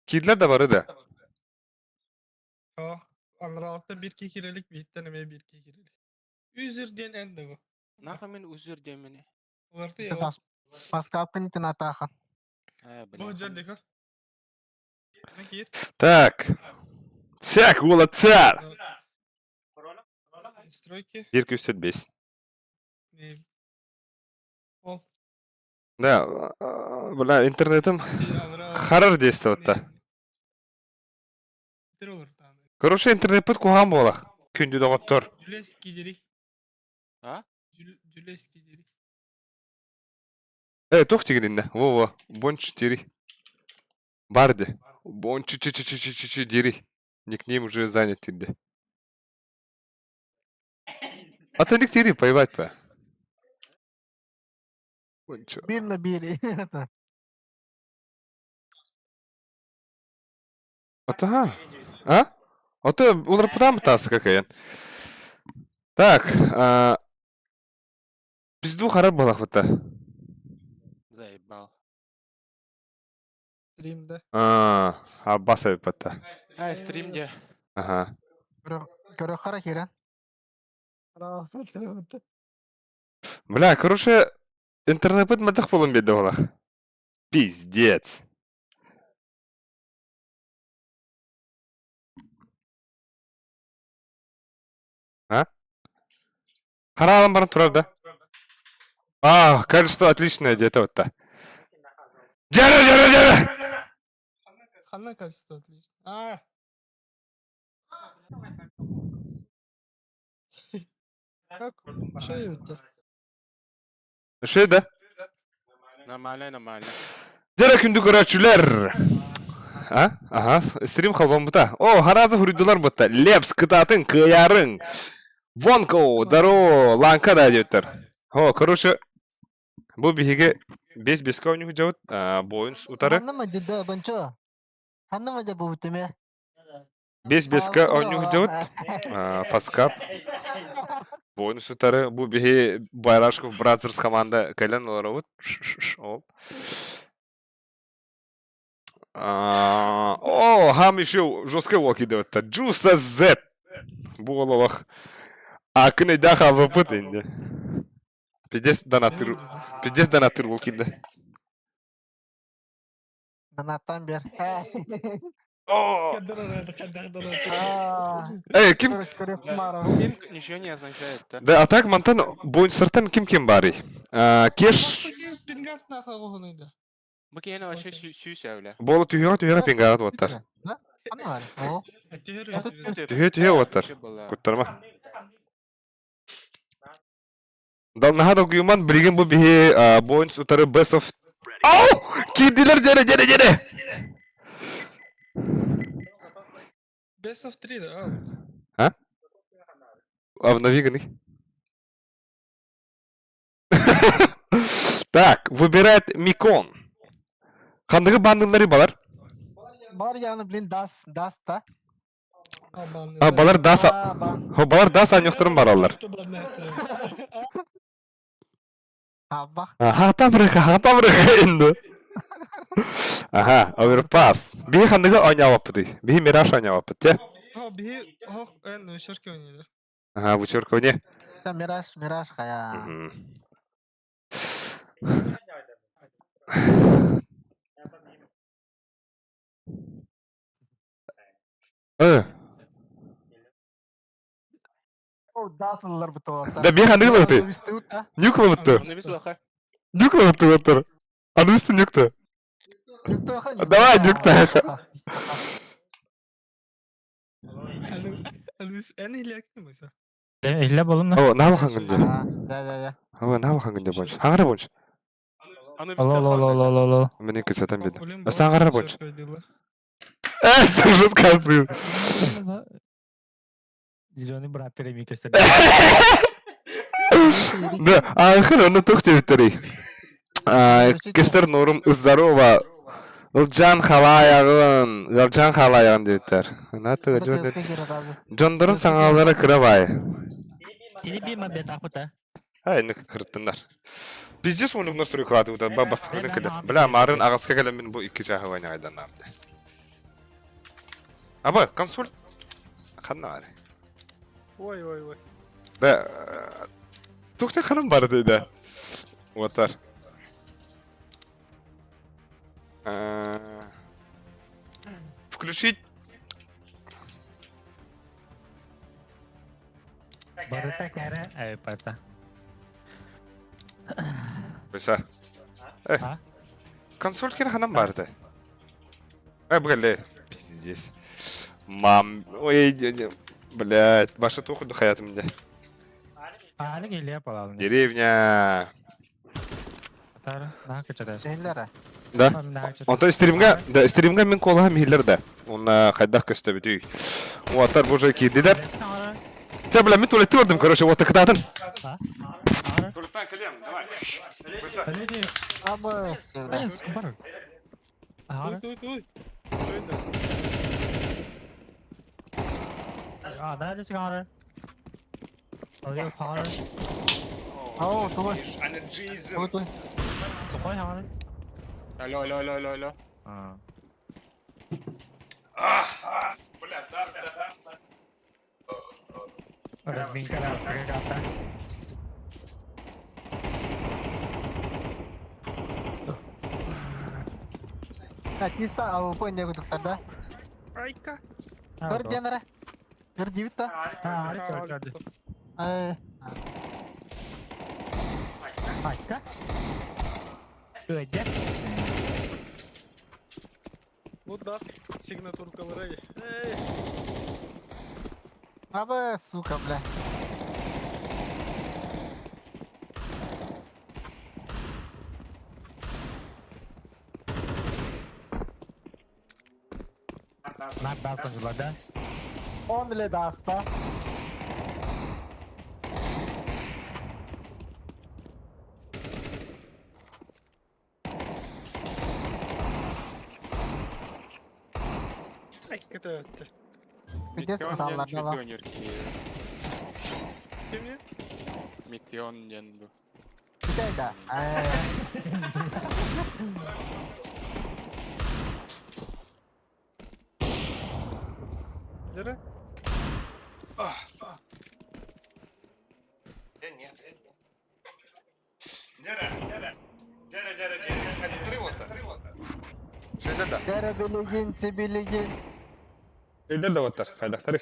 Киирдилэр да бары да. О, анаралта bir киирелик, бииртэн эмиэ биир киирелик. Үзүр диэн эн да бу. Нахуй мин үзүр диэмини. Уларты яла. Паскапкын тынатаахан. Э, Бу бля. дьэр киир. Так. Цяк, уолаттар! Стройки. 1 205. Не. Ол. Да, бля, интернетим харар действовать-то. Короче, интернетпит куһаҕан буолах. Күндү доҕоттор. Жүлес кидери. А? Жүлес кидери. Э, туох тигининне? Во-во, бонч тири. Бар де. Бонч чи чи чи чи чи чи дири. Никнейм уже занят тирде. А ты ник тири, поебать по. Бончо. Биир на биир. Ата, а? А ты уларпытам тас какая. Так, а, пизду харар балахвата. Заебал. Стримде. А, аббаса патта. А, стримде. Ага. Көрө кирен. Бля, короче, интернет мөлтөх буолан биэрдэ буолах. Пиздец. А? Хараалан баран турар да? А, качество отличное где-то вот та. Дьэрэ, дьэрэ, дьэрэ! Ханна качество отлично. А! Как? Что это? Şey да? Нормально, нормально. Дьэрэ күндү көрөөччүлэр! А? Аха, стрим холбоммута. О, харазы хуруйдулар бутта. Лепс, кытаатын, кыайарың. Вонко, даро, ланка да диэбиттэр. О, короче, бу биһиги бес беске оонньуу сылдьабыт. Буойун утары. Ханна мадьыда бончо. Ханна мадьа буутуме. Бес беске оонньуу сылдьабыт. Фаскап. Буойун утары. Бу биһи Байрашков Brothers команда кэлэн олоробут. Ол. О, хам еще жесткий волк идет. Джуса Z. Бу олох. А күн хаалбыппыт инде. Пиздец донатыр. Пиздец донатыр ол киирдэ. Донаттан бер. О! Эй, ким? Пинг ничего не означает, да? Да, а так мантан бойынсыртан ким ким барый? Кеш Пингат нахуй оҕоһунуйда. Бу киһини вообще сүүс бля. Буола түһүөҕэ түһүөҕэ пингаат уоттар. Түһүө түһүө уоттар. Куттарма. Дал наһаа долгуйуман билигин бу биһи Боинс утары Best of Ау! Киирдилэр дьэрэ дьэрэ дьэрэ! Best of 3 да. А? Обнови гыны. Так, выбирает Микон. Ханныгы бандылары балар? Бар яны, блин, дас, дас та. А, балар дас... Балар дас аньохторун бараллар. Абах. Ага, табрыха, табрыха инду. Ага, оверпас. Биһи ханныгы оонньообоппутуй? Биһи Мираж оонньообоппут, те? Биһи ох эн өшөркө ойнойду. Ага, вычеркивание. Мираж, Мираж хая. Э. О, дасыллар бутуота. Да биһи ханныгы лыбыты? Нюк лыбытты. Нюк лыбытты оттор. Аныбысты нюкты. Давай, нюкта. Алыс эн илэктим буса. Илле болун. О, наал хангынде. Да, да, да. О, наал хангынде больше. Хаңара больше. Алло, алло, алло, алло, алло. Мне кысатан беди. Саңара больше. Э, жестко был. Зеленый брат тереми көстөр. Да, а хыр оны тух тебиттери. Кестер норум здорово. Ылжан халаягын, Ылжан халаягын диэбиттэр. Ната Дьондорун саҥалара кыра баай. Или би мабет ахпыта. Ай, ны кырыттыннар. Пиздец онук настройкалааты ута бастыкын кэлэр. Бля, марын аҕаска кэлэммин бу икки чааһы вайнагайданнаам. Аба, консоль. Ханна бар? Ой, ой, ой. Да. Тухта ханам бар да. Отар. Включить. Барыта кэрэ айпата. Быса. Э. А? Консоль кер ханам барды. Э, бля, пиздец. Мам, ой, блядь, баша туху хаятым де. Ааны келе балалын. Деревня. Тара, наха кычатас. Сенлere. Да. Наха кычатас. Онтон стримга, да, стримга мин колаһым иһиллэр да. Уонна хайдах көстөбүтүй. Уоттар бу уже киирдилэр. Чэ, бля, мин туалетты көрдүм, короче, вот кытаатын. Туалеттан кэлиэм, давай. Абы. Бар. Ой, ой, ой. Что это? А, да, здесь гары. Ой, гары. Ау, тугой. Тугой, тугой. Сухой гары. Алло, алло, алло, алло, алло. А. Бля, да, Разминка, да, ребята. Ha, чисто АВП не кутуктар да. Айка. Көр денере. Көр дибит да. А, ары Ай. Айка. Өйде. Bu da signaturkalara gel. Ey. Абы, сука, бля. Нар даасан жыла да. Он эле даста. Айка да öttü. Пиздец, Митион кытаалар диэн да бар. чемпионер киһи. Kim ya? Митион диэн бу. Бүтей да. Ай. Nere? Дәрі билигин, сибилигин. Өйдер да оттар, хайдахтары.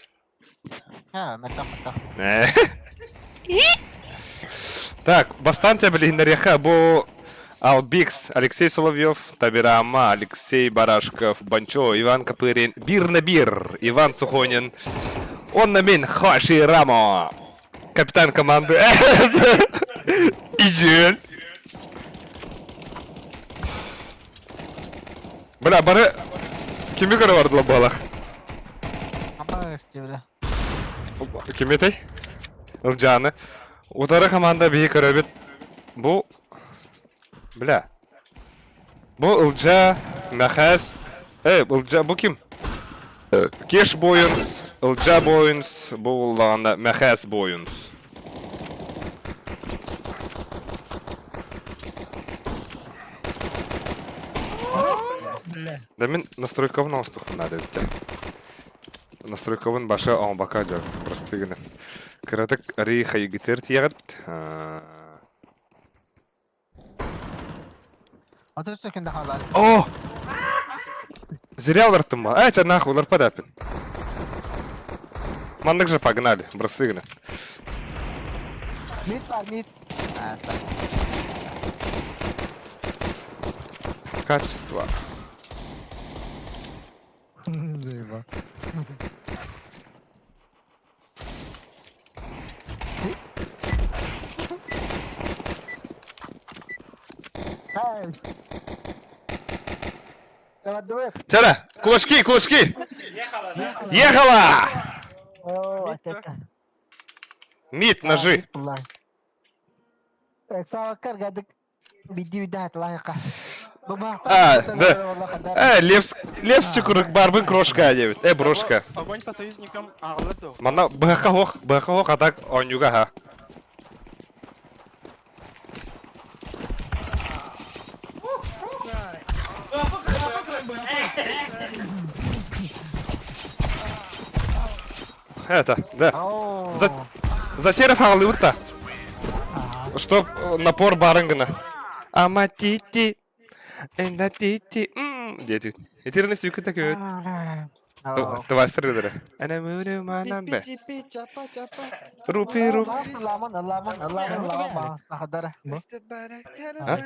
Ha, мертак мертак. Так, бастан тебя билиһиннэриэхэ бу Албикс, Алексей Соловьев, Табирама, Алексей Барашков, Банчо, Иван Копырин, Бир на Бир, Иван Сухонин, он на мин, Хоши Рамо, капитан команды Иджин. Бля, бары... Кими көрө бардыла буолах? Абы, исти, бля. Ким этэй? Ылдьааны. Утары команда биһи көрөбүт. Бу... Бля. Бу Ылдьаа, Мэхээс. Э, Ылдьаа, бу ким? Кеш Бойунс, Ылдьаа Бойунс, бу буоллаҕына Мэхээс Бойунс. Бля. Да мин настройкабын оҥостуохпун наада эбит дии. Настройкабын баша оҥбака дьон, просты гынан. Кыратык арый хайгытыр тиэҕит. Отыз секунда қалар. О! Зря уларыттым ба. Эй, чэ нахуй, уларпа да Маннык же погнали, просты гынан. Мид бар, мид. А, стой. Качество. Заебал. Эй. Давай, давай. Чара, кулачки, кулачки! Ехала! О, Мид, да? это. Мид, ножи. Савакар гадык бидди бидди лайка. А, да. Э, Левс, Левс курык барбын крошка диэбит. Э, брошка. Огонь по союзникам аҕалла дуо? Манна быһахха хоох, быһахха хоох, а так оонньууга ха. Это, да. За, Затеров аҕалыыбыт да. Чтоб напор баарын гына. Ама тити, энда тити, диэтибит. Итирни сүүкү такөт. Тывастыр ыдыры. Ана мүрү манан бе. Рупи руп. Ламан, ламан, ламан, ламан, сахадара. А?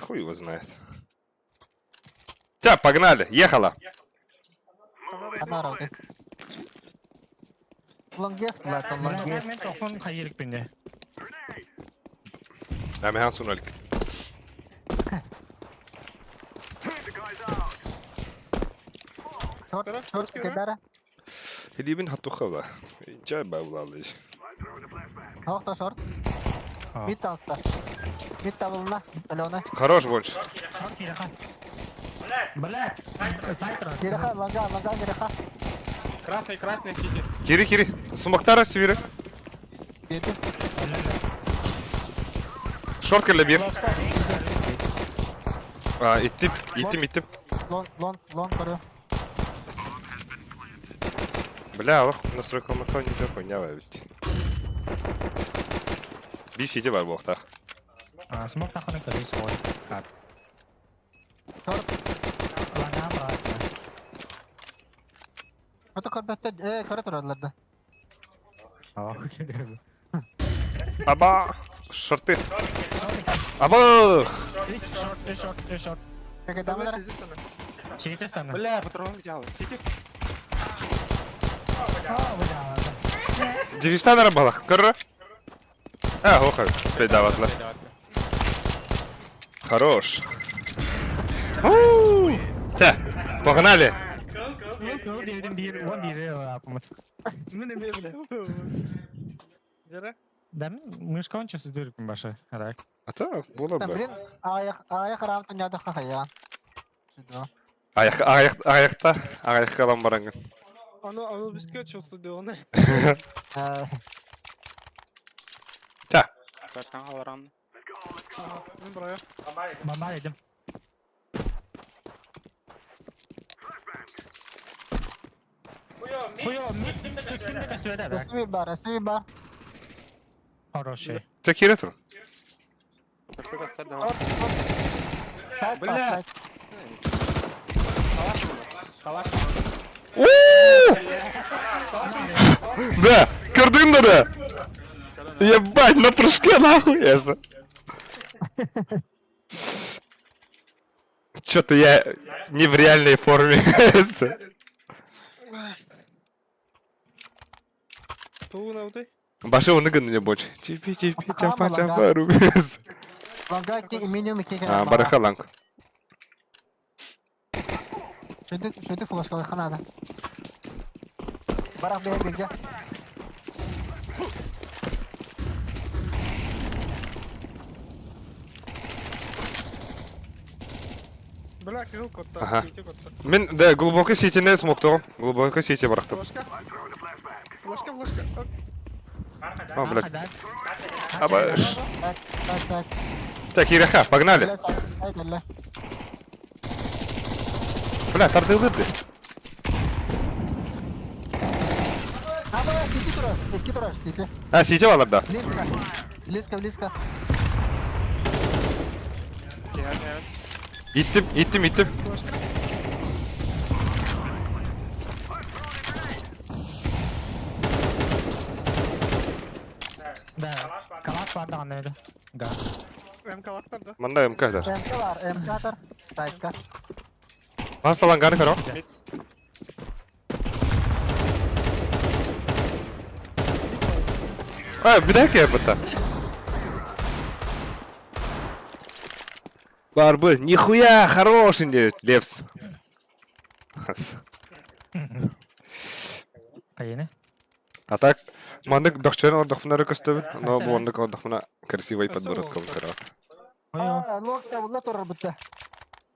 Хуй его знает. Тя, погнали, ехала. Лонгес, блядь, лонгес. Мен тоқпон хайырык бенде. Әмәһән сунальк. Шорт, шорт, кедара. Хидибин хаттухала. Чай бавлалыш. Охто шорт. Мид таста. Мид табылна, Алена. Хорош больше. Шорт киреха. Бля, сайтра. Киреха, лонга, лонга, киреха. Красный, красный сидит. Кири, кири. Сумактара сибири. Кети. Шорт кэллэ биир. А, иттим, иттим, иттим. Лон, лон, лон, көрү. Бля, олох настройка макал не такой, не ведь. Би сидя бар буохтаах. Смок таханы көрүй соғой. Шорт. Лага брат. Ото көрбөттөр, э, көрө тураллар да. Аба! Шорты. Аба! Үш шорт, үш шорт, үш шорт. Кеке дамалар. Чейте станна. Бля, патрон взял. Сидит. Девистан балах. Көрө. А, оха, спейдаватлар. Хорош. Уу! Та, погнали. Кыл дедим бир, он бири апымыт. Мен эме биле. Жара. Да мен мышка онча сүдүрүкмүн башы. Арак. А так, было бы. Блин, аяк, аяк рамтын яды хахаян. Сюда. Аяқ, аяқ, аяқта, аяққа алам барангын. Аны аны бизге чувствую оны. Та, Баттан аларан. Мен бурая. Бомба дедим. Куё, мид кимде көстүбөдө да. Эсви бар, эсви бар. Хороший. Та кире тур. Бля. Калаш. Уу! Да, көрдүң да да. Ебать, на прыжке нахуй это. Чё-то я не в реальной форме. Тууна утай. Башы оны гын больше. Чипи чипи чапа чапа рубез. Лонга ки минимум ки. А, бараха ланг. Шүдү, шүдү флешкалы ханада. Барах бе бирге. Бля, кызыл котта. Ага. Сити котта. Мен да глубокий сетине смоктоғым. Глубокий сети барақтым. Флешка. Флешка, флешка. А, блядь. Абаш. Так, так, так. Так, Иреха, погнали. Бля, сайт, бля. Бля, тардылды ты. Аба, сити турар, сити турар, сити. А, сети алар да. Близко. Близко, близко. Иттим, иттим, иттим. Да. Калаш бар да анда. Да. МК лактар да. Манда МК да. МК бар, МК тар. Сайтка. Басталан каро. А, бідәке бұта. Бар бы, нихуя, хороший девять, Лепс. Кайыны? А так, мандык бөхчен ордохмына көстөбүт, но бу ондук ордохмына красивый подбородком кыра. Ой, Локта була турар бутта.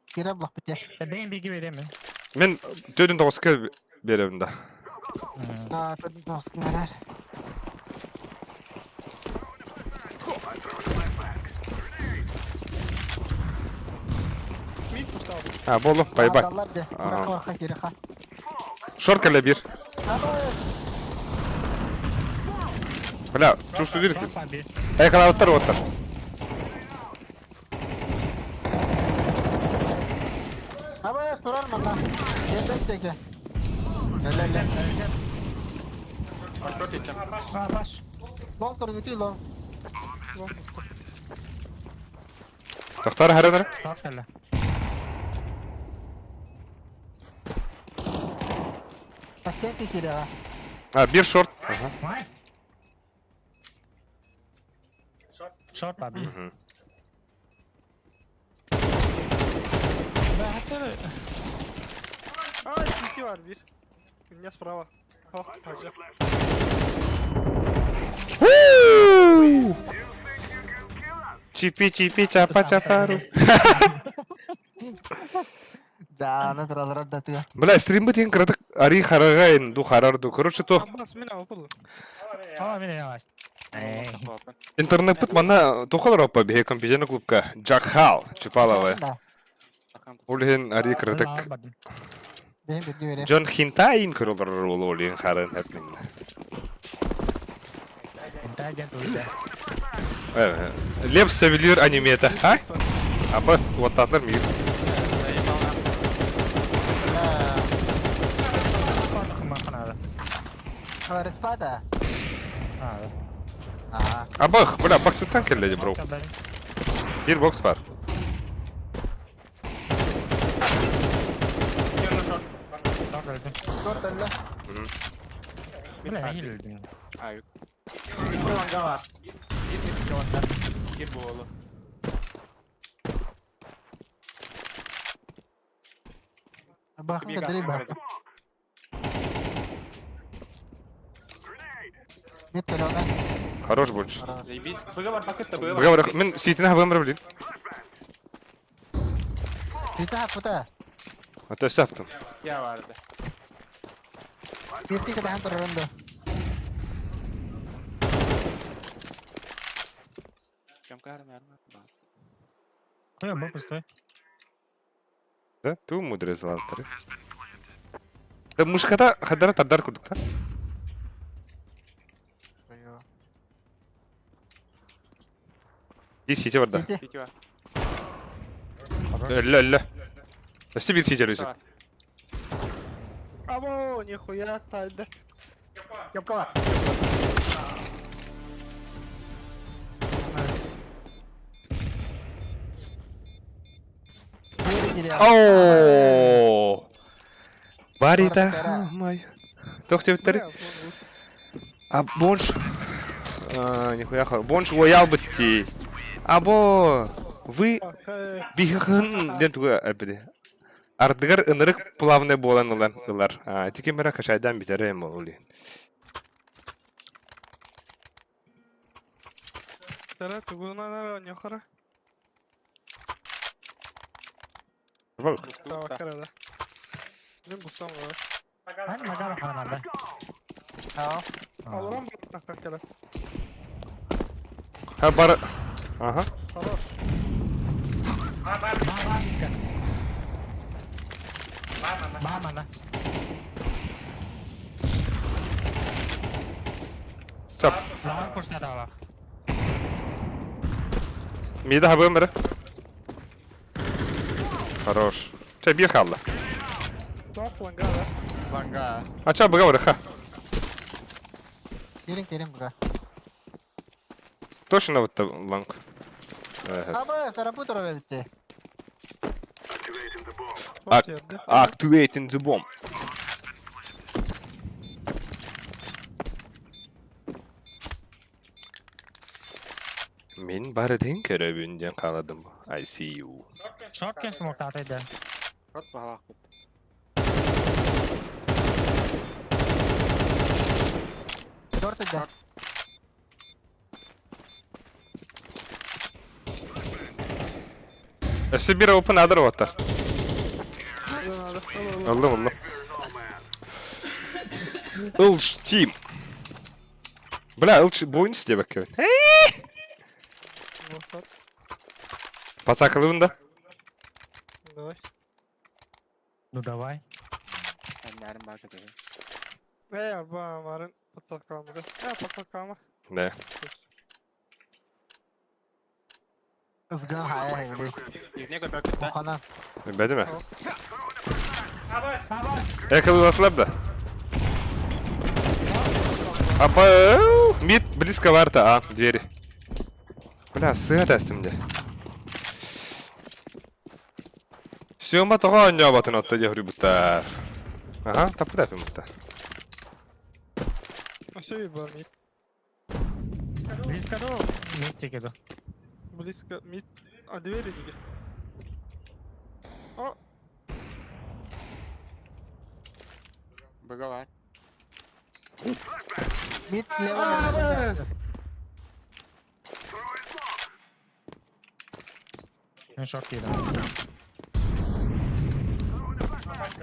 Кире блок бутта. Бен биги беремин. Мен төдүн тоғызка беремин да. А, тут доски берер. Мид пустал. А, болу, бай-бай. Алар де. Ага. Бурака киреха. Шорт кэллэ биир. Бля, чувствую Шорт бар биир. Экалаабыттар уоттар. Абы турар манна. Кэлбэт диэки. Кэлэ Шорт итем. Баш. Лонг тургутуй лонг. Тохтор харынар. Шорт кэллэ. Пастенки киирэҕэ. А, биир шорт. Ага. Вай. Шорт бар биир. Мгм. Aa CT var bir. Dünya справа. Oh tacı. Уу! Чипи чипи чапа чапару. Дьааны тураллар да тыа. Бля, стримбыт ең кыратык ари харагайын ду харарду. Короче, то Abbas мен алып О, мин яваш. Эй. интернет манна тохалар опа бихе компьютерный клубка. Джакхал, Чупалова. Да. Улин ари кыратык. Бэйм бирге берем. Джон Хинтайн көрөлөр ол улин харын хәпмин. Интеллигент уйда. Лев севилир анимета. А? Абас вот татлар мир. Респада. Аа. Абах, бля, баксыттан келледи, бро. Бир бокс бар. Шорт өллө. Ай. İki longa var. Bir iki longa. Bir bu oğlu. Бахын Bir кадри gaz. бах. Мид кэлэҕэ. Хорош больше. Заебись. Быга бар пакетта быга Быга бар, мен ситин хабым блин. Бите хаппыта. Ата саптым. Ya vardı. Битти кэтээн турарын да. Кем кармер. Кой бу пустой. Да, ту мудрый златыр. Да мушката хадара тардар кудукта. И сити бар да. Сити. Сити var. Өллө өллө. Өстө бир сити өлөсү. Var. Abo нихуя тайды. Кепка var. Бири кириэҕэ. Оо. Барита май. Тох тебиттери. А бонш. А, нихуя хор. Бонш оял битти. Або вы бихын ден туга әпиди. Ардыгар ынырык плавный болан ылар. ылар. А, тики мера кашайдан битерем ол. Тара тугунанар нихара. Tamam karada. Ben busam var. Ан магар ханада. Аа. Алырам бу кара. Ха бар. Ага. Хорош. Ба мана. Чап. Лар курста да. Мида хабым бер. Хорош. Чай бир халла. Топ лангара. Ланга. Ача быга бар ха. Кириҥ кириҥ буга. Точно вот ланг. Э, Абы тарапы турар эбитти. Ak- Топ yerdi. Activating the bomb. Мен бары көрөбүн ден кааладым. I see you. Шорт кен смок татайды. Шорт бағалақ бітті. Шорт өллө. Өссө бир open адыр оттар. Аллым аллым. Ылш тим. Бля, ылш бойын істе бәкке. Басат. Пасакылыбын да. Давай. Ну давай. Мээрин баар көтөһү. Эй, арба марын подсолкамыда. Э, подсолкама. Да. Ызган хая били. Ирне көпө кытта. Уханан. Бәді ме? Абас! Эколатлар да. Апа, мид близко варта, а, двери. Бля, сыа тәстімде. Сёма тоға ойнап атын отта дехри бұттар. Ага, тапы тапы бұтта. Вообще бар мид. Близко до мид текеду. Близко мид. А двери диги. О, Быга бар. Мид лево. Мен шорт кидем.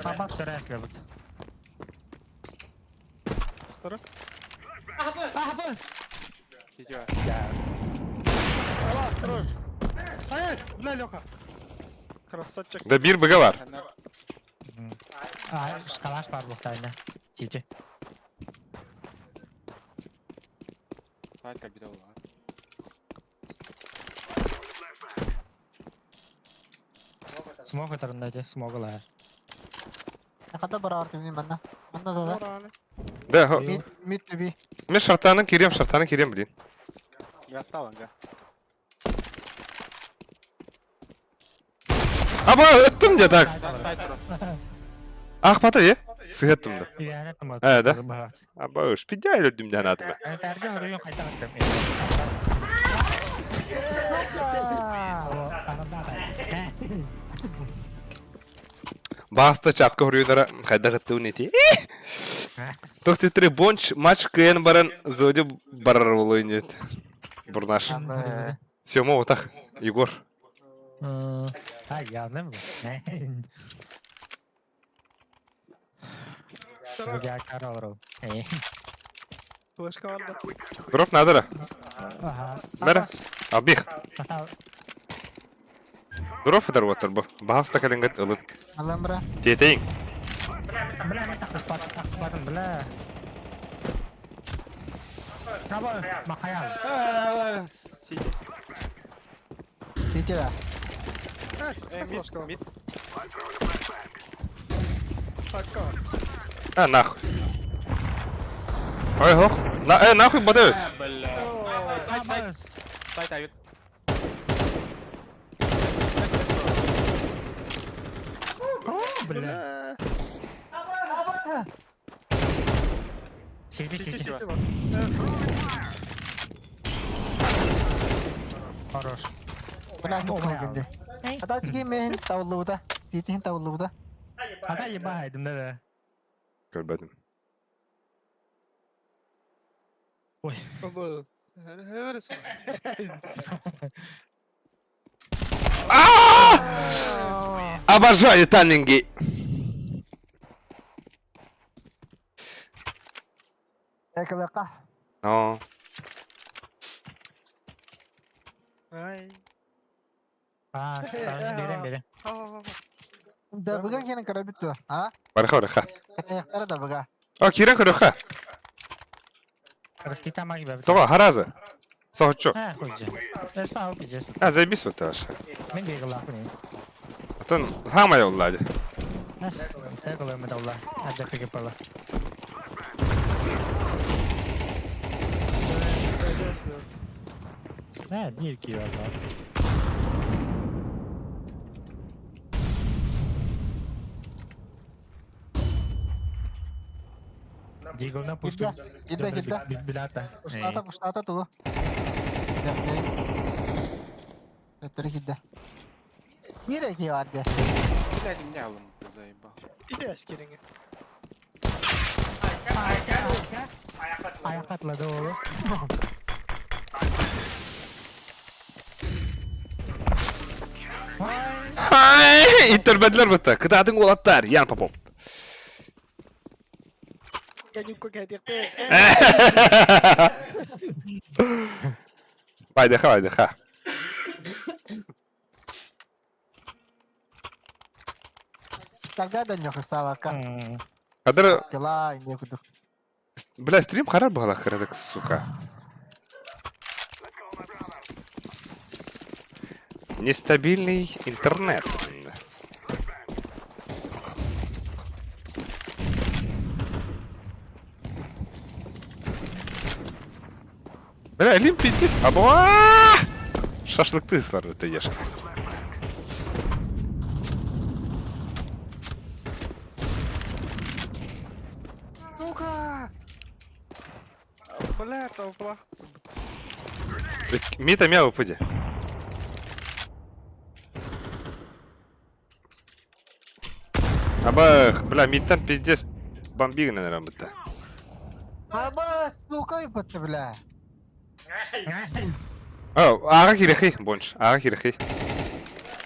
Абас көрәсле бут. второй. Абас! Сити бар. А, второй. Найс, бля, Леха. Красавчик. Да бир быга бар. А, шкалаш бар буктайна. Тити. Сайт кабита бар. Смог өтөрүндө де, смоглар. Хата бар артым манна. Манна да да. Ораны. Да, хо. Мид мид түби. Мен шартаны кирем, шартаны кирем, блин. Гасталан га. Аба, өттім де так. Сайт тура. Ах, бата, е? Сыгаттым да. Үйәнә тымат. Ә, да? Аба, уж пидя өлдім де анатыма. Тәрді үрүйін қайта қаттым. Баста чатка хурюдара хайда гатту нети. Токтүтре бонч матч кн баран зоди барар болойнет. Бурнаш. Сёма отах Егор. А, явным. Я каралру. Флешка бар да. Дроп надо. Ага. Бер. Абих. Дроп дар ватар бу. Баста калингат ылыт. Аламбра. Тетейин. Бля, мен тақсыпадым, тақсыпадым, бля. Таба, мақаял. Сити. Сити да. А, Э, мид, флешка. мид. Пока. А нахуй. Ой, хох. На, э, нахуй бады. Бля. Сайт, сайт. Сайт ают. Бля. Сити, Сити сити. бар. Хорош. Бля, тут калгынды. Ата тиги мен тавлууда. Сити тавлууда. Ата ебайдым да. Көрбәдім. Ой. Обожаю тайминги. Экалака. Но. Ай. А, берем, берем. Да быга кенен карабитту. А? Барха, барха. Кара да быга. О, кирен көрөха. Раскита маги баб. Това, хараза. Сохочу. А, хуйжа. Эспа, пиздец. А, заебись вот таша. Мен дегла хуни. Атын самая уллади. Нас, дегла мы дала. А да пигепала. Не, бир кио да. Диголна пусту. Кирде, кирде. Билата. Пуштата, пуштата тугу. Өттөрү кирде. Бир эки бар де. Блядь, меня алым заебал. İlyas кереңе. Аяқ атлады оğlu. Хай, интербедлер бітті. Кытадың олаттар, Ян Попов. Байдыха, байдыха. Тогда да не хасталака. Хадыр, Дела, не кудук. бля, стрим харар быһалаах кыратык, сука. Нестабильный интернет. Бля, Олимп пиздец. Аба! Шашлык ты слар ты ешь. Сука! Бля, толплах. Мита мяу пуди. Аба, бля, миттан пиздец бомбигн, наверное, будто. Аба, сука, ебать, бля. О, ага кирехи, бонч, ага кирехи.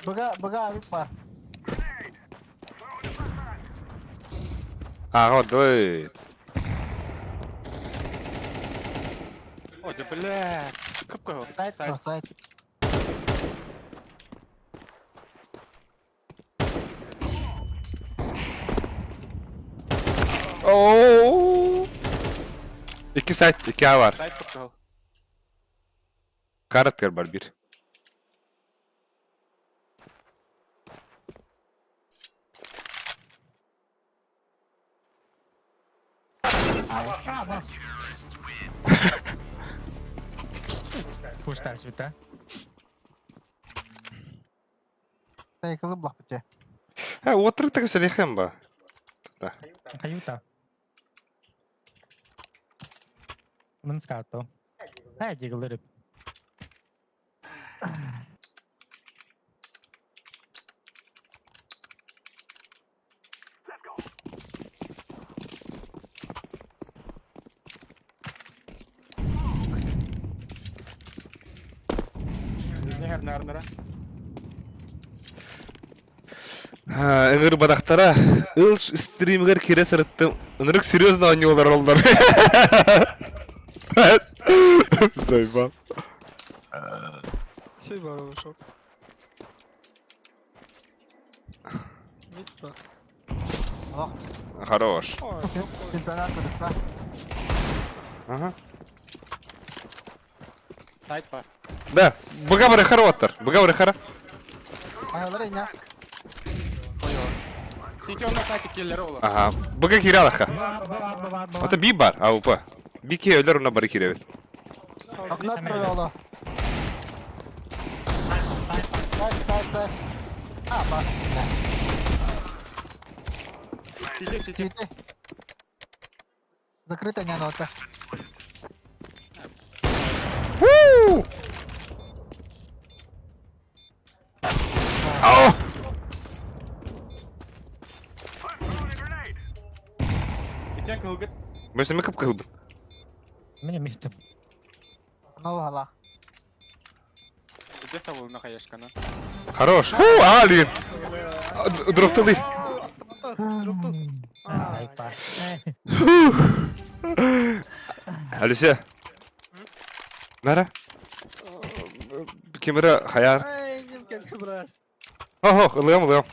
Бага, бага, авик бар. Ага, давай. О, да бля. Капка. Сайт, Сайт. сайт. Оу. Iki сайт, iki A var. Сайт капка. Karakter var bir. Push тәрсібіті. Сайкылы блах бите. Ha, отырып та көсө ба. Тута. Каюта. Мын скато. Ай, дигл рып. Не нар Ыңыр бадақтара ыл стримгер кире сырыттым. Ынырык серьезно ойнолар олдар. Зайбан. Şey var orada çok. Mid var. Хорош. Ой, Чемпионат кудук Ага. Сайт бар. Да, быга бары хара оттар. Быга бары хара. Айалар иня. Сити он на сайте киллер ола. Ага. Быга кире алаха. Ата би бар, АУП. Би ке өлөр уна бары кире бит. Окно открыло. Сайт, сайт, сайт. А, ба. Сити, сити. Цветы. Закрыто не нота. Вуу! Ау! Икки кылгыт. Мөсеме кып кылбын. Міне мектеп. Новый гала. Где стал на хаешкана? Хорош. Ху, а, лин. Дроптылы. Айпа. Алисе. Нара. Кемера хаяр. Ай, не как брат. Охо, ылыам, ылыам.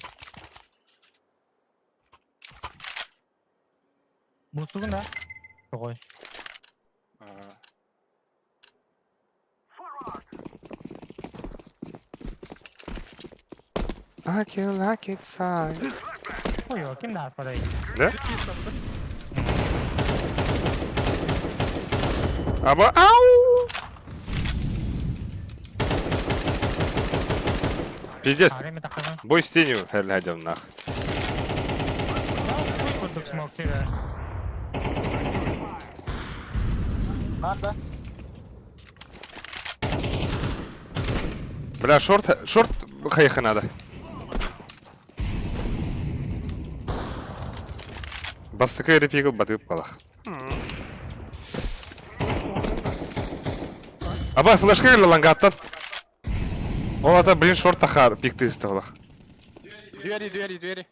Бустугун да. Тоғой. I can like it side. Ой, ким да арпадай. Да? Аба, ау! Пиздец. Ареме таққан. Бой с тенью, херлядем нах. Курдук смок тире. Надо. Бля, шорт, шорт хайха надо. Бастыкы репигл батып қалақ. Аба, флешка келі лангаттан. Ол ата, блин, шорт тахар, пикті істі Двери, двери, двери.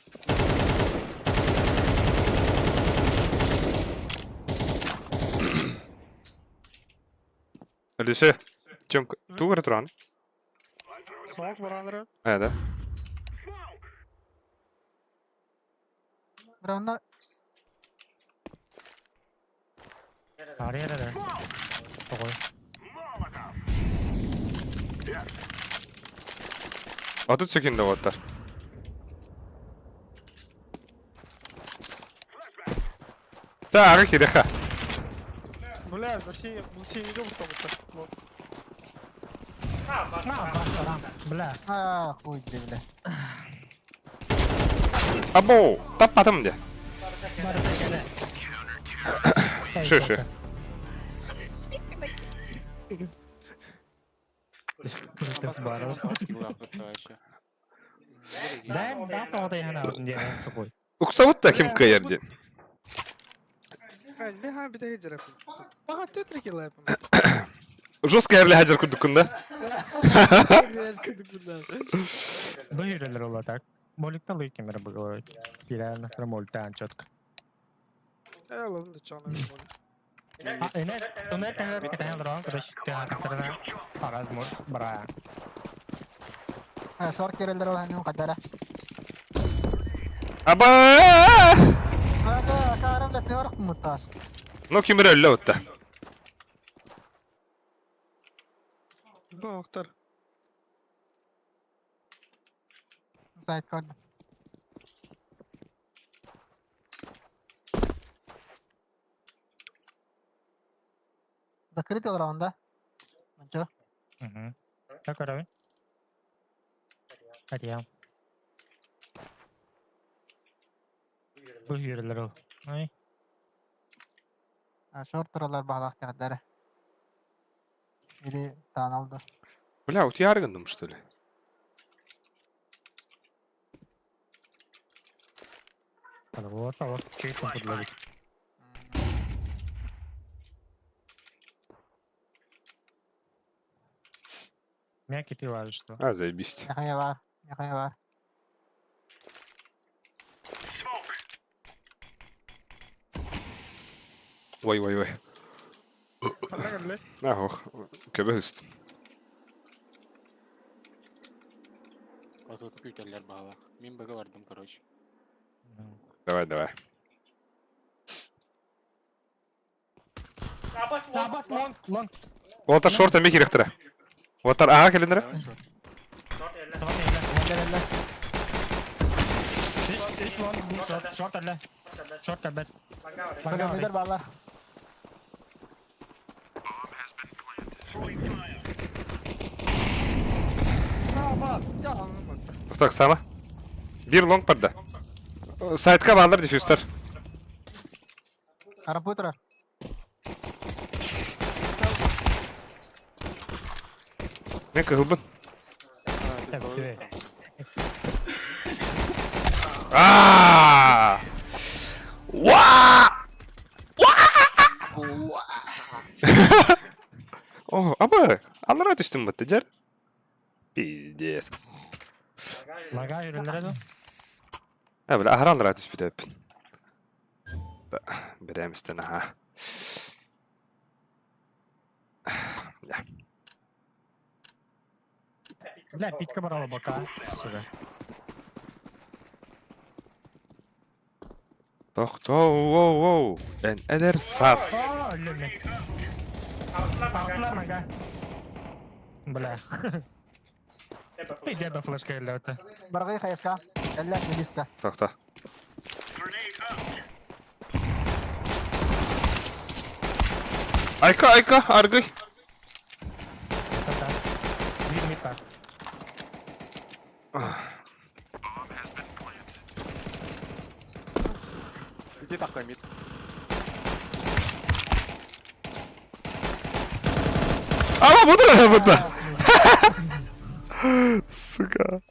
Алисе, чем тугар туран? Смок бараныры. А, да? Бравна. Арыйар эрэ. Тоҕой. 30 секунда уоттар. Тағы кириха. Бля, за синий, бұл синий дом там вот. На, баста, бля. А, хуй тебе, бля. Абоу, таппатым де. Шы, шы. Уксабыт да ким кыайар диэн. Жестко эрле хадьар курдуккун да? Быһыыралар ола так. Моликта лыйкемер быгылар. Кирээн молтаан четко. Сор киреллер ол ханын кадара. Аба! Ага, карам да сорок муташ. Ну кимир өллө утта. Доктор. Сайт код. Закрытый раунд, да? Ничего. Угу. Так, көрөбүн. Атиям. Бу үөрэлэр ол. Ай. Шорт туралар баһалаах кэҕдэрэ. Или таан алды. Бля, утуйаары гынным что ли? Вот, вот, чуть подловить. Мягкий ты важишь, что? А, заебись. Мехая бар, мехая бар. Ой, ой, ой. Ах, көбө үст. Отут күүтэллэр баҕалаах. Мин быга бардым, короче. Давай, давай. Абас, лонг, лонг. Уолтар шорт эмиэ кириэхтэрэ. Уолтар аҕа кэлиннэрэ. Үс лонг, бу шорт, шорт эле. Шорт элбет. Бөлөмүлэр баалар. Так, сама. Биир лонг барда. Сайтка баалар дефьюстар. Арапуй турар. Мен кыһылбын. Аа! Уа! Уа! О, аба, аллара түстүм бытты дьэр. Пиздец. Лага үрэллэрэ ду? Ә, бля, аһара аллара түспүт эппин. Беремистен, аха. Я. Бля, питка барала бока. Сука. Тохтоо, воу, воу. Эн эдэр сас. О, өллүм. Таҕыстылар мага. Бля. Иди до флешка өллөтө. Баргый хайыска. Эллэ милиска. Тохто. Айка, айка, аргый. Биир мид баар. Иди такой мид. Ама буду бутта. Сука.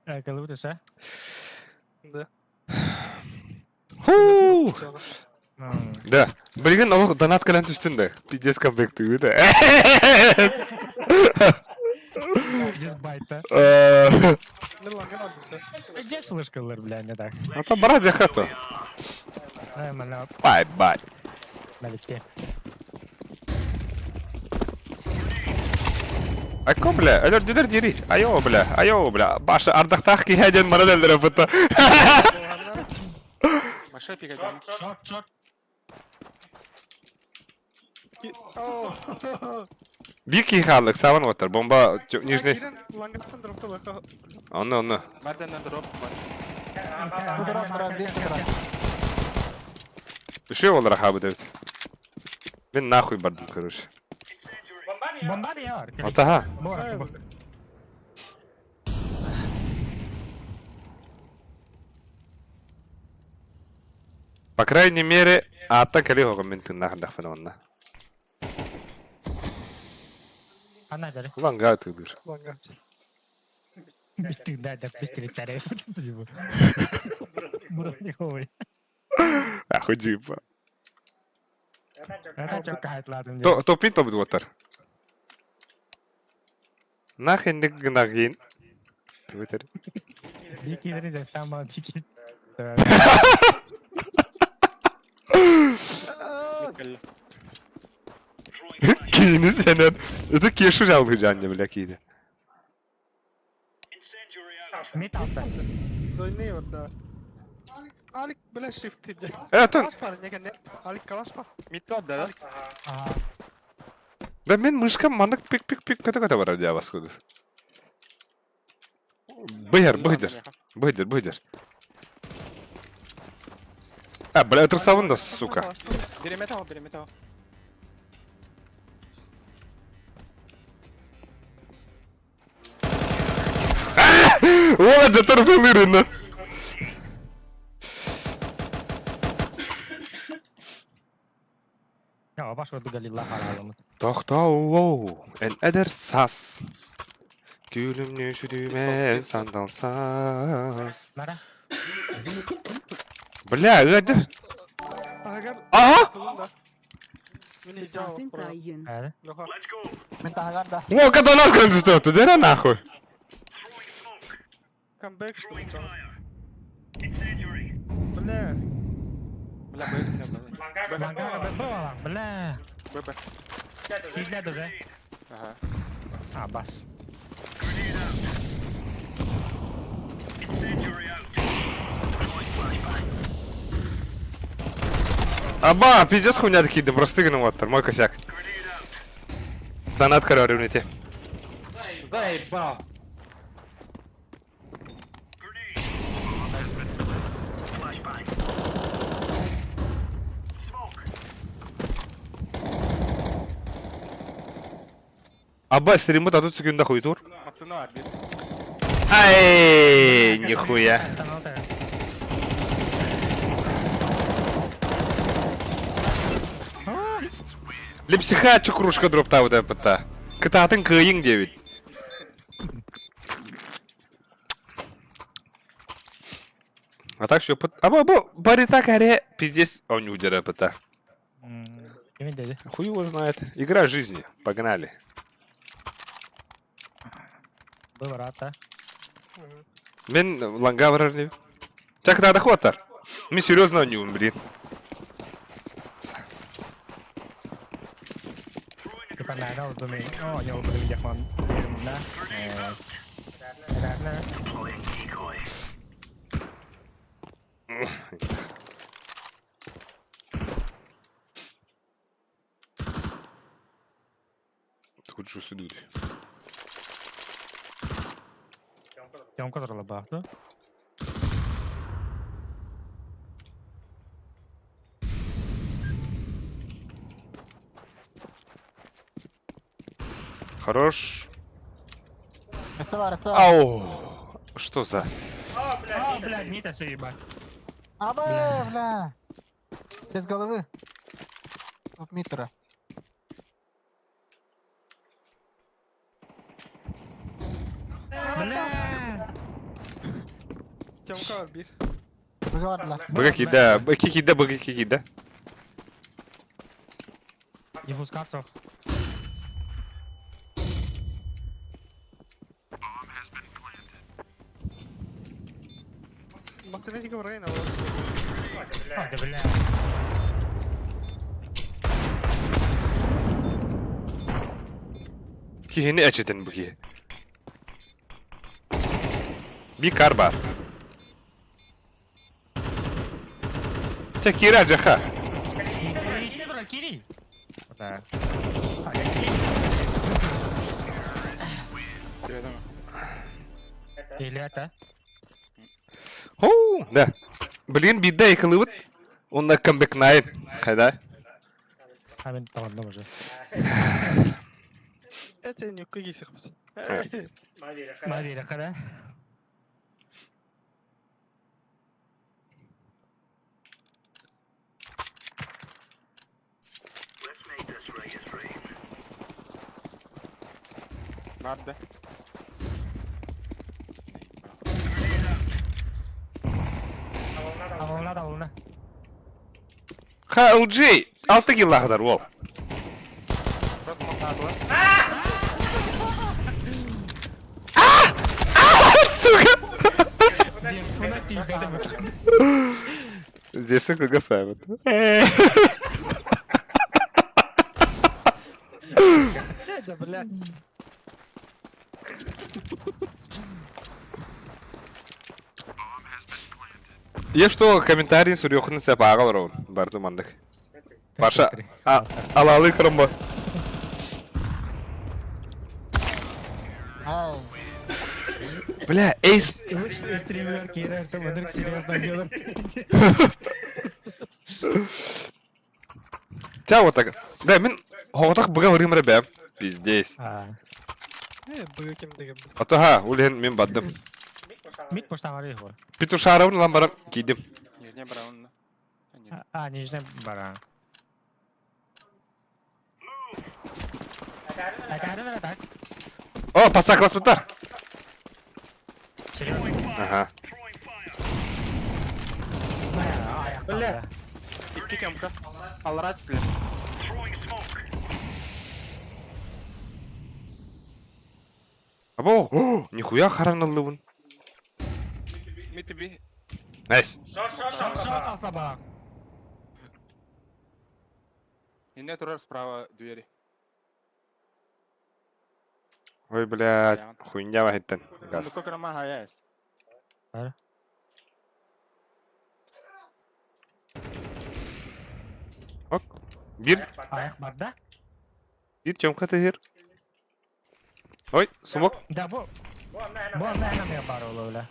Кэлбит эсэ? Да. Ху! Да. Билигин олох донат кэлэн түстүн да. Пиздец комплектыыбыт. Пиздец байта. Где слышкалар, бля, не так? А то бара дьэ хату. Бай-бай. Налегке. Айко, бля, өлөрдүлэр дири. Айоо, бля, айоо, бля. Баша ардахтаах киһи диэн манан өллөрө бутта. Большой пикадилли. Short, short. Бир киһи хааллык, саабан уоттар. Бомба нижний. Кирен лангаттан дропта лаха. Онно, онно. Марден дроп бар. Бу дроп, дроп, бир дроп. Үшеу олар хабы дебит. Мен нахуй бардым, короче. Бомба бар. Атаха. Бора. По крайней мере, аттан кэлиэх оҕом мин тыыннаах эрдэхпинэ онно. Ана дали. Ланга атыылыыр. Ланга. Бистигда да бистритаре. Броневой. Ахуй джипа. Это чё кайт ладно. Топит побуду уоттар. Нахрен гынагин. Твиттер. Дикий друзья, сама дикий. Киини сенен. Это кешу жалгы жанне бля киини. Металл. Двойные вот, да. Алик, бля, shift иди. Это Калаш бар, неге не? Алик калаш бар. Мид да? Да мен мышкам маннык пик-пик-пик көтө-көтө барар дия баскуду. Быйар, быйдыр. Быйдыр, быйдыр. А, бля, ытырсабын да, сука. Биреметао, биреметао. Ола, да торпелырына. Я баш вот галила харалым. Тохтоо, эн эдэр сас. Күлүмнү сүдүмэн сандал сас. Нара. Бля, ыадыр. Агар. Ага! Мин иджал. Ә? Лоха. Мин таһыгар да. О, катанас кандыстаты, дера нахуй. Камбэк что ли? Бля. Бля, Б, бля, Ланга бла, бля. Б, Б. Кизля да. Ага. А, бас. Аба, пиздец хуйня такие, да просты гноматтар, мой косяк. Донат королевните. Заебал. Аба, стримы дадут секунда хуй тур. Пацана, обид. Ай, нихуя. Лепсиха чукрушка дропта вот это. Кытатын кыйын девять. А так что, аба, бу, барита каре, пиздец, он не удера пыта. Кими деди? Хуй его знает. Игра жизни. Погнали. Бу барата. Мен ланга барар не. Так надо хватар. Мен серьезно не умри. Типа на ол думи. О, я буду видеть ман. На. Э. Тут же следует. Тёмка турла бахты. Хорош. Өссө бар, өссө бар. Ау. Что за? А, блядь, не то ебать. Аба, бля. Без головы. Топ митра. Бля. Тёмка бар бир. Быга бардылар. Быга кида, быки кида, быга кида. Диффуз капсул. Масенетика Брейна. вот. А, да бля. Кихини эчетен буки. Би карба. Чэ, киирэ алдьарха. Киирэ турар, киирий. Да. Илята. Хоу, да. Блин, биирдэ айкылыбыт. Онно камбэкнайын. Хайда? А мен таҕынным уже. Это не кыгисихпит. Мария, кара. Бар да. Алына да алына. Ха, LG! Алты киллаахтар уол. Сука! Здесь все кылгас аабыт. Да, бля. Я что, комментарий суруйуоххун сөп ааҕа олоробун. Бардым маннык. Паша, алаалыы көрөн Бля, эйс... Стример Кира, вдруг серьезно делает. Тя вот так. Да, мин хоҕотох быга барыым эрэ бэм. Пиздец. Быга ким деген. А то ха, улehen мин бардым. Мид поштамары его. Петушаровын ылан баран киирдим. Нижняя браунна. А, нижняя бара. Так. О, пассакласпыттар. Ага. Бля. Икки кемка. Аллара түстүлэр. Або, о, нихуя хараныллыбын. Мид би. Найс. Шот слабак. Инне турар справа двери. Ой, блядь, хуйня вахиттен. Газ. Ну как ромаха есть. Ок. Бир, Аяк бар да? бир Тёмка тыгыр. Ой, сумок. Да бу. Бу анна бар ол бля.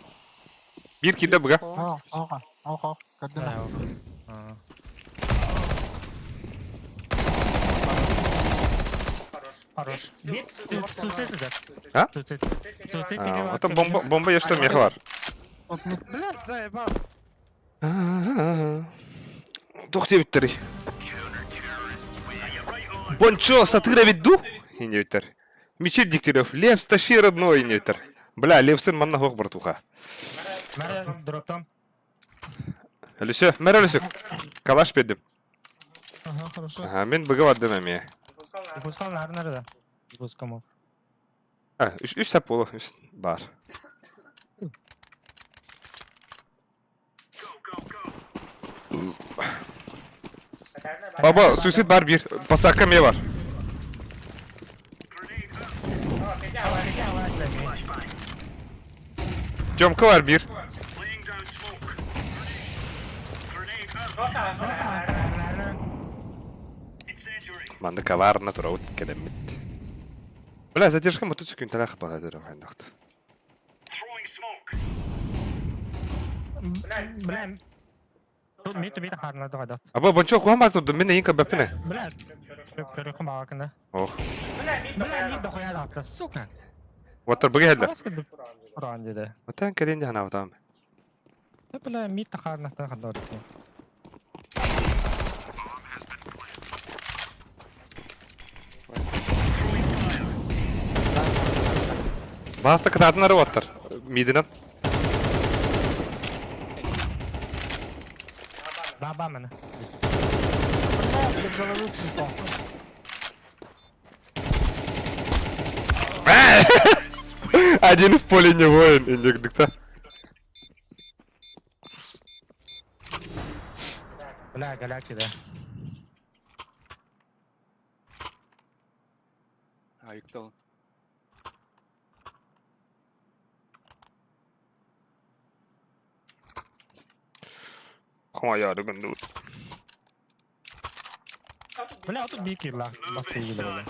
Бир киирдэ быга. Оха, оха, көрдүм. Хорош. Бир суицид да. А? Суицид. Суицид. Это бомба, бомба есть, что меха бар. Блядь, заебал. Тух диэбиттэрий. Бончо, сатыра веду? Инейтер. Мичель Дегтярев, Левс, тащи родной, инейтер. Бля, Левсын манна хох, братуха. Дроптом. Әлүсө, мэр әлүсө. Калаш бердим. Ага, хорошо. Ага, мен быга бардым эмиэ. Запускал нарнар да. Запускам. А, үс, үс сап болу, үс бар. Баба, суицид бар бир. Пасакка ме бар. Тёмка бар бир. Манды коварно тураут келеммит. Бля, задержка мотоцикл талах бала хайнахт. Бля. Тут мид мид харна да. Аба бончо куама турду мен эйин кабаппина. Бля. Көрөхүм багакында. Ох. Бля, мид дохуя да, сука. Ваттар быга хеллер. Уран деди. Отан келин жана отам. Бля, мид харна та хандар. Баста кытаатын ары ваттар. Мидинен. Баба мена. Головы прикол. Один в поле не воин, индикта. Бля, галяки да. А, юктал. Хомая рыгынду. Бля, 31 килла. Бастыы билэр.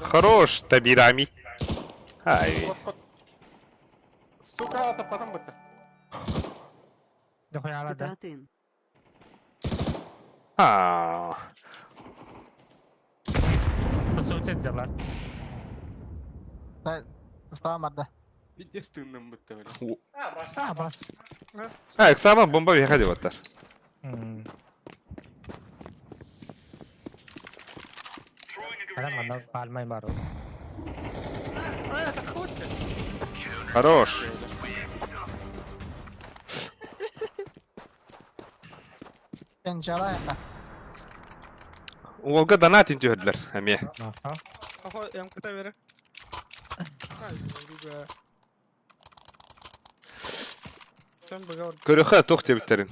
Хорош, Табирами. Ай. Сука, таппатым бытты. Дохуяла да. Кытаатын. А. Подсоутет дела. Спам барда. Пиздец тыынным бытты, бля. А, бас. А, Эксама бомба въехали вот так. Ара манна пальмай бару. Хорош. Пенчала это. Уолга донат түһэрдилэр эмиэ. Аха. Ахо, МКТ бере. Ай, друга. Там быга Көрөхө туох диэбиттэрин.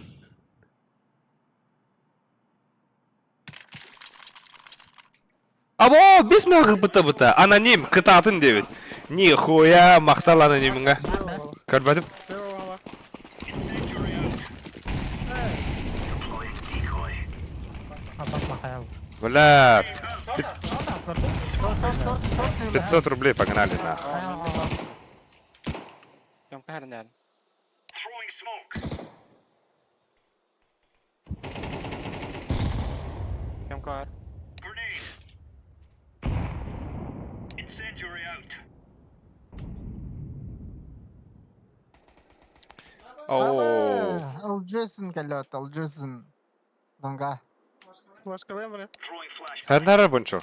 Або, бес мөҕү быта быта. Аноним, кытаатын диэбит. Нихуя, махтал анонимҥа. Көрбөтүм. Апас махаял. Бля, 500 рублей погнали нахуй. Ямка хәрнәр. Ямка хәр. Оо. Алжирсын кэллэт, алжирсын. Донга. Башкалай бре. Хәрнәрэ бунчу.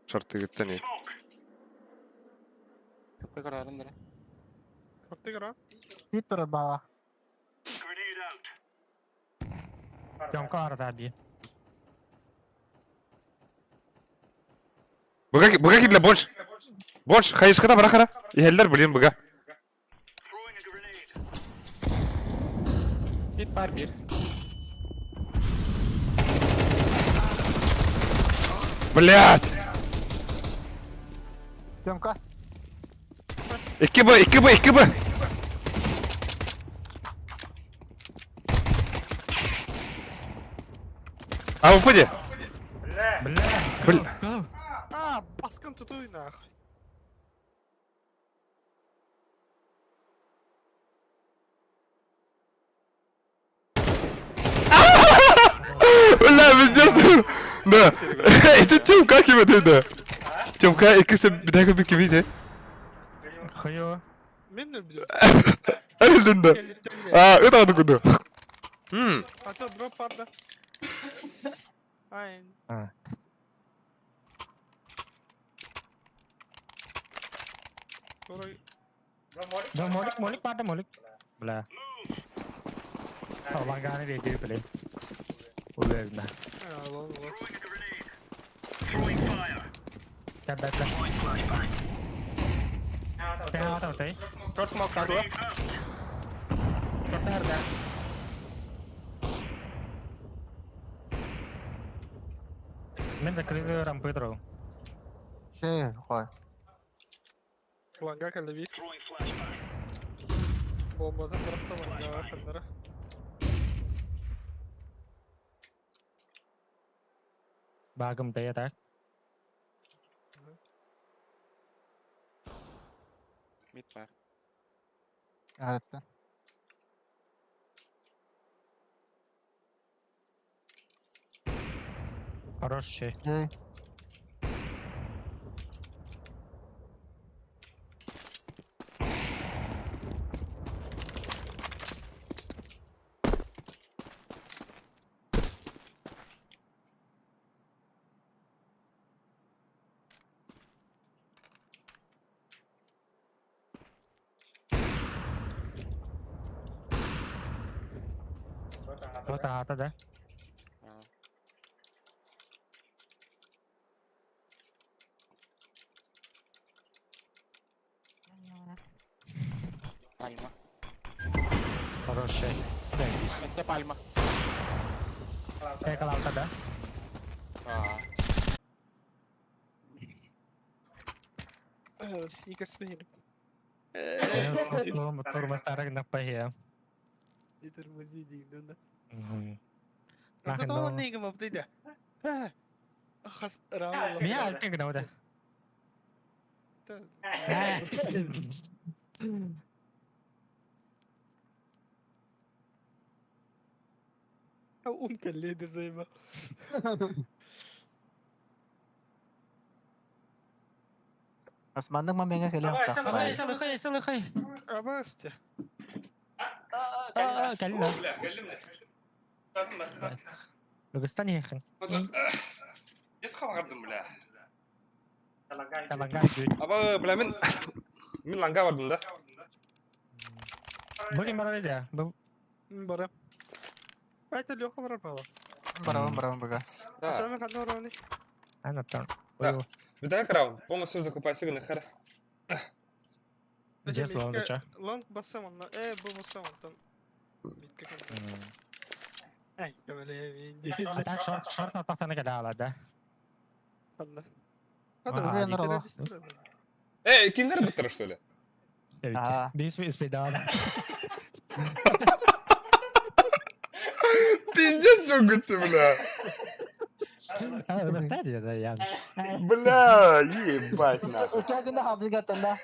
Шартыгыттан Ямка карарындыр. Курты гра. Питер бала. Тёмка арда би. Быга быга кидле бонш. Бонш, хайышката барахара. Иһэллэр блин быга. Бит бар бир. Блядь. Тёмка. 2Б, 2Б, 2Б. А упади. Бля. Бля. А, баскан тутуй нахуй. Бля, пиздец. Да. Это Тёмка ким это да. Тёмка иккисе бидага бит кими де. Хойо. Мен люблю. Эрилдин да. А, это аны куду. Хм. А то дроп парда. Ай. А. Корой. Да молик, молик барды молик. Бля. Таланганы реди биле. Уверена. А, лол, лол. Кәбәтле. Кәбәт атай. Шорт смок кадуа. Шорт хәрдә. Мен закрыли рампы трол. Шей, хой. Ланга калеви. Бомбадан бырахта ланга хандара. Багым дая так. Мид бар. Арытты. Хороший. Эй. Вот ата да. Пальма. Хороший. Эссе пальма. Экалалта да. А. Сникерс бэһин. Тормозтара гына пахия. Не тормози дейм да. Нахрен. Хас раунд. Меня альтинг на вода. Ум коллеги заебал. Османнык мамеңе келе Салахай, салахай, салахай. Абасте. Калина. Бля, кэллим. Лугастан ехен. Ес хабардым, бля. Талагай жүт. Аба, бля, мин ланга бардым да. Бүгін барар еді. Бұл Бара. Айта Леха барар бала. Барабан барабан бага. Так. Сами ханна барабаны. анаттан. Да. Бүтэк раунд. Полностью закупайся гына хара. Жес лонгача. Лонг бассам онна. Бу бассам онтон. Битке кем. Ай, кемеле. А так шорт шорт атақтаны келе алады. Ханна. Ага, Эй, киндер буттар, что ли? А. Бес спейдал. Пиздец, что ты, бля. Я. Бля, ебать нахуй. Уча күндө хабыгатында.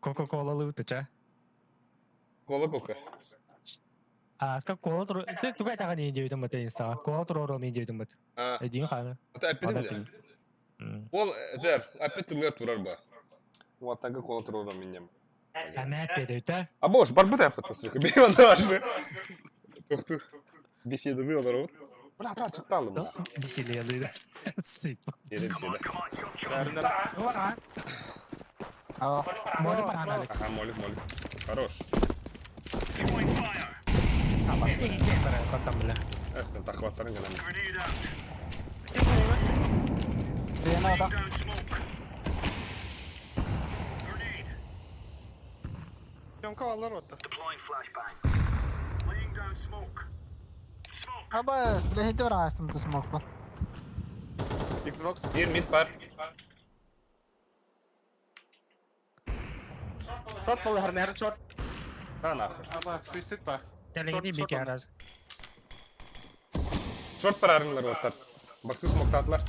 Кока-кола лутыча. Кола кока. А, ска кола тур. Ты тугай тага не дейдим бит инста. Кола тур оро мен дейдим бит. А, Эдин хана. это опять, бля. Ол, дер, опять тылгар турар ба. Вот так кола турар минем. Ана педеута. А бош, барбыт апхата, сука, бейван даже. Тух-тух. Беседа была, здорово. Бля, та, чыкталы, бля. Веселье лыда. Беседа, беседа. Аа. Молик паранали. Ага, молик, молик. Хорош. Там, бля. Эстен, тахваттарын гына. Бена да. Ямка алар отта. Аба, бля, хитер астым ты смог. Xbox. Bir mid бар. Short болар, нэр short. Та нахуй. Аба, суицид бар. Келегени бик яраз. Шорт бар арынлар оттар. Баксы смоктатылар.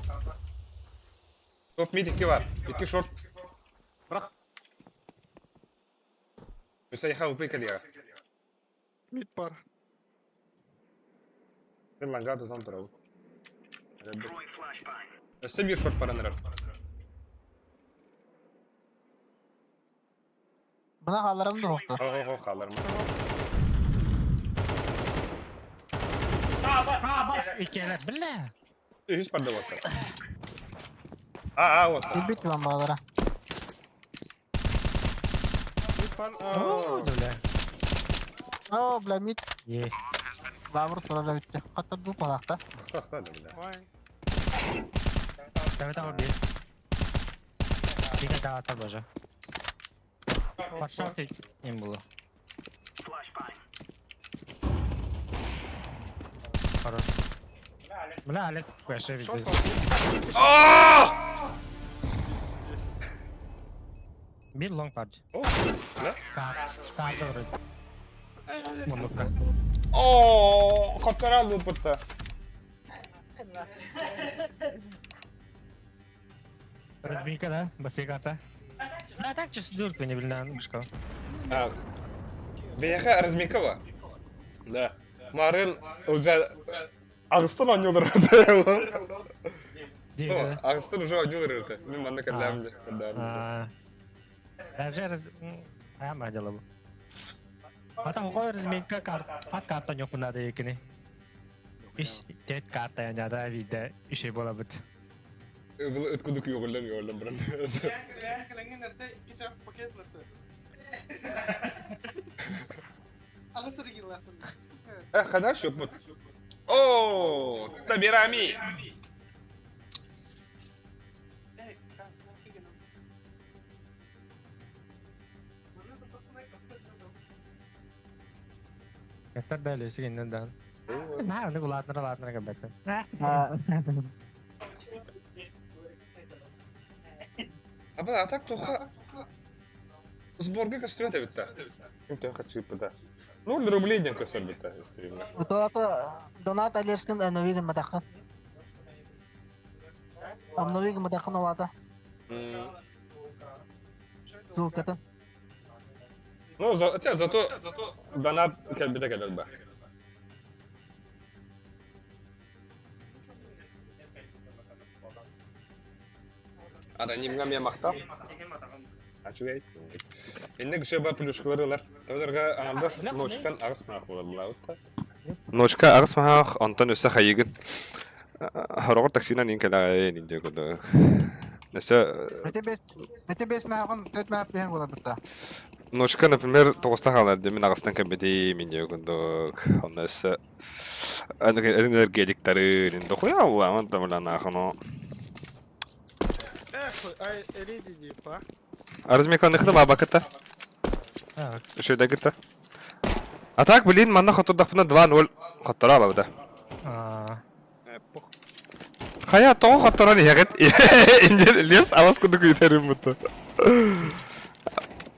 Топ мид 2 бар. 2 шорт. Бірақ. Өсә яха упы калига. Мид бар. Мен ланга тутан турабы. Өсә бир шорт бар анырар. Бына халарым да хокту. Хо хо халармы. А, бас икелер, бля. Үс бар да оттар. А, а, оттар. Бит вам балара. Мид бар. О, бля. О, бля, мид. Е. Лавр турала битти. Каттар ду палакта. Ахта, да, бля. Ой. Давай там бир. Тиге да ата боже. Пошел ты им было. Хорош. Бля, Олег, вообще Шорт видишь. бар. Бир лонг парч. О, да? Как, как вроде. Мунука. О, коттарал бутта. Разминка, да? Басыгата. А так чувствую, дурку не билна, мышка. А, Бияха разминка Да. Марын уже Ағыстан ойнолар өте. Ағыстан уже ойнолар өте. Мен манна кәләм. Даже раз... А, дело бу. А там какой разминка карт... Пас карта не надо екini. Иш тет карта я да вида ишей бола бит. Өткүдүк йоғылым йоғылым бран. Iki час пакетлерде. Ағысыр гиллахтым. Э, хада шөп бут. О, Табирами. Эй, ка, офигенно. Кәсәр дәл өсігеннен да. На, оны ладно, ладно, кабета. Аба, а так тоха сборга көстүбэт эбит да. Ким хачыыппыта. 0 рублей диэн көстөрбүтэ стримҥа. Донат Донат Олешкин обнови гымматаххын. Обнови гымматаххын ол аата. Ссылкатын. Ну, за, ча, зато донат кэлбитэ кэлэр ба. Анонимҥа эмиэ махтал. Үчүгэй. Инник үчүгэй плюшкалары ылар. Тоҕо аҥардас ночкан аҕыс маах буолар булаабыт. Ночка аҕыс маах, онтон өссө хайыгын. Хороҕор таксинан иин кэлэҕин индиэ курдук. Өссө Ити бес мааҕын төрт маах түһэн буолар Ночка, например, тоҕуста хаалар дии, мин аҕыстан кэлбитим индиэ курдук. Онно өссө энергетиктары дохуя улааман тамыланаахыно. Размеканыхны бабакыта. Үшөйдөгүтэ. А так, блин, манна хотурдахпына 2-0 хоттора алабыта. Хайа, тоҕо хотторон иһэҕит? Лепс авас курдук ыытарым бутта.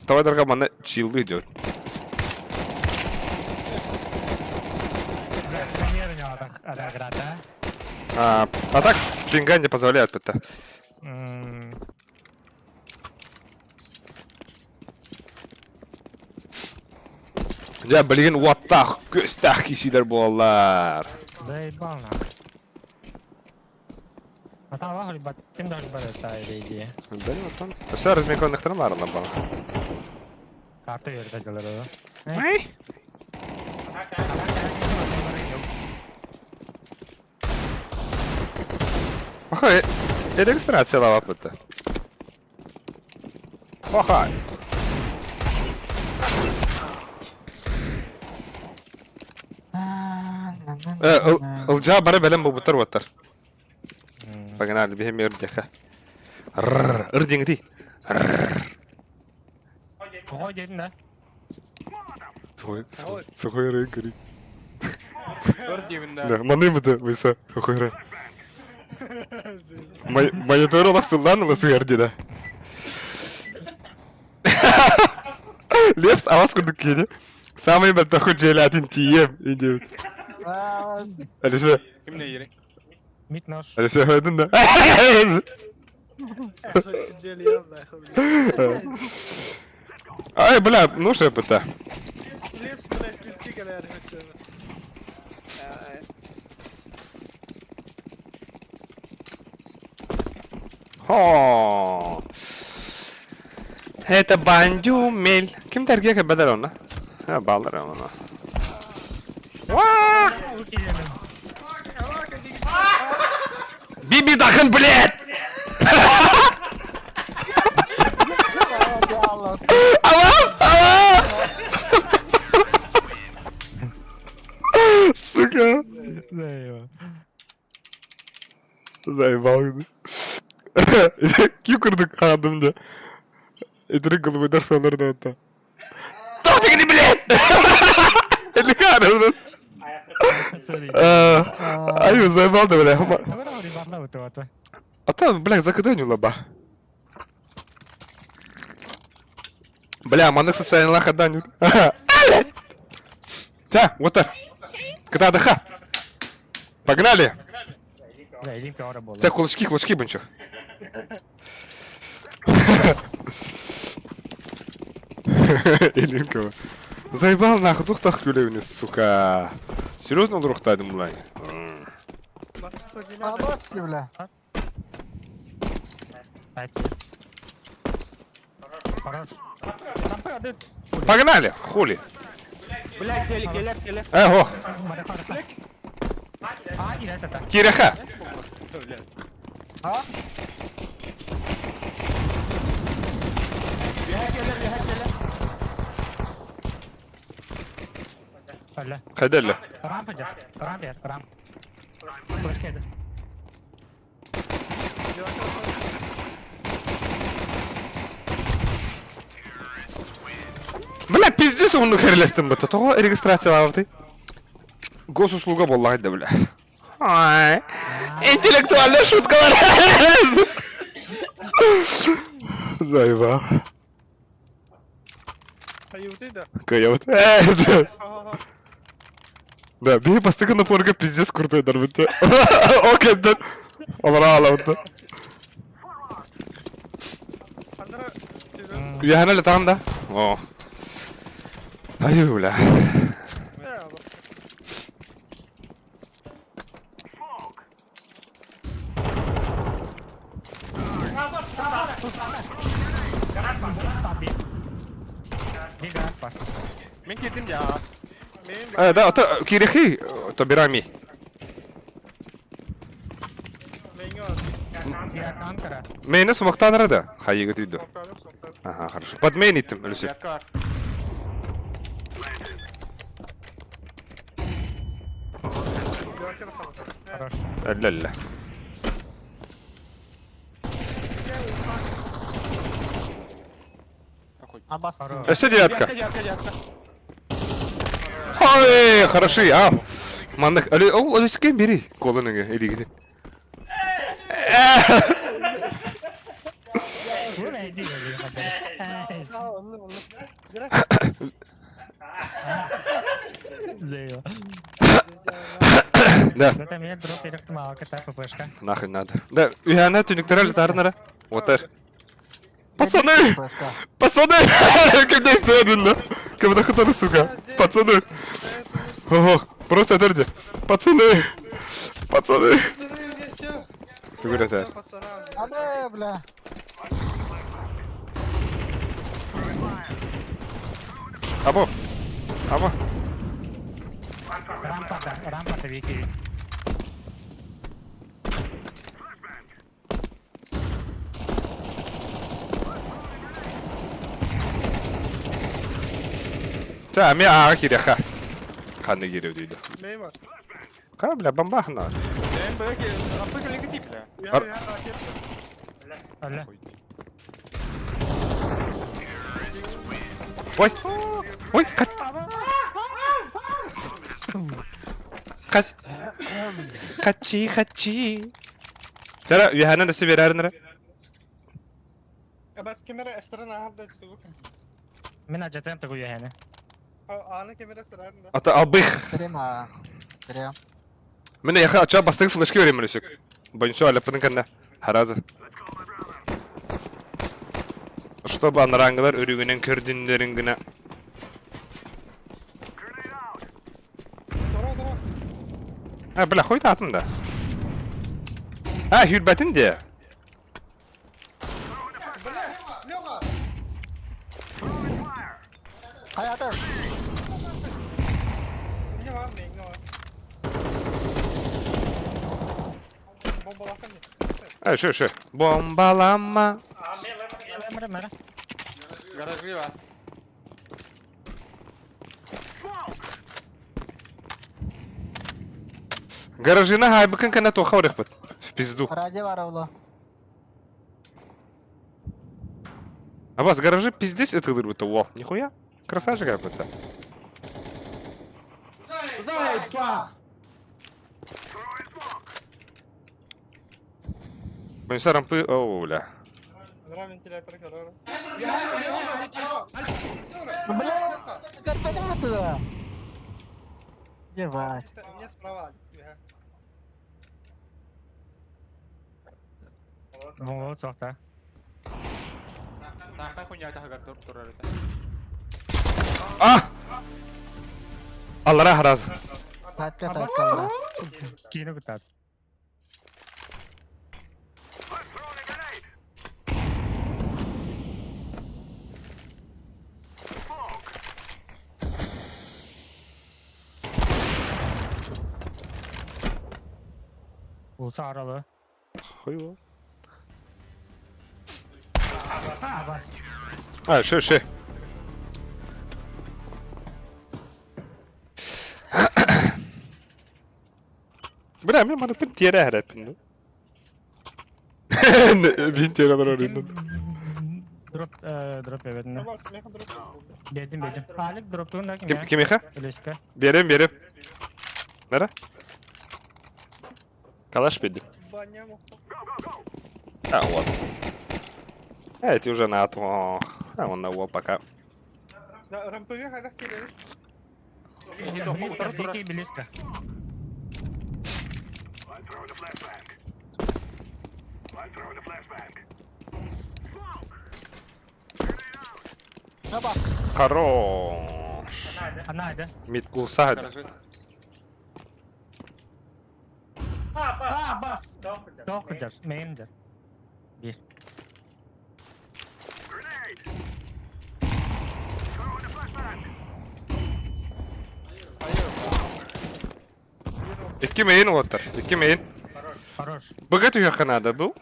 Тоҕо дарга манна чиллы идет. А, а так пинга не позволяет будто. Дьэ, билигин уоттаах, күөстээх киисиилэр буоллар. Заебал нахуй. Атаалаах өлбат, ким да өлбат это идея. Били оттон. Өссө размеконныктарын баарылар бала. Карта берді дьалары. Эй! Аха, регистрациялаабаппыт да. Аха. Ылдьаа бары бэлэм буолбуттар уоттар. Погнали, биһим ырдиэхэ. Рррр, ыр диҥити. Тоҕо диэтин да? Сухой рын көрүй. Өр диэбин да. Да, маны быты, выса, сухой рын. Монитор олох сыллаан ыла сыһар дида. Лепс авас курдук киһи. Самый мөлтөхү дьиэлээтин тиийиэм идиот. Алиса, Ким не ири? Мид нож. Алиса, hördün да? Ай, бля, ну что это? Хо. Это бандюмель. Ким тәргиэ кэлбэтэр онно? Ха, бааллар онно. Биби дахын, блядь! Алас! Алас! Сука! Заебал. Ким курдук хаадым дьэ. Итирик голубойдар суоллар да отта. Тоқ дегени блядь! Эликарым. Ай, заебал да, бля. А то, бля, закидай лаба. Бля, маннык состояниелаах хадан. Ча, вот так. Кытаадыха. Погнали! Так, кулачки, кулачки, бунчук. Илинкова. Заебал нахуй, тух күлэбини, сука. Серьезно олоруохтаадым булай? бля. Погнали, хули. Бля, кели, кели, кели. Эго. Киреха. А? Хайдалла. Бля, пиздец, онну кэрилэстим быта. Тоҕо регистрациялаабытый? Госуслуга буоллаҕай да, бля. Ай, интеллектуальная шуткалар. Заебал. Хайыыбытый да? Кыайабыт. Да, биһи бастакы напорга пиздец крутойдарбыт. Ол кэнтэн олоро аалабыт. Ханнара Үөһэнэ летаҕын да? О. Айыы, бля. Мин киирдим дьэ. Э, да, ото кирихи, то бирами. Мейне сумактан рада. Хайыга түйді. Ага, хорошо. Под мейн иттим, өлүсү. Әллә-әллә. Өссө девятка. Ой, хороши, а. Маннык, өлі, ол өлүскен бери колын өңе, илигитин. Да. Нахуй надо. Да, үһәнә түнүктөрө летарнара. Отар. Пацаны! Пацаны! Кем действует, Кем нахуй сука? Пацаны! Ого, просто это Пацаны! Пацаны! Ты говоришь, Абы, бля. Або! Або! Рампата, рампата Вики. Ча, мен ааҕа киириэххэ. Ханна киириэ дүйдэ. Ха, бля, бомбахна. Ой! Ой, кать! Кать! Качи, хачи! Чара, үһэнэн өссө биэрээрин эрэ. Бас кемера эстерен аһарда субук. Мин ажатыам тугу үөһэни. Ааны кемера эстерен да. Ата албых. Трема. Трем. Мин яха ача бастык флешки берем өсөк. Бойынша алаппытын кэннэ. Харазы. Чтобы анараңгылар өрүгүнэн көрдүннөрүн гына. Тора тора. А, бля, хуй таатын да. А, хүрбэтин де. Бля, Леха! Хайата. Не бар, не бар. Бомбалахан не. А, шö, шö. Бомбалама. Мара, мара. Гаражи бар. Гаражина хайбыкын кэннэ туоха барыахпыт. В пизду. Ради бар оло. А вас гаражи пиздец это будто. О, нихуя. Красавчик какой-то. Бойынша рампы... О, бля. Нра вентилятор көрөр. Бля, карпетим туда. Ебать. Мне справа. Моңол соқта. Саахта хуйня таһыгар тур турар этэ. А! Аллара хараз. Сатка сатка. Киini кутат. Улса аралы. Хуй А, бас. А, шö, шö. Бля, мен маны пын тиэрэ хэрэппин. Бин тиэрэ оройдун. Дроп, дроп эбетин. Бедим, бедим. Алик дроп тугун да Ким ким? кимиха? Үлеска. Берем, берем. Нара? Калаш бедим. Баня А, ладно. Эти уже на то. А он на уол пока. Рампыга хайдах киирэр? Близко, дикий близко. Хорош. Она, да? Мид клуса. А, бас! Тоқыдыр, меймдір. Bir. Икки мейин уоттар. Икки мейин. Хорош. Быга түһүөххэ наада бу.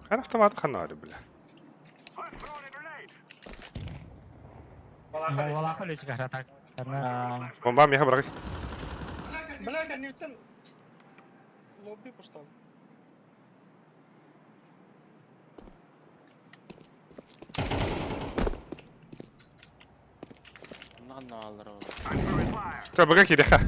Хан автомат ханна бля. Волаха лүсі так. Бомба меха бырагы. Бля, кэнниттэн лобби пустан. Ча быга кириха.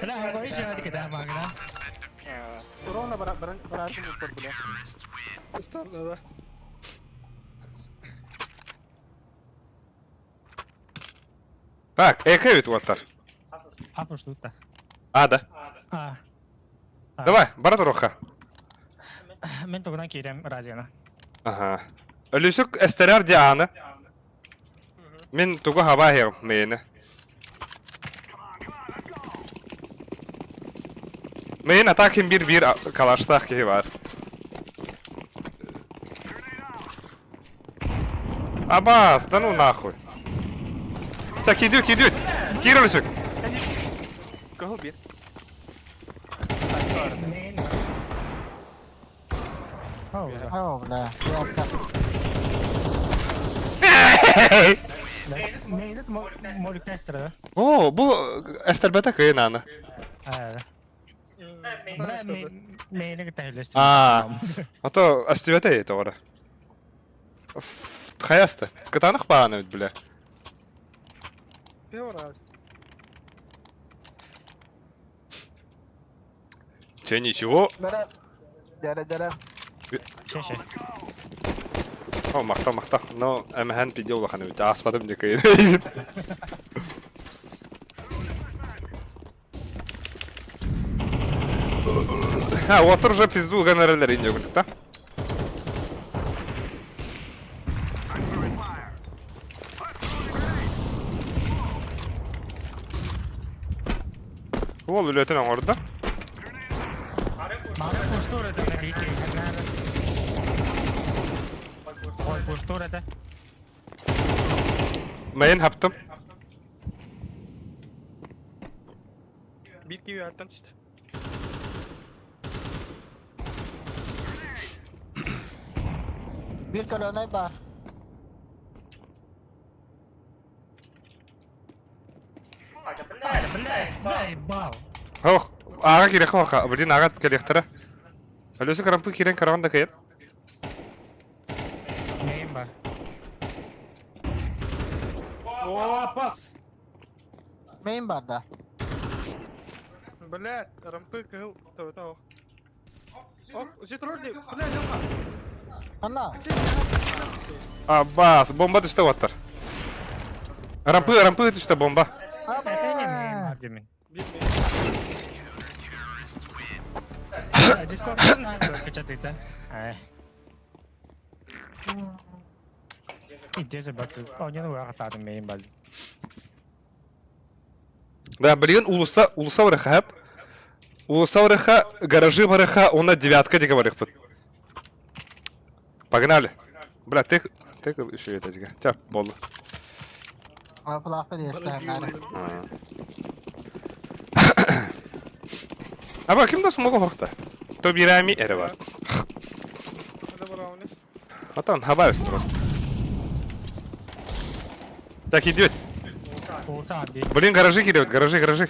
Бля, еще один магна. Ровно баратын упор, бля. Старда, да. Так, эко ведь уоттар. А, что тут? А, да. А. Давай, бара туруха. Мен тугунан киирем радионы. Ага. Өлүсүк эстерер Диана. Мин тугу хаба хер мейне. Мейн атакин бир бир калаштах киһи бар. Абас, да ну нахуй. Так, кидют, кидют. Кир Өлүсүк. Кого бир? О, бля. Молик тестер, О, бу эстербете кыйын аны. да? Мейни тәһилес. А. А то эстибете ете ора. Хаясты. Кытанах бааны бит бля. Первый раз. Че, ничего. Дәрә, дәрә. Шеше. О, махта, махта. Но эмхэн пидел лаханы бит. Аспадым декейин. Ха, отыр уже пизду гонорарлар инде көрдік та. Ол үлетін оңырды. Мары куштур это на бики. Ой, куштур это. Мен хаптым. Бир киви аттан түсті. Бир колонай бар. Бля, ебал. Ох, аға керек хоқа. Блин, аға керектірі. Өлесі карампы керен караван да кайыр. Мейн бар. О, пас! Мейн бар да. Бля, рампы кыл. Тау. Ох, зитролли, бля, Лёха. Ана. Аббас, бомба түсті оттар. Рампы, рампы түсті бомба. Это не мейн бар демен. Бир Дискорд печатает, да? Иде же бак. О, не ну ағатадым мейн бар. Да, блин, улуса, улуса барыха хап. Улуса барыха, гаражи барыха, онна девятка деге барых бит. Погнали. Бля, ты, ты еще это деге. Тя, болды. Аплақ бер ешті. Аба ким да смогу хохта. То бирами эре бар. Атан хабарс просто. Так, идет. Блин, гаражи кириют, гаражи, гаражи.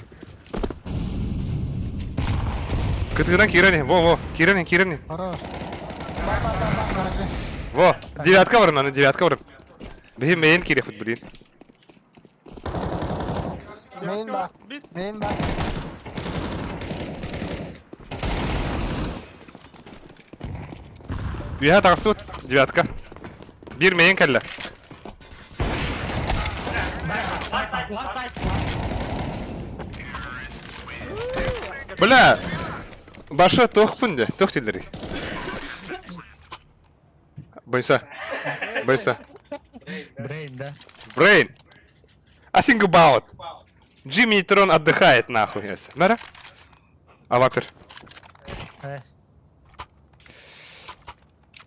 Кытыгынан киирэн, во, во, киирэн, киирэн. Хорош. Бар, бар, бар, бар, гаражи. Во, девятка барым, аны девятка барым. Биһи мейн киириэхпит, блин. Мейн бар. Мейн бар. Үөһэ таҕыстыбыт, девятка. Биир мейн кэллэ. Бля, баша туохпун де, туох дииллэрий? Бойса. Бойса. Брейн, да? Брейн. I think about. Джимми Нейтрон отдыхает нахуй. Эссе. Нара? Авапер. Э.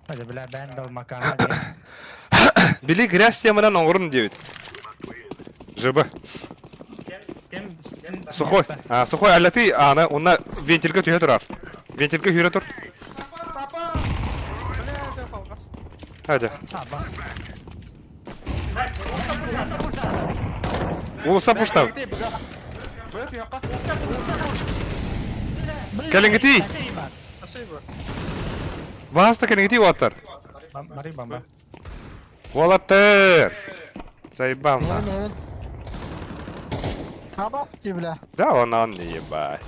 Hadi бля, бэн дал макана. Били грязь темынан оҥорун диэбит. ЖБ. Сухой. А, сухой аллаты, ана, онна вентильга түһэ турар. Вентильга хүрэ тур. Hadi. Уулусса пуштав. Кэлиҥҥитий. Бааста кэлиҥҥитий уолаттар. Барый бомба. Уолаттар! Заебал на. Абас бля. Да он он не ебать.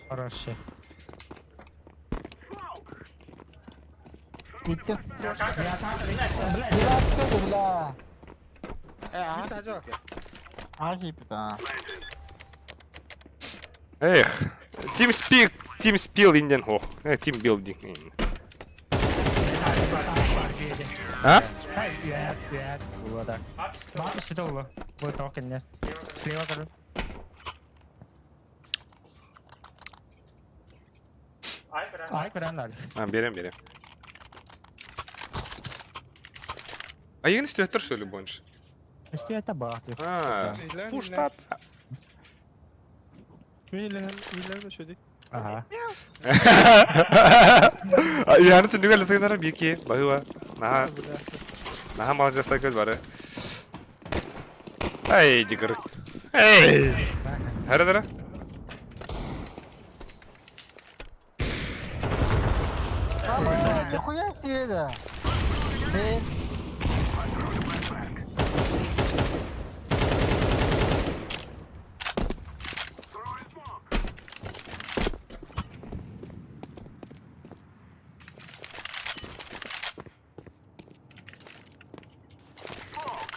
Хороший. Bitti. Бля. Эх, Team Speak, Team Spill инден хох. Team Building. А? Слева, короче. Ай, көрөн А, берем, берем. А егин истибэттэр что ли больше? Истибэтэ баҕа. А, пуштат. Ага. Яны түннүгэр латыгынара бики, баһыба. Наһаа, наһаа маладьыастар көл бары. Эй, дигр. Эй! Хара Нихуя себе да. Блин.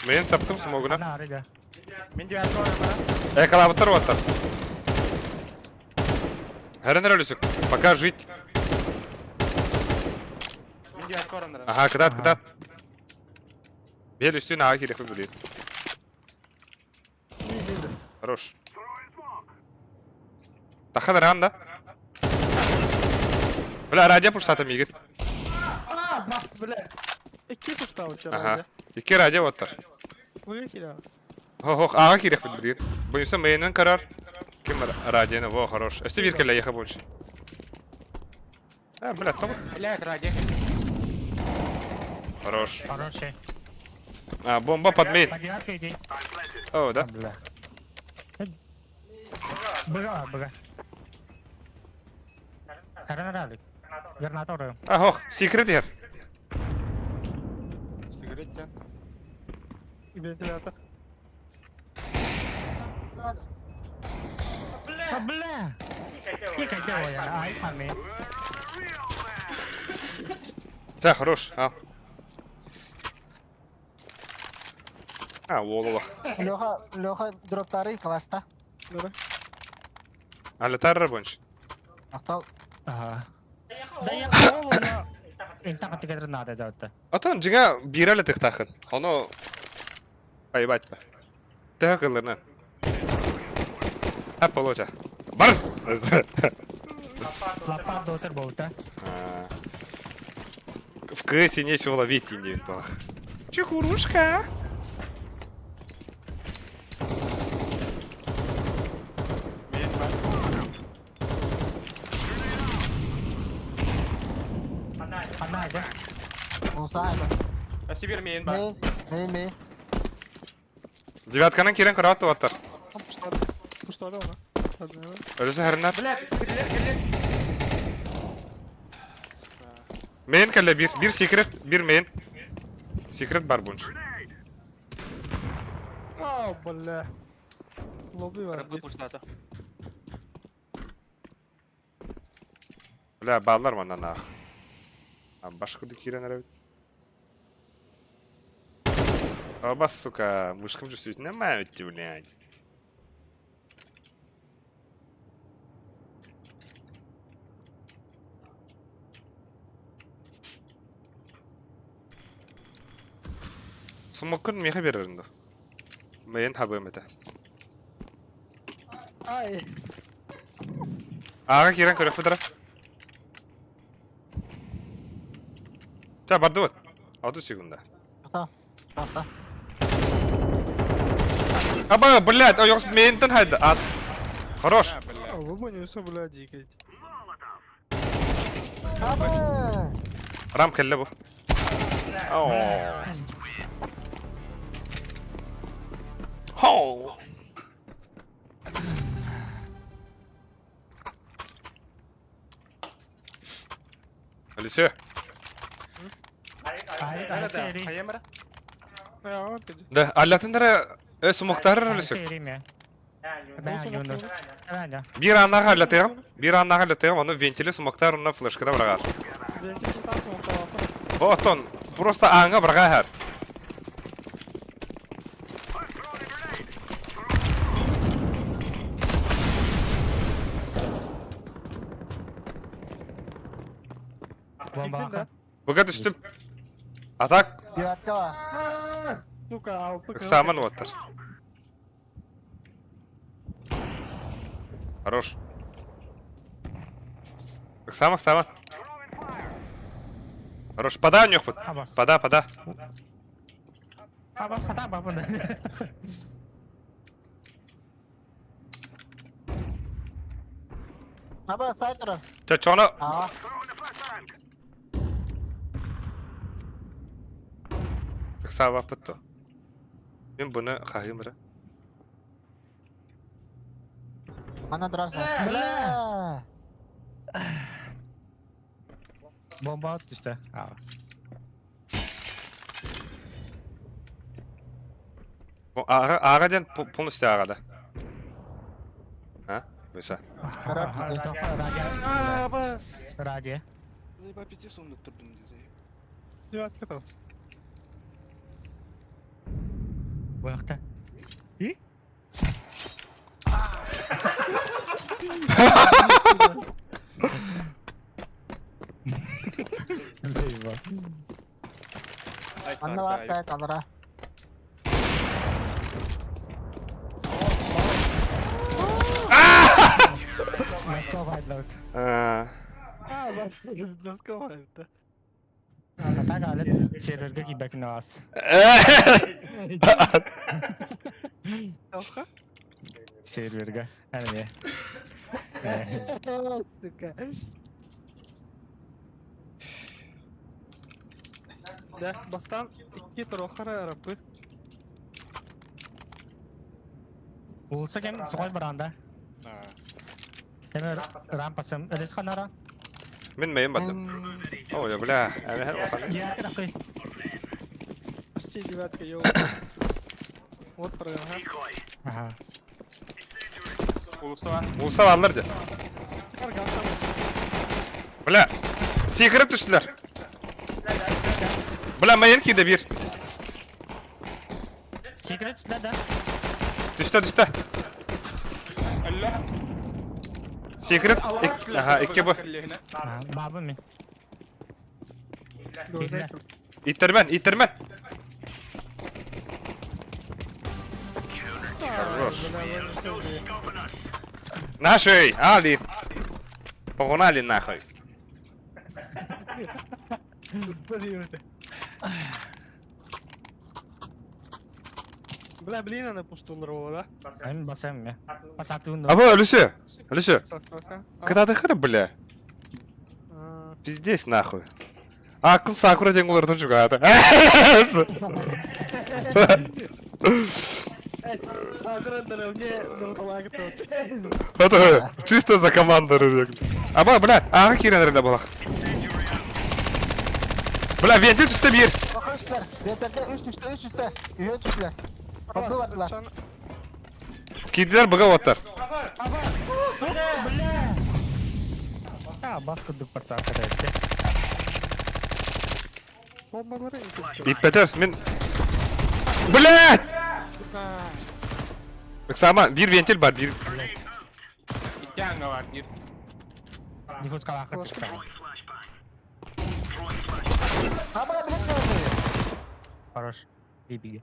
Мен саптым смогуна. Э, калабыттар уоттар. Хэрэнэр өлүсүк. Пока жить. Ага, кытаат, кытаат. Бел үстүн аға кириэхпит билин. Хорош. Тахан рам да? Бля, радио пуштатым игит. А, бас, бля. Икки пуштауча Ага. радио. Икки радио оттар. Выхиля. Хо-хо, аға кириэхпит билин. Буюса мейнен карар. Ким радионы, во, хорош. Өстө бир кэллэ еха больше. А, бля, там. Блядь, радио. Хорош. Хороший. А, бомба под мейн. По девятке иди. О, да? Бля. Быга, быга. Гранаторы. А, ох, секрет ер. Сигарет Вентилятор. Бля! Бля! Ай, маме. Все, хорош. А. А, уололах. Леха, Леха дроптары класста. Давай. Алетарра больше. Мактал. Ага. Да я Инта категория надо да. Атон жиңа бирәле тыхтахын. Оно поебать па. Тыха кылырна. А получа. Бар. Лапа дотер болта. В КСе нечего ловить, не было. Чехурушка. Ханна айда? Муса айда. Сибир мейін бар. Мейн, мейн, мейн. Девятканан киирэн көрөөт туаттар. Пуштады. Пуштады оны. Өлүсэ хэрнэр. Бля, кирилер, кирилер. Мейн кэллэ биир. Биир секрет, биир мейн. Секрет бар бунш. А, бля. Лобби бар. Рабы пуштата. Бля, бааллар манан аах. Баш курдук киирэн эрэбит. Оба, сука, мышкам жүсүтүнэ маавитти, блядь. Сумоккун миэхэ биэрэрин дуо? Мэйин хабыам этэ. Ай. Ааҕа киирэн көрүөхпүт эрэ. Ча, бардыбыт. 30 секунда. Ата. Аба, блядь, ойоҕос мейинтэн хайда. Ат. Хорош. Вы поняли, блядь, дикать. Аба! Рам кэллэ бу. Оо. Хоу. Алисия. Да, аллатындара сумоктарыр Алисия. Биир ааннаах аллатыам, биир ааннаах аллатыам, ону вентили сумоктар онно флешкада быраҕар. Оттон просто ааҥҥа быраҕа иһэр. Быга түстүм. А так ыксааман уоттар. Хорош. Ыксаама, ыксаама. Хорош. Пода ньөхпүт. Пода, пода. Аба сата бабын. Аба сайт турар. Чочоно. Аа. Ыксаабаппыт дуо? Мин буну хаһыым эрэ. Манна турарсан. Бля! Бомба түстэ. Аа. Ааҕа, ааҕа диэн полностью ааҕа да. А? Выса. Радио. Заеба пиздец он турдум дизай. Девятка там. Буяқта. И? Заеба. Манна бар сайт алара. Москва вайдлаут. Аа. А, Москва это. А так алып серверге кийбекин аас. Алха? Серверге. Әне. Сука. Да, бастан икки торохара арапы. Улса кем согой баранда. Кем рампасым. Элес ханара. Мин мэйин бардым. Ой, бля. Әмәһәр охан. Я кыракый. Почти девятка, йоу. Вот про, ага. Ага. Улуса. Улса баллар дьэ. Бля. Секрет түстүлэр. Бля, мэйин киирдэ биир. Секрет да да. Түстэ, түстэ. Секрет. Ага, икки бу. Бабы мин. Иттэрмэн, иттэрмэн. Хорош. Нашей, Али. Погнали нахуй. Бля, блин, она пуштулар да? Мен басам мен. Басатуын. Аба, Алисе, Алисе. Когда ты хара, бля? Пиздец нахуй. Акыл Сакура диэн уларытан чугаата. Сакура наравне Это чисто за команду рыбек. Аба, бля, ага хирен рыбе была. Бля, вентиль түстэ бир. Вентильде үс түстэ, үс түстэ. Үһүө түстүлэр. Орду бардылар. Киирдилэр быга уоттар. А, бас курдук пацан катается. Иппэтэр, мин... Блядь! Ыксаама, биир вентиль бар, биир... Икки аҥа бар, биир. Не хускалаахха тыксаҕын. Аба, билет Хорош. Бибиге.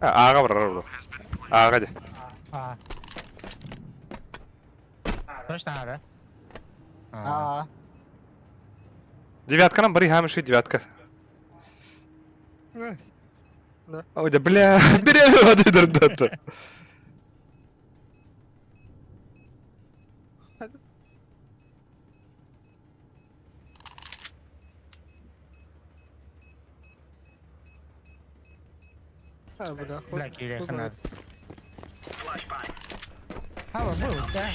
Ааҕа барар ордук. Ааҕа дьэ. А. Точно да? Аа. Девятканан бары хаамышый девятка. Ой, да бля, бери воды дырдата. А, бля, Бля, киирэ ханаа. Хаба бу, да.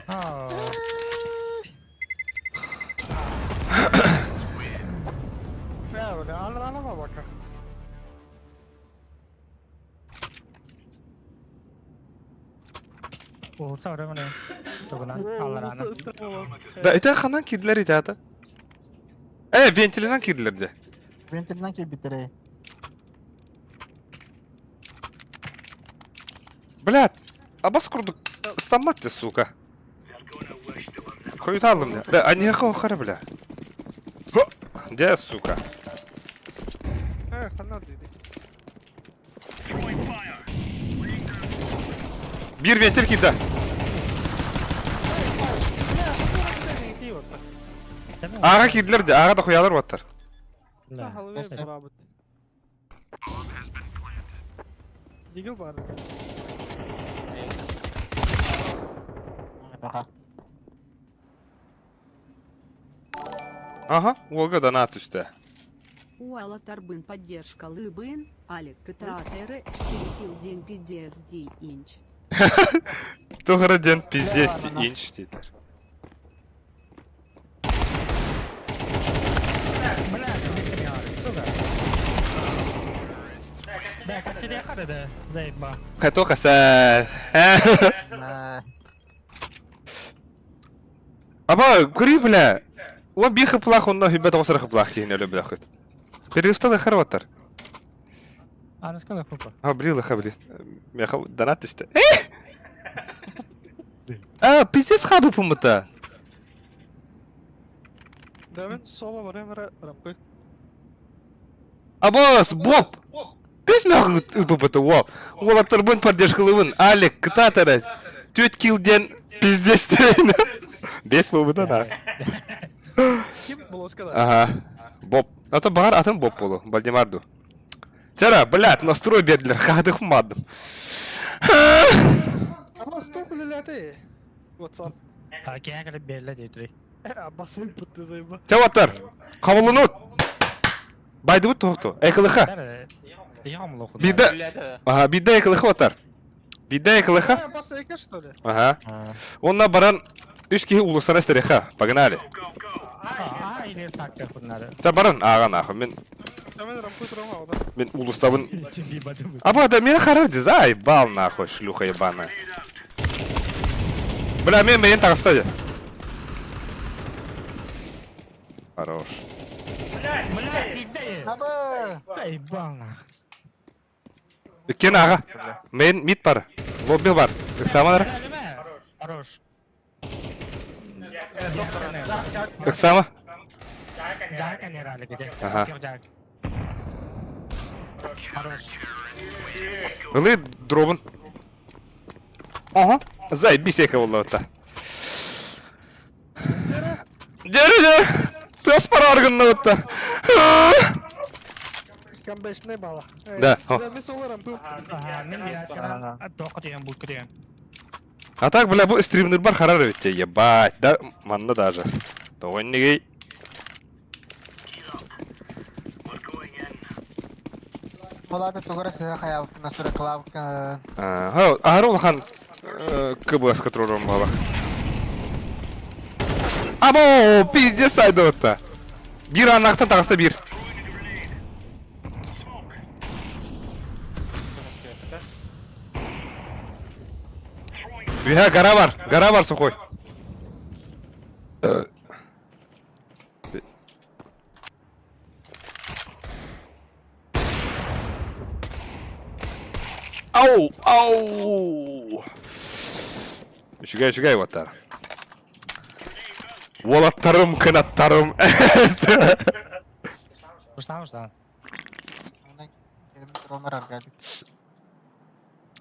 Аа. Бля, бля, аллана бака. Уурса өрөмүнэ. Тугунан алларааны. Да, это ханан киирдилэр ити Э, вентилинэн киирдилэр дии. Вентилинэн киирбиттэрэй. Блядь, абас курдук ыстаммат ты, сука. Хойутаалым да. Да, аньяха охара, бля. Где, сука? Э, ханна диди. Биир вентиль киирдэ. Ааҕа киирдилэр дии, ааҕа да хуялар уоттар. Да. Дигил бар. Аха. Ага, уолга донат түстэ. Уала Тарбын поддержка Лыбын, Алик КТАТР, 4 килл день PDSD инч. Тугара диэн пиздец инч диэтэр. Бля, сука. Бля, как себе да, заеба. Хато хасар. Аа. Аба, көрүй бля. Уа биир хыплах онно хүбэт оҕусар хыплах диэн өлө бля хыт. Перерывталы харваттар. А, сколько хупа? А, блин, лаха, блин. Мяха донат түстэ. А, пиздец хабы пумыта. Да мен соло барам рампы. Абас, Боб! Бес мягы ыпыпыты, уол. Уолаттарбын поддержкалыбын. Алик, кытаатара. Түөт килл диэн пиздец диэн. Бес буолбута да. Ким булоска да? Ага. Боб. А то баҕар атын Боб буолу. Бальдемар ду. Чара, блядь, настрой бердилэр. Хаадых мадым. Абас тоқ үлеләте. WhatsApp. А, киһи белле диэтри. Абасын пытты заеба. Чаваттар. Хабылынут. Байдыбыт туохту. Экылыха. Бида. Ага, бида экылыха отар. Бида экылыха. Абас эке что ли? Ага. Онна баран үс киһи улусара стереха. Погнали. А, или сакта хуннары. Та баран ага нахуй. Мен Мен рампы турам алда. мен улустабын. Аба, да мен харар дизай бал нахуй, шлюха ебаная. Бля, мен мен таҕыста Хорош. Бля, бидде. Аба. Заебал нах. Кен аға. Мен мид бар. Лобби бар. Ыксама Хорош. Ыксама. Жарка не рали где. Ага. Хорош. Ылы дробун. Ага. Заебись эка болла Дәрі де. Тас пара аргынна отта. Камбэчный бала. Да. А так, бля, бу стримнырбар харар эбит ебать. Да, манна даже. Тоҕоннигий. Булата тугара сыһа хайаабыккына суракылаабыккына. Аһары улахан КБС-ка турарым буолар. Або, пиздец сайдыбытта. Биир аннахтан таҕыста биир. Үһэ гора бар, гора бар сухой. Ау, ау! Үчүгэй, үчүгэй уоттар. Уолаттарым, кынаттарым. Устаан, устаан.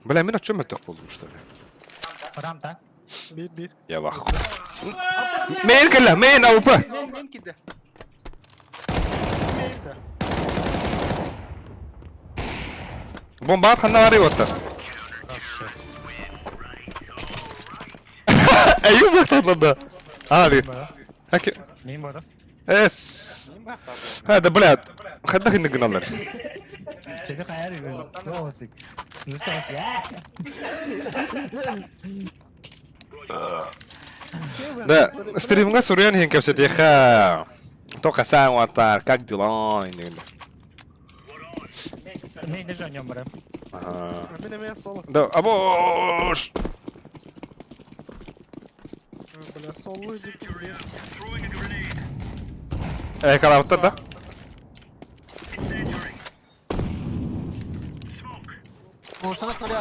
Бля, мин оччо мөлтөх буолдум, что ли? Барам та. Биир биир. Я вах. Мейн кэллэ, мейн АУП. Мейн киирдэ. Бомбаат ханна барый уоттар? Эйю бахтарланда. А, би. Хаки. Мин буолар. Эс. Ха, да блядь. Ханна хинна гыналлар. Сeni хайар үгүн. Да, стримҥа суруйан иһин кэпсэтиэххэ. Только саҥ уаттар, как дела? Мен де жоньом бара. Ага. Мин эмиэ соло. Да, абош! Бля, соло дикий. Э, калабыттар да?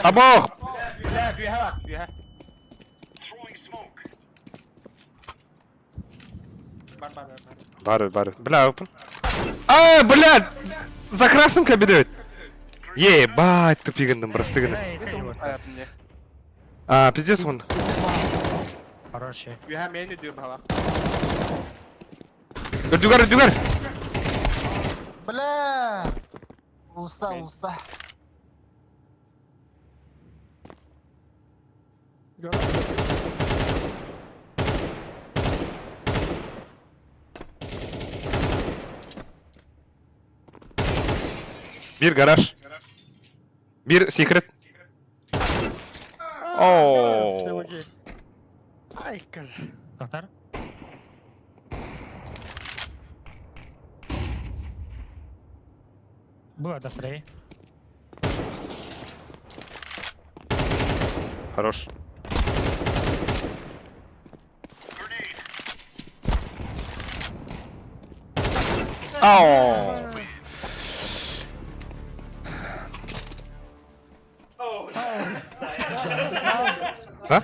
Абох! Бля, бүһэ бак, бүһэ. Бар, бар, бар, бар. Бар, бар. Бля, open. А, блядь! За красным кабинет! Ебать, тупигандым, простыганы. А, пиздец он. Хороший. Бүһэ мени диyor бала. Үрдүгэр, үрдүгэр! Бля! Улуста, улуста. Биир гараж. Биир секрет. Оо. Айка. Доктор? Было доктор. Хорош. Ау! А?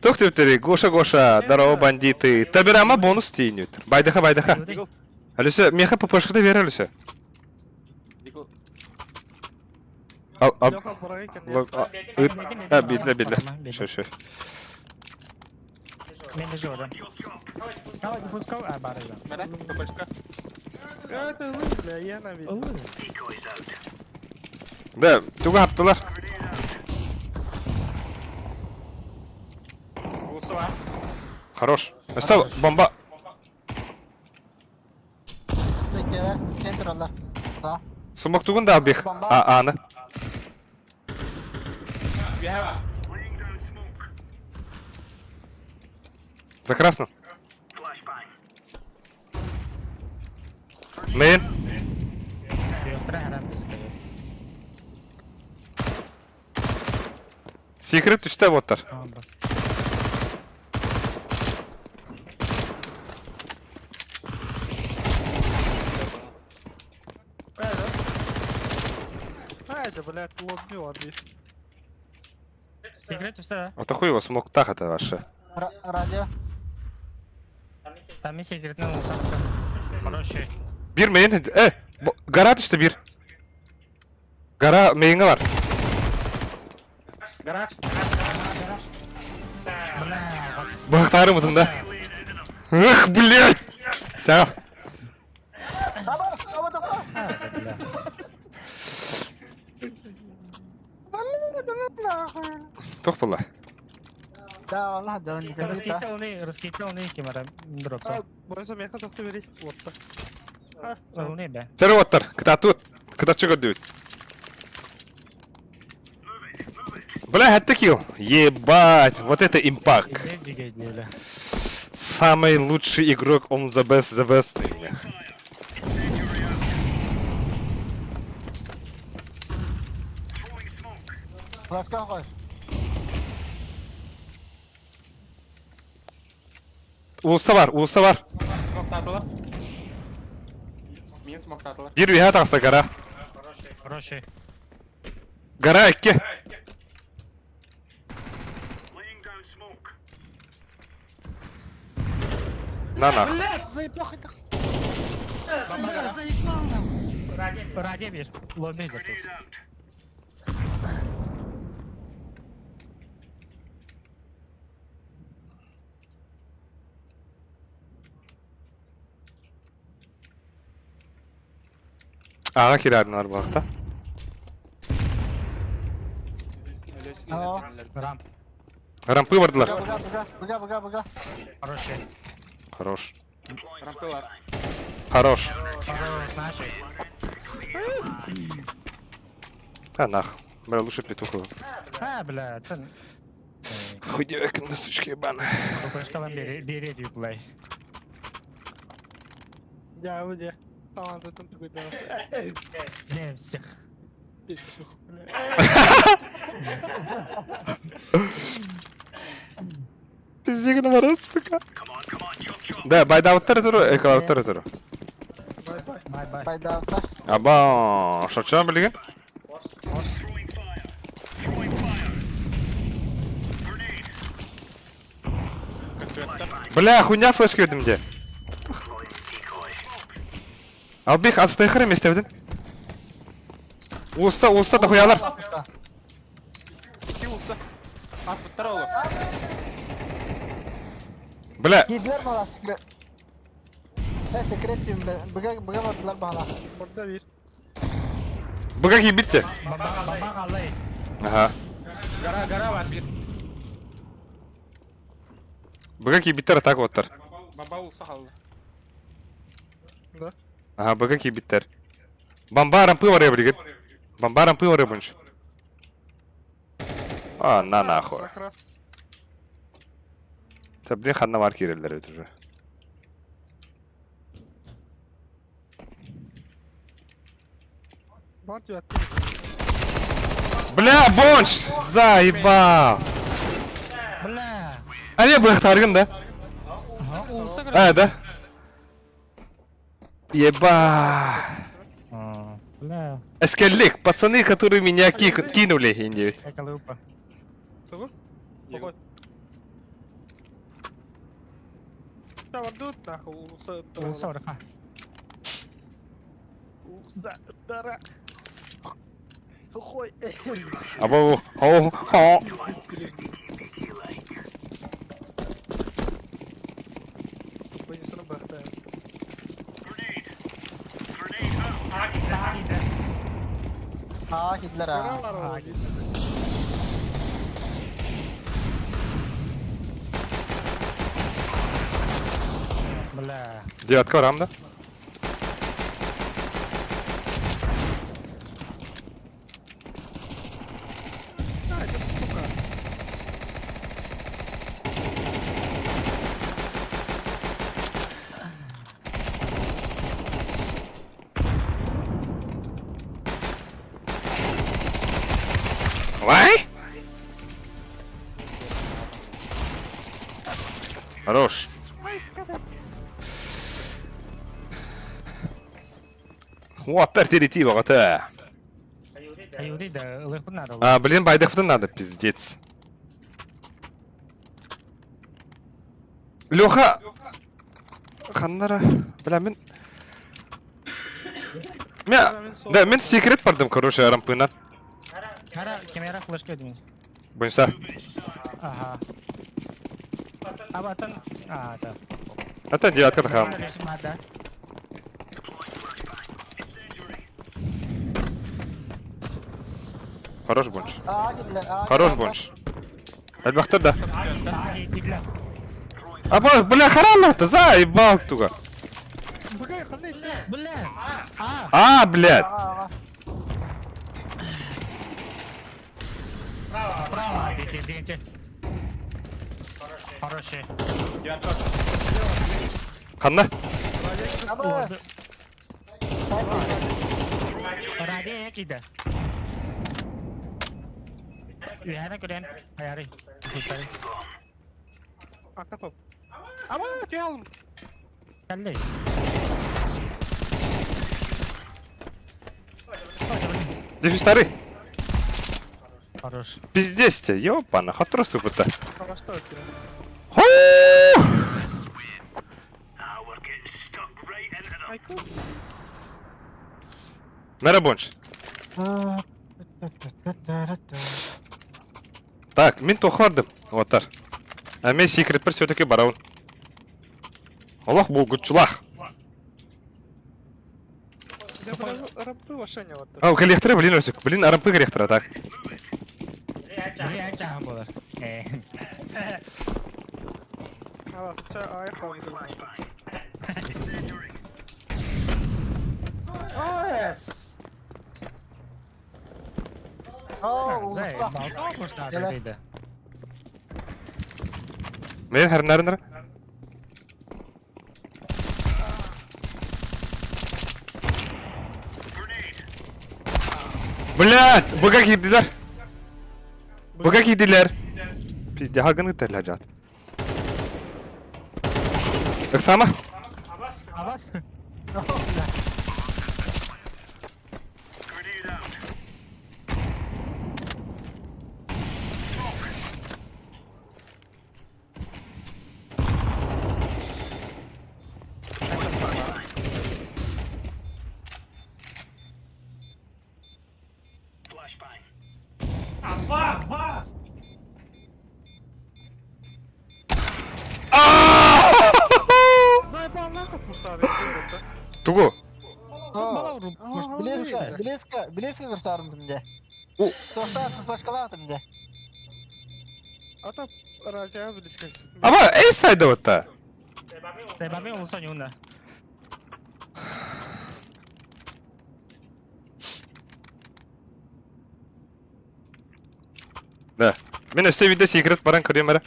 Туох түптери, Гоша Гоша, здорово, бандиты. Табирама бонус тиийнүт. Байдаха, байдаха. Алюся, меха ППшката бер Алюся. Ал, ал, ыт, а, бидле, бидле. Шө, шө. Мен де жорда. Давай, пускай, а, бары да. Это вы, бля, я на видео. Да, туга хаптылар. Хорош. Өссө бомба. Сумок тугун да албих. А, аны. За красным. Мейн. Секрет түстэ буоттар. Это, блядь, лобню объясни. Секрет түстэ да? Вот хуй его смог так это ваше. Радио. Там секретный улсак. Хороший. Биир мейн. Э, гора түстэ биир. Гора мейнге бар. Гараж. Бахтары мытында. Эх, блядь! Так. Туох буолла? Да, Allah да, не Раскидал не, раскидал не кемара дропта. Бойса меха тохту бери. Уотта. Ылны бе. Чары оттар, кытаатыт. Кытаччы көрдүбүт. Бля, хэттэ килл. Ебать, вот это импакт. Самый лучший игрок, он the best, the best. Флешка қой. Уулусса бар, уулусса бар. Смоктатылар. Мин смоктатылар. Биир үһэ таҕыста гора. Хороший. Гора икки. На нах. Блядь, заебал это. Ради бир. Лоби готов. Аҕа киирэринэр буолта. Рамп. Рампы бардылар. Быга, быга, быга, быга, быга. Хороший. Хорош. Рампылар. Хорош. Хорош, наши. А нах. Бля, лучше петух. А, бля, это... Хуйдевек на сучки ебаная. Кукушкалам бери, бери плей. Я выйди. Tamam zaten tükürdü. Не, всех. Пиздец, наоборот, сука. Да, байдауттар туру, эколауттар туру. Бай бай. Пайда. Аба, шачан билген? Бля, хуйня флешка бердим де. Албек, астайхар емес тебедин. Уста, уста да хуялар. Икки улса. Аспыттар олу. Бля, Кидлер бала секрет. Э, секрет деймін бе. Быга, быга бардылар бала. Orada bir. быга кийбитти. Баба, баба қалай. Ага. Гора, гора бар бир. Быга кийбиттер атак оттар. Баба улса қалды. Да. Ага, быга кийбиттер. Бомба рампы бар билген. Бомба рампы бар бунш. А, на нахуй. Закрас. Та блин, ханна бар кирелдер бит уже. Var diyor attı. Бля, бонш! Заебал! Бля. А не, быхтаргын да? Улса А, да? Еба! А, Бля. Эскелик, пацаны, которые меня кинули, инди. Эколупа. Sıvı. Поход. Да, вардут нахуй. Улса. Улса орха. Улса. Дара. Хуй. Або, о, о. Oyuncusuna baktı. А, кидлер а. Gara var o. Бля. Девятка рам, да? А, это сука. Вай? Хорош. Вот, теретива, вот. Аюри да, лыху надо. А, блин, байдахтан надо, пиздец. Леха! Ханнара, бля, мен... Мен... Да, мен секрет бардым, короче, рампына. Кара, камера флешка деймін. Бойынса. Ага. Абатын. А, да. Это девятка хам. Да. Хорош бунч. Хорош бунч. Элбэхтэр да. Аба, бля, хараллахта, заебал туга. Бля! А, блядь. Справа! Бейте, Хороший. Ханна? Радио кида. Үһәнә көрен, аяры. Күтәр. Ата топ. Ама, түйалым. Кәлле. Дефистары. Хорош. Пиздец тебе, ёпана, хатрос выпыта. Хорошо, Ху! Айку. Мэрабонч. Так, мин тохардым. Отар. А мен секрет все-таки барабын. Олох булгучулах. А, коллекторы, блин, Росик. Блин, РМП коллектора, так. Мен хәрнәрнер. Блядь, быга киирдилэр. Быга киирдилэр. Пизде хагын ыттарлар жат. Ыксама. Абас. Тугу. Близко, близко, близко көрсарым димде. Тоқта, димде. Ата радио близко. Аба, эй сайда вот-то. Бабе улса юнда. Да. Мен өсте видео секрет баран көрем бара.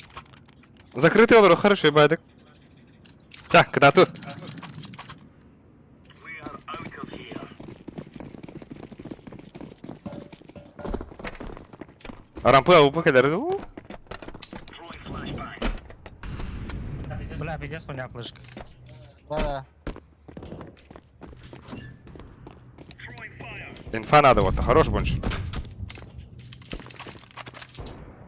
Закрытый олар хорошо байдык. Так, когда тут? Рампы АВП кедер. Бля, пиздец, у меня флешка. Да. Инфа надо вот, хорош бонч.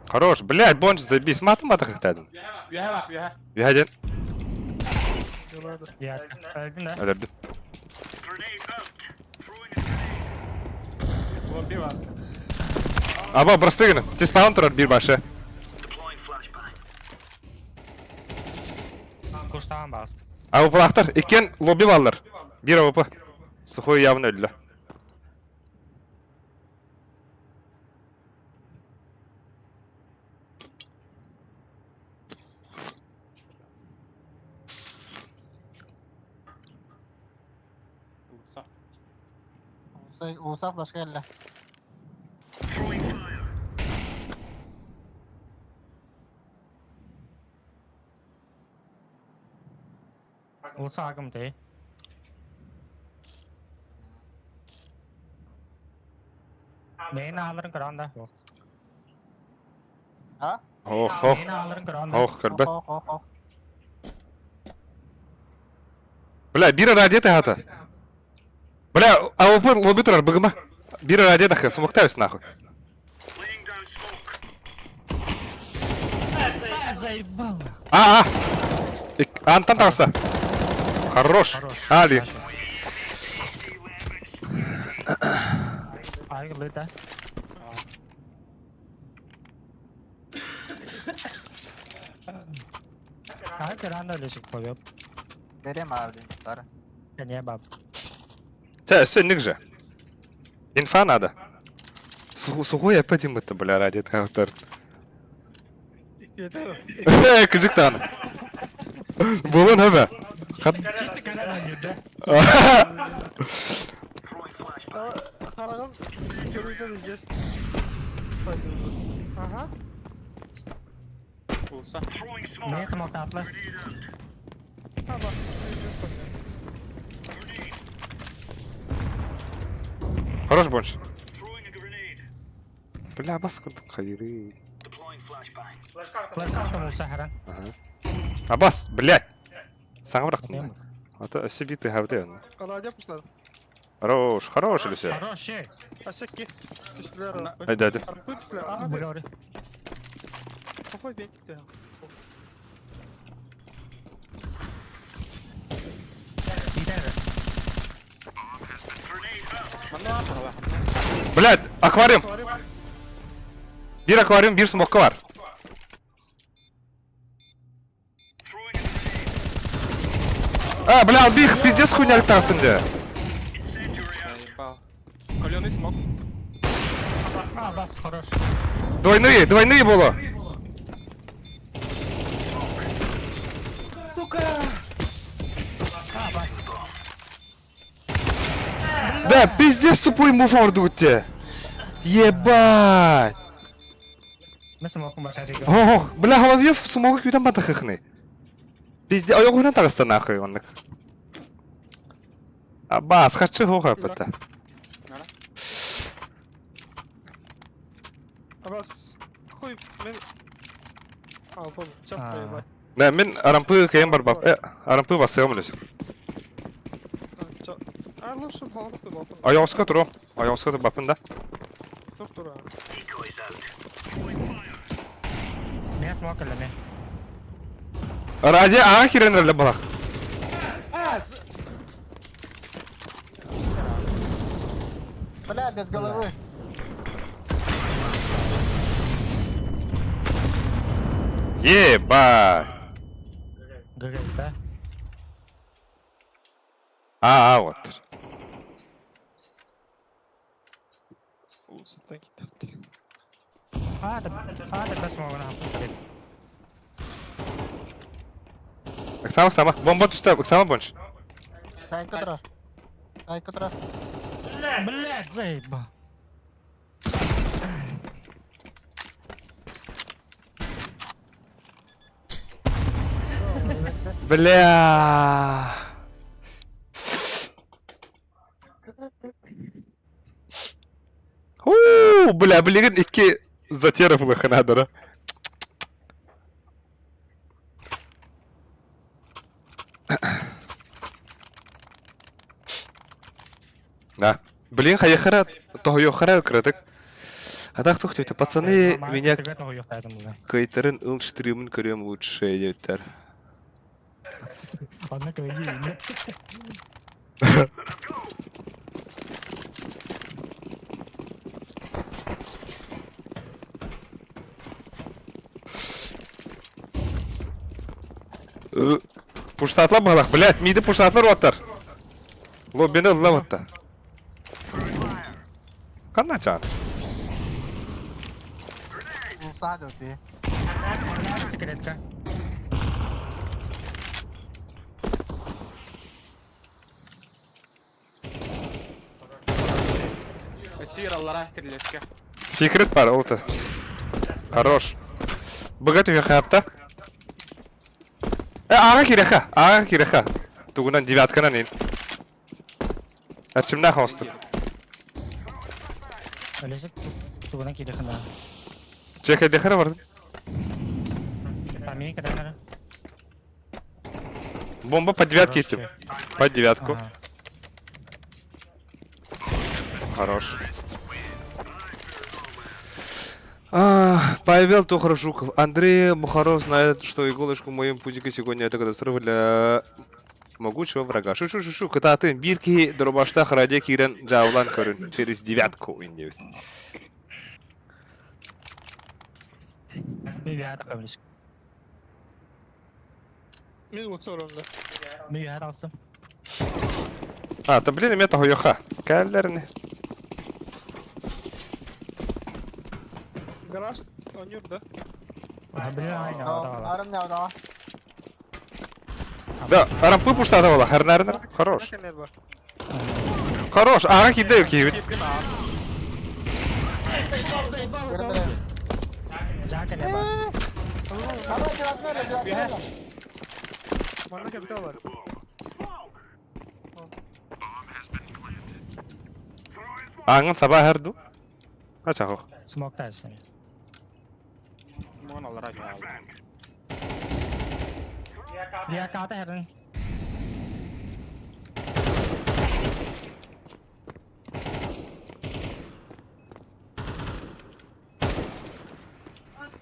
Хорош, блядь, бонч забись. Маты маты хахтадын. Вихаден. Я Өлөрдүм. Аба, просты гына. Ти спаун турар бир башы. Куштан бас. АВП-лахтар. Иккен лобби баллар. Бир АВП. Сухой явно өллө. Улса флешка элле. Улса агым ты. Мен алырын көрәндә. А? Ох, ох. Мен алырын көрәндә. Ох, көрбөт. Бля, бир радио хата. Бля, АВП лобби турар быгыма. Бир радио тахы, сумуктайбыз нахуй. Заебал. А, а. Антон таста. Хорош. Али. Айгылы да. Ай, көрәндә лешик қойып. Берем abi bunları. Не баб. Те, все, ник же. Инфа надо. Сухой опять им это, бля, ради автор. Кыжык даҕаны. Буолан хөбө. Чисто канал да. Хараҕым көрүүтэ билгэс сайдыллы. Аха. Булса. Не самолтаатла. Абас. Хорош больше. Бля, бас курдук хайыры. Флешка мусахара. Ага. Абас, блядь. Саҥа бырахтым. Ата өссө биир тыһаабыта онно. Радио пушлар. Хорош, хорош Люся. Хорош, эй. Асекки. Түстүлэр. Айда, айда. Арпыт, ага. Блори. Какой бентик ты? Блядь, аквариум. Биир аквариум, биир смокка бар. А, бля, албих, пиздец хуйня таҕыстым дии. Заебал. Каленый смог. А, бас, хорош. Двойные, двойные было. Сука! Да, пиздец тупой мув оҥордугут дии. Ебать. Мен смокум басарыга. Ох, бля, Головьев смогу күүтэн батахыхны. Пизде, ойоҕуһунан таҕыста нахуй оннук. Абаас, хаччы хоха аппата. Абас, хуй, мен... А, пол, чап проебать. Да, мин арампы кэйэн барбап. Э, арампы басыам үлэс. А, лучше балык балкон. Ойоҕоско туруом. Ойоҕоско турбаппын да. Тур тура. Мен смок элеме. Ради аҕа киирэн эрэллэр балах. Бля, без головы. Ебать. ГГ, А, вот. А, да, а, да, смогу Ыксама, ыксама. Бомба түстэ, ыксама больше. Сайка турар. Сайка турар. Блядь, заебал. Бля. Уу, бля, билигин икки затеров лыхынадара. Да. Блин, хайахара, тоһуйуоххара кыратык. Атах тух тетя, пацаны, меня кайтарын ыл штримын көрөм лучше диэбиттэр. Одна кыайыы Пуштатлар баҕалаах, блядь, миди пуштатлар уоттар. Лоббины ылла уотта. Ханна чаан? Улсаа дөпи. Секретка. Сир аллара кирилеске. Секрет бар, ол та. Хорош. Быга түһэ хаапта. Э, аҕа кирэхэ, аҕа кирэхэ. Тугунан девятканан ин. Эрчимнээх оҥостук. Өлөсүк тугунан киириэххэ наада. Чекэйдэхэ эрэ бардын. Амин кэтэннэрэ. Бомба по девятке иттим. По девятку. Хорош. А, Павел Тухаржуков. Андрей Бухаров знает, что иголочку в моем пузике сегодня это катастрофа для могучего врага. Шу-шу-шу-шу, кытаатын биир киһи дробаштаах радио киирэн дьаабылаан көрүн через девятку иннибит. Мин вот сором да. Мин астым. А, та блин, эмиэ тоһуйуохха. Кэллэрини. Гараж ойнуур да? Арым не одава. Да, арампы пуштата була, харнарнар. Хорош. Хорош, ага кидаю киевит. Манна капитал бар. Аңын саба херду. Ачахо. Смок тайсын. Мон алара алды. Я ката херин.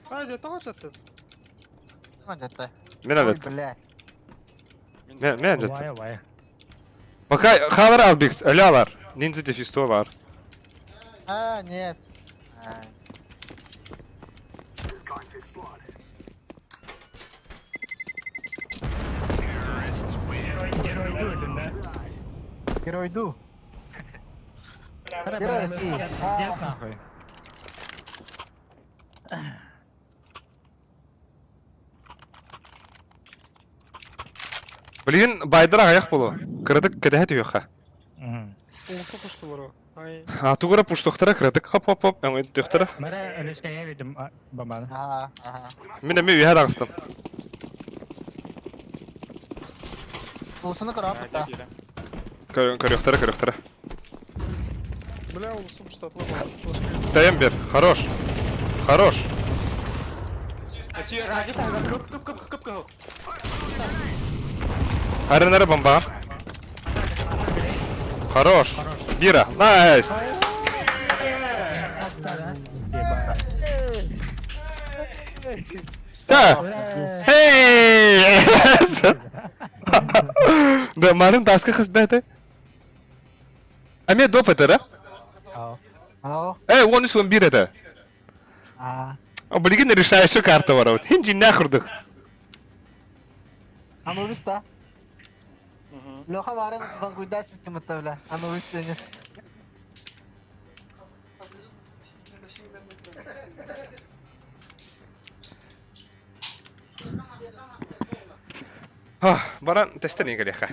Айда, тоҕо саттын? Мен алат. Блядь. Мен мен жаттым. Вай вай. Пока халар албикс, өлялар. Ниндзя дефисто бар. А, нет. Геройду. Герой России. Пиздец нахуй. Блин, байдыр аяқ болу. Кырдык кедеһе түйөха. Уусу куштулар. Ай. А тугура пуштухтара кырдык хоп хоп хоп. Эң төхтара. Мара өлөскә видим бомбаны. Ага, ага. Мен эми үйә дагыстым. Уусуну көрөп та. Көрөктөрө көрөктөрө. Бля, уусу штатлы бар. Тайм бер. Хорош. Хорош. Аренара бомба. Хорош. Бира. Найс. Да. Hey! Да, марын таска хызбәті. А мен доп это, да? Ау. Эй, он из бир это. А. А блин, решающая карта ворот. Хинджи нахурдук. Анубис та. Лоха барын бангуйдас бикиматта бля. Анубис дени. Баран тестен егелеха.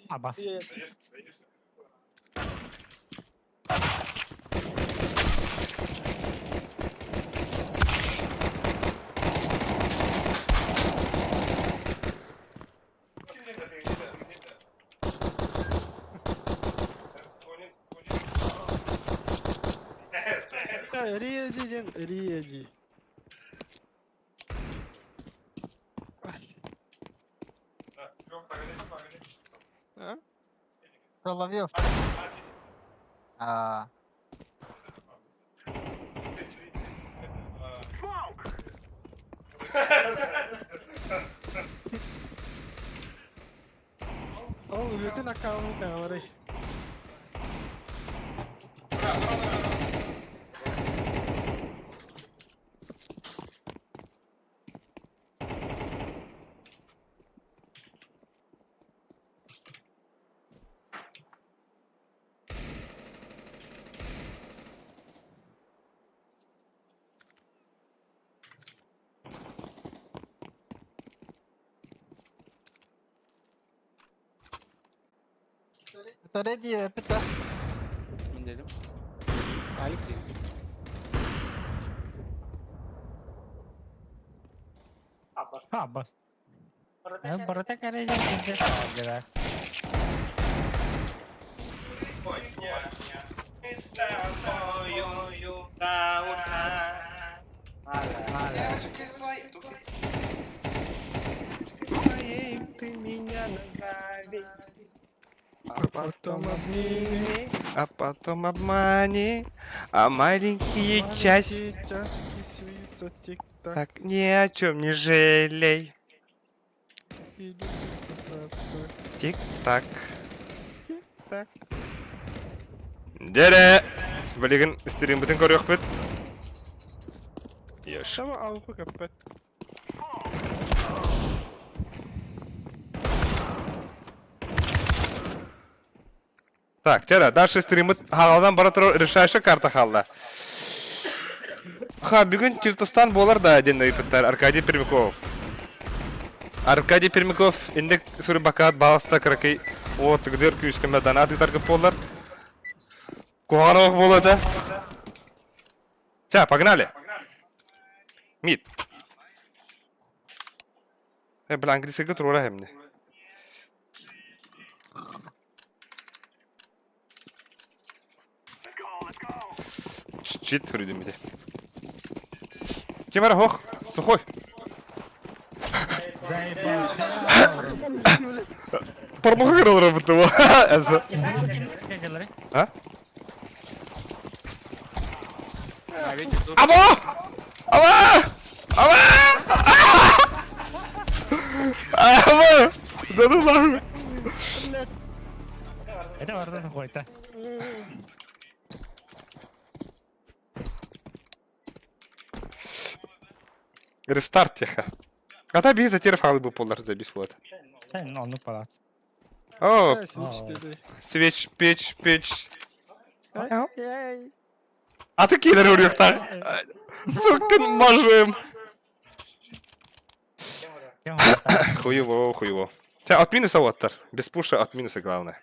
Абас. Эрийэ диэн эрийэ дии. Соловьев. А, Ол үлэтин аккаунун каҕаларый. Ready öpüt Мин дедим. Алик дедим. Абас. Барыта кэрэ дьэ саалдыра. Ты меня назови. А потом обними, а потом обмани, а маленькие часики Часики свистят, тик-так. так ни о чем не жалей. Тик-так. Тик-так. Дere! Билигин стримбытын көрүөхпүт. Еш. Саба алпы көппөт. Так, тера, дальше стриммит хаалдан бара турар решающая карта хаалла. Ха, бүгүн Тилтостан буолар да диэн ыйыппыттар Аркадий Пермяков. Аркадий Пермяков инник суруйбакаат баҕаста кыракый уот тыгдыр күүскэмэ донат ыытаргыт буоллар. Куһаҕан буолуо этэ. Ча, погнали. Мид. Э, бля, английскийга туруора иһэмни. Чит хүрүдүм ити. Ким эрэ һох, сухой. Порнуха көрөлөр буту. А? Або! Аба! Аба! Аба! Да ну нахуй. Это барыта сухойта. Рестарт тихо. А та биһи затер хаалы бу поллар забис болады. Оннук балаат. О, свеч, печь, печь. А ты киллер урюхта. Сукин мажим. Хуево, хуево. Ча, от минуса оттар. Без пуша от минуса главное.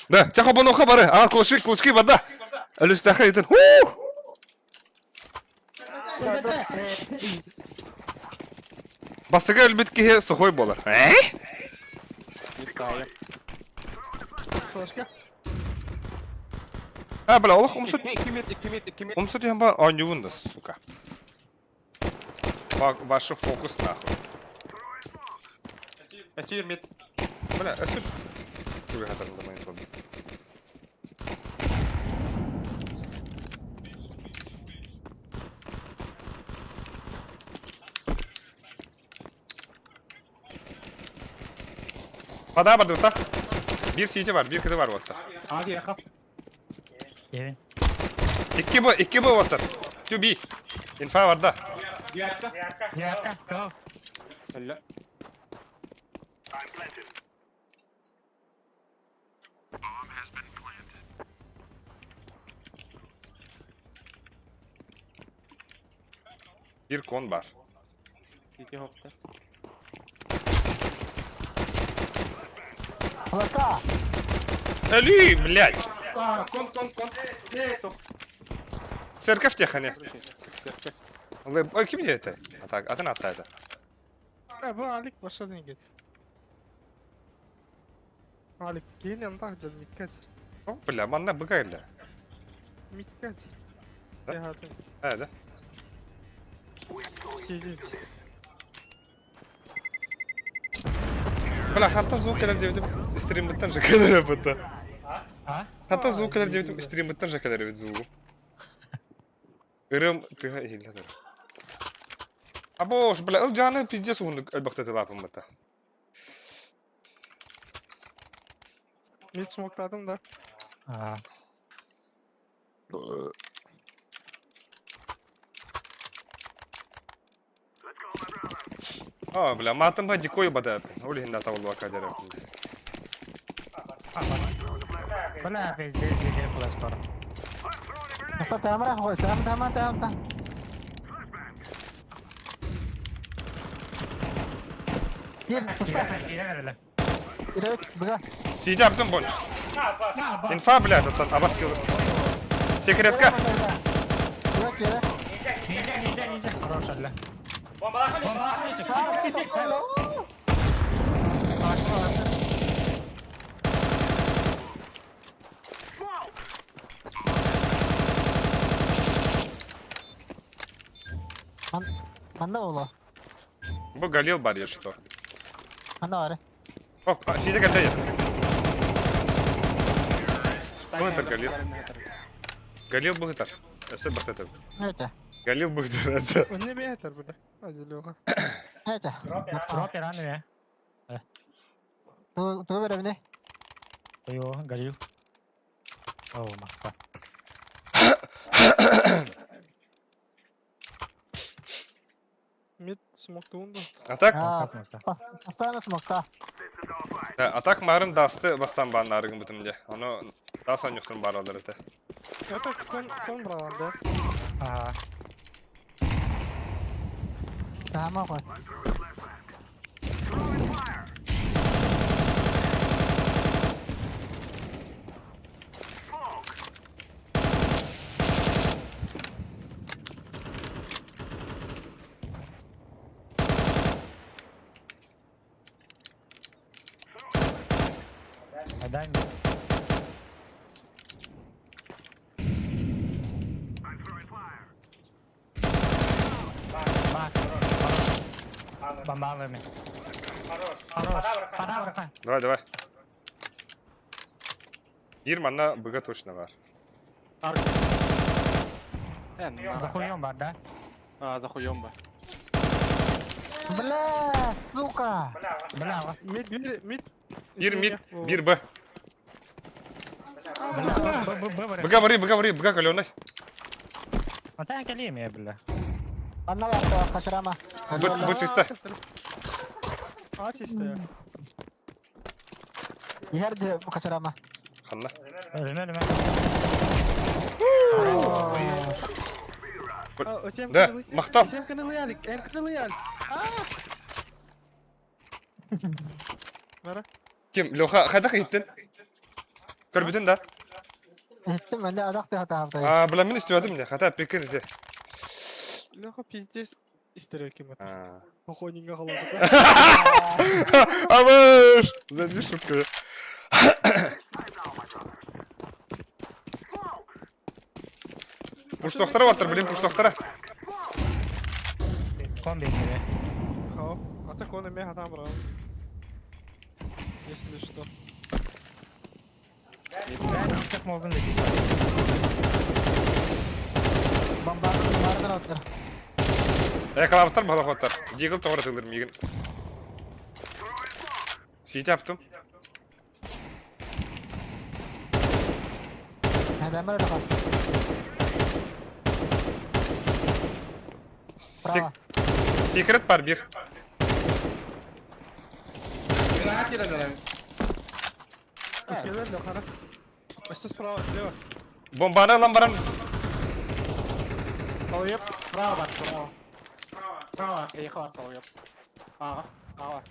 Да, ча хобонуха бары. А, клушки, клушки, вода. Алюстаха итин. Ху! Бастыгы өлбүт киһи сухой буолар. Э? А, бля, олох умсут. Умсут диэн ба оонньуубун да, сука. Ваша фокус нахуй. Эсир мид. Бля, эсир. Туга хатарында майын турды. Падаа бардыбыта. Биир сиити бар, биир кыты бар уотта. А, диэхэ. Евин. Икки бу, икки бу уоттар. Тю би. Инфа барда. Диэхэ. Ярка, go. Өллө. Биир кон бар. Ити хопта. Флешка! Али, блядь! А, кон, кон, кон. Э, тоқ. Церковь техани. Церковь. Ой, ким это? А так, атын атта это. А, bu Alik başladı git. Alik gelin daha can mitkaç. Бля, манна быга эле. Mitkaç. Да? Ya hadi. Э, да? Сидеть. Бля, ханта звук кэлэр диэбитим. Стриммыттан же кэлэр эбит. А? Ханта звук кэлэр диэбитим, стриммыттан же кэлэр эбит звугу. Ырым тыга иһиллэ турар. Абош, бля, ыл жаны пиздец уһуннук элбэхтэ тылаапыммыта. Mid smokladım da. А. А, бля, матым ба дикой бада. Ол иһин дата болуака дәрә. Бля, пиздец, где флеш бар. Что, камера? Ой, там, там, там, там. Кир, пускай. Кирек, бля. Сидя аптым бонч. Инфа, бля, тут абас силы. Секретка. Кирек, кирек. Нельзя, нельзя, нельзя. Хорош, бля. Манна боло. Бу Галил бар, если что. Манна бар. О, а, сидя кэлтэй. Быһытар Галил. Галил быһытар. Өссө быһытар. Это. Галил быһытар. Өссө. Ne bir yeter burada. Hadi Loha. Это. Дроп ираны, э. Ту, ту беребини. Ой, Галил. О, махта. Mid smokladım da. А так, А, постоянно смокта. а так марын дасты бастан бааннарыгын бутым де. Ону дас анюхтун баралар это. Это кон кон bralanda. А, Тама кой. а дай мне. Бак. Бомбалами. Хорош. Подавр, Давай, давай. Бир манна быга точно бар. Э, на. За хуем бар, да? А, за хуем ба. Бля, сука. Бля, Mid bir mid. Бир мид, бир б. бля, б, б, б, б, Быга бары, быга бары, быга каленый. Антан кэлиэм бля. Манна бар, качырама. Бу, бу чисто. Aç işte ya. Ерде качырама. Ханна. Өлүмэ, өлүмэ. Да, махтал. Sem kanalı yalik. Em kanalı yalik. Mara. Ким, Леха, хайда хиттин? Көрбүтүн да? Еттим, менде адак деп атам. А, бля, мин истебедим де, хата пекин де. Loha pizdes ister kim atar. А. Pohoninga haladı. Абыш! Забей шутку. Пуштохтара баттар, блин, пуштохтара. Кон биэрдэ. Ha. Ata konu me hatam bravo. Если что. Бля, могу найти. Бомба, бомбардан оттар. Якалабыттар, балахоттар. Дигл тоғыр тылдыр мигин. Сити аптым. Эдемер Леха. Справа. Секрет бар бир. Келер Лехара. Өстө справа, слева. Бомбаны ылан баран. Соловьев справа бар, справа. Справа, эйхэ бар Соловьев. Ага, ага.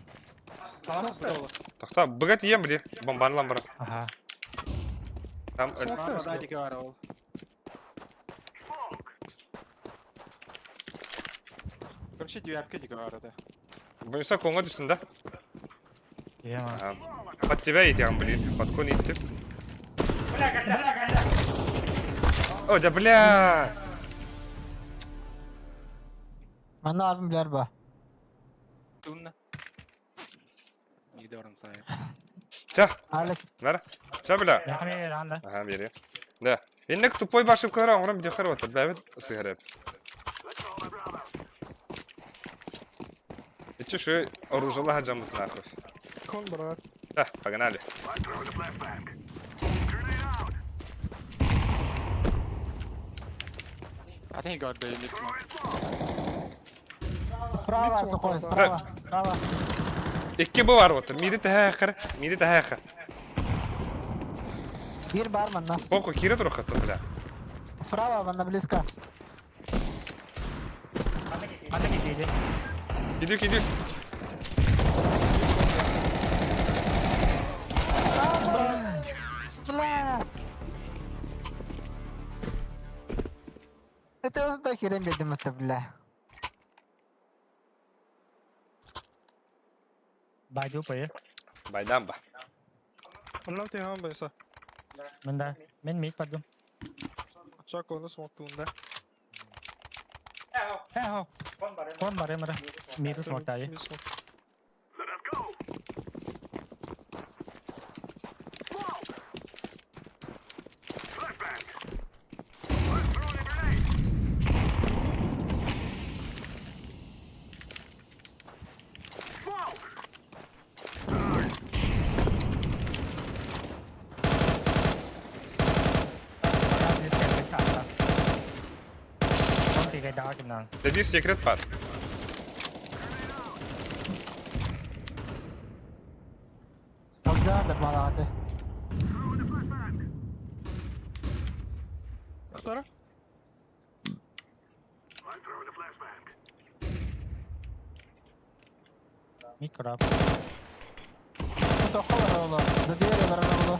Талас долу. Тохта, быга тиийэн били. Бомбаны ылан баран. Ага. Там Справа, сзади бар ол. Короче, девятка диги бар это. Буюса коңа түсін да. Ема. Ага. Под тебя идем, блин. Под кон идти. О, да бля. Манна арбын билэр ба. Тунна. Нигде баран сайын. Ча, Алек. нара. Ча, бля. Яхме ранда. Ага, бери. Да. Иннек тупой башып кылар, оңран видео харып отыр. Бәбет сыгырып. Ичи шу оружие хаджамыт нахуй. Кон брат. Да, погнали. I think he got the mid one. Справа, сухой, справа. Справа. Икки бу бар отыр. Миди тәһәхәр, миди тәһәхәр. Бир бар манна. Поко кире тур хатты, бля. Справа, манна близко. Ата кидели. Киди, киди. Бля. Это да херем бедим это, бля. Байду пойы. Байдан ба. Оннан тиһан байса. Мен да. Мен мид бардым. Чак оны смоктуунда. Хэ хо. Кон бар эмара. Миду смоктайы. Мид смок. Да bir секрет бар. Алжандыр малааты. Втора? Мид краб. Тоққа бар олар. За дверью бар олар.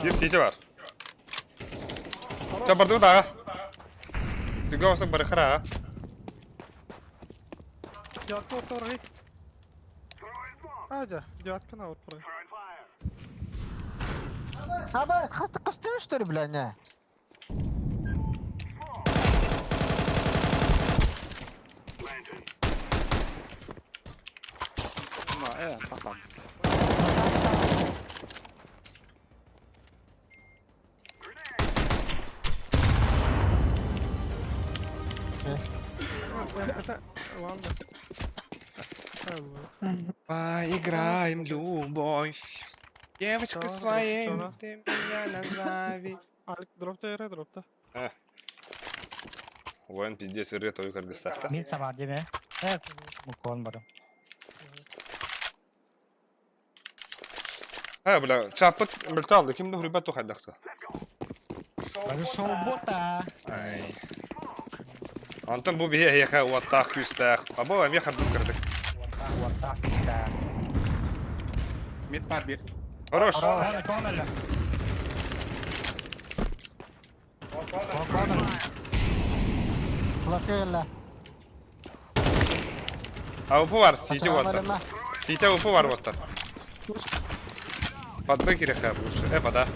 Bir сити бар. Ча барды тага. Түгө осып бар хара. Девятка орторы. Адя, девятка на орторы. Аба, хаста костюм что ли, бля, не? Ну, потом. Это, ладно. Поиграем любовь. Девочка Да, своей, да. ты меня назови. Алик, дропта, эре, дропта. Воин пиздец, ыры той каргыстахта. Мид сама деме. Э, кон бар. Ha бля, чапыт мөлталды, кимди хурбат тухайдахта. Шоу бота. Ай. Антон бу бие яха уаттах күстах. Або эми хардым кырдык. Вот так да. Мид бар бир. Хорош. Кон кон эле. Кон эле. Флашка келле. АВП бар, сити уатта. Сити АВП бар уатта. Подбы киреха лучше. Вода.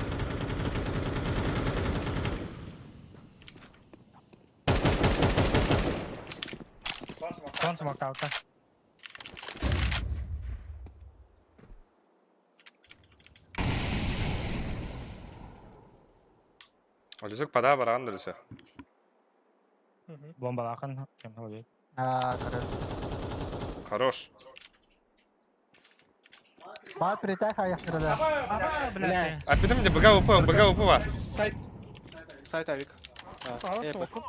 Кон смоктаута. Олесек пода баран дөлсө. Бомбалакын. Кем холы. А, короче. Хорош. Баар притах аяқтырда. Бля. Аппетим де БГ ВП, БГ ВП бар. Сайт. Сайт авик. Aa, Э, Б. смокум.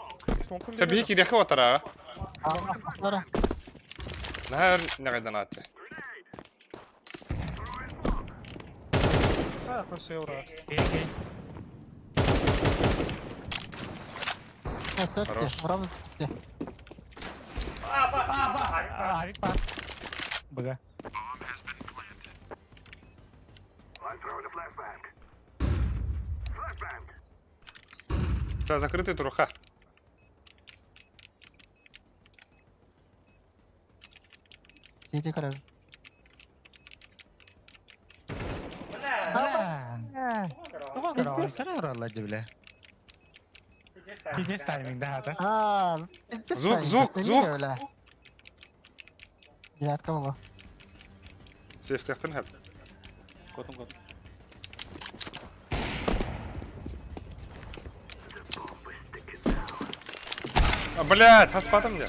Смокум Ча биһи кириэхэ отара. Астары. Наһаа нагайдан атты. А, все, ура. Окей. Хорош. Сөтті. Ром. Авик бар. Бга. Ча закрытый туруха. Сити көрөм. Бля. Бля. Пиздец тайминг, да, да. Аа, Звук, звук, звук. Девятка болу. Сейф сехтен хәп. Котум, котум. А, блядь, хаспатым де.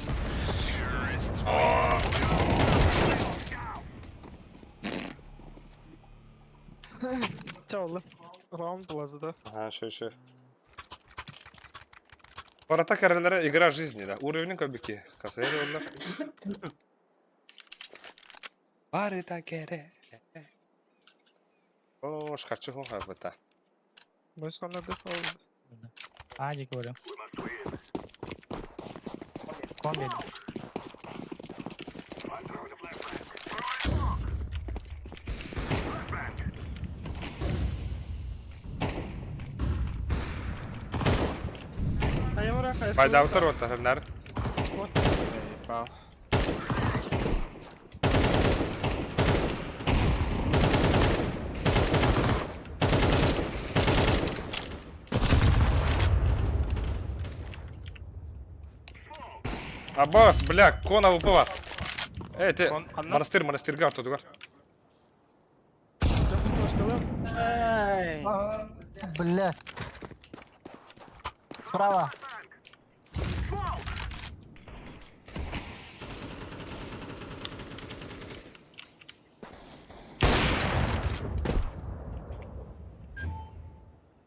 Чао, Раунд лазы, да? Ага, шо, шо. Ворота короля игра жизни, да. Уровень кобики. Касайры олар. Бары та кере. О, шкарчы хун хабыта. Başkanlar da А, не говорю. Комби. Пайдаутар оттар нар. Эй, пал. Аббас, бля, кона выпала. Эй, ты, Кон- ханна? монастырь, монастырь, гар, тут гар. Бля. Справа.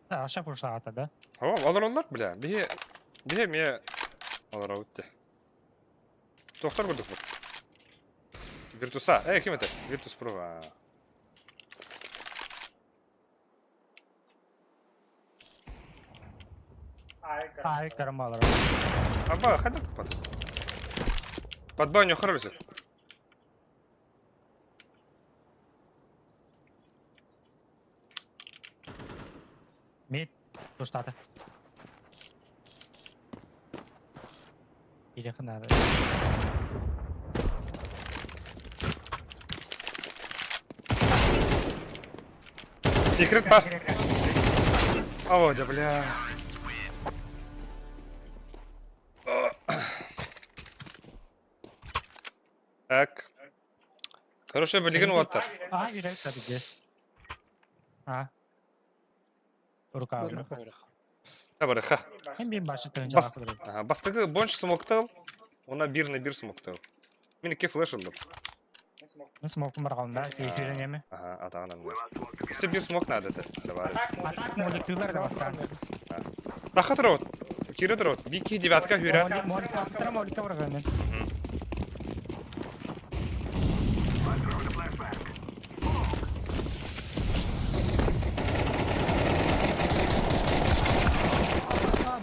Да, вообще пушла да? О, алар олар, бля. Бие, бие ме алар аутте. Доктор көрдік бұл. Виртуса. Эй, ким это? Виртус Про. Авик карамалар. Аба, хайда тапат. Под баню хорвисы. Мид. Пуштата. Или ханада. Секрет бар. О, да бля. Так. Короче, билеген уаттар. А, юрек tabii ki. А. Рука. Табарыха. Hem bir başı tönce Бас. akılır. Ага, бастыгы бонш смоктал. Она бир на бир смоктал. Мен ке флеш алдым. Nasıl mokum var kalın da? Keyifli mi? Ага, атағынан. Все бир смок надо это. Давай. Atak moleküller de bastan. Рахат рот. Кире рот. Бики девятка хүрә. Moleküller moleküller var kalın.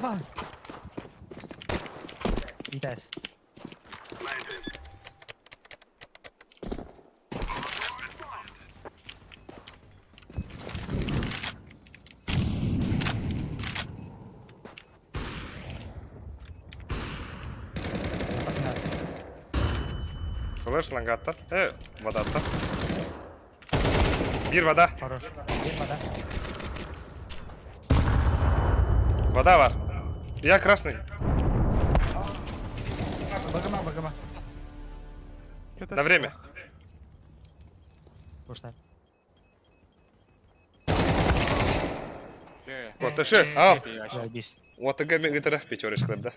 Bas. Vites. Флеш лангатта. Э, водатта. Бир вода. Хорош. Bir вода. Вода бар. Я красный. Багама, багама. На время. Пушта. Котышы. Ал. Заебись. ОТГ мен гытырах пятерочкалар, да?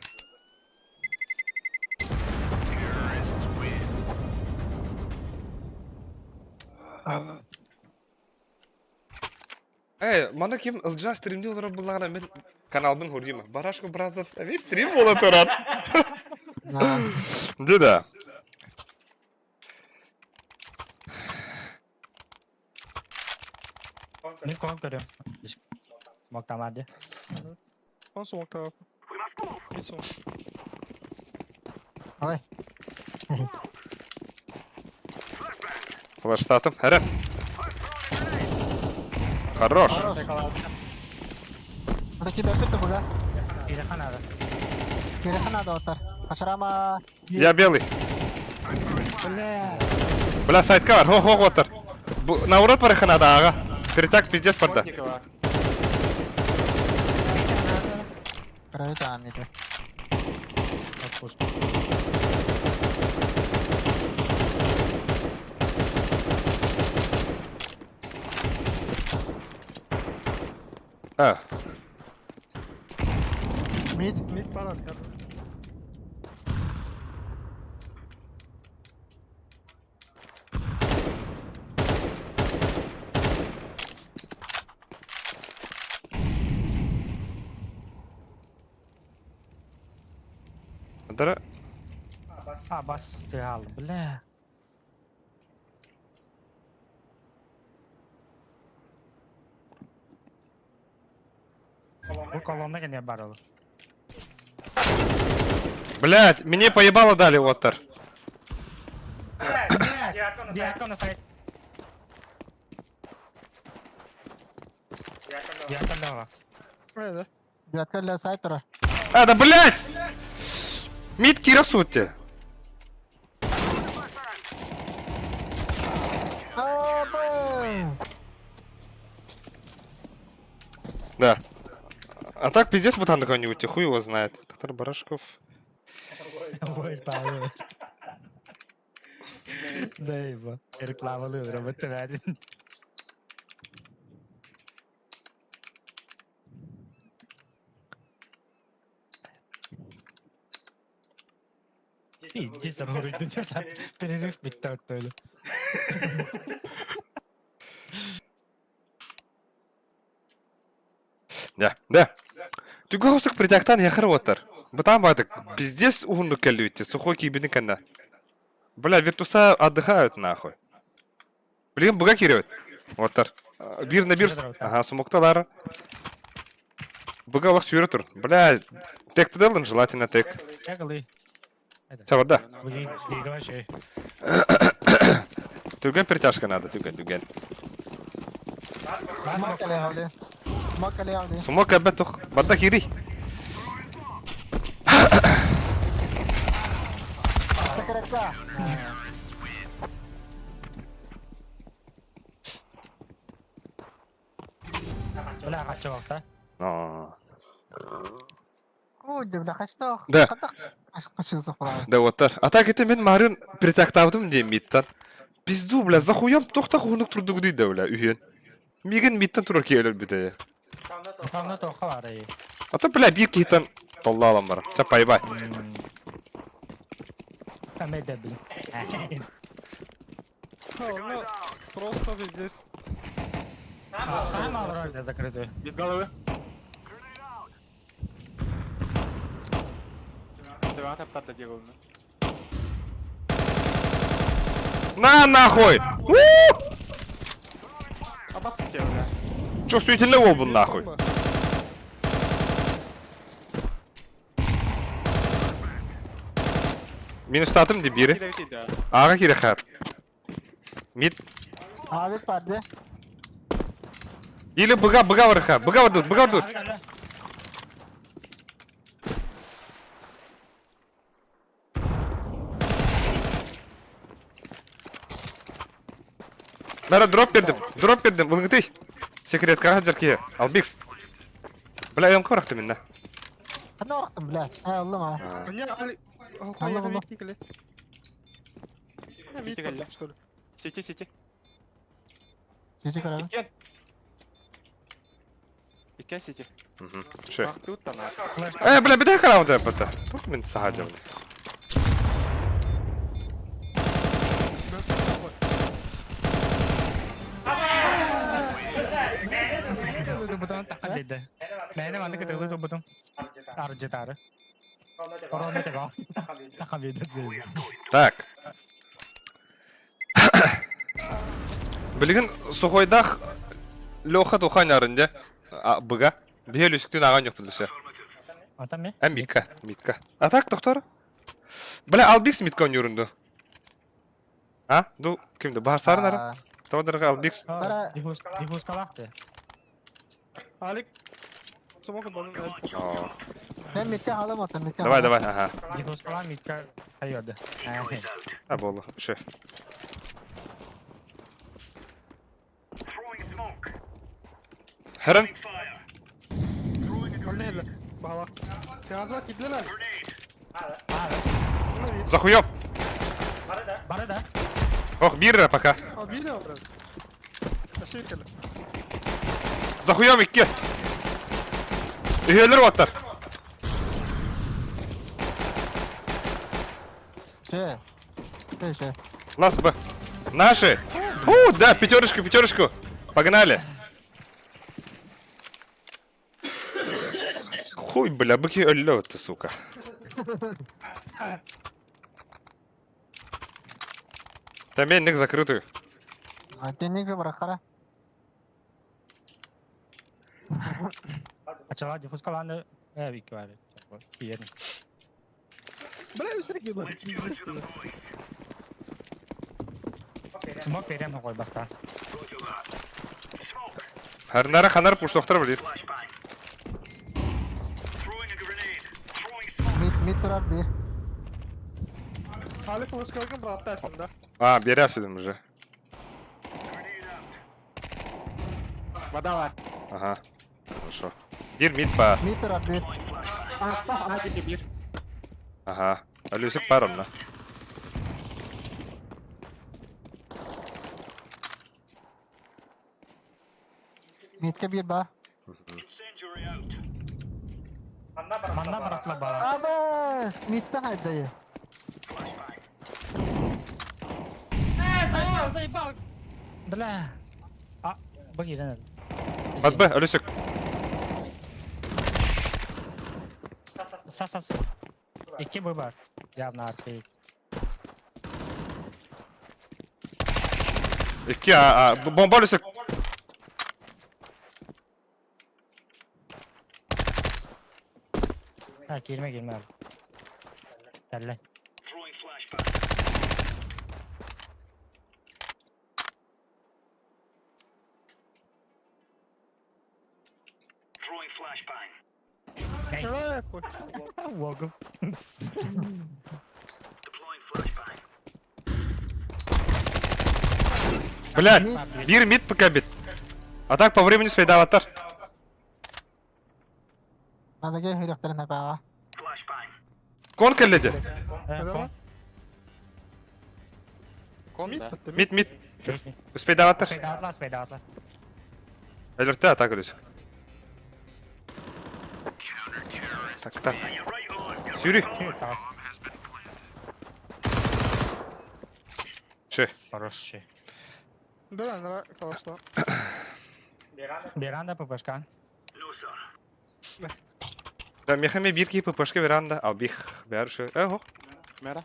Эй, маны ким ылдьаа стримдии олорор буллаҕына мин каналбын хурдима. Барашка Brothers весь стрим буола турар. Дьэ да. Мин коһон көрүм. Смоктамар дии. Он смоктаап. Мид смок. Ой. Флештатым. Эрэ. Хорош. Киберпит буга. Ирехан ада. Ирехан ада отар. Хачарама. Я белый. Бля. Бля, сайтка бар. Хо-хо отар. Наурат бар ханада ага. Перетяг пиздец барда. Правит амиды. А. Мид. Мид барар я. Дара. А, бас тыал, бля. Бу колонна гене бар ол. Блять, мне поебало дали, Оттар. Диакон на сайт. Диакон дава. Öyle. Диакон сайт турар. А, да блять! Мид кира сутте. Да. А так пиздец ботан какой-нибудь, хуй его знает. Доктор Барашков. Ой, Павел. Заебал. Реклама Лывра, вот Иди Перерыв bitti öyle. Да, да. Түгө хосук притяктан яхыр оттар. Бытан бадык. Пиздец уһуннук кэллибитти. Сухой киибини кэннэ. Бля, виртуса отдыхают нахуй. Блин, буга кириот. Оттар. Бир на бир. Ага, сумокталар. Буга олох сүйрө тур. Бля, тек тыдылын, желательно тек. Чабарда. Түргэн притяжка надо, түргэн, түргэн. Сумок әбәт тух. Барда кири. Бля, качыбакта. Да. Да оттар. А так это мен марын притяктабытым дии мидтан. Пизду, бля, захуям тохта хуунук турдугу дии да, бля, үһүөн. Мигин мидтан турар киэлэр бүтэ. Хамна тоха бар. А то, бля, биир киһитэн толлаалан бар. Ча пайбай. Просто пиздец. Сам аврал закрытую. Без головы. Два таптата делал. На нахуй! А бабски бля. Чувствительный болбун нахуй. Минус атым ди бири. Ага кире хар. Мид. Abi pardı. Или быга, быга варха. Быга вардут, быга вардут. Бәрі дроп бердім, дроп бердім, бұлыңды. Секретка хаджар Албикс. Бля, я корахты мен, да. Ne orktum бля. Ha oğlum ha. Не, али... Allah Allah. Мид что ли? Сити, сити. Сити көрөбүн. Иккен. Иккен сити. Шö. Ах тут там. Э, бля, беде караунда бата. Тух мен сахаджам. турбутун таххан биэрдэ. Мээнэ маннык ытыллыы турбутум. Ардьытаары. Корона тэҕэ. Таххан биэрдэ. Так. Билигин сухойдаах Леха тухан арын дьэ. Быга. Биһи өлүсүктүүн ааҕан дьохпут все. Ата ми? А Митка, Митка. А так, доктор? Бля, Албикс Митка ойнуурун ду. А? Ду, ким да? Баһар сарын ара? Тоҕо Албикс? Бара- Диффузкалаах ты. Алик. Смог балын. О, Мен митке халым оттон митке. Давай, давай, ага. Диффузкалаах Митка хайорды. А, болу. Все. Хәрін? Öyle Бала. Театра кидлелер. Захуёб! Бары да. Ох, бирра пока. А видео, брат. Спасибо. Захуём икки. Üyeler vattар. Че? Че, че? Лас Б. Наши. У, да, пятерочку, пятерочку. Погнали. Хуй, бля, быки өллө ты, сука. Там ник закрытую. А ты не барахара. Ачала диффузкалааны э икки бар. Киерин. Бля, үсірек ебать. Смок берем қой баста. Харнара ханар пуштохтар блин. Мит мит турар бир. Алик лыжкалгын брат aslında. А, беря сюда уже. Вода бар. Ага. Хорошо. Бир мид по. Мит турар бир. А, диэки биир. Ага. Алюсик паром на. Митке бир ба. Манна баратла бала. Аба! Митте хайдайы. Заебал, заебал. Бля. А, бык От Б, Алюсик. Сас сас. Икки бы бар. Явно арты. Икки, а, а, бомба Алюсик. Ha girme girme abi. Gel lan. Человек. Волков. Блядь, бир мид пока бит. А так по времени спейда аватар. Надо ге хүрөхтөрүн апаға. Кон келледи. Кон. Кон да. Мид, мид. Успейда аватар. Спейда атла, спейда атла. Алерте атака Алюсик. Так, так. Сюри. Чү, тас. Че? Хороший. Бля, нра, хорошо. Веранда ППшка. Да, мехаме бирки ППшка веранда. Албих. Бәрші. Эго. Мэра.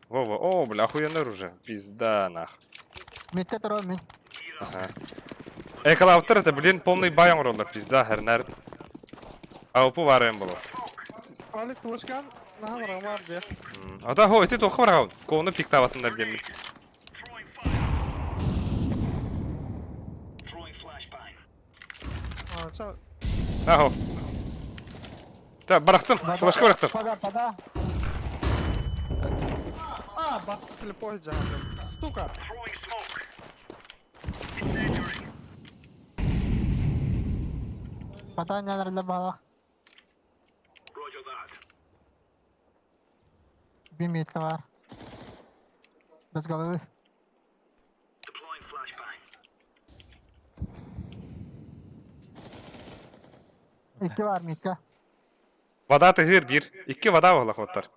Вова. О, бля, охуенное оружие. Пизда, нах. Митке турар мин. Ага. Эколаутер это, блин, полный баян роллер. Пизда, хернер. АУП варен было. Алик лыжкан, наха бар diye. А да, хо, эти тоқы бар Коны пиктаватындар демін. А, ча. Ахо. Так, барақтым, флешка барақтым. Пада, пада. А, бас слепой жағы. Сука. Пада няларла бала. Bir mitke var. Без головы. İki var mitke. Вода тыгыр бир. Икки вода бағлақ оттар.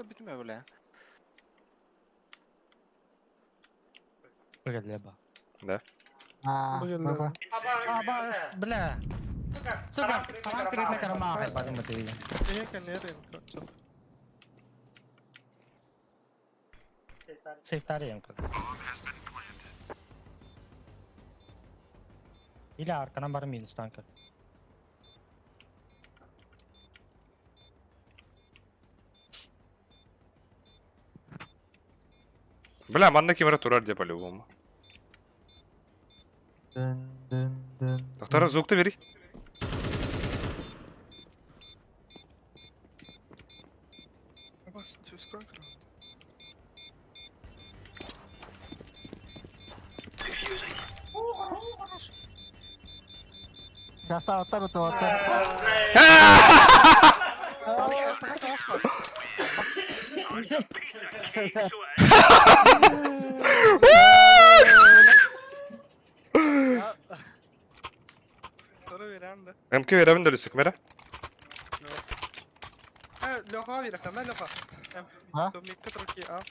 Көрбүтүм ээ, бля. Быгыллеба. Да. А, Быгыллеба. А, бля. Сука, сама перед кармахой подумай ты. Э, коннектор. Сейфтарем как. Или арканан бар минус танка. Бля, манна кимера турар де по-любому. Дын, дын, дын. Доктора, звук-то бери. Бас, сколько? Гастааттар утуоттар. Второй вариант, да? МК верабын дөлүсүк мера. Леха, Леха, на Леха. А? А?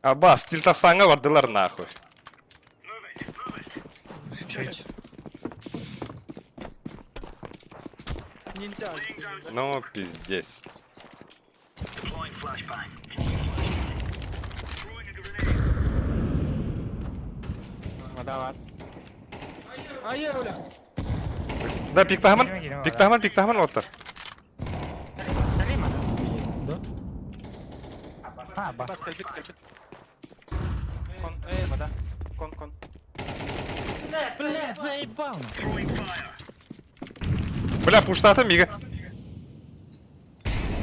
Аба, стиль тастаңа бардылар нахуй. Ниндзя. Ну, пиздец. Вода бар. Айе, бля. Да, пиктахман. Пиктахман, пиктахман оттар. А, бас. Так, кэлбит, кэлбит. Кон, эй, вода. Кон, кон. Блядь, заебал. Бля, пуштата мига.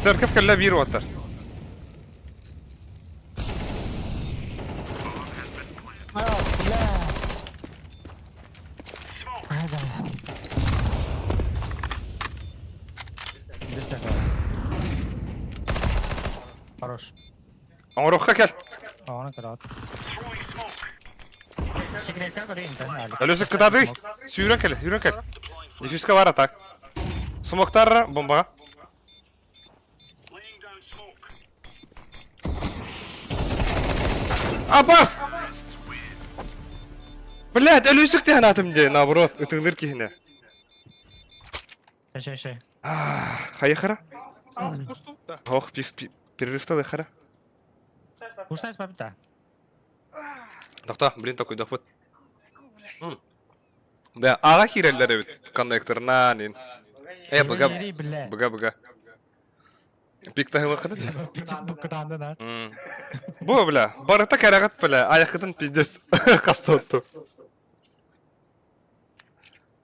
Церковь кэллэ биир оттар. Бля. Айда. Без такого. Хорош. Оңорохха кел. А, он играет. Секретка говорит, да? Өлөсүк кытады. Сүүрэн кел, сүүрэн кел. Диффюзка бар атак. Смоктар бомбаға. Абас! Блядь, өлөсүк тehen атым де, наоборот, ытыңдыр кихине. Шей, шей. Хайхара? А, пушту? Да. Ох, пив, пи, перерыв та хара. Пуштай спапита. Тохта, блин, такой доход. Да, ага хиреллер бит коннекторна нин. Э, быга, Бля. быга, быга. Пик тахылы кыды. Пиздец буккатанды на. Бу, бля, барыта карагат, бля, аяқыдын пиздец кастотtu.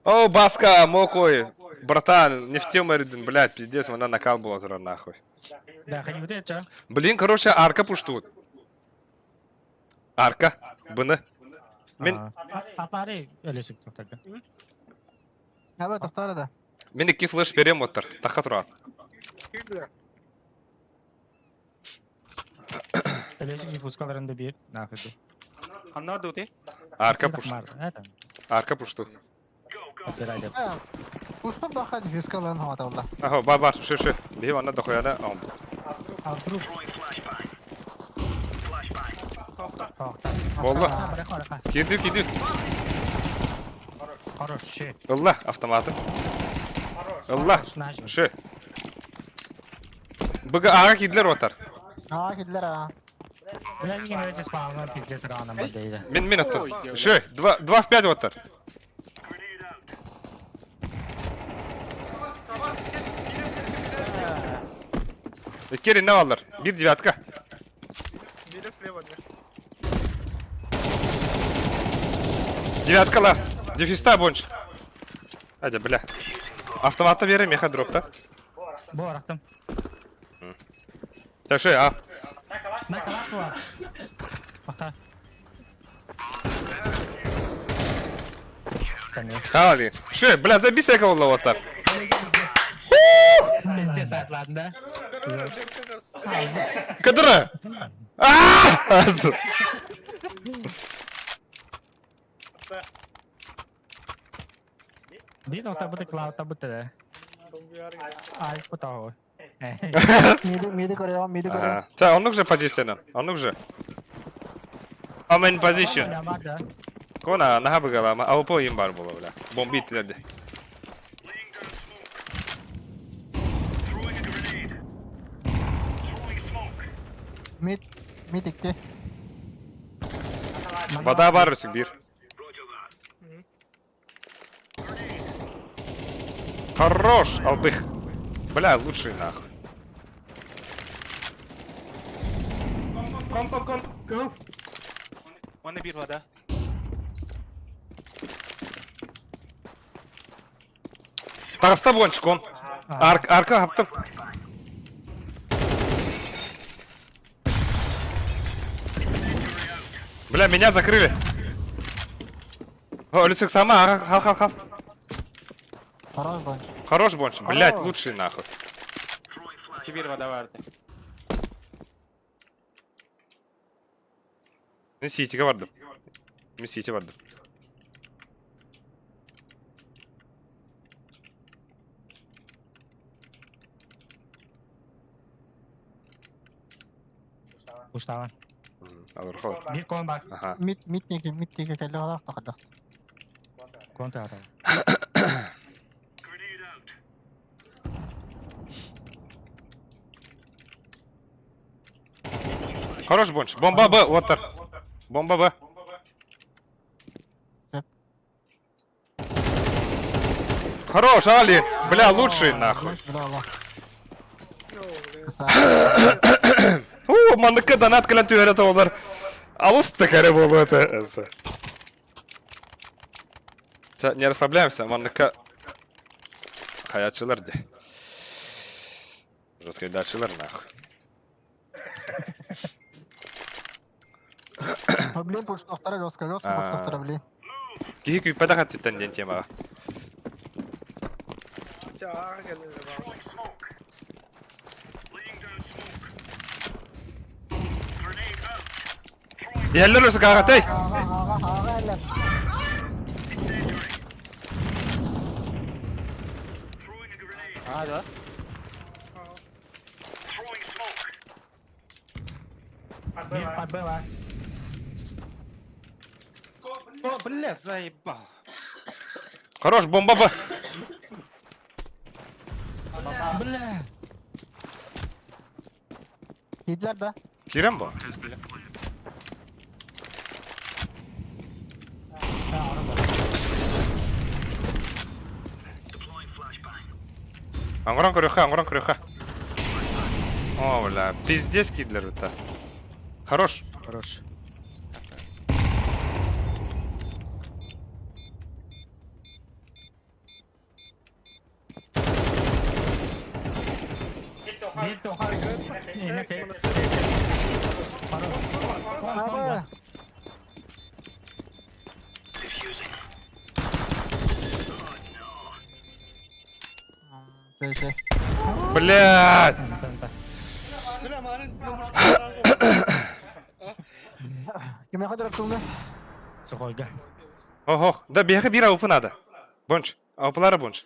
О, Баска, мокой, братан, не в тему ридин, блядь, пиздец, она накал была тура нахуй. Да, хоть это. Блин, короче, арка пуштут. Арка, быны. Мен, Апари өлөсүк тогда. Аба тоқтар да. мен iki флеш берем оттар, тақа тұрады. Бля. Өлөсүк диффузкаларында бир. Нахуй. Ханна дути. Арка пуш, Это. арка пушту. Отбирай. Пушту баха диффюзкаларын хаваталла. Ахо, бар, бар, шы, шы. Бихим анна дохуяна, ам. А вдруг? Тоқта. Болла. Бара, бара. Кирди, кирди. Хорош, ши. Алла, автоматы. Алла, Нажим. шы. Быга аға кидлер отар. А, кидлер а. Бля, не өте спалма, пиздец рано дейді. Мен, мен отты. Ой, девля. Шы, два, два в пять отар. Керин не алар? Bir девятка. Бери слева, да. Девятка ласт. Дефиста больше. Адя, бля. Автомата бери, меха дропта. Бу арақтым. Таши, а. На калаш Пока. Конечно. Хали. Шы, бля, забейся яка олла отар. Пиздец айтылатын да. Кыдыры. А! Дин ота быты клаута быты да. Ай, путау. Миди, миди көрөҕүн, миди көрөҕүн. Ага. Ча, оннук же позициянан. Оннук же. I'm in position. Кона, наха быгалама. АВП им бар була, бля. Бомби иттилерди. Мид, мид икки. Вода бар өсүк бир. Хорош, албых. Бля, лучший нахуй. Кон, кон, кон. Go. Оны бир вода. Таҕыста буончукон. Арк, арка хаптым. Бля, меня закрыли. О, Люцик сама, ага, хал, хал, хал. Хорош бонч. Хорош бонч, блять, лучший нахуй. Сибирь вода барды. Мен ситиге бардым. Мен сити бардым. Устава. Алыр хол. Бир кон бар. Ага. Мид, мид неге, мид неге кэллэ олох тохадах. Кон тара. Хорош бонч. Бомба Б, вот Бомба Б. Хорош, Али! Бля, лучший нахуй. Уу, манныкка донат кэлэн түһэрэ тоҕолор. Алыс да кэрэ буолуо этэ. Не расслабляемся, манныкка хаячылар де. Жесткий дачылар нахуй. Блин, пуштохтара жестко, жестко пуштохтара, блин. Киһи күүппэтэх өттүттэн диэн темаҕа. Иһэллэр өссө кааҕатай! Аҕа, аҕа, аҕа, эллэр. А, да? Бир подбыла. О, бля, заебал. Хорош, бомба Б! Бля. Киирдилэр да? Киирэн бу. Оҥорон көрүөххэ, оҥорон көрүөххэ. О, бля, пиздец киирдилэр бытта. Хорош. Хорош. Бир тохар. Эне фек. Хорош. Кон, кон, Аҕа. Чэ, чэ. Блядь! Бля, марын мушка Кимиэхэ дөрөптүҥҥэ? Сухойга. Ох, да биһиэхэ биир АВП надо. Бонч. АВПлары бонч.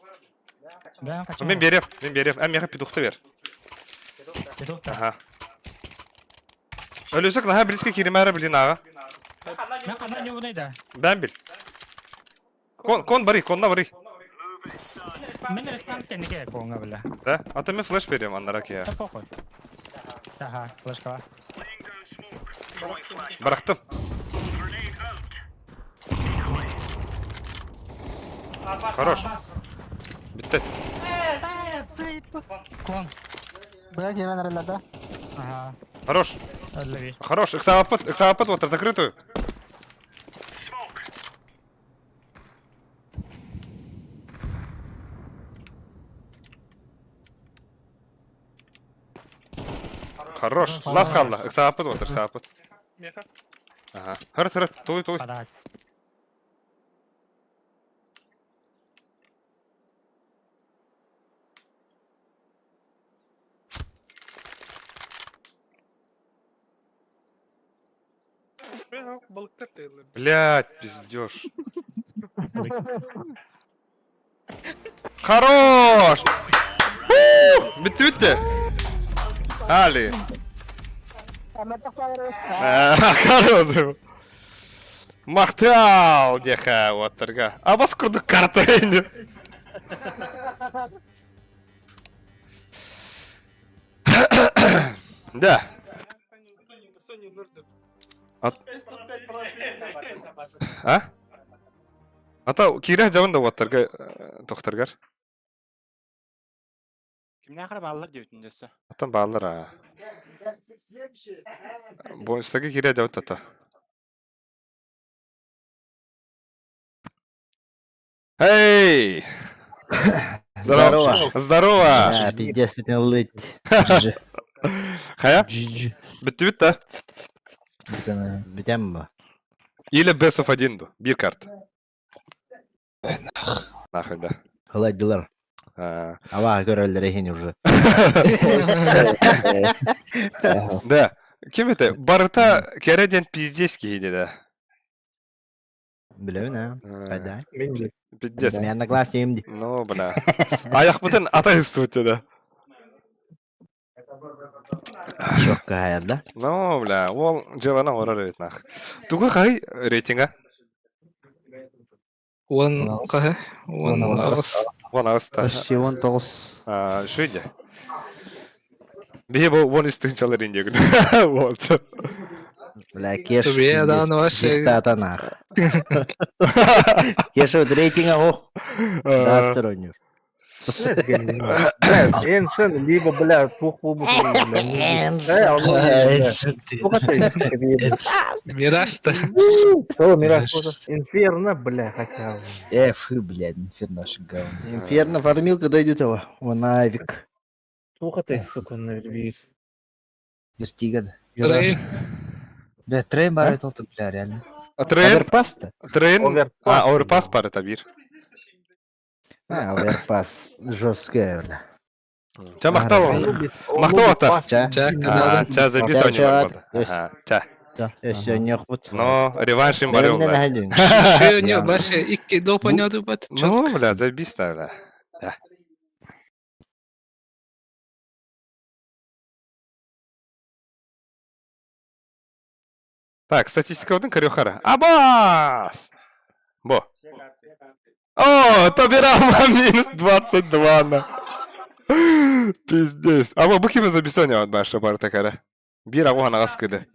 Бэйэм хачым. Мин биэриэм, мин биэриэм. Эн миэхэ петухта бер. Петух та. Аха. Өлүсүк наһаа близко кииримээрэ блин аҕа. Мен ханна ньугунай да. Бэм бил. Кон, кон бары, конна бары. Мен респам кэннике коңа бля. Да? А то мен флеш берем аннара кия. Да похуй. Аха, флешка. Барахтым. Хорош. Битте. Кон. Бля, киирэн эрэллэр да? Ага. Хорош. Лови. Хорош. Иксапыт, иксапыт, вот закрытую. Хорош. Лас халла. Иксапыт, вот, иксапыт. Меха. Ага. Хырт, хырт, тулуй, тулуй. Подать. Балыктар тыыллар. Блядь, пиздёж. Хорош! Битте битте. Али. Акары Махтал диэхэ уоттарга. Абас курдук карта ини. Да. А? Ата киирэ дьабын да уоттарга тохтаргар. Кимнээх эрэ бааллар диэбитин дөссө. Аттан бааллар аа. Бонустарга киирэ дьабын тата. Эй! Здорово. Здорово! Да, пиздец, бүтін Хайа? Бүттүбүт да? Бүтәм бу. Или best of 1 ду. Бир карта. Нахуй да. Ыладдылар. А, Ава көрөллөр иһин уже. Да. Ким это? Барыта кэрэ диэн пиздец киһи да. Билэбин а. Хайда. Пиздец. Мен одноклассник ди. Ну, бля. Аяқпытын ата ыстыбыт да. Шокка хайар да. Ну, бля, ол дьыаланы оҥорор эбит нах. Тугу хай рейтинга? Уон хаһы? Уон аҕыс. Уон аҕыста. Почти он тоғыз. Үчүгэй. Биһи бу уон үс тыһыынчалар индиэгин. Вот. Бля, Кеш. Бия даҕаны вообще. Диктата нах. Кеша вот рейтинга ох. Дастер ойнуур. Энсон, либо, бля, туох буолбут Мираж-то. О, Мираж, Инферно, бля, хотя бы. Э, фу, блядь, инферно наше говно. Инферно фармилка дойдет его. Он авик. Туох ты, сука, на видишь. Вертига. Трейн. Бля, трейн бар это бля, реально. Трейн? Оверпас-то? Трейн? А, оверпас пар это бир. А, оверпас. Жесткая, бля. Ча махтал. Махтал ата. Ча. Ча забис они бар. Ча. Өссө нехут. Но реванш им барыл. Еще не, вообще, икки допа не отубат. Ну, бля, забис бля. Да. Так, статистика один Карюхара. Абас! Бо. О, Тобирама минус 22 на. Пиздец. А бу ким записание от баша бар такара. Бир агу ханагас кыды.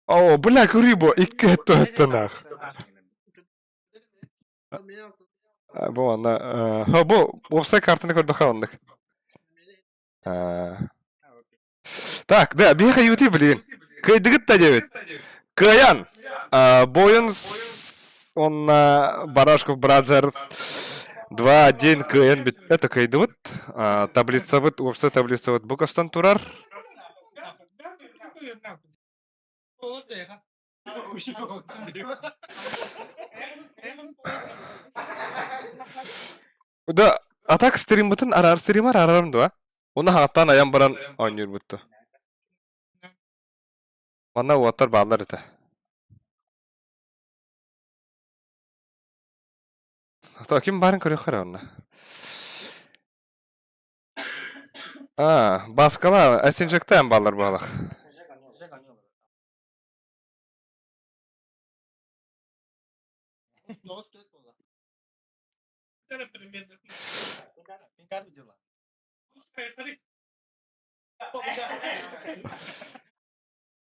О, бля, курибо, икки это нах. Бу ана, ха бу, вебсайт картаны көрдө ханнык. Так, да, биһиэхэ юти блин. Кыйдыгыт да диэбит. Кыайан. Бойун он Барашков Brothers 2-1 кыайан бит. Это кыйдыбыт. Таблицабыт, уопсай таблицабыт бу көстөн турар. Да, а так стриммытын араар стримар арарым дуа. Оны хаҥаттан айан баран оонньуурбутту. Манна уоттар бааллар этэ. То ким баарын көрүөххэ эрэ онно. А, Баскала, Эсенжектен бааллар буолах.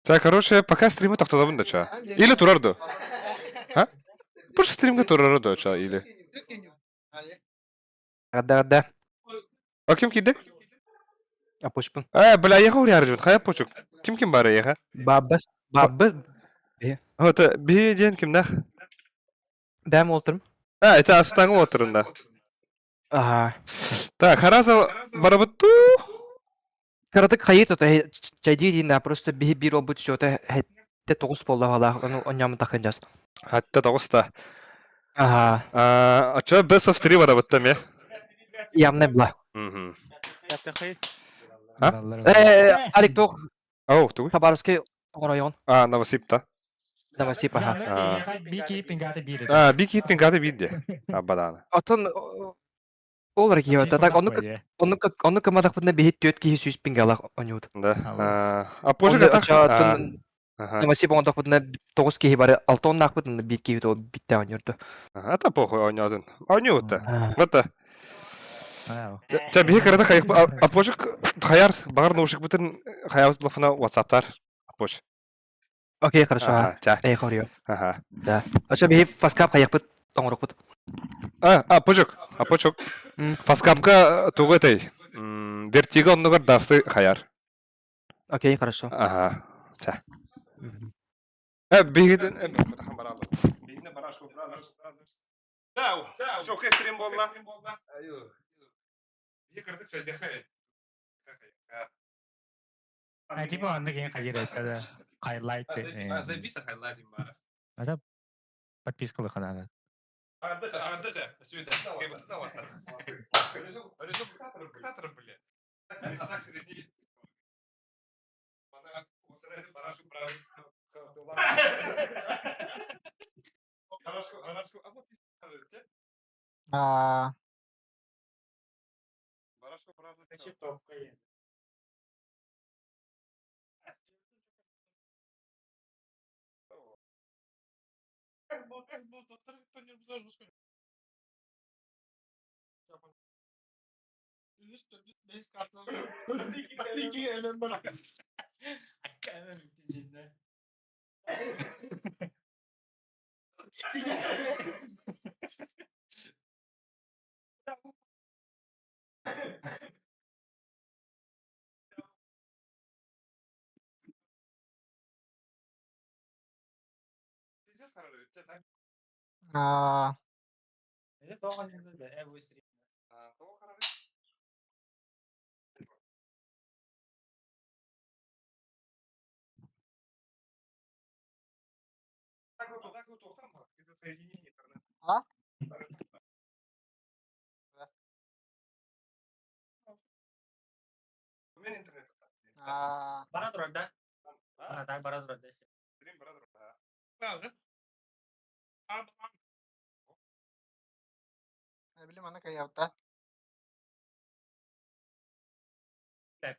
Так, короче, пока стримы тохтолобун да ча. Или турар ду. А? Просто стримга турар ду ча или. Да, да. А ким киде? Апушпун. Э, бля, яха уряржун, хая почук. Ким ким бары яха? Бабы. Бабы. Вот, би ден ким нах? Бәм олтырым. А, это астаңы отырында. Ага. Так, хараза барабытту. Каратык хайы то чайди дин просто би бир обут счета хетте тоғыз болла ала ну оням тахын жас. Хатта тоғыста. Ага. А, а чё best of 3 барабытта ме? Ямны бла. Мгм. А? Э, Алик тох. Ау, тугуй. Хабаровский район. А, Новосиб-та. Новосиб, ага. Би киипин гата биир. А, би киипин гата биир де. Абадана. Отон Ол региота так ону кыматахпытына биһи түөрт киһи сүүс пингалах оньуут. Да. А, вот. А позже Онно катах. оччоттон Ага. Намасип оҥордохпутуна тоҕус киһи бары алта уоннаахпыт, онно биир киһи ол биттэ оонньуурду. Ага, это похуй оонньоотун. Оонньуутта. Вот. Вау. Ча биһи кырата хайых а позже хаяр багар наушникпытын хаябыт блофына WhatsAppтар. А позже. Окей, хорошо. Ага, ча. Эй, хорио. Ага. Да. Очо биһи фаскап хайахпыт оҥорохпут. А, пожок, а пожок. Фаскапка тугу этэй? Вертиго оннугар дасты хаяр. Окей, хорошо. Ага. Ча. Э, биһигитин Биһигитин барашку brothers. Чао. Чоке стрим болла. Аю. Биһи кырдык чайдыха. А типа онно киһи хайыр это хайлайт. Заебись хайлайтим бара. Это подписка выхода. Ардача, ардача. Сюда. Так среди. Аа, аа, а? Аа, Бара турар да? Ана так бара турар да. билим аны каябыта. Да.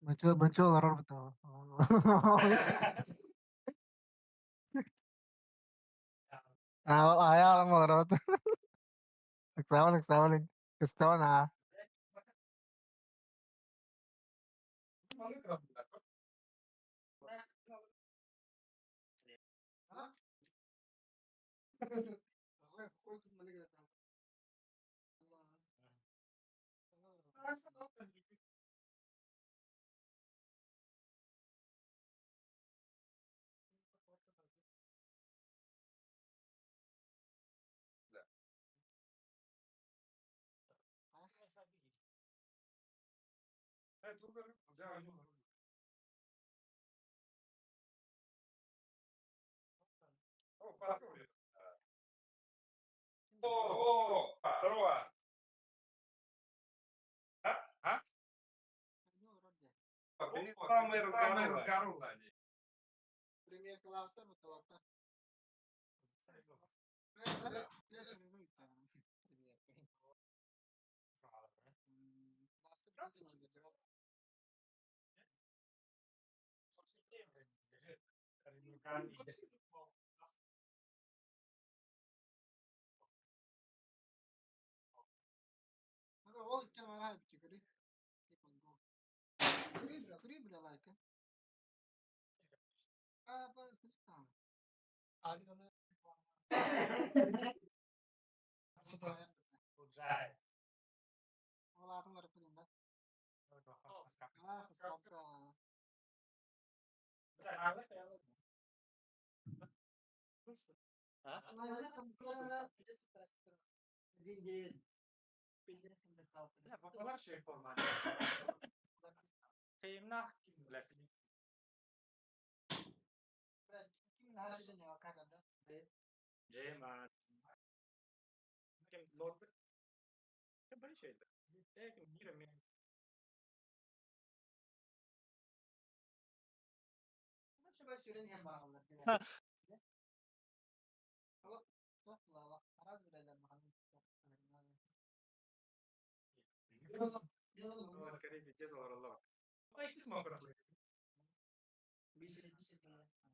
Бачо, бачо олорор бутаа. Аа, аяалам олорор. Ыксаабын, ыксаабын, кыстабын аа. Самый разговор.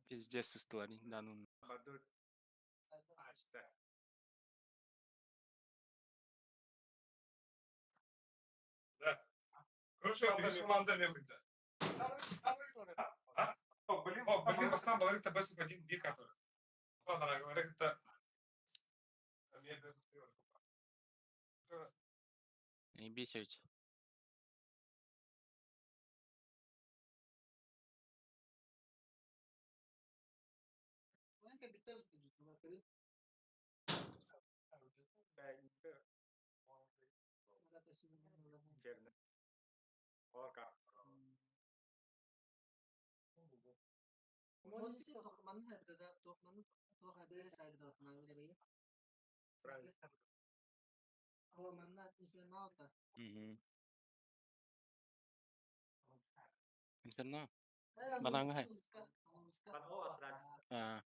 Пиздец сыстылар данун. Не бесить. Угу. Инферно. Бананга. А.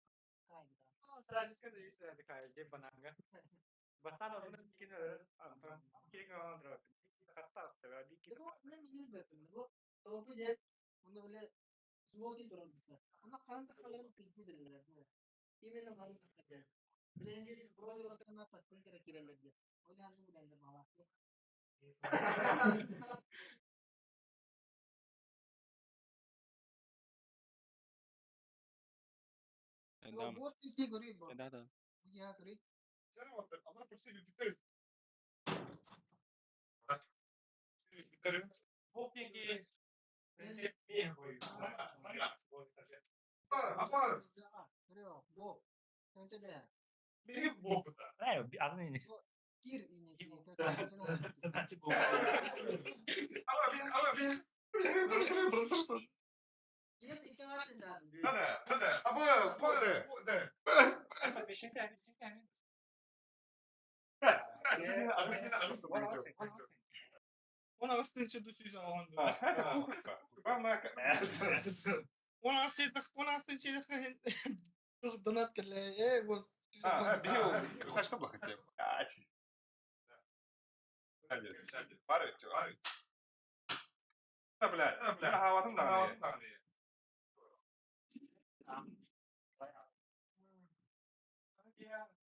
Да. Да, да.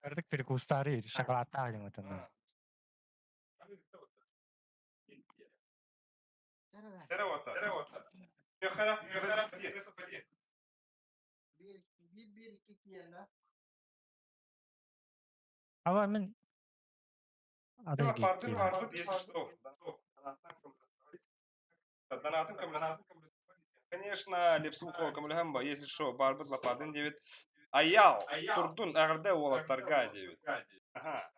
Кырдык перекустары, шоколадтаах диэн отонно. Ава мен Конечно, Лепсукова Камлюхамба, если что, барбыт лападын девет. Аял, турдун агырда уолаттарга девет. Ага.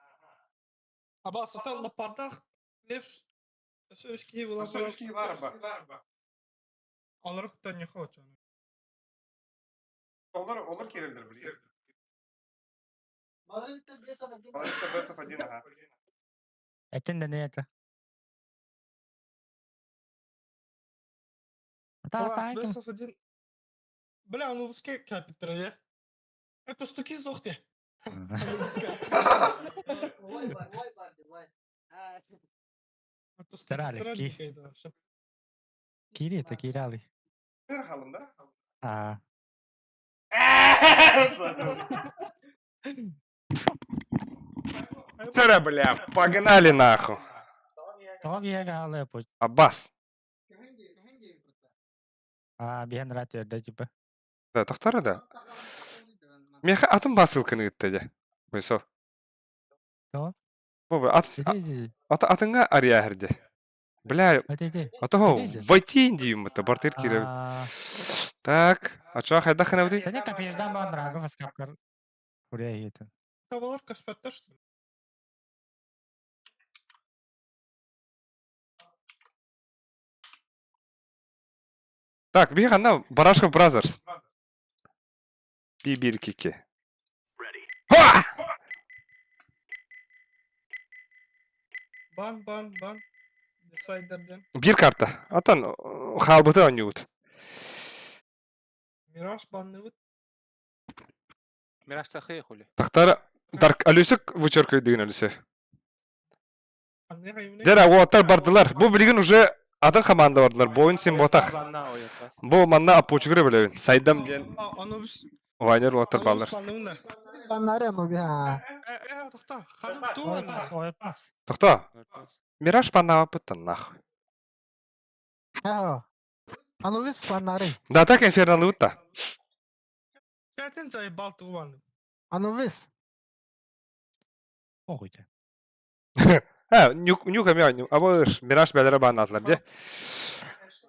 Аба сата лапардах лепс өские була. Өские барба. Алар куттан не хочет. Олар, олар керелдер билер. Баларыкта бесов один, ага. Этен да не это. Класс, бесов один. Бля, он узкий капитра, я. Это стуки зохте. Тарали, ки. Кири это кирали. Бер халым да? А. Тара, бля, погнали нахуй. Аббас. А, биһэн рат да типа. Да, тохтара да. Меха атын басылканы гытта же. Бойсо. То? Ат атыңа ария херде. Бля, а того войти индию это бартыр кире. Так, а чё хайда хана бudi? Тани капирдан бан рагов аскапкар. Куря это. Табалар каспатта что ли? Так, бих ана Барашков Бразерс. Би кики. Ха! Бан, бан, бан. Десайдерден. Бир карта. Атан халбыты ойнуут. Мираж банныбыт. Мираж тахы хули. Тахтара Дарк Алюсик вычеркивает деген Алюсе. Анны кайымны. Дера уоттар бардылар. Бу билигин уже атын команда бардылар. Боюн сен ботах. Бу манна апучугура билебин. Сайдам диэн Анубис. вайнер уоттар баллар. Банныбын. Баннары ну ха. Э, тохта. Ханым туан. Ойпас. Тохто. Мираж баннава пыттан нахуй. Ха. Анубис баннары. Да так инферналы утта. Сәтен зай балтыгы банны. Анубис. Охуйте. Ха, нюк нюк эме абыш Мираж бәләре баннатлар де.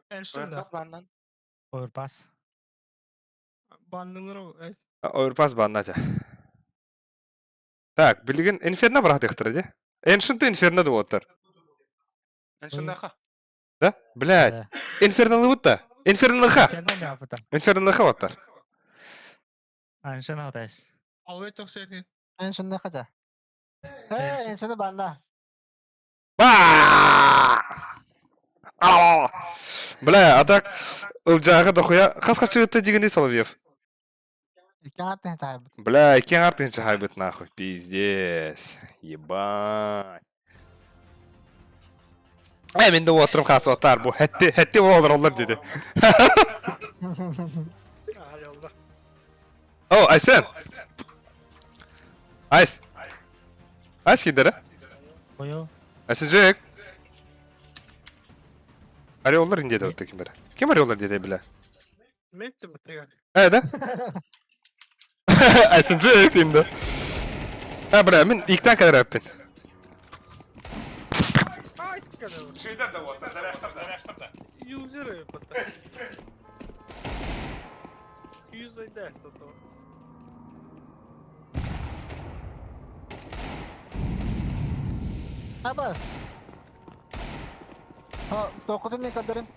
Эншин Баннан. Ойпас. Баннылар ол. Оверпас баннатя. Так, билигин инферно барах дехтер де. Эншин ту инферно да оттар. Эншиндаха. Да? Блядь. Инферналы утта. Инфернолыха. Инфернолыха оттар. Аншин алтайс. Албай тохсетин. Эншинде хата. Э, эншинде банна. Ба! Бля, а так ылжағы дохуя хас хачыгытты дегенде Соловьев. Иккен артын чайбыт. Бля, иккен артын чайбыт нахуй, пиздец. Ебать. Э, мен де отырым қасы отар бу. Хәтте, хәтте олар олар деді. О, Айсен. Айс. Айс кидер, Ою. Айсен Джек. Ореоллар инде де ким бері. Ким ореоллар деді бля? Метті бітігер. Э, да? Айсен Джек инде. А, бля, мен иктен кадр әппін. Ай, кадр. Шейдер де отыр, заряштыр да. Юзеры бітті. Юзайда стато. Абас. О, токутун не кадырын.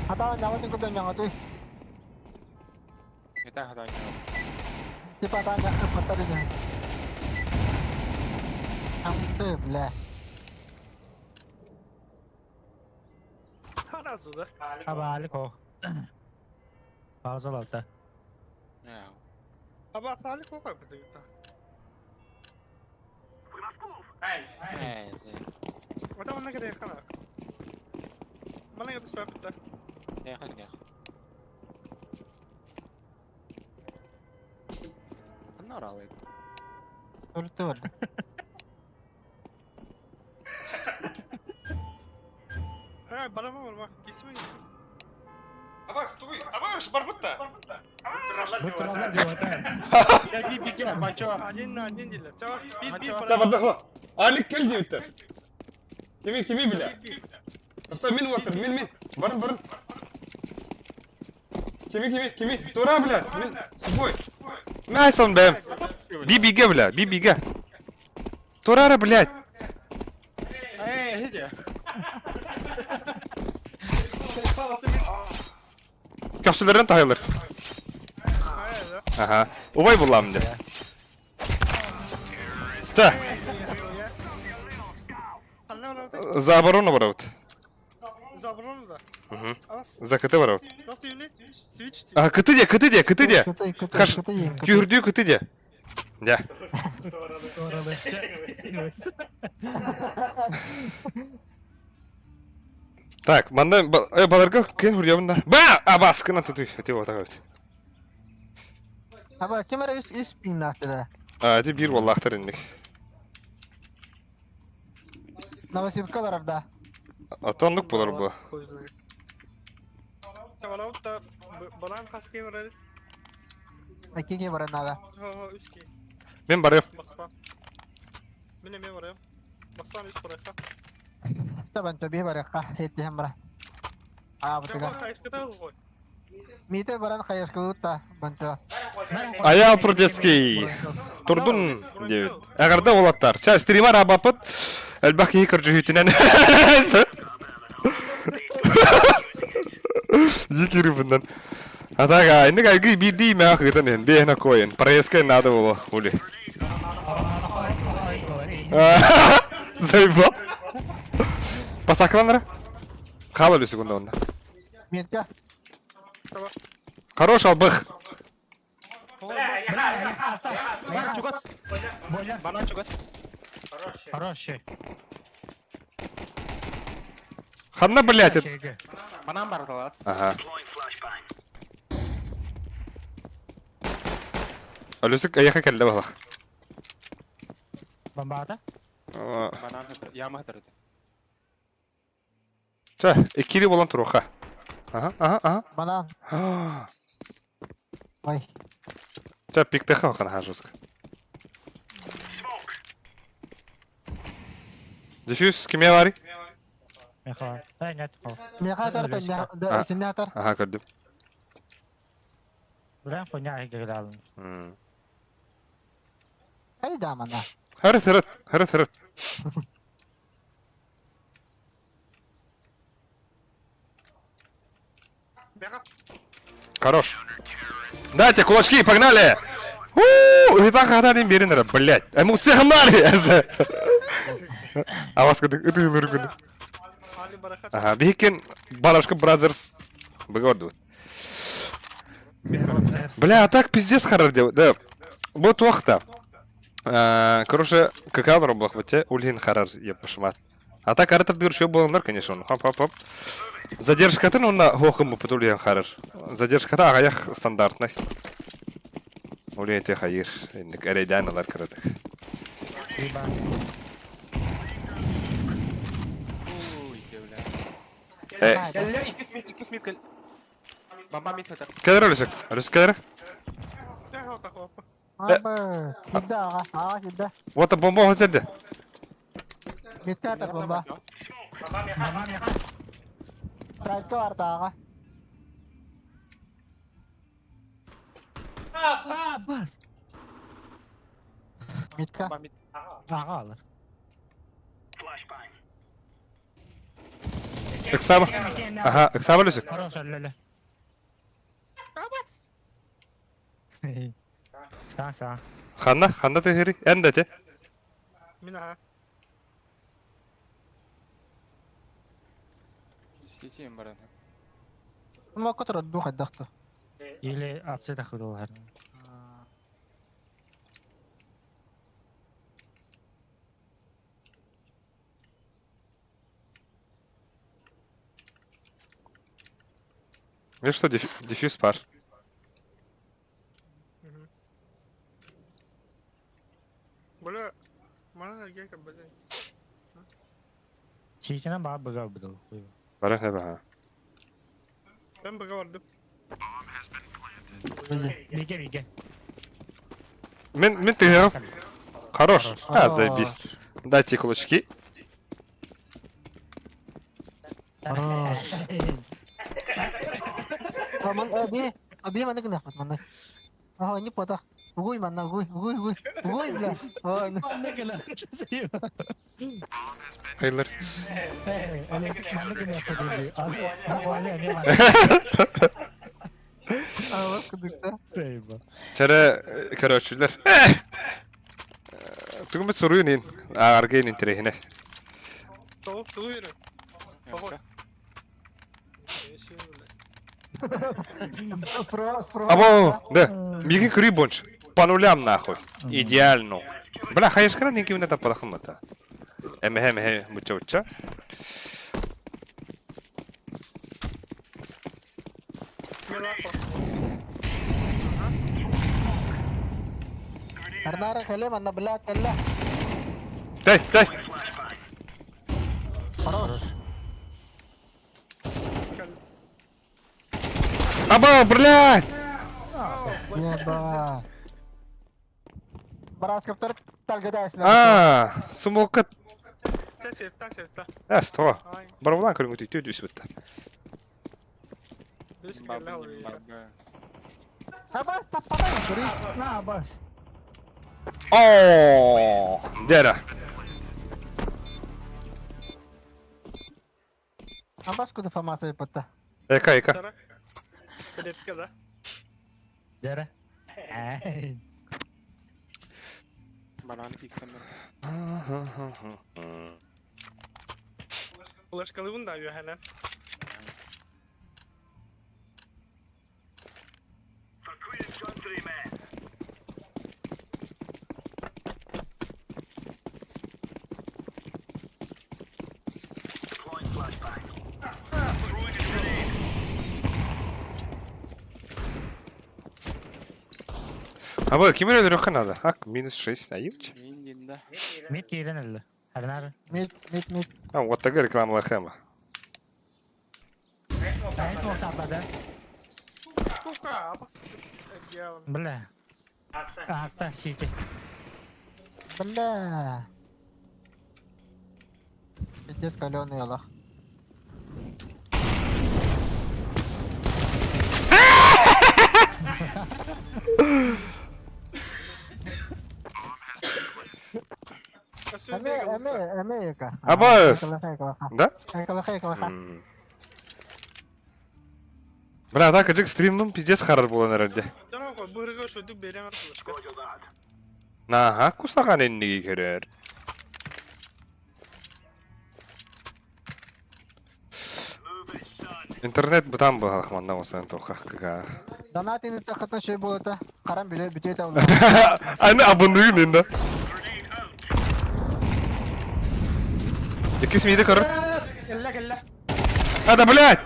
Ата няватын кадыр няңатуй. Это хата. Типа ата ня паттары. Амты, бля. Харазу да. Аба алико. Пауза лалта. Аба сали кокай бітігер. Ота манна кеде хана. Манна кеде спап бітті. Өлтү өлдү. Ай, барама барма. Кесме кесме. Абас, туй, абаш, барбытта. Один на один дилер. Чава, bir bir Табадығы. Алик кел дейбіттер. Кеме, кеме біле. Тоқта, мен отыр, мен, мен. Барын, барын. Кеме, кеме, кеме. Тура, бля. Мен, субой. Мен айсан бәм. Би-биге, бля, би-биге. Турара, блядь. Эй, иди. Köksülерден тайылыр. Ага. Убай булам де. Та. За оборону барабыт. За оборону да. Угу. Абас. За КТ барабыт. Доктор Юнит, свич. А, КТ де, КТ де, КТ де. Кыты, кыты, Хаш, кыты, кыты. Кюрдю КТ де. Да. Так, манда баларга кен хурьябында. Ба! Абас, кына тутуй. Эти вот так вот. Аба, ким эре үс пин да. А, эти бир валлахтар инник. Новосибирскалар да. Атонлук болар бу. Табалаутта балам хаски барар. Акиге баран надо. Хо, хо, үски. Мен барыйм. Баста. Мен мен барайым. Бастаан үс барыахха. Табан төбе барыахха, хеттиһэн бара. Аабытыгар. Миитэ баран хайаскалыыр та, бончо. Аял Прудецкий. Турдун диэбит. Эҕэрдэ уолаттар. Ча стример абапыт. Элбэх киһи көрдьүһүүтүнэн. Викири bundan. Атага, инник айгы биирдии мээх ыытан иһин, биэһин окойын. Проездка надо было, хули. Заебал. Пасакланара? Хаал өлү секунда онно. Мирка. Хорош албых. Чугас. Банан чугас. Хороший. Ханна, блядь, это... Банан бар талат. Ага. Өлүсүк эйэхэ кэллэ балах. Бомбата? Банан яма хатырды. Чэ, иккили болан туруха. Ага, ага, ага. Банан. Ой. Чэ, пиктеха хана жестко. Дефьюз кимиэ баарый? Меха. Эй, нет. Меха атар, итинне атар. Аха, көрдүм. Бля, хуйня играл. Эй, да, мана. Хөрөт, хөрөт, хөрөт, хөрөт. Хорош. Дайте кулачки, погнали! У-у-у, Итак, хатарин берин блядь. Эму сигнали! А вас кыдык, ыты ылыр Ага, бихикен Барашка Бразерс быгорду. Бля, а так пиздец харар делать. Да. Вот туохта. Короче, какая робах бате, ульхин харар еппышмат. А так аратар дыр боландар, конечно, он. Хоп, хоп, хоп. Задержкатын онна хохым путулиен харар. Задержката агаях стандартный. Улин те хайыр. Индик эрейден алар кырадык. Э. Кедер өлүсүк. Өлүсүк кедер. Вот бомба хотелде. Миткатар бомба. Страйка бар тааҕа. Бас. Митка. Аға алар. Ыксаба. Ага, ыксаба өлүсүк. Хорош, өллөлө. Са, са. Ханна, ханна тэхири. Эн дате. Мин аха. Ситим баран. Мокко турар дух хайдахты. Или отцы тахыдылар. Видишь, что дефьюз пар. Бля, манан эрге кабазы. Ситинен баа быга быдыл. Бара не баха. Ben быга бардым. Биге биге. Мен мен ты Хорош. А, заебись. Дайте кулачки. Хорош. Ман аби, аби маннык нахмат маннык. Ага, не пота. Угуй манна, угуй, угуй, угуй. Угуй, бля. Хайлар. Чара, короче, лер. Тугум суруйун аргейн интересне. Тоҕу, тугу yürü. Тоҕу. Або, да. Миги крибонч. По нулям нахуй. Идеально. Бля, хайшкара ники мене та падахмата. Эмхе мхе муча уча. Арнара кэлэ манна бля кэллэ. Дай, дай. Хорош. Або, блядь! Еба. Бараскаптар талгада эслэ. А, смока. Севта, севта. Эс, тоҕо? Ай. Барабылаан көрүҥүтүй түө түсүбүттэ. Бес кэллэ ол. Абас таппатай, көрүй. На, бас. О, Дера. Абас куда фамаса ипатта. Эка, эка. Пистолетка да. Дера. Эй. Бананы киктен. Ulaşkalığın da ühelen. А вы, ким өлөрөххө надо? Ак, минус 6, аюч. Мин да. Мид киирэн өллө. Арнар. Мид, мид, мид. А, вот такая реклама лохема. Эн суохтаабата да. Сука, абас. Бля. Аста сити. Бля. Пиздец каленый Аллах. Америка. Абас! Да? Бля, так ажык стримнум пиздец харар буолан эрэрде. Наха кусаган энниги көрөр. Интернет бутан бу манна осан тоха кага. Донат ини тахатан şey болота. Харам биле бүтөй тавла. Аны абындыгын енді. Иккис миди көрөр. Кэллэ, кэллэ. А да блядь!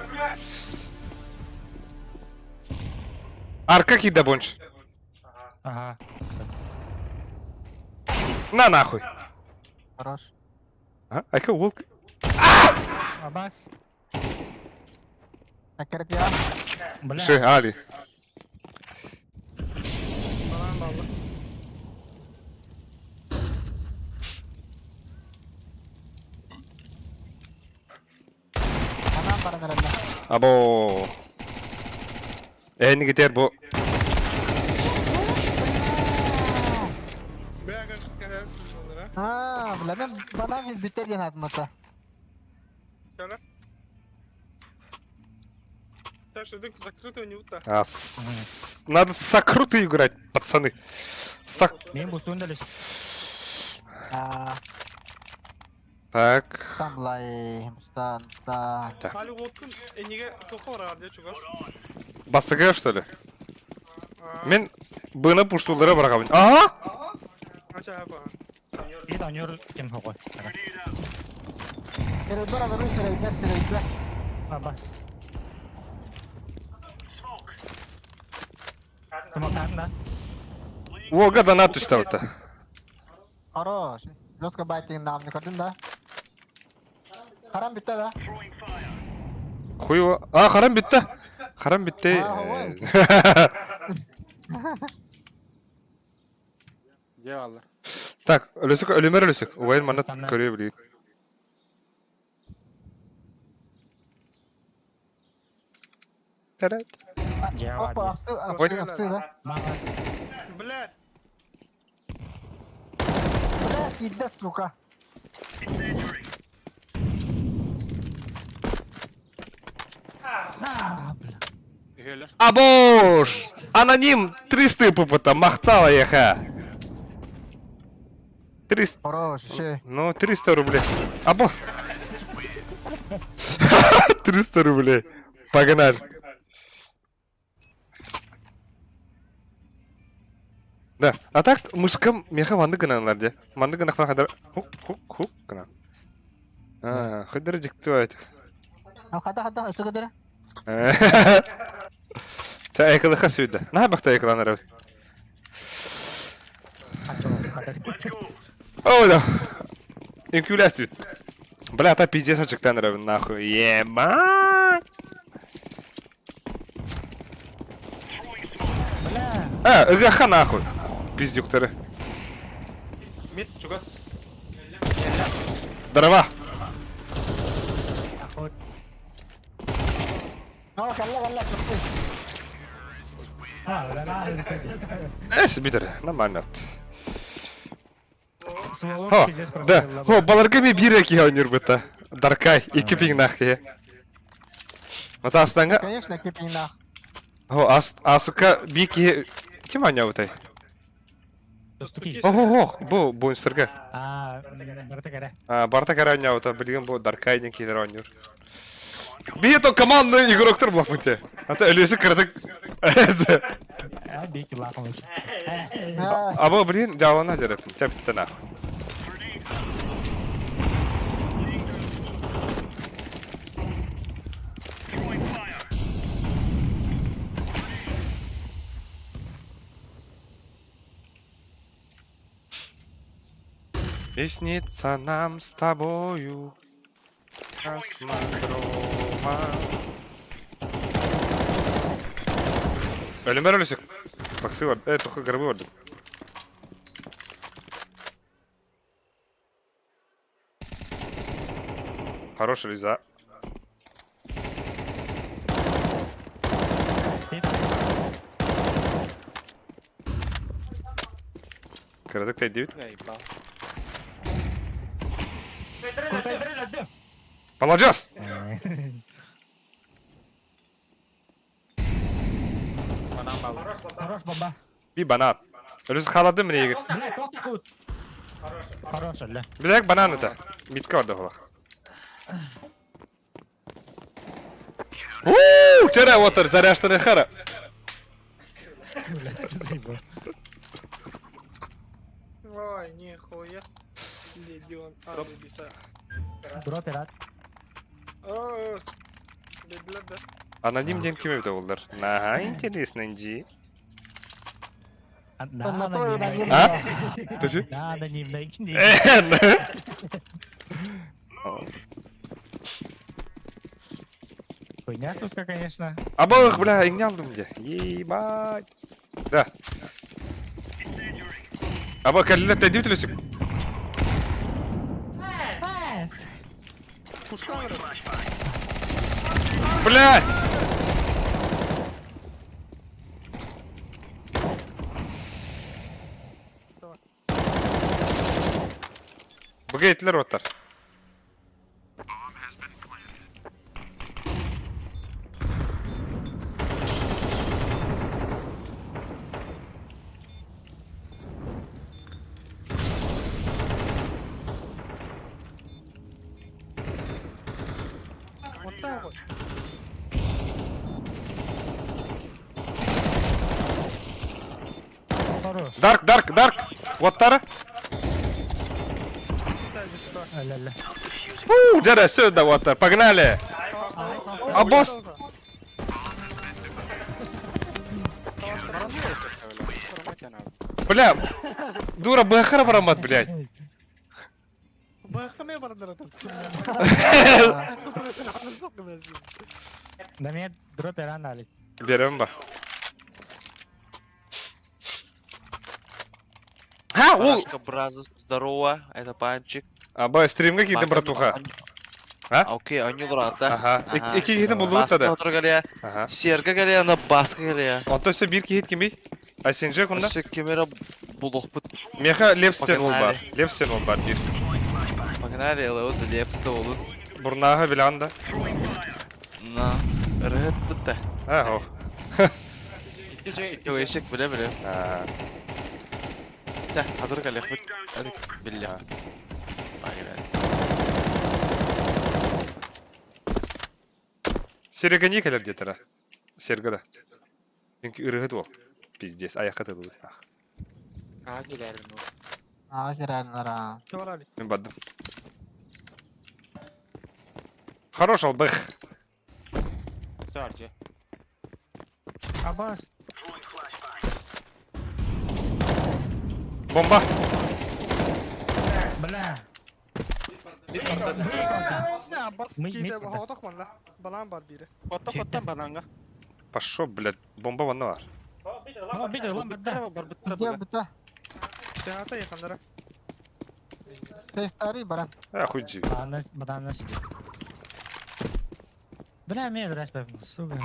Арка кида бонч. Ага. На нахуй. Хорош. А, айка волк. Абас. Аккарат я. Бля. Ши, Али. Анам баран эрэллэ. Або. Энни гитер бу. А, бля, мен банан битер диэн атмата. А, надо сокрутый играть, пацаны. Сок... Мен бустуун да А, Так. там лай, мустан, мустан. Так. Бастыгы, что ли? Мен бына пуштулары барагабын. Ага! Ит аньор кем хогой. Серебро, алыры, серебро, серебро. Абас. Тумакан да. Ога донат түстәбіті. Хорош. Жестко байтинг нам не көрдүң да? Харам битте да? Хуево. А, харам битте. Харам битте. А, ой. Дьэ Так, өлөсүк, өлүмөр өлөсүк. Уайын манна көрүө билигит. Тарат. Опа, апсы, апсы, апсы, да? Бля. Бля, кидда, сука. Абош! Аноним 300 ппт, махтала еха. 300. Хорош, еще. Ну, 300 рублей. Або. 300 рублей. Погнали. Да, а так мышкам меха манды гыналар де. Манды гынах хадар хук хук хук гына. А, хадыр дикты айт. А хада хада, өсө көдөрө. Та экылыха сүйді. На бакта экран араб. О, да. Инкюляс үйт. Бля, та пиздец очықтан араб, нахуй. Ебать. А, ыгаха нахуй. Пиздюктары. Мид, чугас. Здорово. О, кэллэ, кэллэ, кэллэ. Эс бүтэр, нормально. Хо, да, хо, баларга ми биир киһи ойнуур быта. Даркай, икки пиҥнаах киһи. Атаастанга, Конечно, икки пиҥнаах. хо, ас, асука биир киһи ким оонньообутай? Охо-хо, бу Бунстерга. Аа, барыта кэрэ. А, барыта кэрэ оонньообута, билигин бу Даркай диэн киһилэр оонньуур. Биһи то командный игроктар булаппыт те. Ата өлүөсү кыратык. Аа, биир килаах Аба, блин, дьаалана дьарыппын. Чэптэн ах. И снится нам с тобою космодрома. Өлүмэр өлүсүк. Баксы бар. Э, только гробы бардым. Хороший Лиза. Кыратык тэйдибит. Маладьыас! Хорош, баба. Би банан. Өрүс халадым мне егит. Бля, кто такой? Хорош, бля. Билек банан это. Митка орда холах. Ууу, вчера вот заряжтаны хара. Ой, нихуя. Легион Анубиса. Дропер, О, бля, да. Аноним ден ким это олдар? Ага, интересно, инди. На анонимный. А? Ты че? На анонимный. Хуйня, сука, конечно. Абых, бля, иҥнэ алдым дьэ. Ебать. Да. Аба кэллэ тэдип түлүсүк. Бля! Бгейтилер оттар. Вот так вот. Хорош. Дарк, дарк, дарк! Уоттара! Ля-ля. Уу, дьэ, сюда уоттар, погнали! А босс? Бля, дура бэхара барамат, блядь. Бэхаме бардар Да мне дропер анализ. Берем ба. Ха, ол... Парашка, бразос, здорово, это панчик. Аба, стримга киирдим, братуха. А? Окей, анюлрата. Ага. Икки киһитин буллубут тада. Баска Ага. Серга галия, на баска галия. Онто өссө биир киһит кимий? Асинже кунна? Өссө кемера булохпут. Меха Лепстен ол бар. Погнали. Лепстен ол бар биир. Погнали, леот Лепста олун. Бурнааха билан да. На. Рыхыт бутта. А, ох. Эшек биле биле. А. Та, хадыр галия бут. Биле. Погнали. Серега не кэлэр диэтэрэ. Серга да. Ырыһыт ол. Пиздец, аяққа тылы. Аа килэрин ол. Аа, кирэрнара. Мин бардым. Хорош албых. Сарджи. Абас. Бомба. Бля. Банан бар бири. Отто хоттан бананга. Пошел, блядь, бомба ванна бар. Быта. Теата якындара. Тестари баран. А, хуй джи. Банан сидит. Бля, мен өлөрөс бэппин, сука.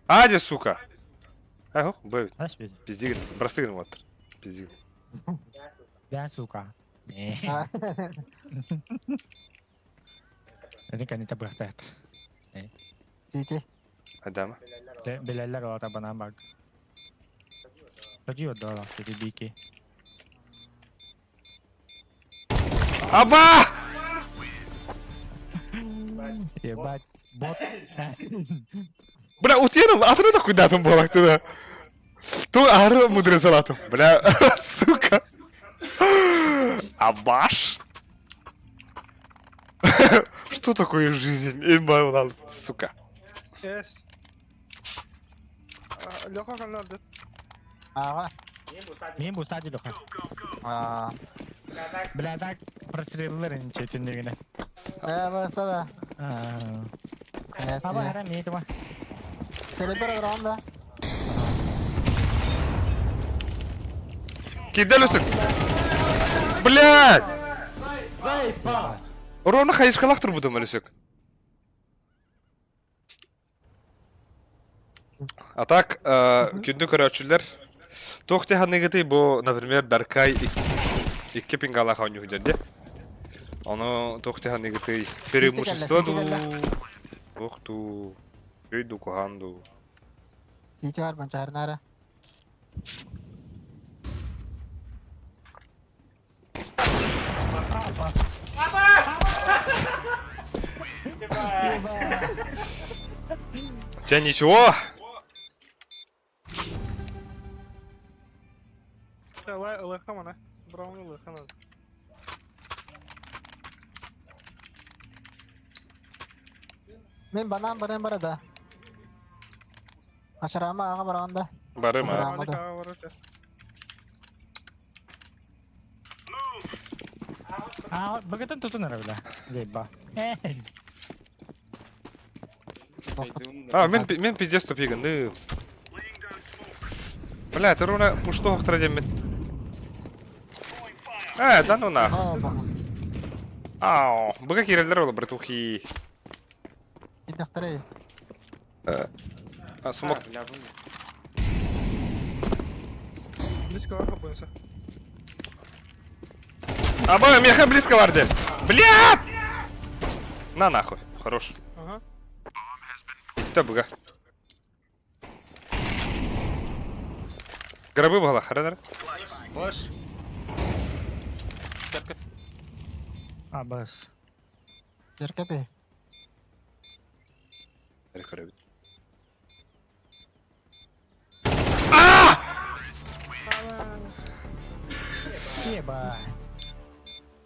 Ади, сука! Ай, б, Ас бит. пиздигин, простыгин вот. Пиздигин. Бля, сука. Эни кэннитэ быахтаат. Сити. Адама. Билэллэр олата банан баг. Таги отдала, сити бики. Аба! Ебать, бот. Бля, утенул, а ты такой датум был, туда. Ту ары мудрый салатум. Бля, сука. Абаш? Что такое жизнь? Имба, сука. Yes. Леха каналды. Ага. Мин бу стадия Леха. Аа. Бля, так прострелилер инчетиннигине. Э, баста да. Аба, хара ми тума. Селебер раунд Кидалюсик. Блядь! Ровно хайышкалах турбутум өлүсүк. А так, күндү көрөөчүлэр туох тиһаныгытый бу, например, Даркай икки пингалаах оонньуу дьэ. Ону туох тиһаныгытый преимущество дуу, туох дуу, өй дуу, куһаан дуу. Сити бар банчарнара. Че, ничего? Давай, ылыхам ана. Браун ылыхам ана. Мен банан баран барада. Ачарама ага барганда. Барыма. А, богатан тут на бля. Лейба. А, мен, мен пиздец тупиган, да. Бля, ты руна пушто хтрадем. Э, да ну нахуй. Ау, быга киреллер ол, братухи. А, смог. Близко бойся. Аба, меха близко варде. Бля! На нахуй, хорош. Ага. Да быга. Гробы была, харадар. Флэш. Церковь. А, бас. Церковь. А! Еба.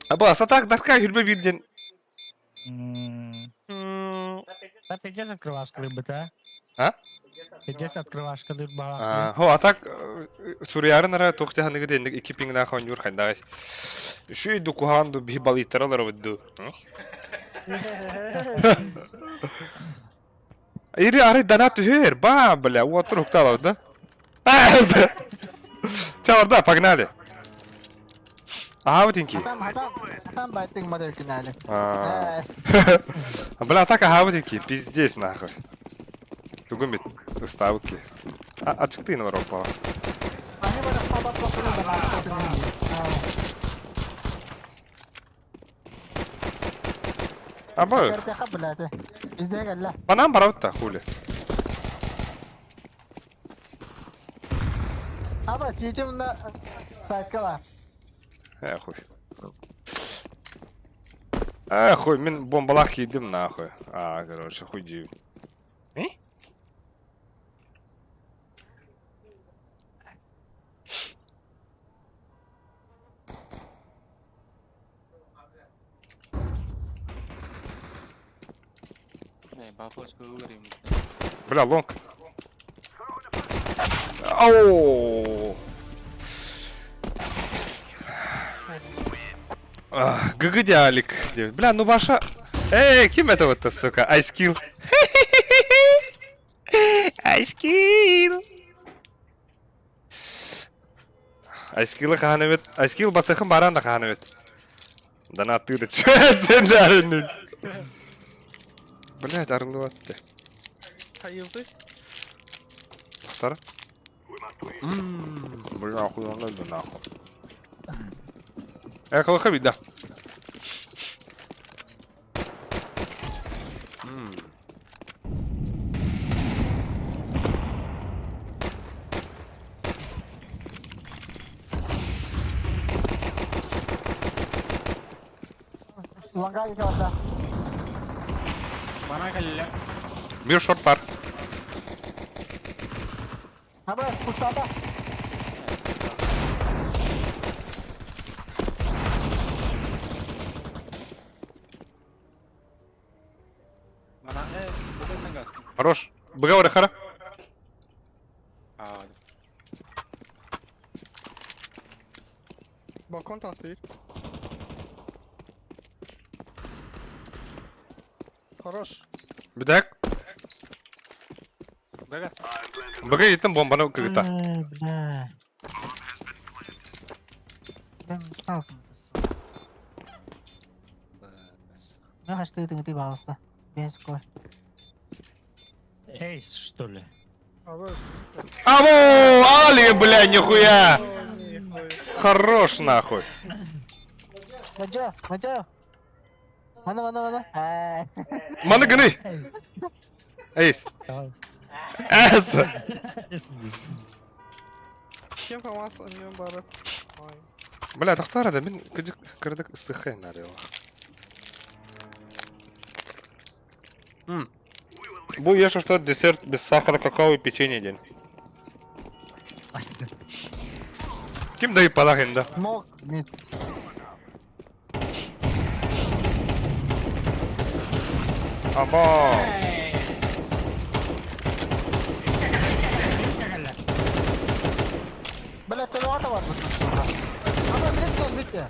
Аба, сатак дарка хүрбе бирден. Да пиздец открывашка лыбыт, а? А? Пиздец открывашка лыб Хо, а так суриярын ара тохтяханыгы денник ики пингна хонюр хандагай. Шүй ду куханду би балиттаралар обдду. Ири ары донат түһэр, ба, бля, вот рукталов, да? Чаварда, погнали. Ага, вот инки. Хатам байтың модель кинали. Бля, так ага, вот инки, пиздец нахуй. Тугумит ставки. А, а ты на ропала. Аба. Банан баравта, хули. Аба, сидим на сайткала. Э, хуй. Э, хуй, мин бомбалах едим нахуй. А, короче, хуй дию. Э? Бля, лонг. Ау! ГГ Алик. Бля, ну ваша... Эй, кем это вот-то, сука? Айскилл. Айскилл. Айскиллы ханымет. Айскилл басыхын баран да ханымет. Донат тыды. Сен. Блядь, арыллыбат дии. Хайылды. Тахсар. Ммм, бля, охуенно да нахуй. Э, халаха вида. Ммм. Лангай барда. Бана кэллэ. Мир шорт пар. Аба, пустата. Бана э, бу гастым. Хорош. Быга хара. Аа. Balkon tasvir. Хорош. Бүтэк. Бэгас. Быга еттім бомбаны кыгыта. Э, бля. Мен сталкер. Мен хашты ты балыста. Мен ской. Эйс, что ли? Аба. Амо, Али, бля, нихуя. Нихуя. Хорош нахуй. Мажо, мажо. Мана, мана, мана. Ай. Маны гыны. Эйс. Давай. Эс. Кем фамас аньон бары. Ой. Бля, тохтар да мин кыдык кырдык ыстыхай надо. Бу ешь что десерт без сахара, какао и печенье день. Ким дайып балах енді? Мог, нет. Аба. Бля, төлөҕө бар бу. Аба, блин, бүттэ.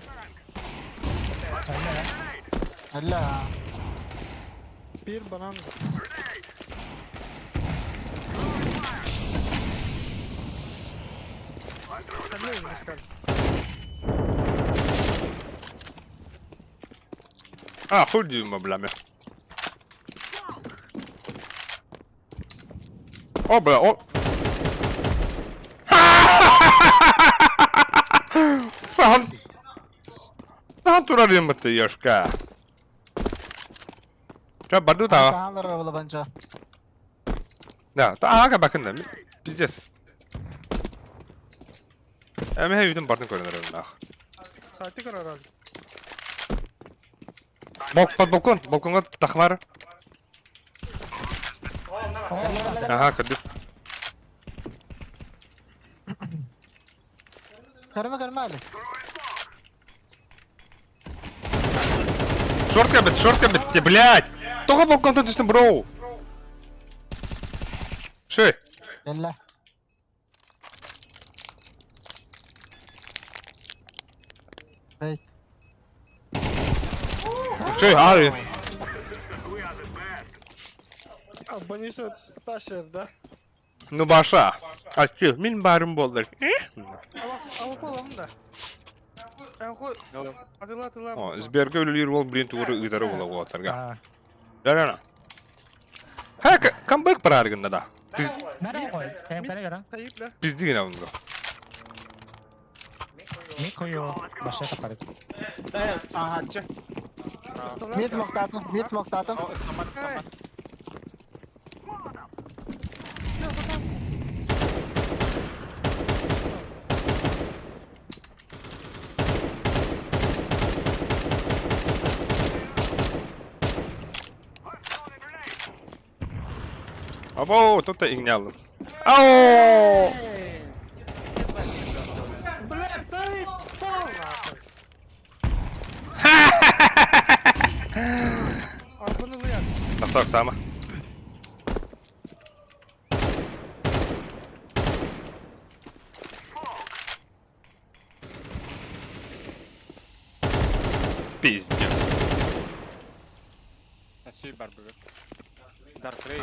Алла. Bir banan. Sen ne Pascal? А, хуй дюйма, блями. О, бля, о. Сахан. Сахан турар юмыты, ёшка. Ча, барду та. Саалар була банча. Да, та ага бакын да. Пиздец. Эми хей бүтүн бардын көрүнөр нах. Saati karar herhalde. Бал под балкон, балконга тахмар. Ага, кырдык. Көрмө көрмө али. Шортка бит, шортка бит, те, блядь. Тоға балконтан түстүм, бро. Ши. Элла. Бей. Ши, али. Абонесі ташыр да. Ну баша. Ачы, мин барым болдыр. Алып аламын да. Атыла атыла. О, Сберге өлүлүр бол, блин, тугуру ыйтары бола болаттарга. А. Да-да-да. Ха, камбэк барар да. Нара кой. Эм кара кара. Kayıp la. Пизди генә унга. Ми кою баша тапарык. Э, ага, че. Мид моктатым, мид моктатым. О, стамат, стамат. Або, тут иңне алдым. Ау! Блядь, цей пол нахуй. Арбаны лыяк. Так само. Пиздец. Әсүй бар бүгін. Dark Ray.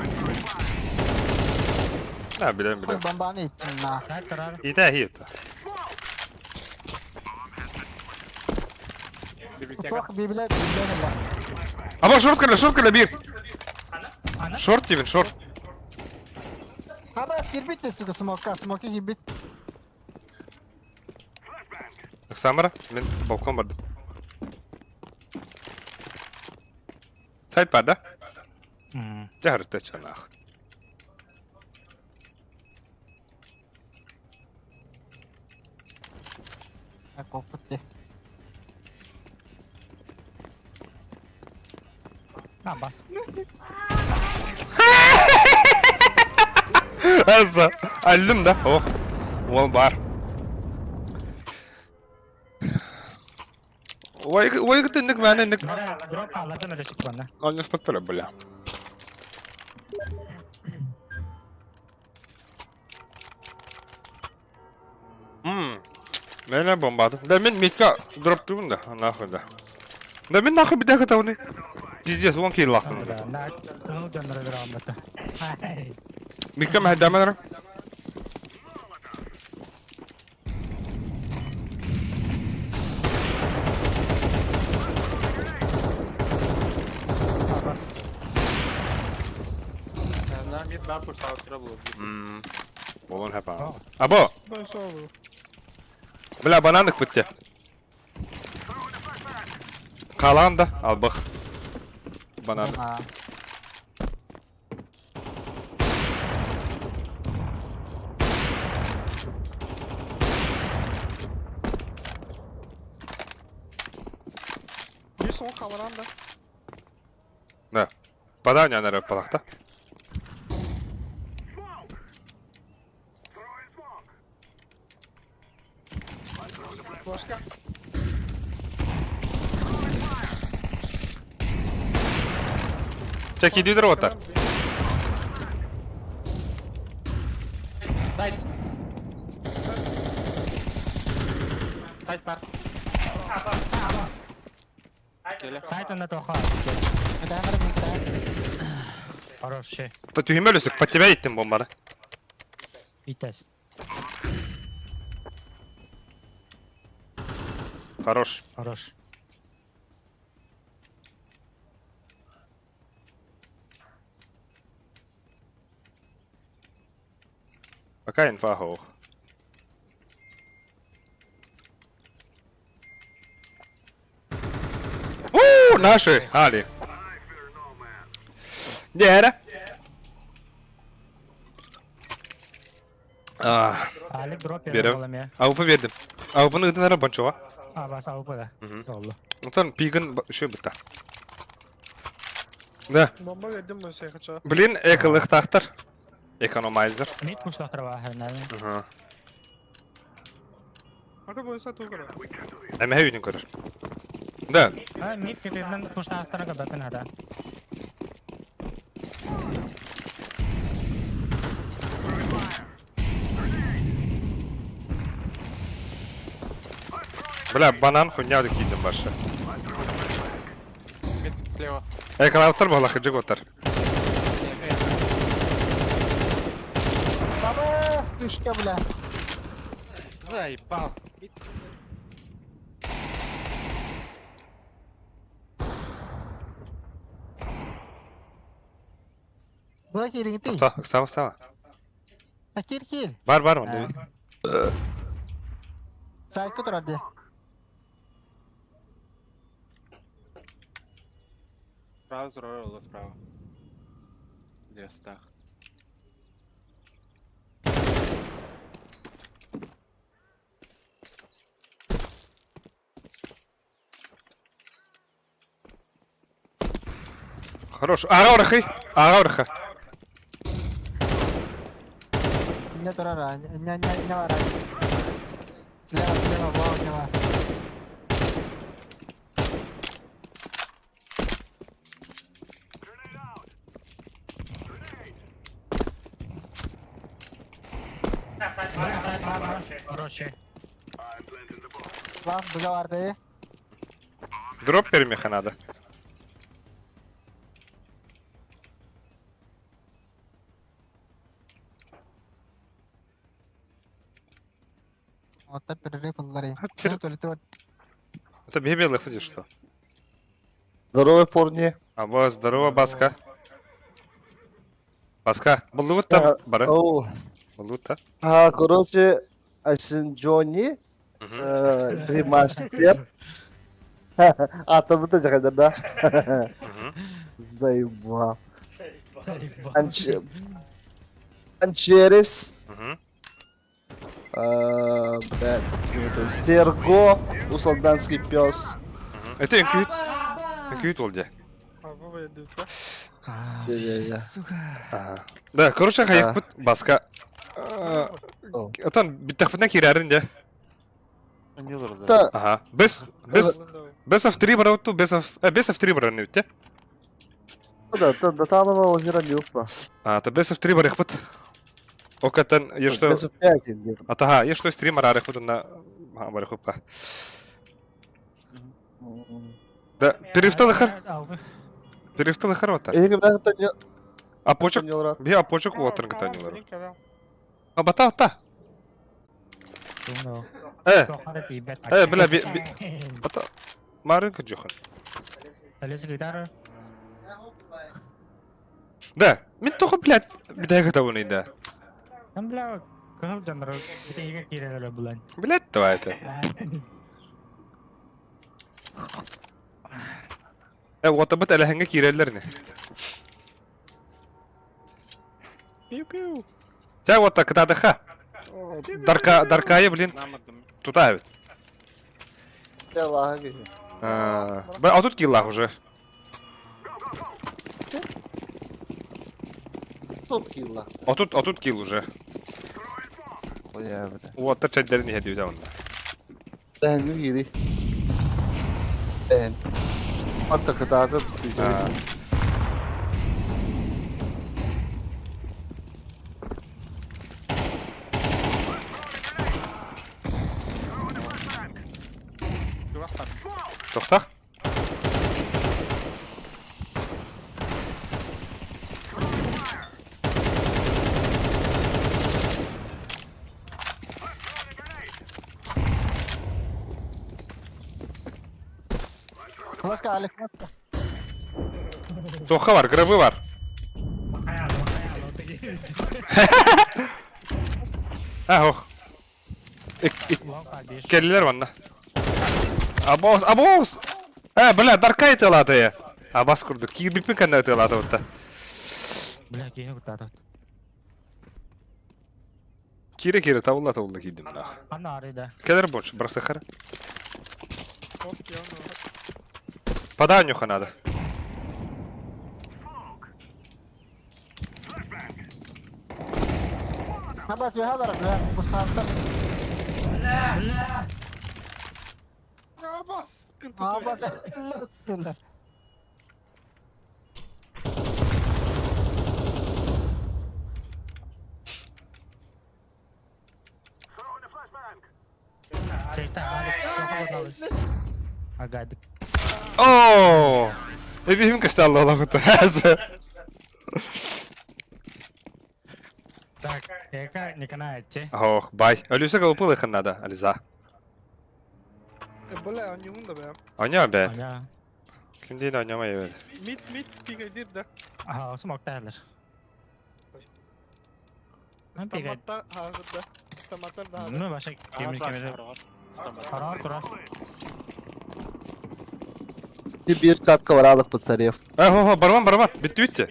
Да, билем, билем. Бомбаны иттим на. Тарар. Ите хит. Библиотека. Ох, библиотека, библиотека. Аба шорт кэллэ, шорт кэллэ биир. Шорт диибин, шорт. Абас кирбит да сука смокка, смоки кирбит. Самара, мин балкон бардым. Сайт бар да? Дьэ харытта чанаах. Коппут де. Абас. Аза, аллым да. Ох, ол бар. Ой, ой, тыннык мәне ник. Дроп алладан өлө чыкпана. Аннес паттара бля. Мм. Мэлэ бомбады. Да мен митка дроптугун да, нахуй да. Да мен нахуй бидэ кытауны. Пиздец, он кийл лахтын. На, ну донор верамбата. Митка мәһдәмәләр. Болон хэпа. Або! Бля, банан ыкпыт Хаалаҕын да, албах. Банан. Bir son kameran da. Да. Подай мне, наверное, палахта. Başka. Чэ, киирдилэр уоттар. Сайт. Сайт бар. Келе. Сайт онна тоха. Хороший. Түһүмэ өлүсүк, под тебя иттим бомбаны. Витязь. Хорош. Хорош. Пока инфа хоох. У, наши, Али. Дьэ Алик дроп Берем. берем. Аупа бердим. Аупаны ытынара банчова. А, бас аупа да. Олду. Онтон пигын үшө бытта. Да. Bomba verdim ben şey kaça. Блин, эколыхтаахтар. Экономайзер. Мид кушлахтар баа хернән. Ата бойса тугара. Эмэһэ үүнүн көрөр. Да. А, мид кетерден кушлахтар кабатын хата. Бля, банан хуйня киирдим барша. Мид слева. Эколаптар буолла кырдьык отар. Баба, түшкә бля. Заебал. Була кириҥ Тоқта, ыксаама, ыксаама. А кир кир. Бар, бар, онда. Сайтка турар дии. Справа, справа, справа. Здесь так. Хорош. Аҕа орахый. Аҕа ораха. Не турар, не не не бар. Слева, слева, во, слева. Хороший. Лав, быга бар дии. Дроп перемеха надо. Отта перерыв ыллары. Это биһи белых что? Здорово, парни. Або, здорово, Баска. Баска, буллубут да бары. Оу. Буллубут да. А, короче, Асин Джонни, ремастер. Атабыта жакайдар да. Заебал. Анчерес. Блядь, Серго, Усалданский пес. Это үҥкүүт. Үҥкүүт ол дьэ. Да, короче, хайыкпыт баска. Отон бүттэхпитинэ киирэрин дьэ. Ага. Бес, бес, бес of 3 барабыт бес of, бес of 3 баран үтте. Да, да, Талова озеро Люфа. А, то бес of 3 барыхпыт. Окатан, я что... Best of 5 где-то. Атаха, я что стрим арарыхпыт на... Барыхпа. Да, перевталыхар. Перевталыхар вот так. А почек? Би а почек уотыр гытанилар. А бата та. Э. Э, бля, би бата. Марынка жухан. Да, мен тоғы, блядь, бидайга табын да. Бля, кыһыл дьоннору битэйгэ киирэн булан. Блядь, давай это. Э, уотабыт элэһэҥҥэ киирэллэр не. Пиу-пиу. Тя вот так кытаадыха. Дарка, даркайы, блин, тута эбит. А тут киллах уже. Тут килла. А тут килл уже. Уоттар чэйдэрин иһэ онно. Дээн киири. Дээн. Атта кытааты. Тохтах. Флешка, Алик, флешка. Тоха бар, гробы бар. А, ох. Келлер ванна. Абос, абос! Э, бля, даркай тылаты. Абас курдук. Кирбиппин кэннэ тылаты бутта. Бля, киһи куттаата. Кире-кире табылла табылла кийдим нах. Анна арыйда. Келер больше, бросахар. Поданюха надо. Абас, үөһэ барар, бустаастар. Абас! Абас, Агадык. Оо! Эбиһим кысталла олоҕута. Так, эка Николай, те. Ох, бай. Алюса голупылыхын надо, Ализа. Бля, онньуун да бэм. Оня бэт. Ким дейін оняма ебет. Мид, мид, пигайдир да. Ага, смок тәрлер. Стаматта хагыда. Стаматтар да. Ну, баша кемир кемир. Харар турар. Бир катка баралык бу царев. Э, хо, хо, барман, барман. Битти битти.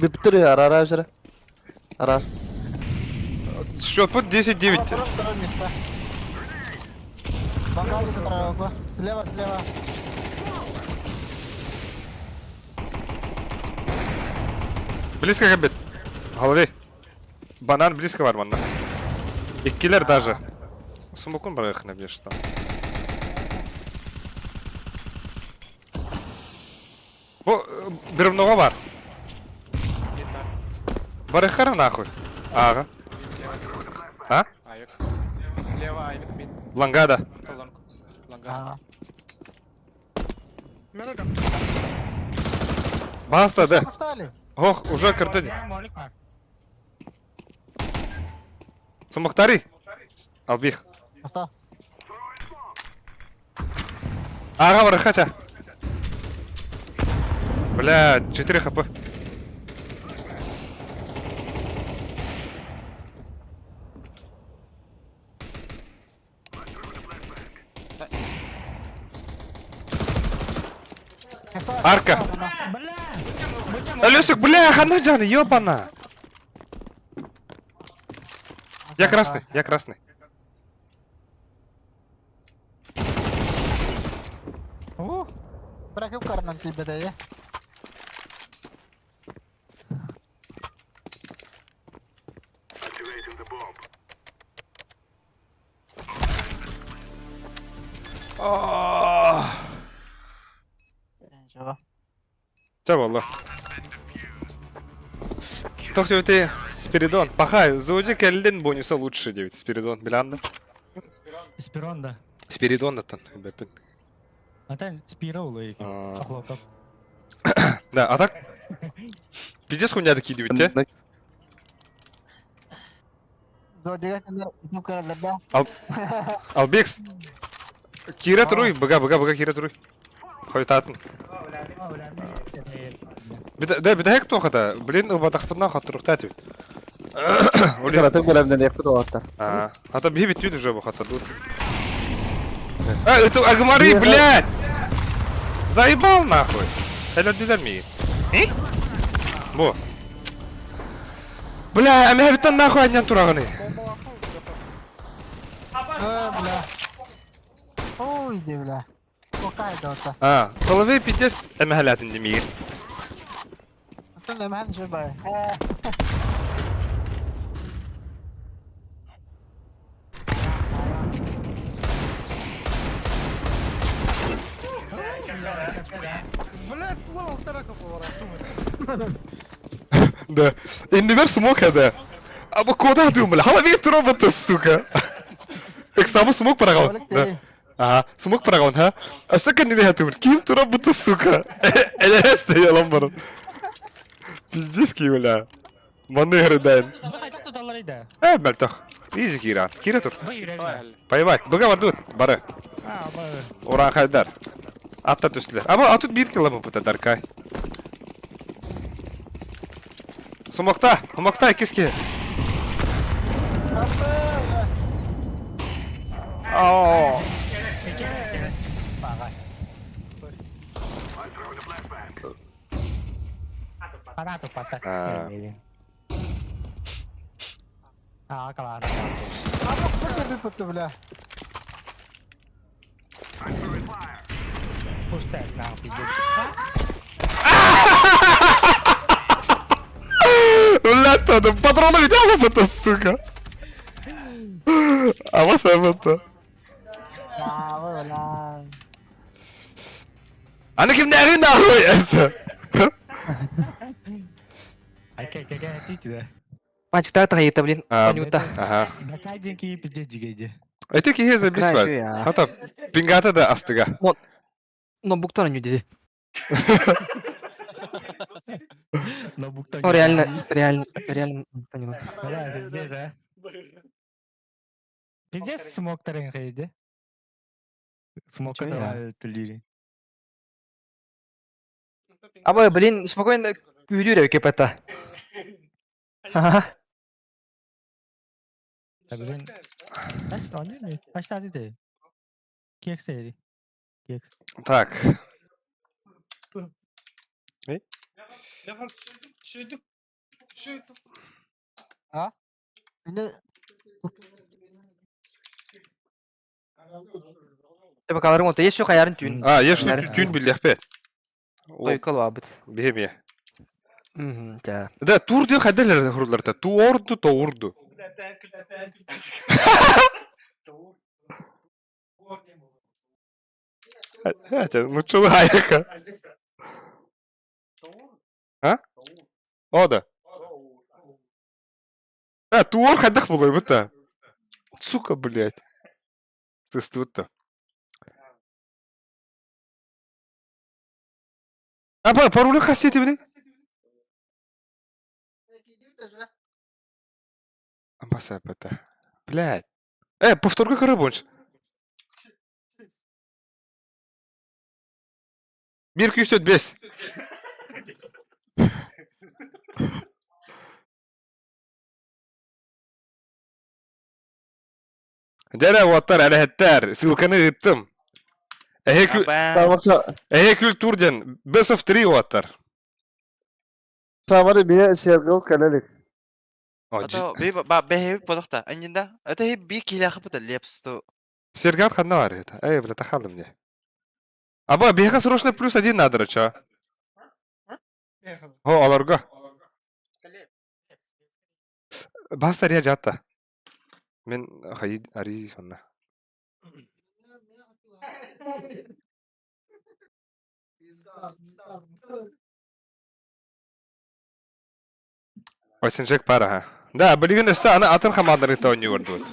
Биптер арара жара. Арар. Счет под 10-9. Слева, слева. Близко кабет. Голове. Банан близко бар манна. Иккилер даже. Сумукун барыхна беш там. Бу бир бар. Барыхара нахуй. Ага. А? Авик. Слева авик мид. Лангада. Лонг. Лангада. Баста, да. Ох, уже кырды. Сумуктари. Албих. Ага, барыхача. Бля, 4 хп. Арка. Алёсик, бля, хана жаны, ёбана. Я красный, я красный. Быракып карынан тиийбэтэ Чэ буолла. Тох ты Спиридон. Паха, Зоди кэллин бонуса лучше диэбит Спиридон. Билан Спирон да. Спиридон оттон. Бэппин. Атан Спиро улы Охлопов. Да, а так пиздец хуйня такие диэбит те. Албекс. Кира туруй, быга, быга, быга кира туруй. Хойутаатын. Да, бүтэһик туохата, блин, ылбатахпытына хотторуохтаа этибит. Кыратык бэлэмнэниэхпит уолаттар. Аа, ата биһи бүттүүт уже бу хоттордуут. А, это агмары, блядь! Заебал нахуй! Өлөрдүлэр миигин. И? Бу. Бля, эмэһэбиттэн нахуй анньан тураҕыный? Бля. Ой, бля. А, Соловей пиздец эмэһэлээтин димиигин. Оттон эмэһэн үчүгэй баҕайы. Да. Иннибэр смок эдэ. А бу куда думали? Халавит робота, сука. Эксамы смок параҕабын. Да. Ага, смок параҕабын, ха? Өссө кэннини хатыбын. Ким робота, сука? Элэс стоялам баран. Пиздец киевля. Манны грыдайн. Хайдах туталлар да? Э, мөлтөх. Изи кира. Кира тур. Поебать. Быга бардут. Бары. Урааҥхайдар. Атта түстүлэр. Аба, а тут биир километр пыта даркай. Сумокта, сумокта иккис киһи. Оо. Аа. Аа, калаана. Бля. Пустая нахуй пиздец. Блядь, надо патроны видел это, сука. А вас это. Аны кимнээҕий нахуй эсэ? Мачта тахайыта, блин, Анюта. Ага. Дакай диэн киһи пиздец дьигэйди. Эти киһи забисват. Хата пингата да астыга. Ноутбуктан аню диди. Ноутбуктан. Ну реально, реально, реально поняла. Бля, пиздец, а. Пиздец смог тарын хайди. Смог төлүри. Абы, блин, спокойно күйдүр кепета. Ага. Да, блин. Аш, они, аш тады Кекс Кекс. Так. А? Тебе каларым ота еш хаярын түүн. А, еш түүн биллэхпет. Тойкал абыт. Биһи Мм, да. Да, тур диэн хайдалар хурларта. Туорду, тоурду. Это, ну чулайка. А? О, да. А, туор хайдах буолуой Сука, блядь. Сыстыбыт А, пароля хас этибиний? Амбасса Блядь. Э, повторга көрө буонч. Биир күүс бес. Дьэ уоттар элэһэттэр, ссылканы ыыттым. Эһэ культур диэн Best of 3 уоттар. Самары бие сергел кэлелик. Бэһэбит бодохта. Анньында. Это би килэхэ быта лепсту. Сергат ханна бар это? Эй, бля, тахалым мне. Аба, биһиэхэ срочно плюс один надо, чё? О, олорго. Баста рия жатта. Мен хайы ари сонна. Осинжек пара, ха. Да, билигин өссө аны атын хамаанданы кытта оонньуу көрдүбүт.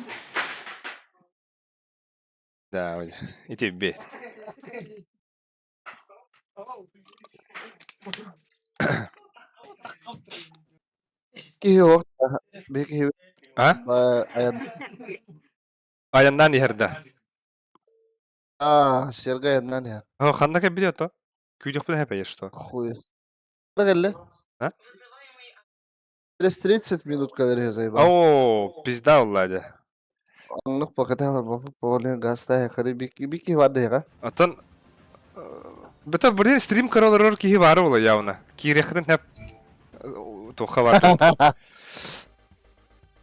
Да, ити бит. Киһи ох би киһи А? аян Айаннаан иһэр да. А, сергай аяннаан иһэр. О, ханна кэлбит ото? Күүтүөхпүн хэпэйэ что? Хуй. Кэллэ. А? Через 30 минут кэлэр заебал. О, пизда уллади. Оннук покатала бопу гаста хары бики бики барды Оттон Бөтө блин стрим көрө олорор киһи баара буолуо явно. Киириэххитин сөп туохха бар.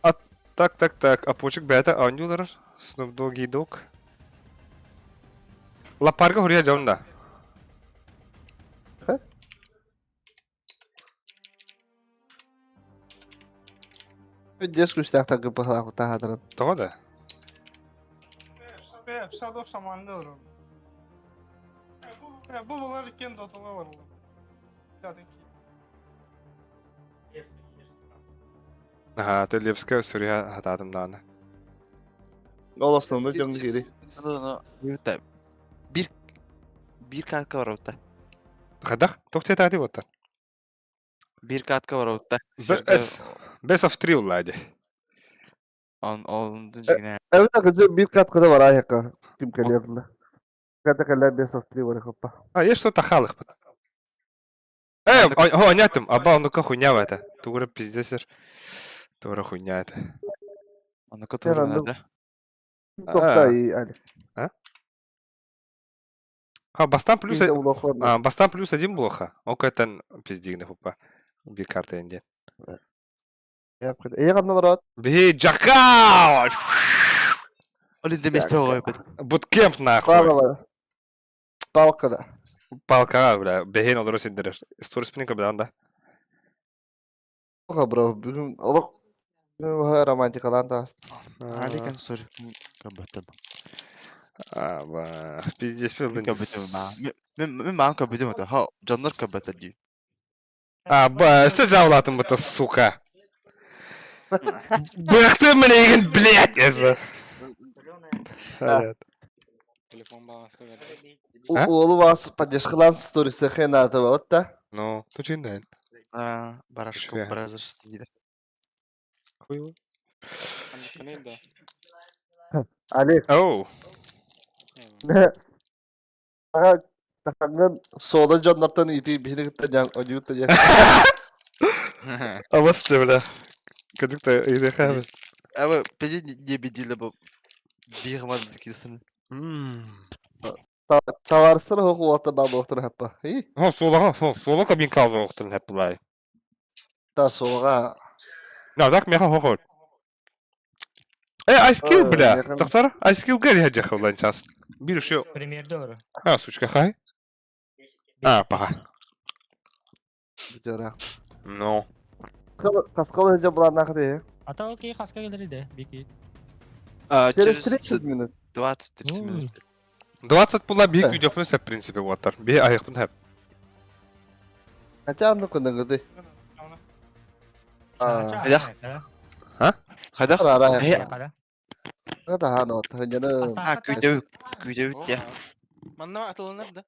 А так так так, апочек бэйэтэ оонньуу олорор. Snoop Doggy Dogg. Лаппарга хуруйа дьон да. Пиздец күстээхтэр гыппахалаах таһаатырын. Тоҕо да? Садок саманды олорор. Бу булар иккен дотуга барылар. Аха, ты Лепская суруйа хатаатым даҕаны. Ол основной дьон киири. Бир бир катка барабыта. Хайдах? Туох диэтэ буоттар? Бир катка барабыта. Best of 3 уллади. Он он дьиҥэ. Эбэтэ кыдьы бир каткада бараайакка ким кэлиэрнэ. Ката кэлэ best of 3 барахаппа. А, есть что-то халых. Э, о, понятно, аба, ну-ка хуйня в это. Тугура пиздесер. Тугура хуйня это. Онука тугура надо. Тохта и али. А? А, бастан плюс а, бастан плюс один блоха. Окэтен пиздигне хупа. Би карта инде. Эйгамна барат. Би джакал! Олин деместе оҕойбут. Буткемп нахуй. Палка да. Палка, бля, бэһин олору синдерер. Сторис пин да. Палка, бро, бүгүн олох романтикалаан да. Аликан сор. Көбөтөм. А, ба, пиздец пилдин. Көбөтөм. Мен мен маан көбөтөм это. Ха, дьоннор көбөтөр дии. А, ба, өссө жаулатын бұта, сука. Быхты млейген, блядь, это. Телефон балансы Уолу вас поддержкалан стористе хената вот да. Ну, тучин А, Барашко Brothers диде. Хуйло. Олег. Оу. Ага, таханган сола дьоннортон ити биһиги кытта дьаң одьюта дьаң. Абасты, бля. Кадыкта иде Аба, пиздец не бедиле бу. Бигман кисин. Таварыстар хоқ уатта ба боқтыр хаппа. И? Хо, солаға, хо, сола кабин калды оқтын хаппылай. Та солаға. На, так меха хохор. Э, айскил, бля. Доктор, айскил гәри хаджах улан час. Бир ушё. Премьер дору. А, сучка, хай. А, паха. Жара. Ну. Каскал хеджа була нахри. А то окей, хаска келер иде, бики. А, Через 30 минут. 20-30 минут. 20 була бик үйдөхпүн сәп принципе уаттар. Би аяқпын хәп. Хотя ну кындыгы. А. Хайдах? А? Хайдах? Да, хано, таханжаны. А, күйдөбүт, күйдөбүт я. Манна атылынар да.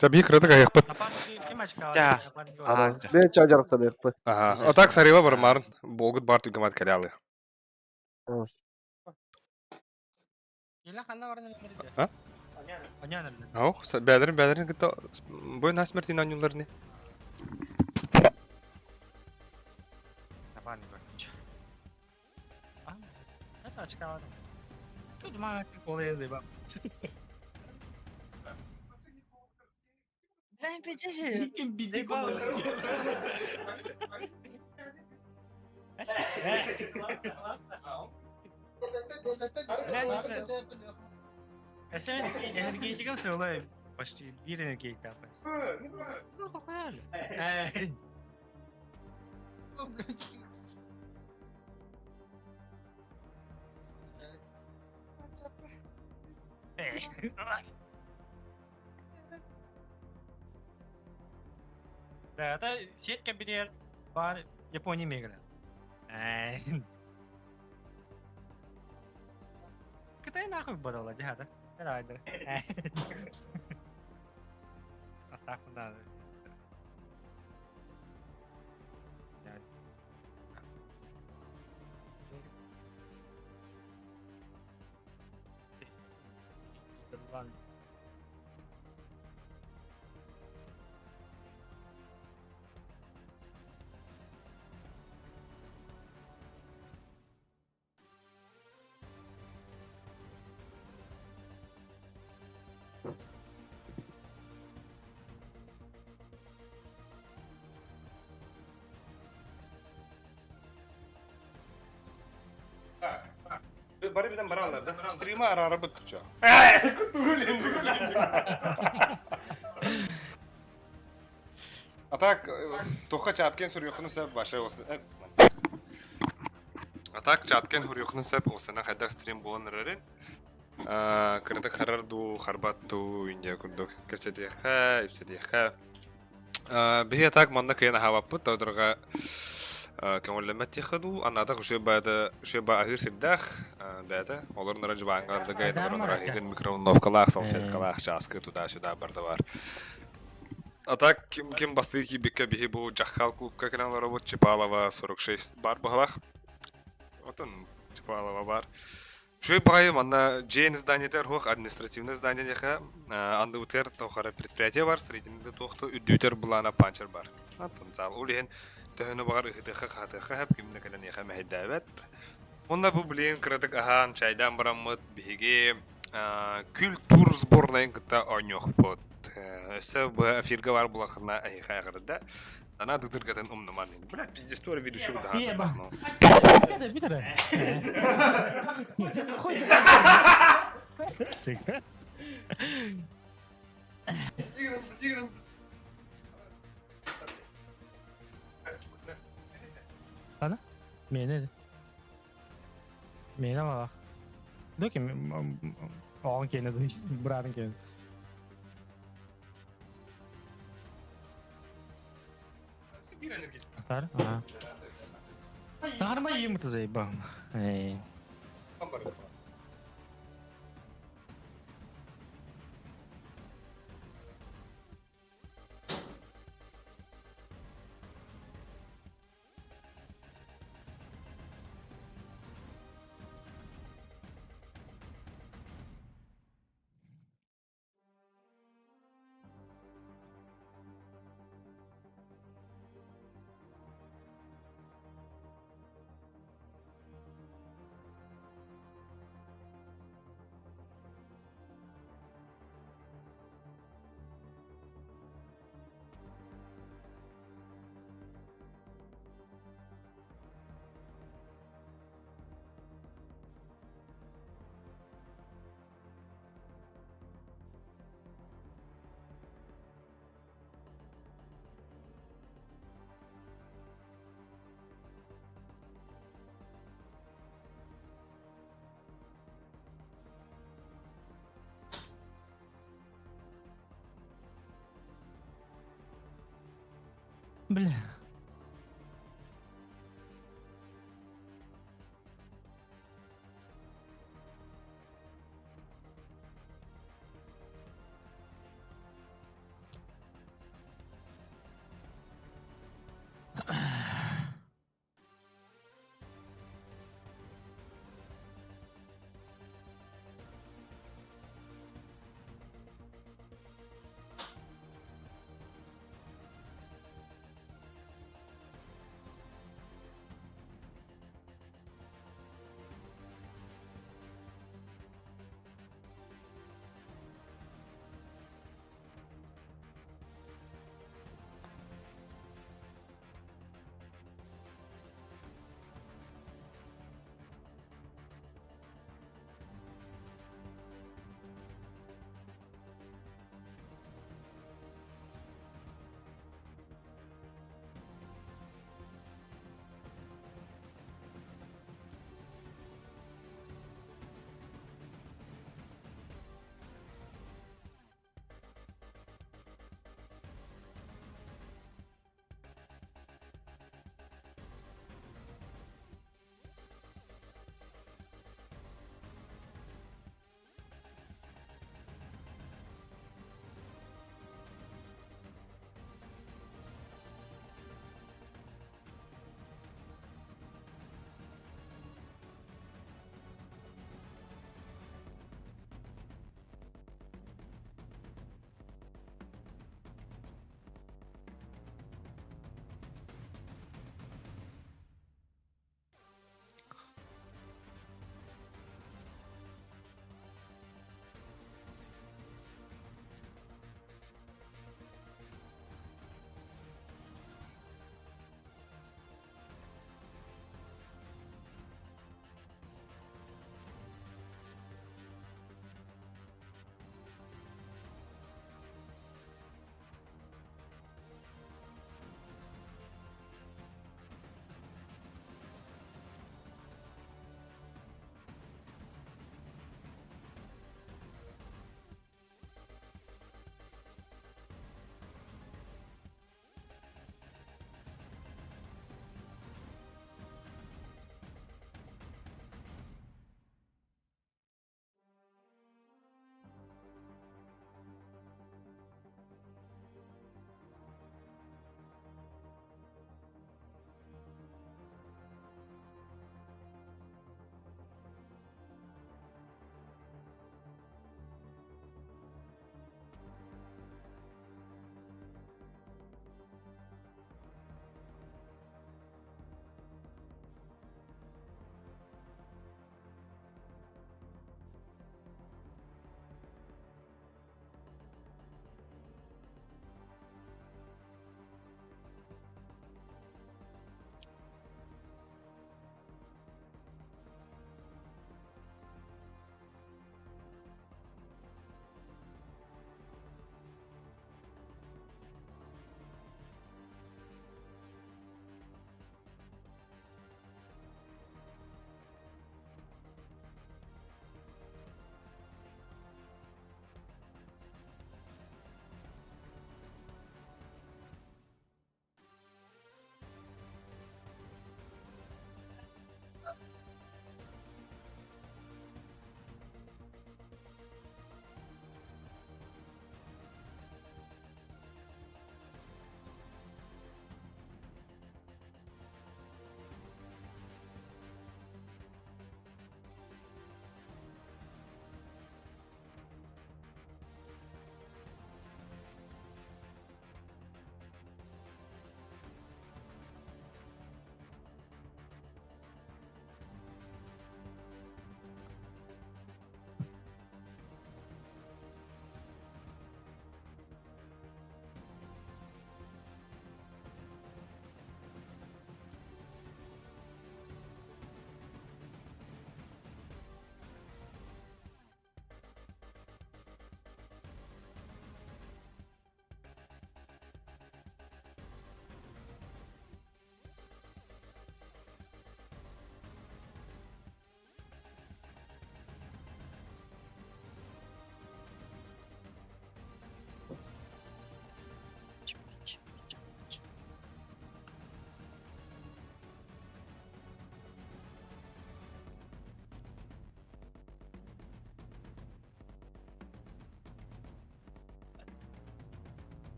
Та би кырдык аяқпын. Да. Мен чажарыктан аяқпын. Ага. Отак сарыба бар марын. Болгут бар түгемат калялы. А? Ау, бәдерин бәдерин кытта бой насмертин анюларны. Очка. Тут мало кола заебал. Бля, пиздец. Энергетиком сылай. Почти bir энергетик там. Эй. Да, это сетка билер бар Япония мегра. Китай нахуй бодала, дяда. Давай, да. Оставь, да. Бары биден баралар да. Стрима арара быттыча. А так, тоха чаткен сурьёхну сәп баша осы. А так чаткен хурьёхну сәп осына хайдах стрим болан рәрен. Кырды харар ду харбат ду индия курдук. Кепсетиха, ипсетиха. Бихе так манна кыяна хаваппыт, таудырга көңүллэммэт тиэхэ аннаатах үчүгэй баайда үчүгэй баа аһыыр сирдээх бэйэтэ олор нара дьыбаангаларда гайдалар онор аһыгын микроволновкалаах салфеткалаах чааскы туда-сюда барда бар. А так ким ким бастыы киирбиккэ биһи бу Дьаххал клубка кэлэн олоробут Чапалова 46 бар быһалаах. Отон Чапалова бар. Үчүгэй баҕайы манна дьиэн зданиетыгар суох административнай здание диэхэ андыбытыгар тоҕо предприятие бар строительный туохту үрдүүтэр былаана панчер бар. Антон зал ол иһин төһөнү баҕар ыһытыахха-хаһытыахха сөп, ким да кэлэн эйиэхэ мэһэйдээбэт. Уонна бу билигин кыратык аһаан, чайдаан бараммыт биһиги культур сборнайын кытта оонньуохпут. Өссө бу эфиргэ баар булахына эһиэхэ эҕэрдэ. Ана дытыргатын умнуман. Бля, пиздец, туора ведущий даһаан. Сука. Ана? Мені. Мені мала. Дөки оған кені, бұратын кені. Тар? Ага. Саарма йымыты заебал. Эй. Бля.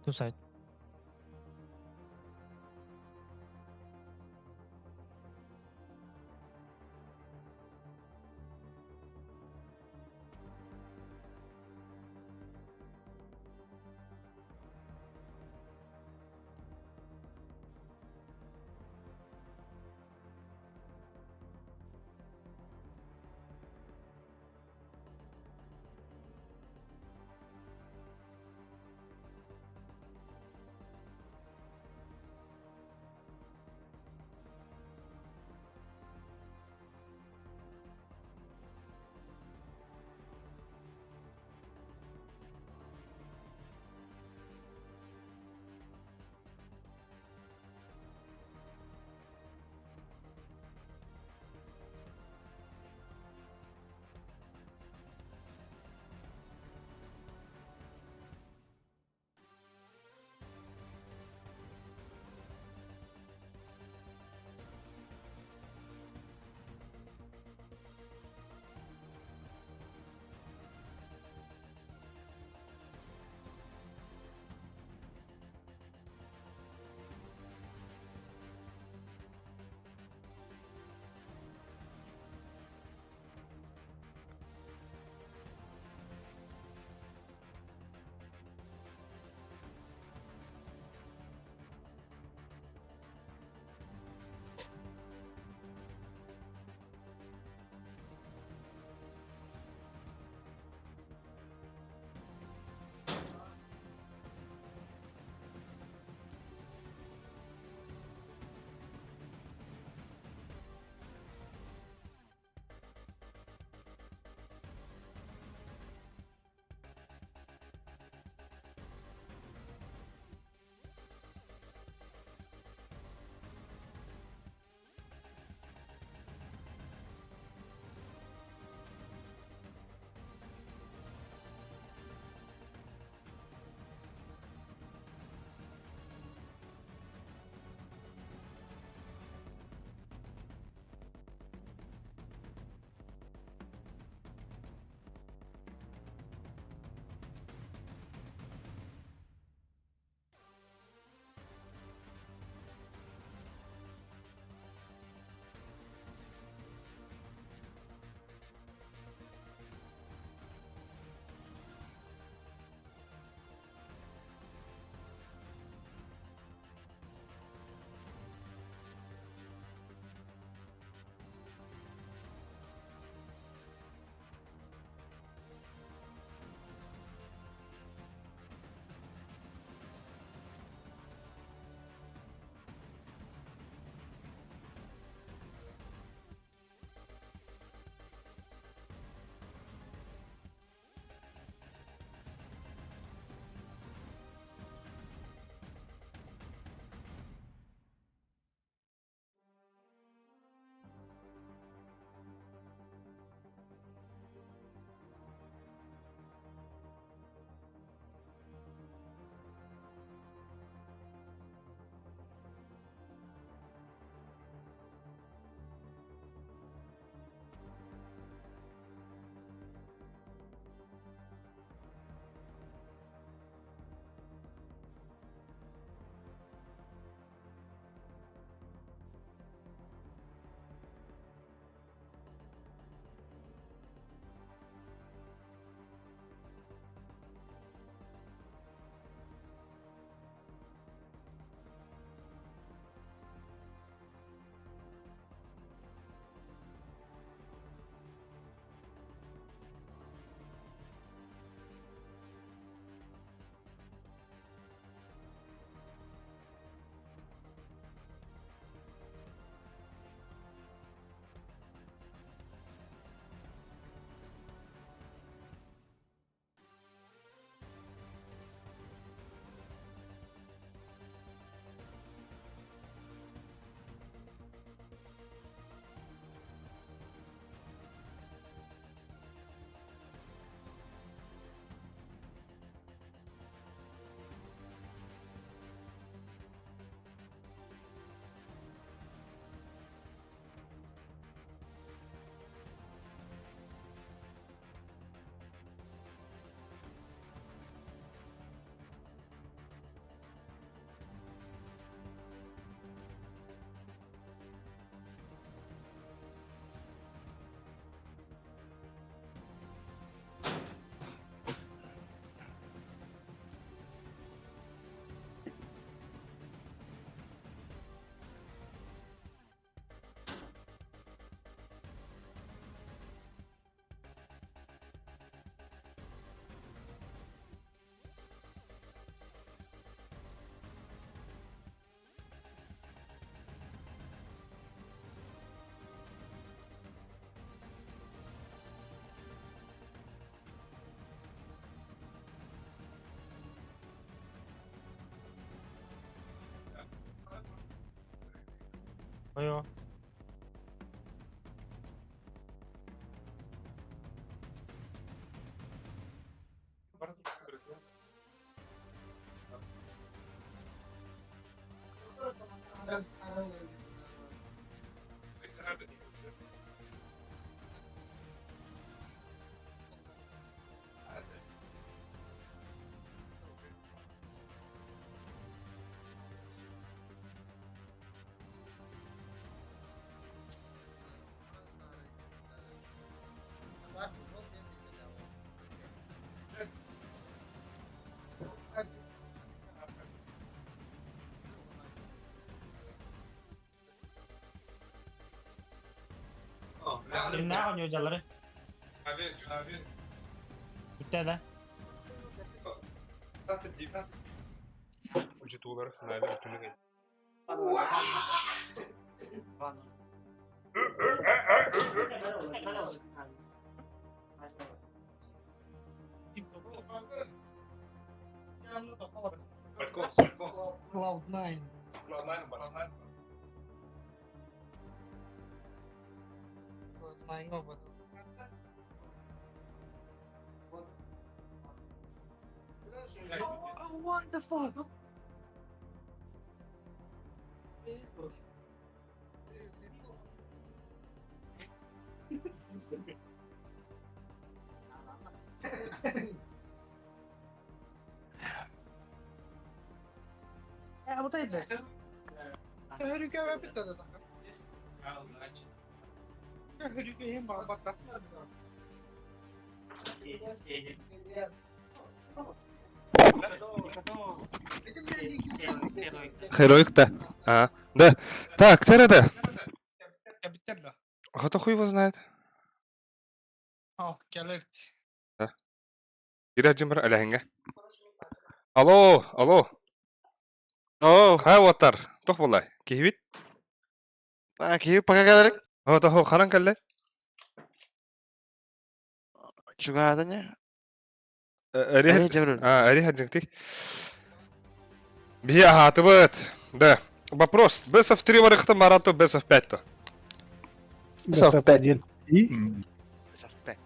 Two side. Ой, Кимнээх оонньуу дьаллары? Бүттэ да? Cloud9. Cloud9 оба. What the fuck? Heroik да. А, да. Так, Тереда. А то хуй его знает. Да. Ира Джимбер Аляхинга. Алло, алло. Оо, Хай уоттар. Тох буолла. Киһибит? а киһи пока кэлэрик. О, тохо ханан кэллэ? Чугаһаата не? Эри Эри дьэбир. А, эри хаджыктый. Биһи аһаатыбыт. Да. Вопрос. Best of 3 барыхтан барато best of 5 то. Best of 5. Best of 5.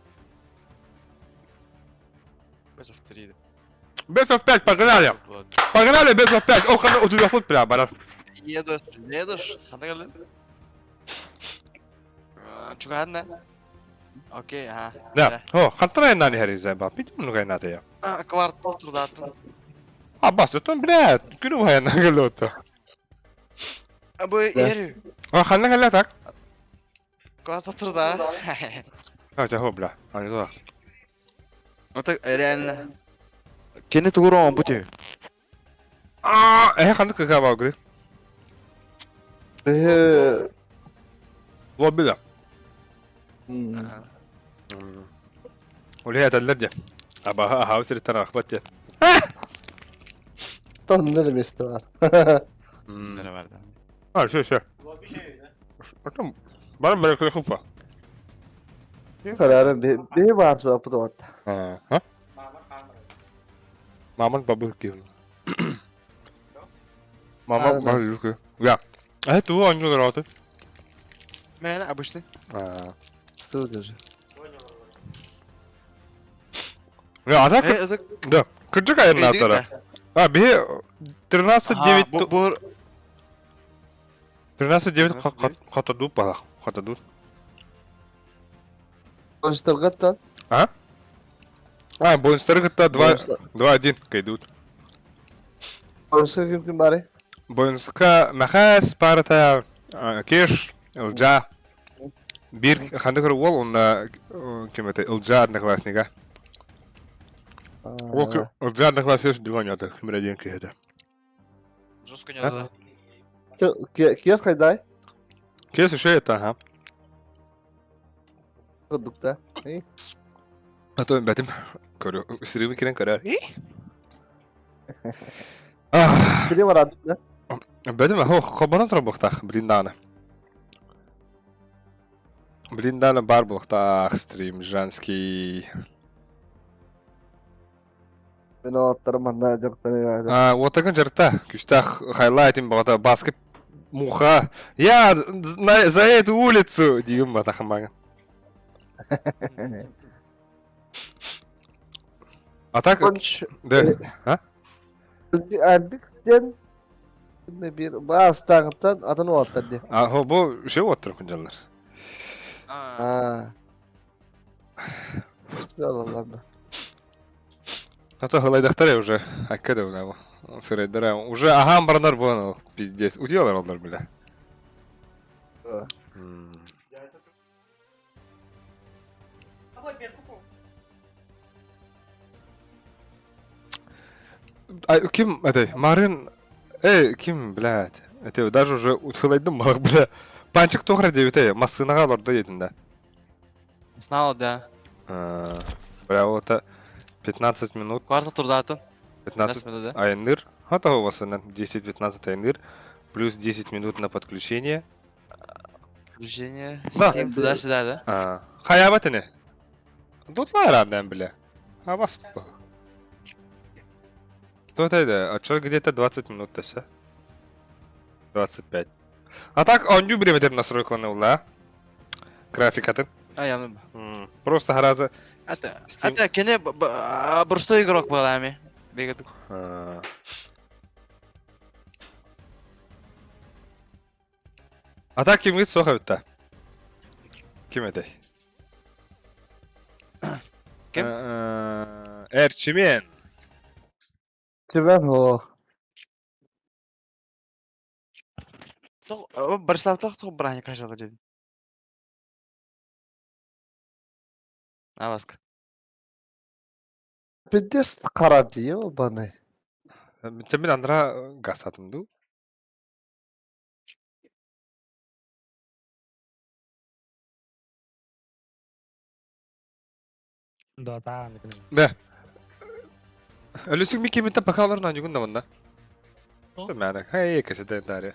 Best of 3. Best of 5, погнали! Погнали, best of 5! Ол хана утуйахпыт бля, барар. Едешь, едешь, хана кэллин? Чугаһаатна? Окей, а. Да. О, хантан айнан иһэр ба. Бит мунук айнаата я. А, квартал турдааттын. А, бас, отон, бля, күнү айнан кэллэ А бу ери. А, ханна кэллэ так? Квартал турда. А, жахо, бля. А, не туда. Вот реально. Кини тугурон бути. А, э, ханна кыка багы. Э, Лобби Оле этэллэр дьэ. Абаһа аһаабыт сириттэн арахпат дьэ. Тоннер место бар. А, все, все. Потом баран бары хупа. Карары бе бар суапы да бар. А? Маман бабы киһин. Мама бабы киһин. Я. А это у аню дорогой. Мен обычный. А. Что даже? Я, а так? Э, это Да. Кырдьык айаннаатара. А, биһи 13-9 Бу бу 13-9 хотодуу балах. Хотодуу. Констаргаттан. А? А, бонустары кытта 2 2-1 кайдут. Констар ким ким бары? Бонуска Махас, Парата, Кеш, Ылжа. Бир хандык уол, онна ким это, Ылжа одноклассника. Ол Ылжа одноклассник дилонята, ким это. жестко не надо. Киев хайдай? Кеш еще это, ага. Курдукта. А то бэтим. Көрү, стримы кирен көрөр. Стрим арабы. Бэтим, хо, хобанан турбухтах, блин даны. Блин даны бар булухтах, стрим женский. Мен аттарым манна жактан. А, отагын жарта, күстах хайлайтын бағата баскы. Муха. Я за эту улицу! Диим батахамаҥа. А так... Да. А? Альбик диэн бир баастааҕыттан атын уолаттар дии. А, бу үсэ уоттар күндьаллар. Аа. Госпиталлар ба. А то хылайдахтар уже. Акка да бля. Сырайдара. Уже аһаан баранар буолан пиздец. Утуйалар оллар бля. А ким это Марын Эй, ким, блядь? Это даже уже утхылайдым мах, бля. Панчик тохра диэбитэ, массыынаҕа олордо диэтин да. Знал, да. Бля, вот 15 минут. Квартал турдаатын. 15 минут, да? Айныр. Готово у вас 10-15 айныр. Плюс 10 минут на подключение. Подключение. Steam туда-сюда, да? А. Хайабат ини. Дутлар бля. А вас Тут это, а что где-то 20 минут то 25. А так, он не время настройканы ула. Графикатын. А, я Просто гораздо... Это, это, кене простой игрок был, ами. Бегает. А так кимгит суох эбит Ким этэй? Ким? Эрчимен. Чимэн о. Бориславтах тоқ браня кажала дедим. Аваска. Пиздец хара дии ебаный. Мен андра гасатым ду. Да, да. Да. Өлүсүк микемиттен пока олар нанюгун да мында. Мәне, хей, кесетен таре.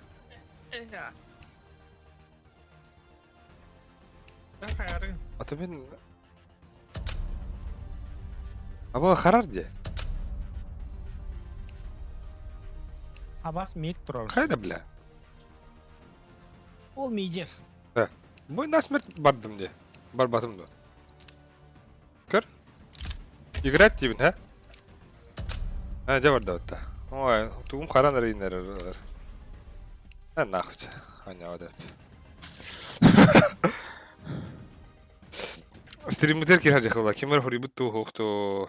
Ата мен Аба харар де. Абас мид турар. Хайда, бля. Ол мидер. Да. Бу насмерть бардым де. Барбатым да. Көр. Играть дейбин, ха? А, дьэ барда бытта. Ой, тугум харан эрейнер. А нахуй. Аня вот Стриммутер кир хажахыла. Кимер хорибут ту хохто.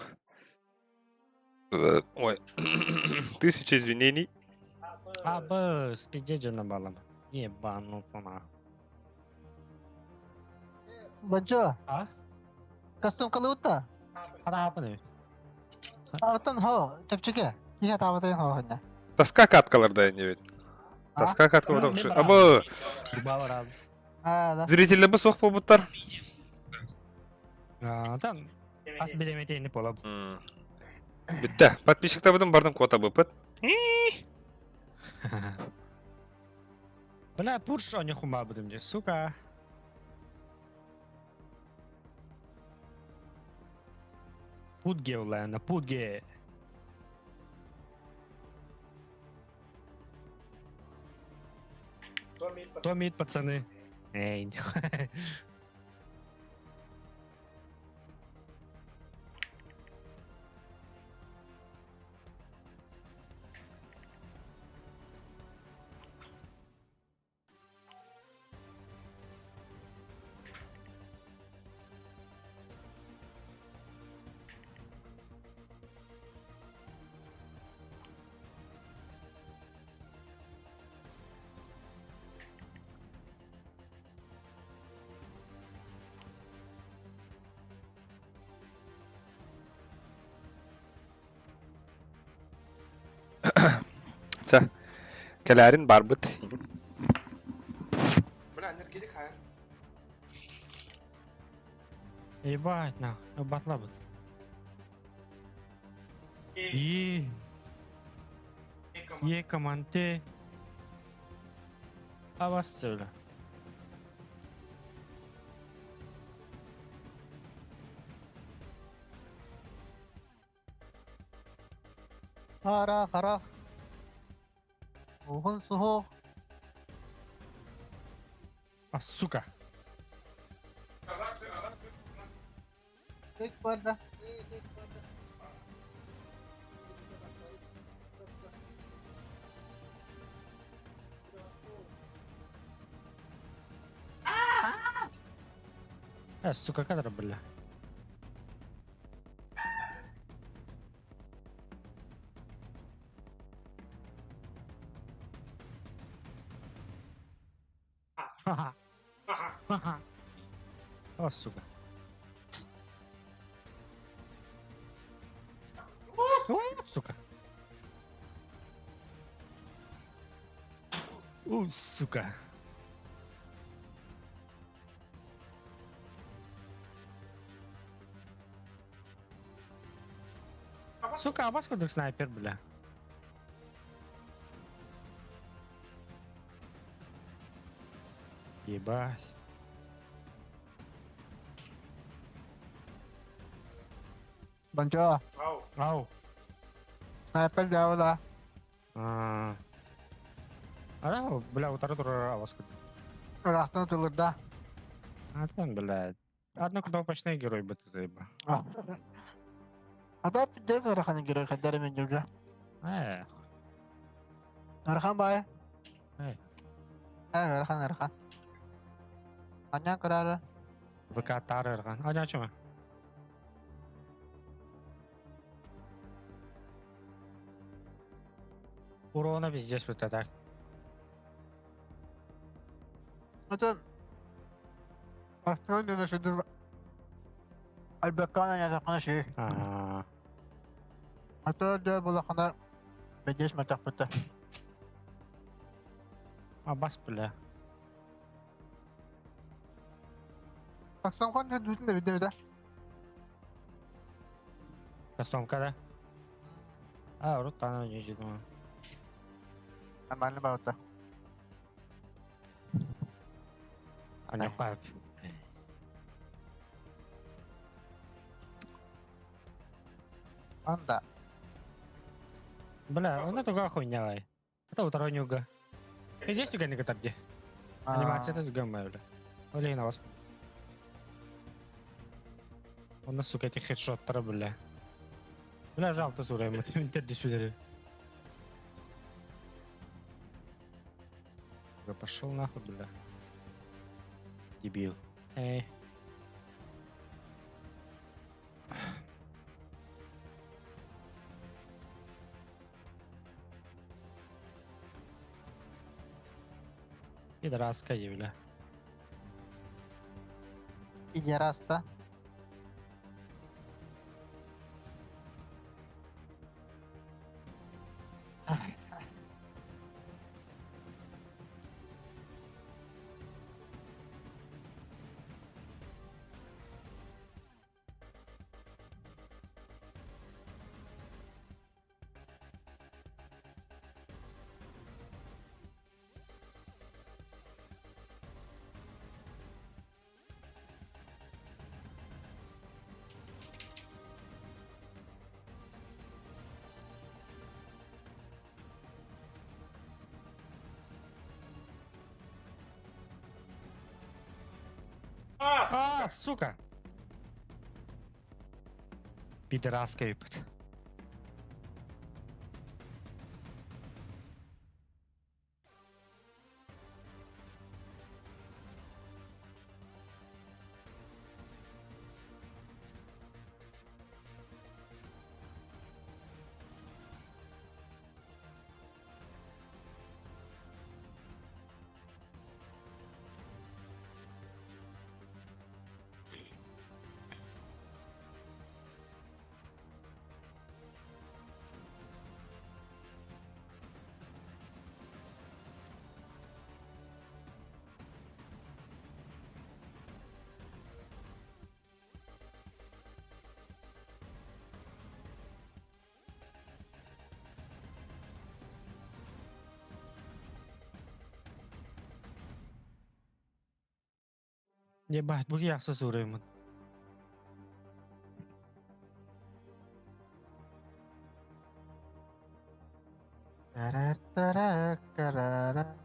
Ой. Тысяча извинений. Абы спидеджена балам. Ебануться на. Баджо. А? Костюм калыута? Хата Алтан хо, чепчике. Я табатын хо хонна. Тоска каткаларда не ведь. Тоска катка потому что. Абы. Зрители бы сох побуттар. Там ас билеметейни болап. Битте. Подписчик табыдым бардым кота быпыт. Бля, пурш они хума будем де, сука. Путге улайна, путге. Томит, пацаны. Эй, Ча. Кэлээрин барбыт. Бля, энергетик хайыр. Ебать, нах, батлабыт. Е. Е команде. Авас söyle. Хара, хара. Уһун суһуох. А, сука. Экспорта. Сука, кадр, бля. Ха-ха. Ха-ха. О, сука. О, сука. О, сука. Сука, а вас кудык снайпер, бля. Ебать. Бончо. Ау. Снайпер дьявола. А, а, бля, утары турар авас кудык. Ырахтан тылырда. А там, бля, однокнопочный герой бы ты заеба. Ата пиздец ырахан герой хаддар мен жүргө. Эх, Ырахан бай. Эй. Э, ырахан, ырахан. Аня көрәрі. ВК тары ырган. А, чума? Урона пиздец вот так. Это... Бастон шүдүр. Альбеккан аня ши. А, Ата дер булаханар. Бедес матак бутта. а бас, бля. Бастон кон дүтүн да бидде да. Кастомка, да? А, рот она не ждет. Нормально баута. А не пап. Анда. Бля, он это хуйня, ай. Это второй нюга. И здесь туга не где. Анимация это гамма, бля. Олей на вас. Он на сука этих хедшоттар, бля. Бля, жалко, сука, ему интердисплеер. Пошел нахуй, бля. Дебил. Эй. Пидораска, бля. Пидераста. А, сука! Пидораска, ебать. Ебать, буги яхшы сураймын. Тарар-тарар-тарара.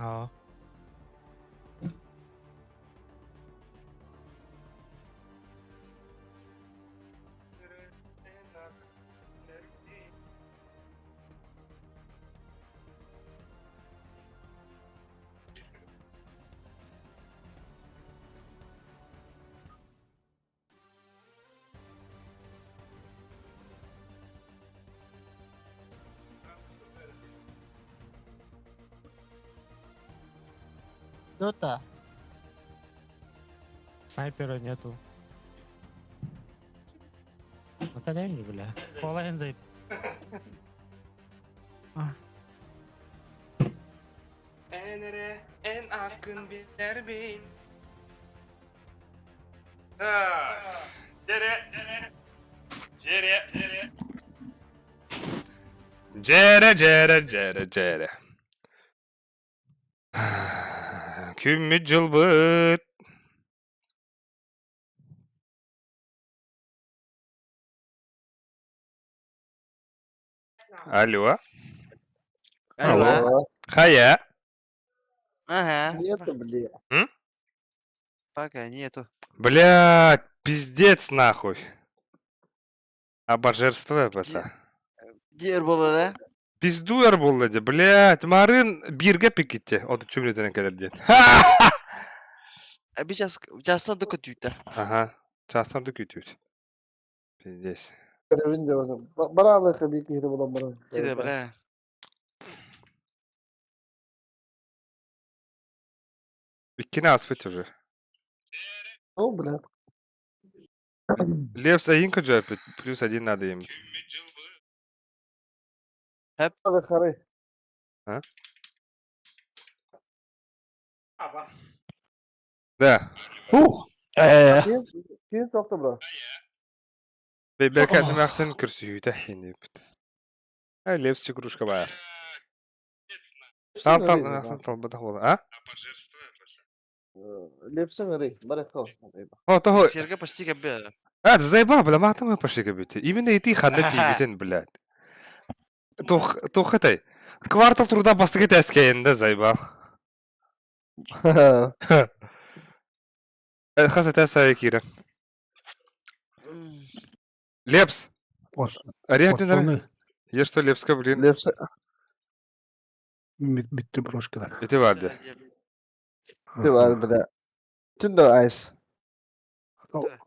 Аа. Дота. Снайпера нету. Вот это не бля. Кола заеб. Энере эн акын билербин. Дере, Джере, Джере, Джере, Джере, Джере. Күммүт жылбыт. Алло. Алло. Хая. Ага. Нету, бля. М? Пока нету. Бля, пиздец нахуй. Обожерство это. Дер было, да? Пиздуер буолла дии, блядь, марын бииргэ пикитте, от чүмнетен кэлэр диэн. А сейчас, сейчас надо кутюта. Ага, чаастан да күүтүбүт. Пиздец. Барааны хабик киһи буолан баран. Тиде, бля. Иккини ааспыт уже. О, бля. Лепс один кыдьаппыт, плюс один надо им. Харай. А? Да. Кин тоқты, бро. Бэбэкэ эмээхсин көрсүһүүтэ хинипит. Ай, Лепс чекрушка баар. Тал тал эмээхсин талбатах буола. А? Лепсен арый, барахал. О, того. Серга почти кабе. А, ты заебал, бля, матом пошли кабите. Именно и ты ханна тиибитин, блядь. Туох, туох этэй. Квартал труда бастыгы тэскэйин да заебал. Хас этэ сайы киирэн. Лепс. Ариаднин Я что, Лепска, блин? Лепс. Bitti брошкалар. Ити бар дии. Ити бар, бля. Түндө айс.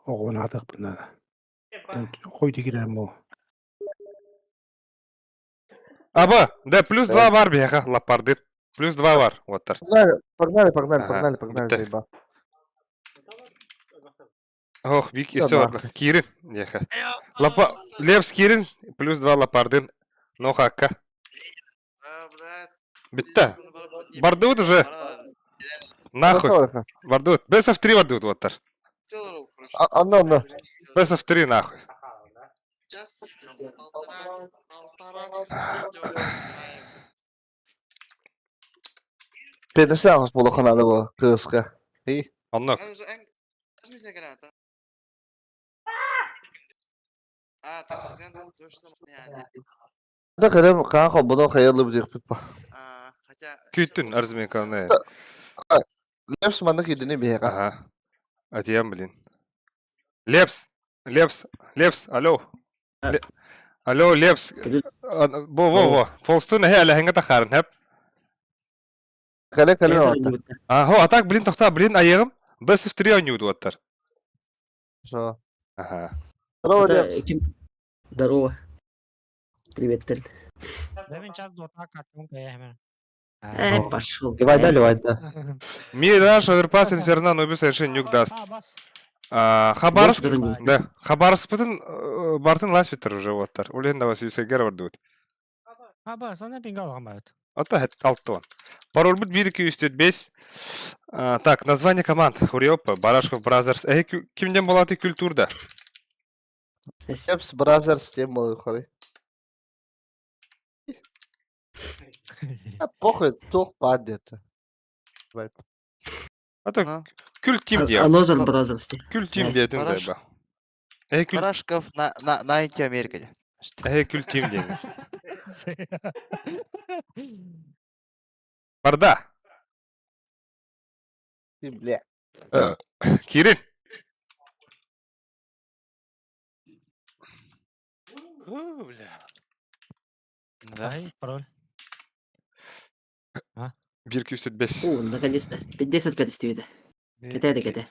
Оҕон атык бына. Хой дигирем бу. Аба, да, плюс два бар биһиэхэ, лаппардыр. Плюс два бар, уоттар. Погнали, погнали, погнали, Ага, погнали, погнали, бүттэ. заеба. Ох, бик, и Да все, нахуй. киирин, диэхэ. Лапа... Лепс киирин, плюс два лаппардын. Но хакка. Бүттэ. Бардыбыт уже. Нахуй. Бардыбыт. Best of 3 бардыбыт уоттар. Анна, анна. Best of 3 нахуй. Час, полтора, полтора часа ждём. Петесе ағыс болу қанады бұл, кыргызка. И? Оннук. А, таксиден точно yani. Да, кадам, қаға бұны қайырлы бір деп па. Хотя Күүттүн арзмеканы. Лепс манны кидini беға. Ага. Атьям, блин. Лепс! Лепс! Лепс! Алло! Алло, Лепс! Во, во, во. Фолстун эхе әлэхэнгэ тахарын, хэп. Кале, кале, А, хо, а так, блин, тохта, блин, айыгым. Best of 3 ойнууд уоттар. Шо. Ага. Здорово, Это Лепс. Здорово. Привет, Тель. Да мен час дота картон каяхмен. Эй, пошел. Ливай, да, ливай, да. Мираж, Оверпас, Инферно, Нубис, Эншин, Нюк даст. А, Хабаровск, да, Хабаровск бүтін бартын ласвиттер уже уоттар. Улен да Василисегер бардыбыт. Аба, сонда пинга алган байт. Ата хэт алтуан. Пароль будет бир 205. Так, название команд. Хуриопа, Барашков Бразерс. Эй, кимден болаты культурда? Лепс Бразерс тем болу қарай. А похуй, тух падет. Ата күл тим дия. Another Brothers. Күл тим диэтин Бараш- зайба. Эй, күл Барашков на Анти Америкаде. Эй, күл тим диэн. Барда. Бля. Кирин. Бля. Дай пароль. 1 205. О, наконец-то. 50 катастивида. Кете да кете.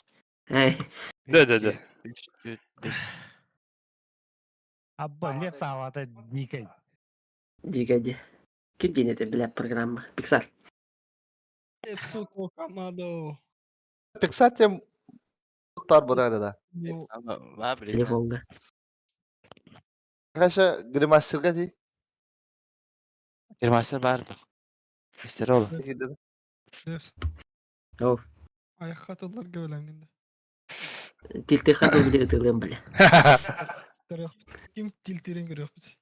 Эй. Да, да, да. Абба, леп саавата дикой. Дига ди. Ким это, бля, программа? Пиксар. Сука, команду. Пиксатем тар бу да да. Телефонга. Хаша гримастерга ди. Гримастер бар. Мистер ол. Оу. Аяққа тыллар гөвләнгенде. Тилте хатыл биле ытылган бля. Ким тилтерен көрөкпүз.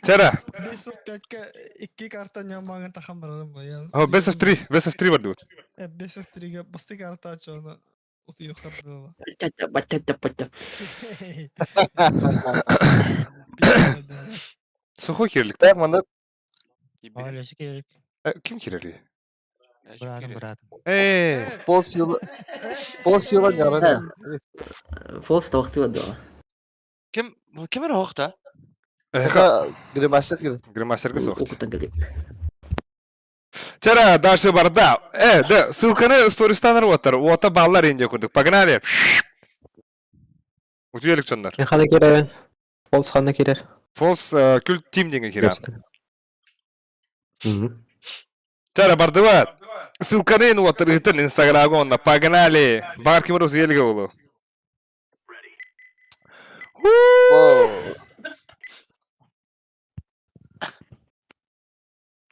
Чара. 5 of 5-ке 2 карта нямагын тахан барарым ба. О, best of 3, best of 3 бар дут. Best of 3-ге басты карта ачаны утуйохтар дыла. Батата, батата, батата. Сухой кирилик. Так, манда Өлесі керек. Ким кирилли? Братым, братым. Э. Пол сила. Пол сила нярада. Фолс тавактыга да. Ким ким эр хоқта? Эха гримастер кир. Гримастерге соқты. Окутан калип. Чара, дальше барда. Да, ссылканы стористан оттар. Ота баллар инде курдук. Погнали. Утуелик чоннар. Хана кирер. Фолс хана кирер. Фолс күл тим деген кирер. Чара бардыва. Ссылканы оттар ытын инстаграмга онна. Погнали. Бар ким утуелге болу.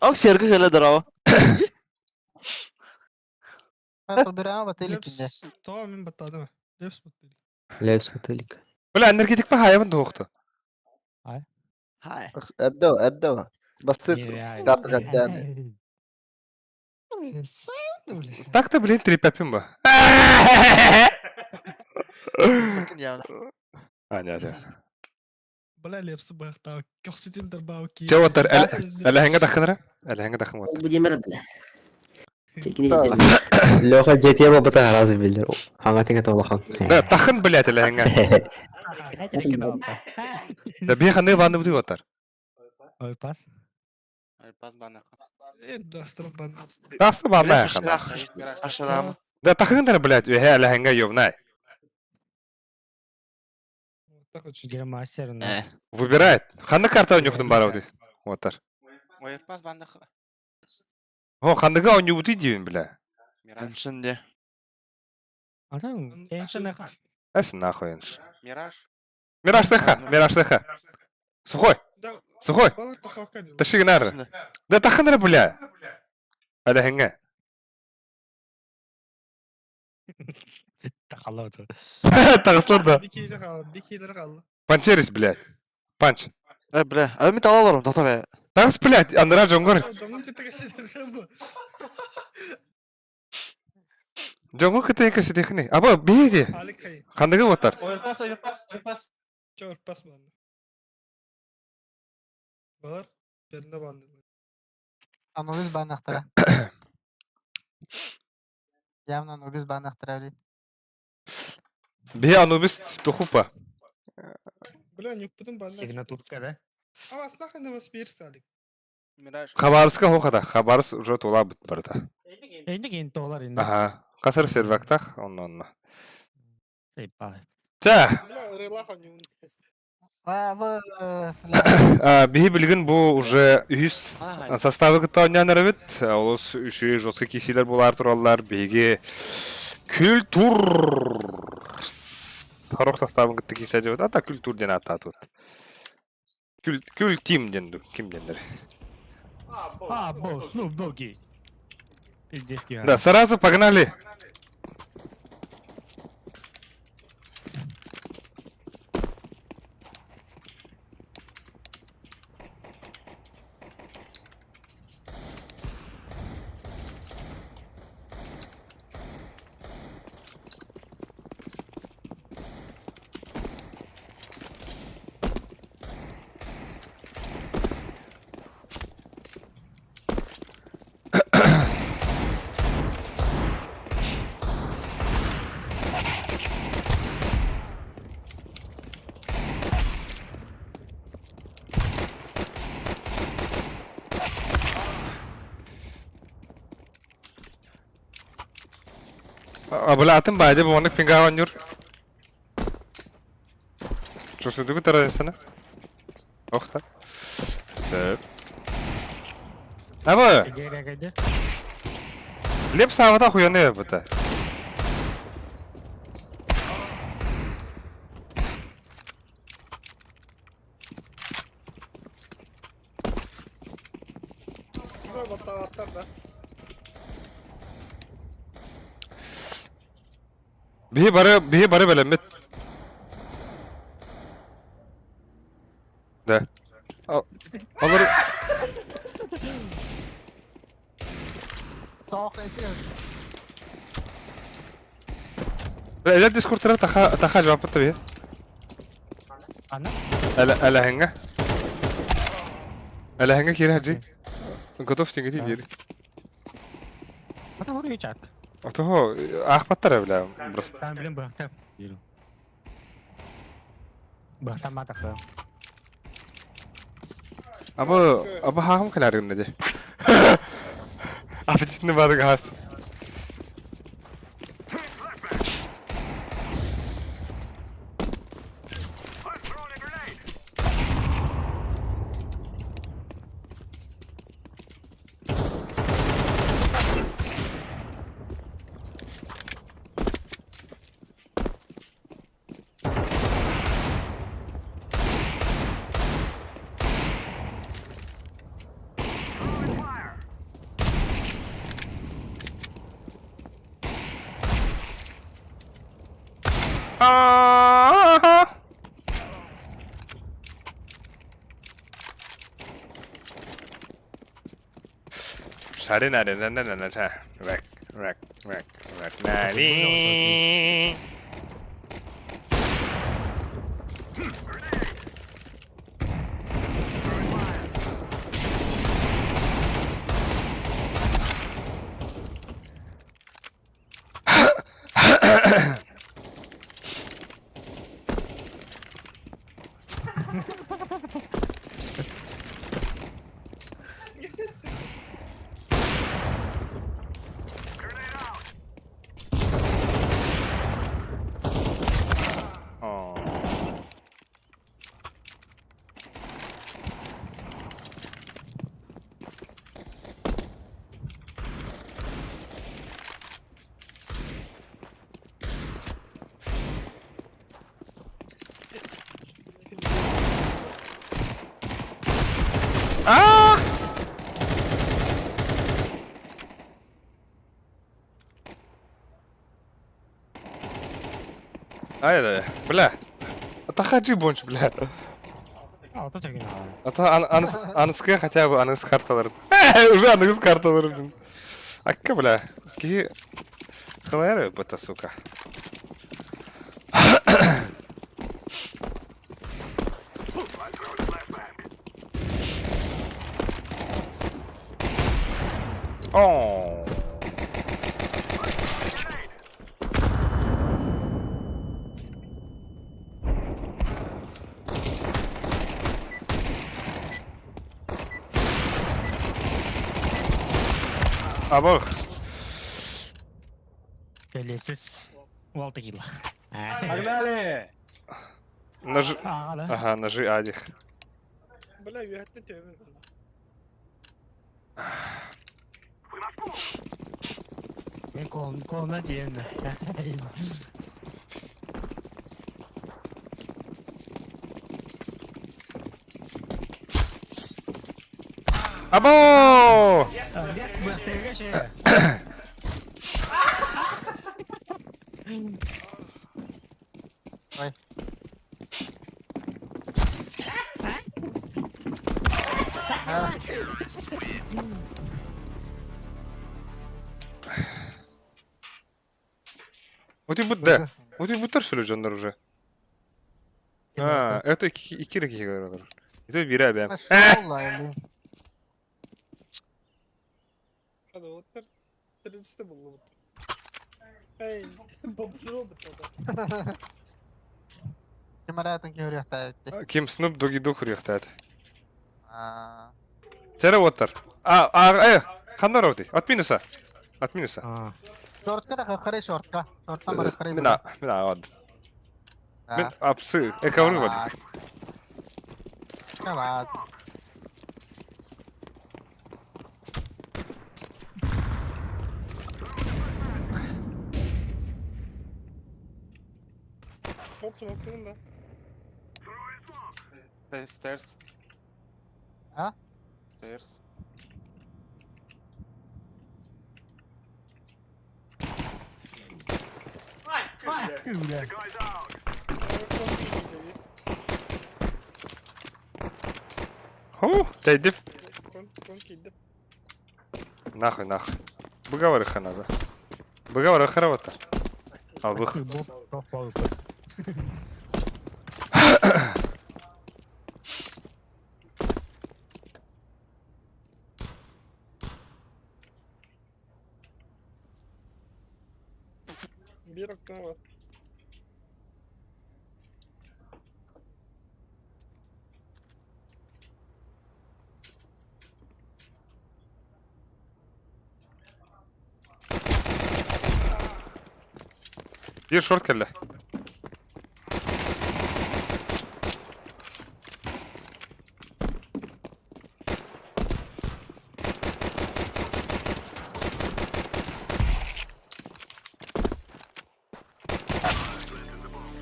Ок сергі келе дырау. Тоға мен баттадым. Лепс баттады. Лепс бутылик. Бля, энергетик па хайабын тоқты. Хай. Әдді, әдді. Басты карта каттяны. Так-то, блин, три пяпим ба. А, нет, нет. Бля, лепсы баяқта. Көксүтін дарбау ки. Че оттар, әләһәңгә тахынра? Әләһәңгә тахын вот. Будемер, бля. Леха жетия бата разы билдер. Хаңа теңе толахан. Да, тахын, блядь, әләһәңгә. Да бия ханы банды бутый оттар. Ой, пас. Пас бана. Дастыр банды. Тасты банды Ашырам. Да тахын блядь, өһә әләһәңгә ёбнай. Гримастер. Выбирает. Ханны карта у них барауды. Оттар. Ой, пас бана. О, ханныга у него ты дивин, бля. Әншінде. Адам, эншін Эс нахуй энш. Мираж. Мираж ТХ, Мираж ТХ. Сухой. Сухой. Таши гнары. Да тахынра, бля. Әләһәңгә. Тахалау. Тагыслар да. Бикейдер қалды, бикейдер қалды. Панчерис, блядь. Панч. Э, бля, а мен талаларым, тоқта бе. Тагыс, блядь, андыра жоңгор. Жоңгор кытыгы бу. Жоңгор кытыгы кесетехни. Аба, бейди. Хандыгы оттар. Ой, пас, ой, пас, ой, пас. Чор пас банды. Балар, берінде банды. Анубис банахтара. Явно Анубис банахтара, блин. Бе Анубис тухупа. Бля, не упадым банды. Сигнатурка, да? А вас нахуй на вас персали. Хабарска хохата. Хабарс уже тула бит барда. Енді кейін толар енді. Ага. Касар сервактах, он он. Епа. Та. Бля, релаха не Биһи билгин бу уже үһүс составы кытта онньоон эрэбит. Олус үчүгэй жесткий киисилэр булаар тураллар. Биһиги культур сорох составын кытта киисэ дьэбит. Ата культур диэн ааттаатыбыт. Күл күл тим диэн ким диэннэр. А, босс, ну, ноги. Пиздецкий. Да, сразу погнали. Абылаатын баайда бу маннык пинга оонньуур. Чусудугу тарасана. Охта. Сөп. Аба! Леп саабата хуяны бута. Биһи бары, биһи бары бэлэммит. Да. Олор... Элэр дискуртара таха таха жааппыт би. Ана? Әле әләһәңгә. Әләһәңгә кире хаҗи. Готов тиңгети дири. Ата хори чак. Ото аахпаттар бля просто. Там билен быһахта. Быһахта матахта. Аба аба хаахым кэлээргиннэ дии. Аппетитни бары гаас. Аа! Сарина рек рек рек рек нали. Оо. Аа! Ай да, бля. Атаха бонч, бля. Ото тегин. Ата аныска хотя бы аныгыс карталар. Уже аныгыс карталар. Акка, бля. Ки Халайры бата, сука. О. Абах. Келесиз Уалта килла. Погнали! Ножи. Ага, ножи Адих. Бля, үһәттен төбүм. Мен кол колна диэн. Або! Ой. Вот и будет, да. Вот и будет что ли, Джондар уже. А, это ики ики говорят. Это бира бя. Hadi otur. Teröriste buldu. Эй, бомжу бу. Ким араатын киһи Ким Snoop Doggy Dogg хурьяхтаат. Аа. Тере оттар. А, хандар оти. От минуса. От минуса. Шортка да хахарай шортка. Шорттан бары харай. Мин мин аҕабадым. Мин апсы, экавры бадым. Калат. Short smoke да. Stairs. А? Stairs. Ху, тэйдим. Кон, кон киирдэ. Нахуй, нахуй. Быга надо. Быга харабата. Албых. Биир окно бар. Биир шорт кэллэ.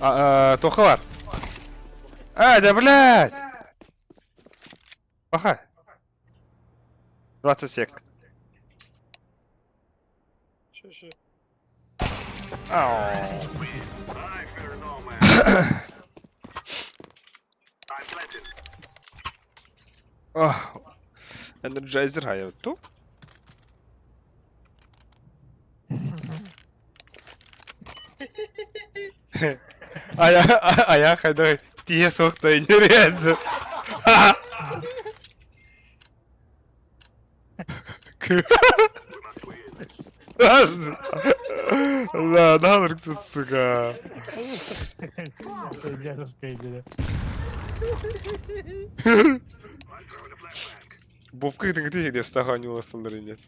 А, Тоха бар. А, да, блядь! Паха. 20 сек. Шо, шо. Ау. Ох, Energizer хайа ту. Ая, ая хайда тие сохта интерес. Да, да, ты, сука. Дедушка иди. Бобка ты где встаганила нет.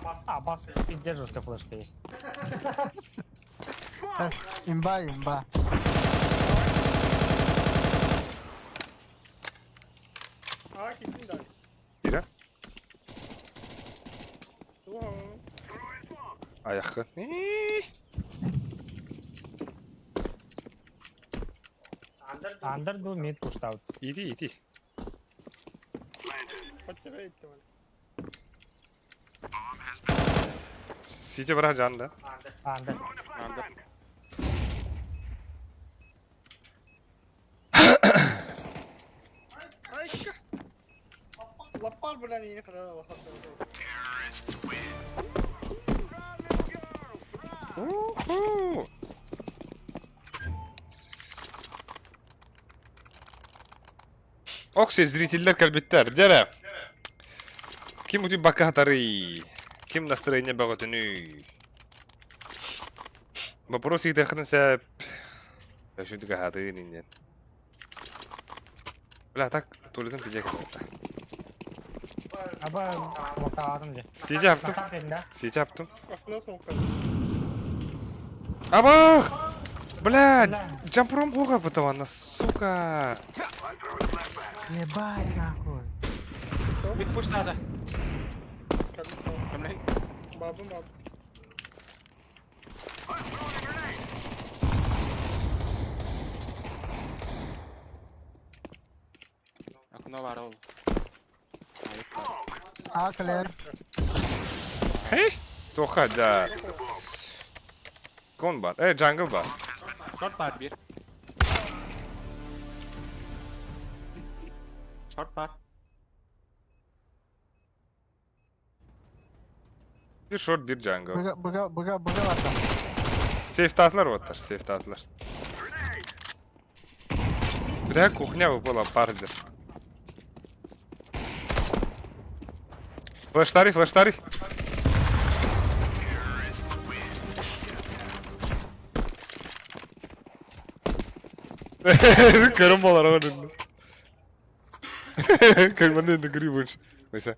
Абас, абас, и дедушка флешкой. Имба, имба. А, киирдин да. Ира? Уа. Аяхы. Андер был мид пуштаут. Иди, иди. Хотя иттим. Сити бара жан да. Андер. Андер. Айка. Лаппар бля не когда Уху. Окси, зрительдер кэлбиттэр. Дьэ Ким утуй бакаатарый? Ким настроение бөҕөтүнүй? Вопрос ыйытыаххытын сөп. Өшүндүк аһаатыын иннен. Бля, так туалетын пиздец кэлбитэ. Аба, локаадым де. Сити аптым. Сити аптым. Окно smoke. Абах! Бля, джампром хуга бытавана, сука. Ебать, нахуй. Мид пуш надо. Кемлей. Бабы, бабы. Окно бар ол. А, Клэр. Хей? Тоха, да. Кон бар. Э, джангл бар. Шорт бар бир. Шорт бар. Бир шорт, бир джангл. Быга, быга, быга, быга бар. Сейф таатылар сейф таатылар. Бля, кухня выпала пардер. Флештари, флештари. Көрөн буолар оҕо дэннэ. Как бы не грибыш. Выся.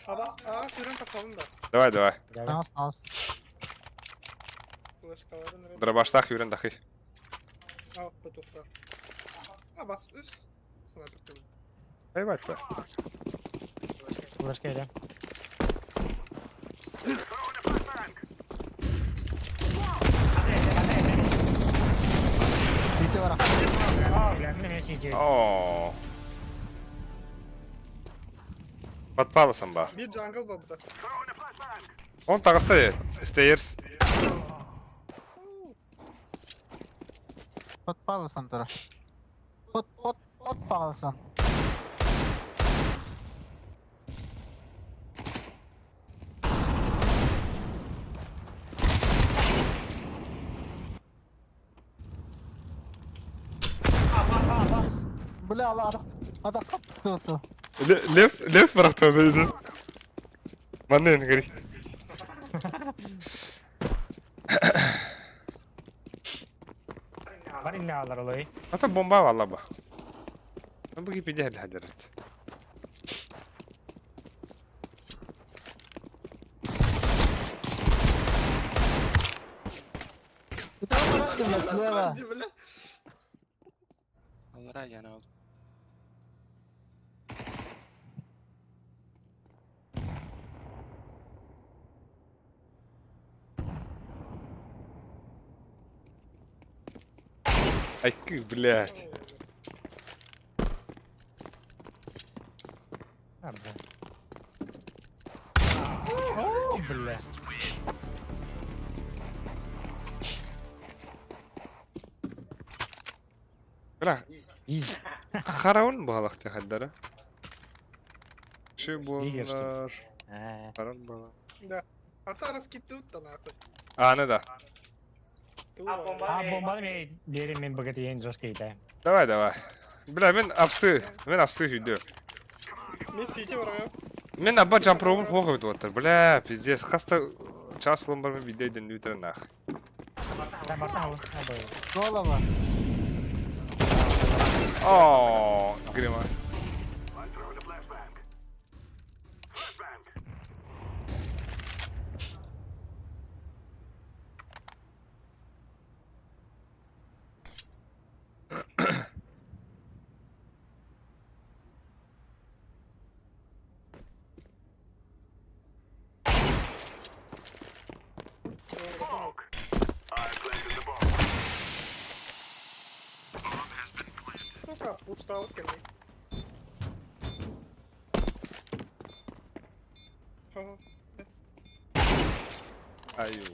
Абас, аға сүрін тақалын да. Давай, давай. Нас, нас. Флешкаларын ред. Дробаштах юрен дахи. Ал, потухта. Абас, үс. Снайпер төбе. Ебать ба. Флешка иде. Сити бар. Бля, мен сидеть. О. Подпаласам ба. Bir jungle бар бұда. Он тағыста stairs. Под паласом тура. Под, под, под паласом. Бля, ладно. Ада капсту. Левс, левс барахта дейді. Манны гри. Бар инне алар олай. Ата бомба валла ба. Бу кипи дәл хаҗарат. Слева. Бля. Аллара yana oldu. Ай, блядь. А, бля. О, бля. Бля, Из. Хараун балах хаддара. Ши Игорь, что ли? булар. А, Харон бала. Да. Ата раскитты утта нахуй. А, ну да. А, бомбаны мен берем мен бөгет ең жестко ите. Давай, давай. Бля, мен апсы, мен апсы үйдө. Мен сити бар Мен аба жампробун хох бит оттар. Бля, пиздец. Хаста час бомбар мен видео ден үтер нах. Да, барта хау. Голова. О, гримас. Сука, пуштал кені. Аю.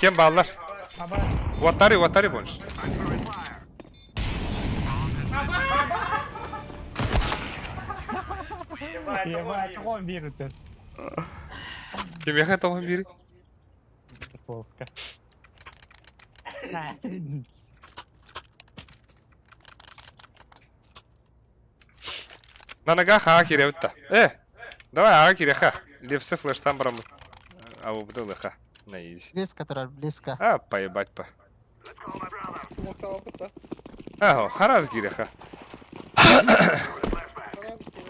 Кем баллар? Аба. Ватари, ватари больше. Ебать, он бирут. Кем яха того бири? Полска. На ногах ага киревта. Давай ага киреха. Левсы флеш там брам. А убдылыха. На изи. Близко, Тарар, близко. А, поебать по. Мохтал бұта. Ага, хараз киреха. Раз, два.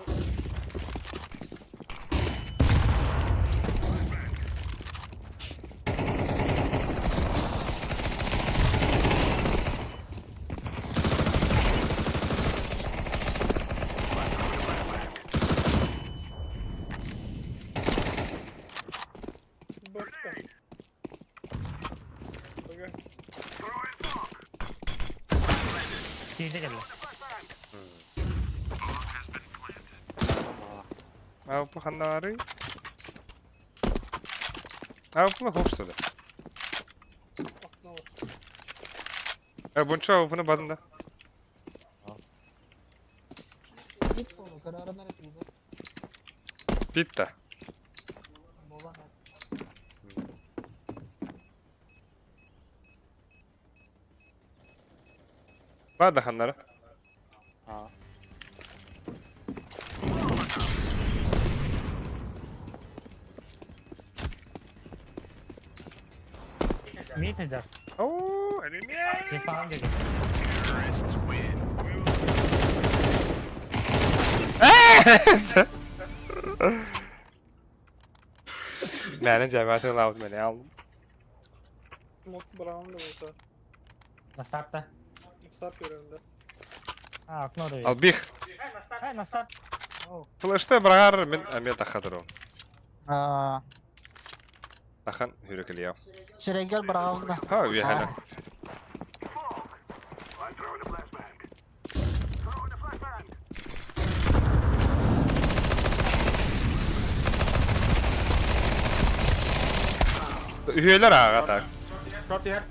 Башка. Богать. Тизе келді. А паханары. А плохо что ли? Окно. Бунчо, бұны бадында. Питта. Бада ханнара. А. Мид идет. Оо, элемент. Респаун деді. Мээнэ дьээбэ атыылаабыт мэне ал. Мот браун да болса. На старта. Старт көрөндө. А, окно да. Албих. Эй, на старт. Флеште бырағар мен әме тахадыру. Аа, Тахан хүрекелия. Сирэйгэр быраҕаҕын да. Ха, үөһэне. Үһүөлэр ааҕа так. Шорт иһэр.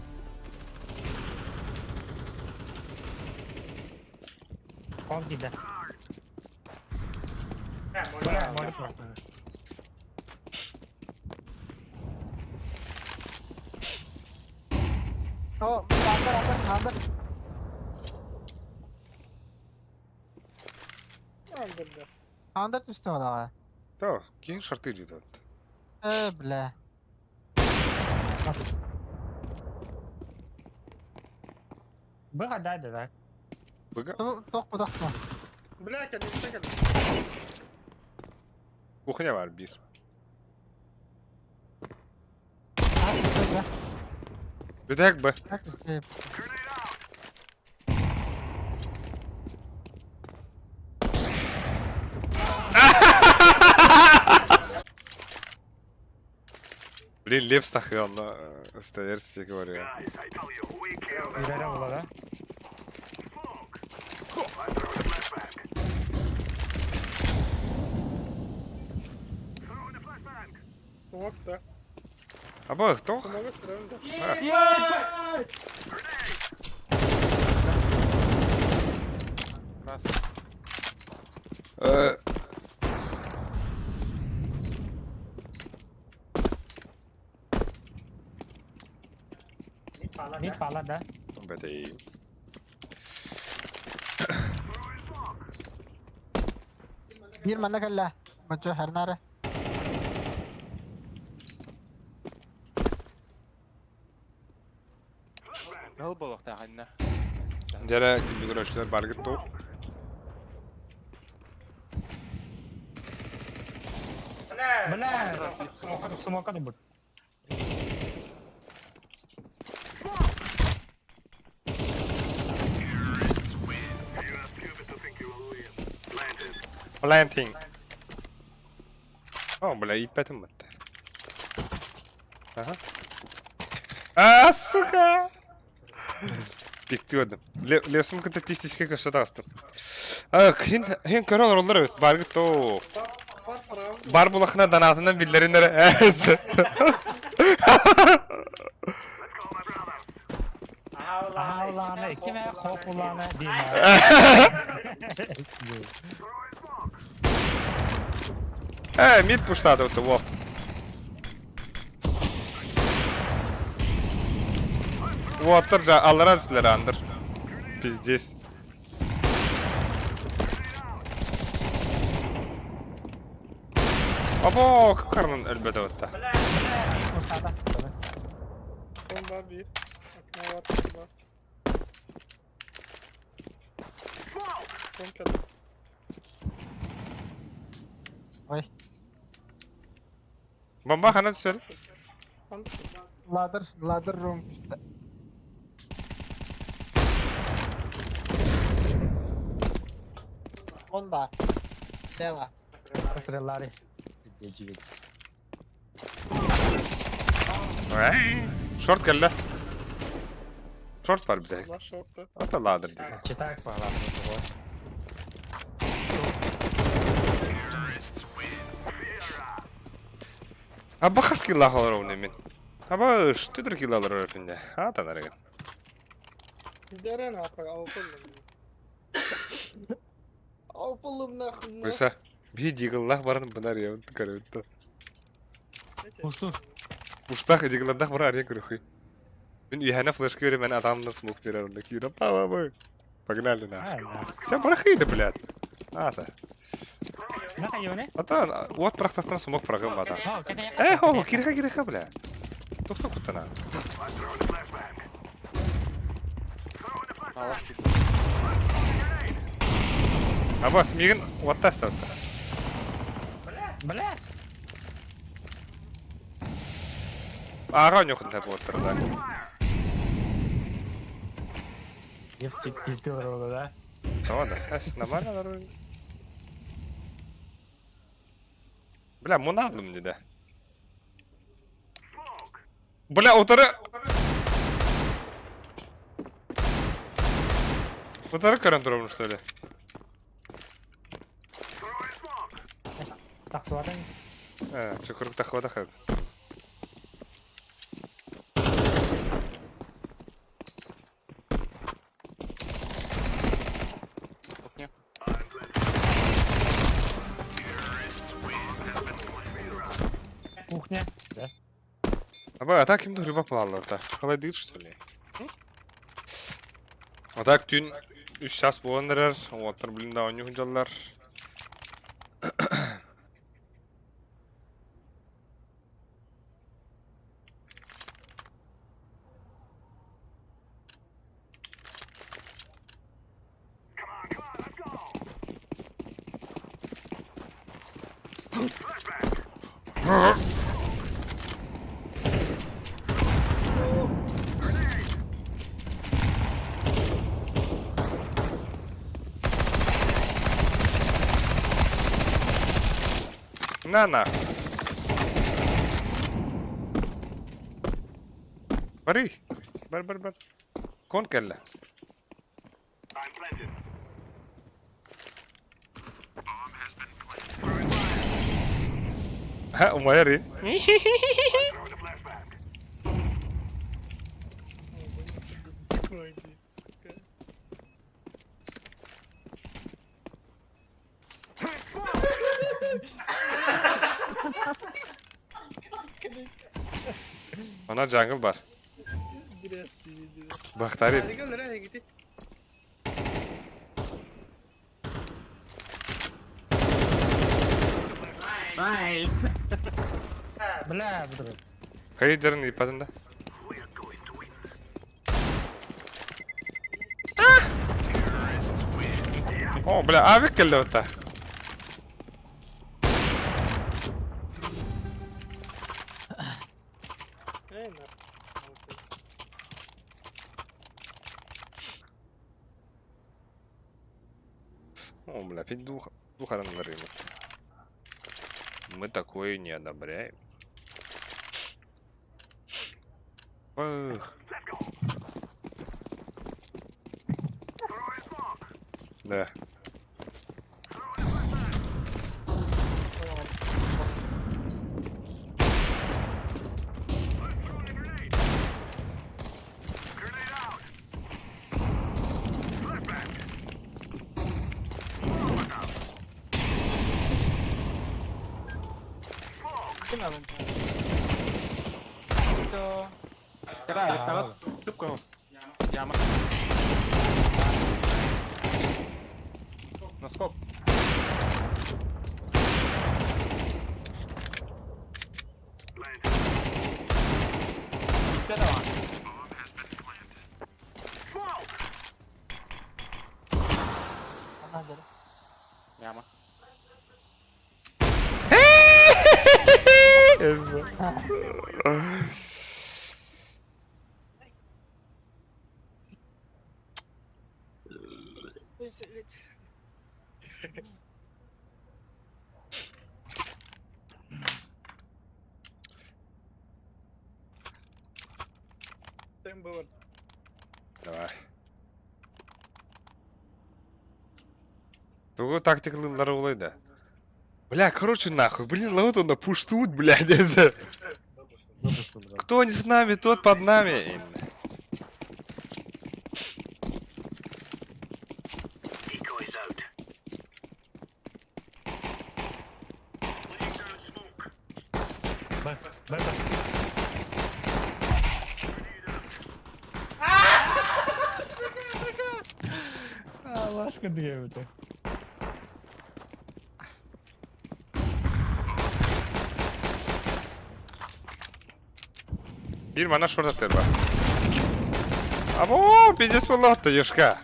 Кон киирдэ. Бля, молю просто. О, андыр, андыр, андыр. Андыр да. Андыр түстэ балаҕа. То, киһи шарты дьүдэ. Э, бля. Бас. Быга да, да. Быга. Туох бу тохто. Бля, кэлин кэлин. Кухня бар бир. Бүтэк б. Түстэ. Блин, Лепс тахыална стояр сиге говорю. Үйрәре була да. Смок да. Аба, кто? Смогу стрелять да. Раз. Мид пала да. Бәтей. Биир манна кэллэ. Бачча хэрнары. Ныл болуктаах инна. Дәрә күндүгөр баргыт ту. Бля, смока да будет. Planting. О, бля, иппетим бытты. Ага. А, сука! Бикти өдім. Лесум кытта тис-тиске көсө тағыстым. Хин хин көрөр олар өт баргыт то. Бар браун. Бар булахына данатынан биллеринер. Аха улааны, иккиме хоп улааны дейм. Э, мид пуштады өтті, во. Воттыр жа, аллара түсілер андыр. Пиздец. Або, карнын өлбөтө өтті. Он бар бир. Окно бар, iki бар. Он кэллэ. Ой. Бомба хана түсер. Андыр. Ladder, ladder room түстэ. Он бар. Дева. Стреллари. Шорт кэллэ. Шорт бар бите. Ла шорт да. Ата ладыр дейм. Читак пала. Аба хас килла холор мен. Аба штүдүр килла алар өпүндө. Ата нарыгын. Дәрен апай алпылым. Алпылым нахуй. Буйса, би дигллах барын бынар я көрөттө. Уштур. Уштах дигллах бар ария көрөхүй. Мен үйәнә флешка берем, мен адамны смок берер онда кире. Пава бой. Погнали на. Сен барахыйды, блядь. Ата. Ата, вот прахтастан смок прагым бата. Э, хо, киреха, киреха, бля. Тохто кутана. Абас, мигин уоттас таста. Бля! Ааҕа оньохун та буоттар да. Нефть олороло да? Того да. Эс, нормально нормально. Бля, муналым не да. Бля, утары... Утары көрөн турабын, что ли? Тахсыбатын. Чукурук тахыбатах эбит. Кухня. Кухня. Да. Аба, а так им рыба плалар да. Қалай дейді, что ли? А так түн 3 час буолан эрэр, уоттар блин да оонньуу сылдьаллар. На на. Барый. Бар бар бар. Кон кэллэ. Ха, умайар Она jungle бар. Бахтарин. Бля, буду. Хейдерин ипадында. О, бля, авик кэллэ ота. О, бля, опять дух, дух рынок. Мы такое не одобряем. Эх. Да. Яма. Наскок. Яма. Давай. Тугу тактикалары олай да. Бля, короче, нахуй. Блин, вот он пуштут, блядь. Кто не с нами, тот под нами. Б, Б, Б. А, ласка диэбитэ. Биир манна шорт атыыр бар. Або, пиздец буоллаҕа Юшка.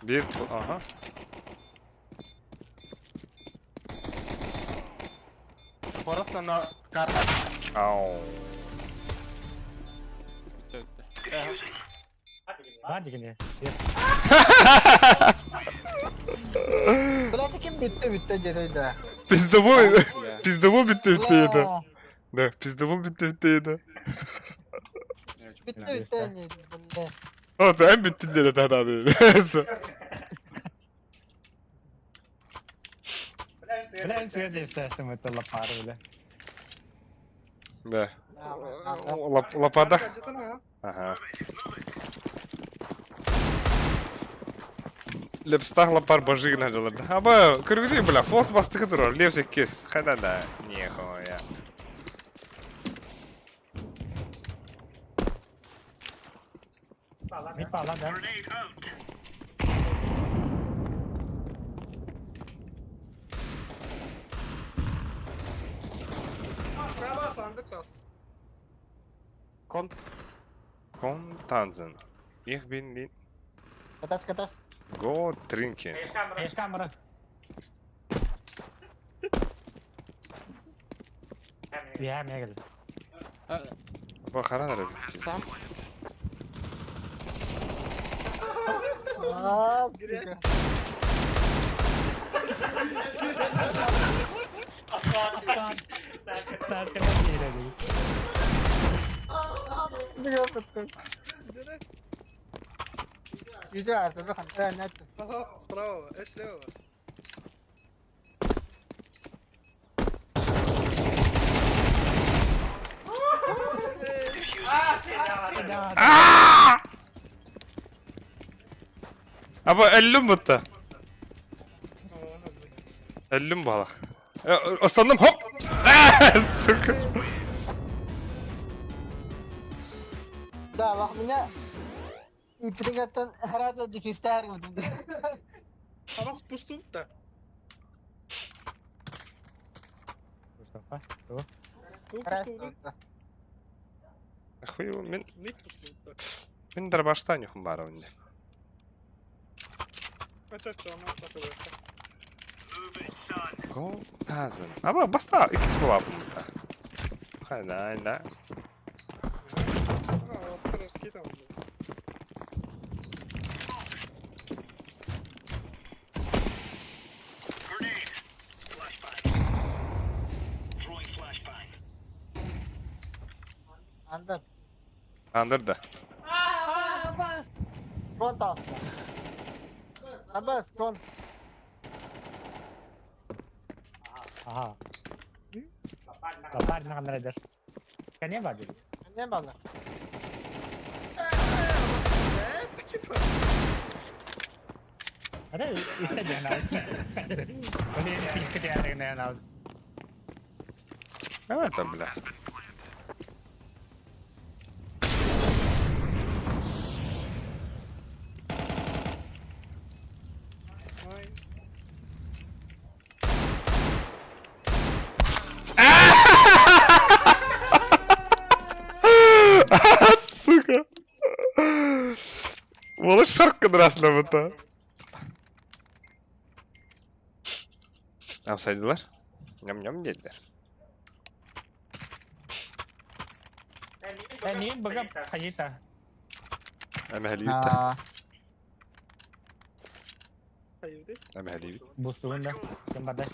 Биир, ага. Просто на карта. Ау. Баар дигини. Блядь, ким бүттэ бүттэ диэтэ да. Пиздобол, пиздобол бүттэ бүттэ еді. Бля, Да, пиздобол бүттэ бүттэ еді. Бүттэ бүттэ не, бля. О, да, эн бүттүн диэн этэ Бля, эн сыа естественно это лапары, бля. Да. Лападах. Ага. Лепстах лапар бажигна жалар. Аба, көргүдүй бля, фос бастыкы турар, лепсе кес. Хайда да, нехуя. Не пала, да? Справа сандык тас. Кон. Кон танзен. Ich bin nicht Катас, катас. Go trinken. Еш камера. Я мегал. Бу харанар. Сам. Аа, бля. Сашка на киирэ. Бля, подкой. Изи арта, бахан, э, нет. Ага, справа, э, слева. Аба өллүм бутта. Өллүм балах. Останным хоп. Сука. Да, лох меня и приготовил раза дефистар. Абас пустунта. Мустафа. Раз, Пустунта. Хуй мен Мид пустунта. мен дарбаштан юхум бар онда. Ача чама такой. Go тазын. Аба баста икс була бунта. Хайда, да. А, вот русский там. Андер. Андыр да. Абас. Кон тас. Абас, кон. Ага. Лапар на камера дер. Кане бады. Не база. Ата исте дена. Блин, пикте дена. А это, бля. Ай. Сука. Уола шаркка дырасына бутта. Апсайдылар. Ням-ням dediler. Э, мин бага хайта. Әмәһәлибит. Hayır. Әмәһәлибит. Бустугун да. Кем барды?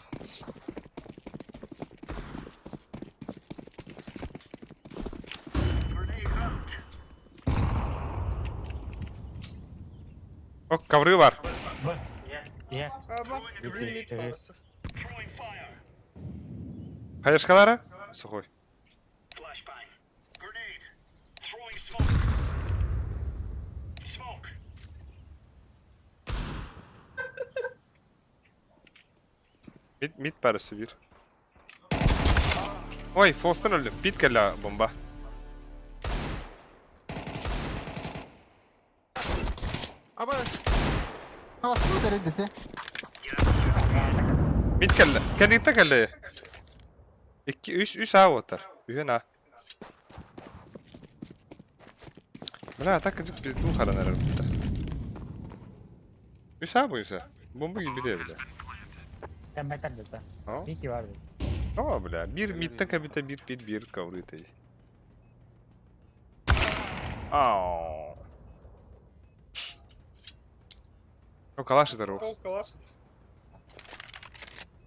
Ок, ковры бар. Б. Я. Абас, bir mid parası. Хаешкалары? Сухой. Mid, mid parası bir. Ой, фолстан öldüm. Bit geldi bomba. Аба, Абас, ким деді? Мид кэллэ. Кэнниттэн кэллэ. Икки, үс, үс А уоттар. Үһүн А. Бля, так кыдык пизду харанар эрбитте. Үс А буйса. Бомба килбите бля. Кэммэтэр дата. Бики бар. О, бля, бир мидтен кабита бир пит бир коврытай. Ау. Ну, калаш здоров. О, калаш.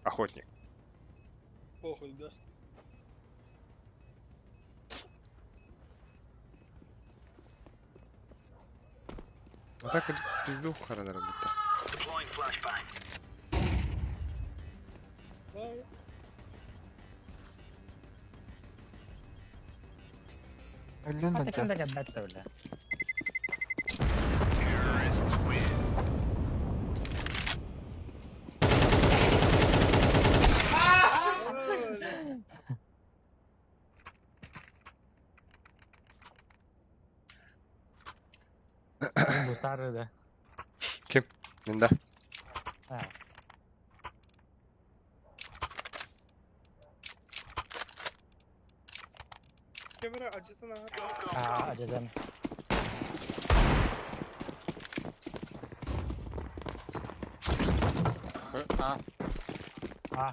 Охотник. Похуй, да. Вот так вот пизду харанар будто. Өллүн Ата ким донча. да кэммэт бля. Бу старый да. Ким? Мин да. А. Камера acıtan ağa. А, ажадан. А. А.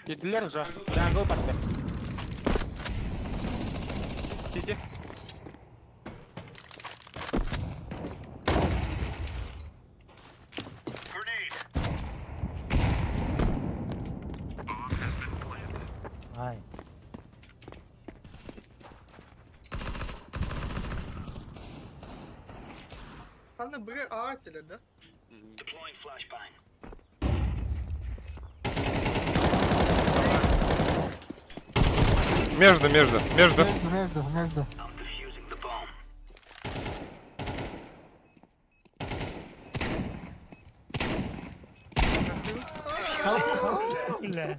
Киделер уже. Jungle барды. Тити. Ай. Ханна б А теле, да? Между, между, между. Между, между, между. Бля.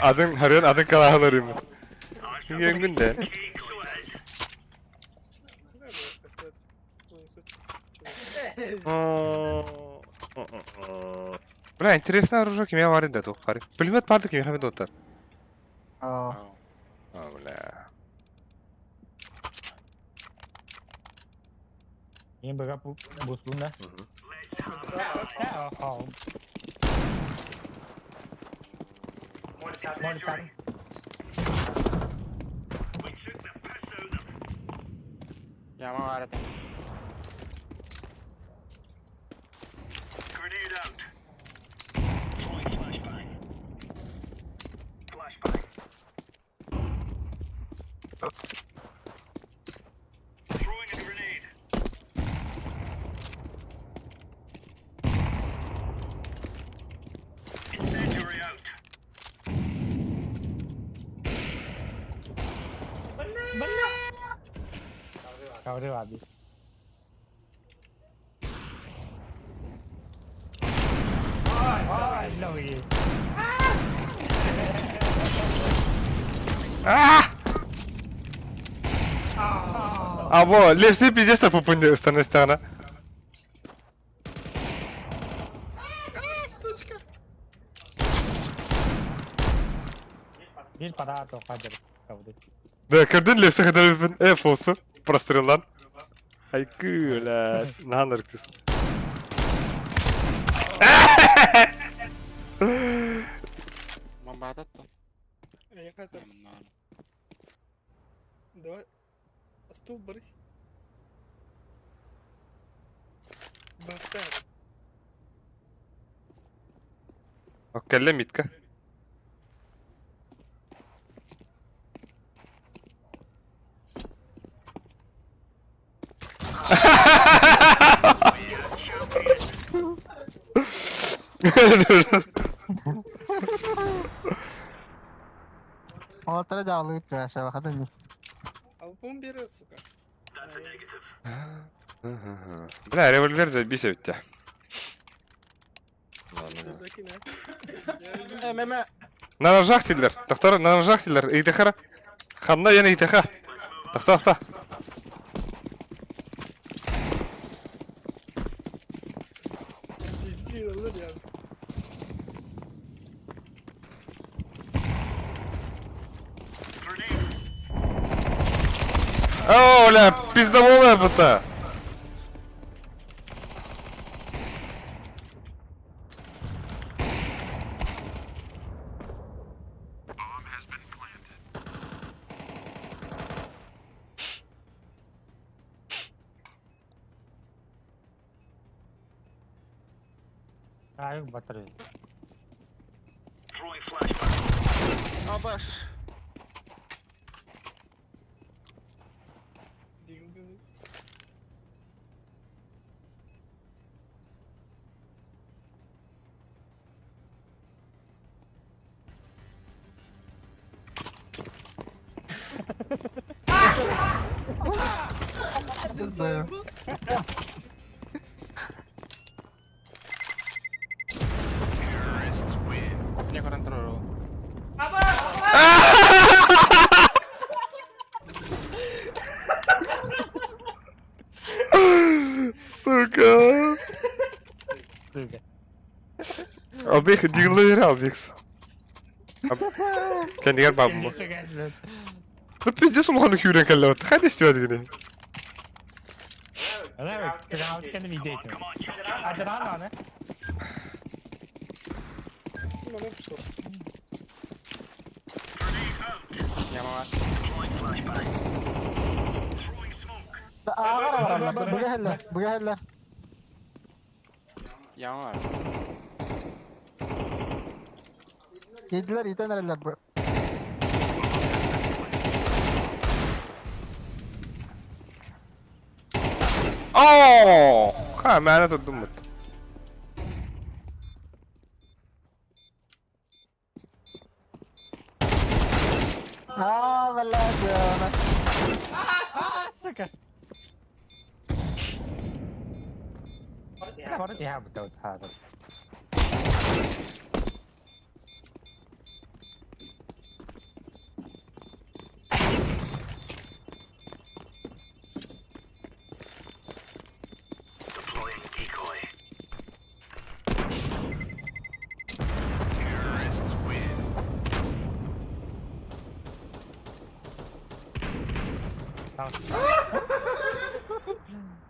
Adın harıyorsun, adın kalahın arıyorum. Yöngün de. Бля, интересное оружие кимя бар инде тух карый. Пулемет барды кимя хамид оттар. Аа. А, бля. Мен бага буслун да. А, Молитар. Яма бар это. Кавры abi. Ай, логи. Або, лепси пиздец та попынде устана стана. Сучка. Bir para тоқадыр. Кавры. Да, көрдүн лепси хадar э фосу прострелан. Ай күлә, наныр кыз. Бомба атат. Я хотел. Давай. Стул бери. Бахтар. Кәллә митка. Олтара дагылы үтү хатын. А бомб берер, сука. Бля, револьвер забейся у тебя. На ножах тиллер. Доктор, на ножах тиллер. Итехара. Ханна яна итеха. Тохто, тохто. О, бля, пиздоболая бута. Ай, батарея. Абаш. Не знаю. Сука. Сука. Албек, дигилер Албек. Кендигер бабым. Ну пиздец улахан хүйрен кэллэбит. Хайда истибэт гини. Быгаһыллар, быгаһыллар. Yediler, iten erler bu. Оо! Ха, мээнэ турдуммут. Aa, блядь. Сука. Бля, бары тиһэ бутау таа.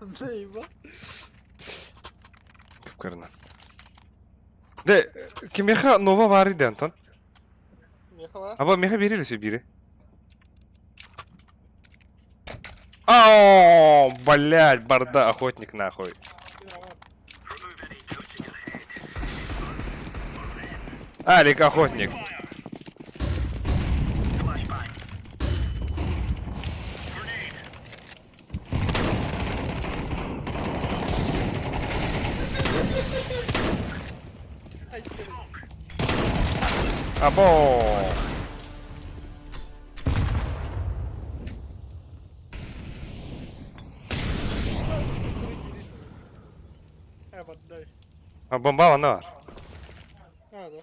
Заеба. Кып-кырынан. Де, кимиэхэ нова баар ди Антон? Мехала. Аба меха бири өсө бири. О, блядь, барда охотник нахуй. Алик охотник. Або. А бомба она бар. А, да.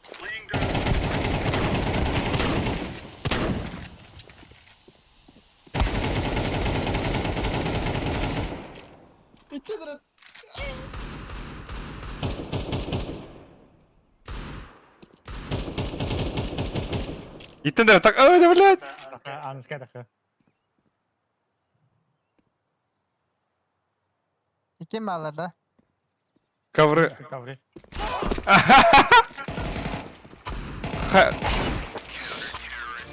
Иттен да так, ой, да, блядь. Аныска тахы. Kim bağladı? Ковры. Ковры. Ха.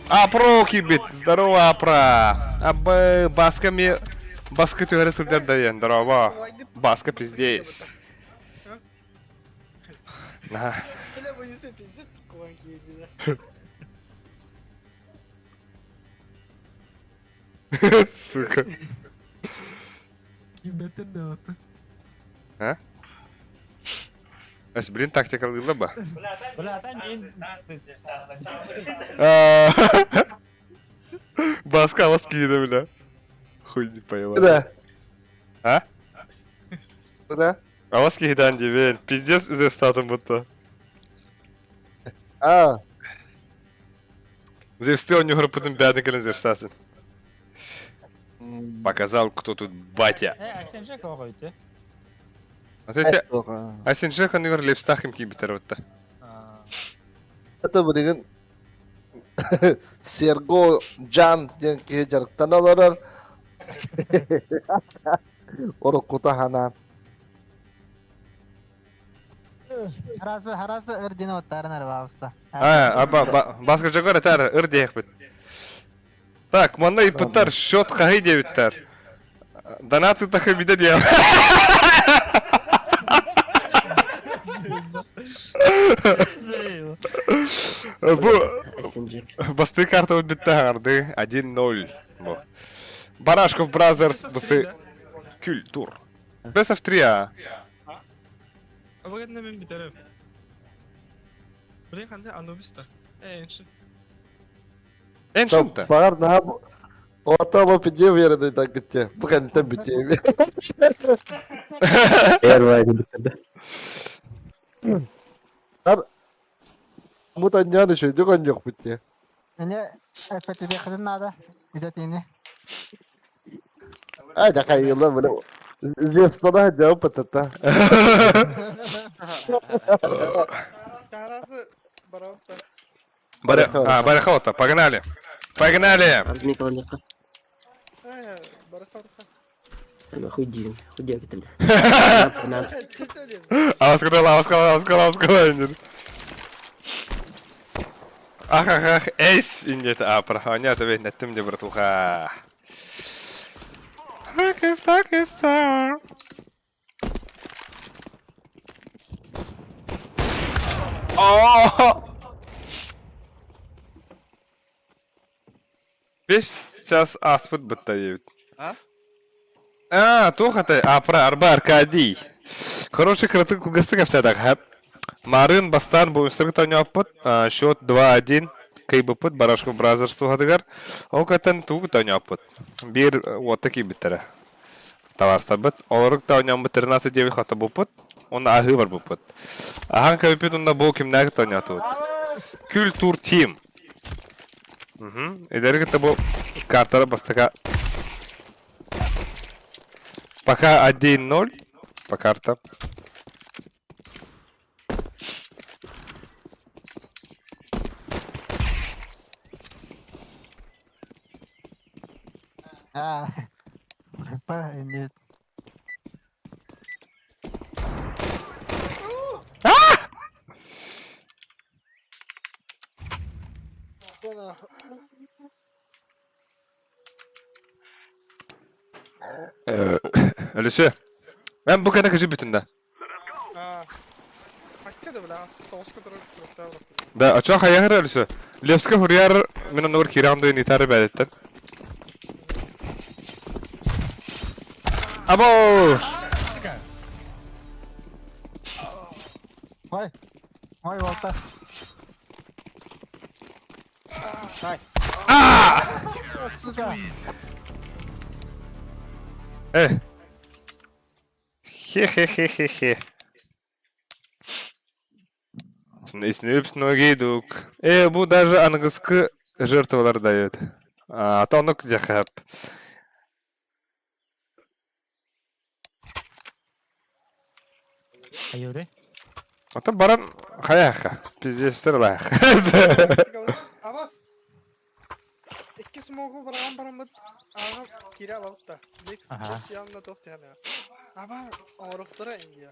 Апро кибит. Здорово, Апра. Абы басками... Баска түһәрі сылдар дайын. Здорово. Баска пиздец. На. Бля, вынеси пиздец, кулаки, бля. Сука. Кимбеттен de oldu. А? Ась, блин, тактика алгыла ба. Бля, та мин. А. Баска алас киді, бля. Хуй не поняла. Куда? А? Куда? Алас киді дебен. Пиздец зевстатым будто. А, Зевсты он югры пытын бәдін кілін зевстасын. Показал, кто тут батя. Э, Асенжек оҕойты. Смотрите, Асенжек аныгар Лепстахым киибитер отта. Это билигин Серго Жан диэн киһи дьарыктана олорор. Уруккута ханаан. Харасы, харасы ыр дин оттарын арбалыста. А, аба, баска жогор этар ыр диэхпит. Так, манна ыйпыттар счет хаһый диэбиттэр. Донаты таха бидэ диэм. Бу бастыы картабыт бүтте хаҥарды 1-0. Бу. Барашков Brothers бысы культур. Best of 3 а. Абыгын мен битерем. Блин, ханды Анубис та. Э, эншин. Эншин та. Баҕар наһаа Ото бу пидиэ уверенный так гитте. Бу кэнниттэн бүтүө. Первая бүтэрдэ. Ар Мут анньаан үчүгдүк онньуохпут дии. Эне эппэтириэххитин наада. Идэтиини. А, дьахайыла бile. Зевстана жауап патата. Харасы барабыта. А, Барахота, погнали. Погнали! Аскала, аскала, аскала, аскала. Ах, ах, ах, эйс индет апра. Аня тебе неттим де братуха. Акиста, О! Весь час аспыт бытта диэбит. А? А, туох этэй? Апра, арба, Аркадий. Хороший кыратык кылгастык кэпсээтэх хэп. Марын бастаан бу үстэргэ тоонньооппут. Счет 2-1 кыайбыппыт Барашков Brothers туһатыгар. Ол кэнниттэн тугу тоонньооппут. Биир уотта киирбиттэрэ. Табаарыстарбыт. Олорук тоонньооммут 13-9 хоттобуппут. Уонна аһыы барбыппыт. Аһаан кэбиппит уонна бу кимнээҕи тоонньоотубут. Культур Тим. Угу. Эдэр кытта бу картара бастака Пока 1-0 по картам. А, нет. Өлүсү. Мен бу кэнэ кыжы бүтүн да. Да, очо хайахыр өлүсү. Лепска хурьяр мен оннугар киирэн дуйун итары бэдэттэн. Або! Ой, ой, волта. Сука. Э. Хе-хе-хе-хе-хе. Снюпс ноги дук. Бу даже аныгыскы жертвалар дает. А то онук жахап. Айуре. А то баран хаяха. Пиздец лах. Авас. Икки смогу баран бараммыт ааҕа киирэ алабыт да. Лекс явно туох тиһэн Аба оҥоруохтара Индия.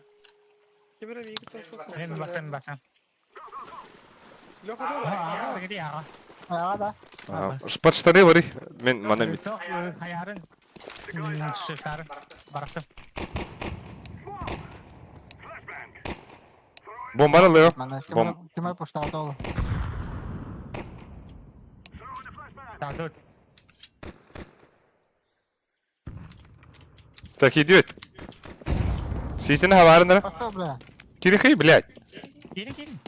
Ким эрэ миигиттэн суох Мен басан басан. Леха Аға, Аға да. Под штаны вари. Мен мана мит. Хаярын. Шефтары. Барахты. Бомбара Лео. Бом. Ким пушталды ол? Так, Так, идет. Ситин хаварынара. Пошел, бля. Кирихи, блядь. Кири, кири.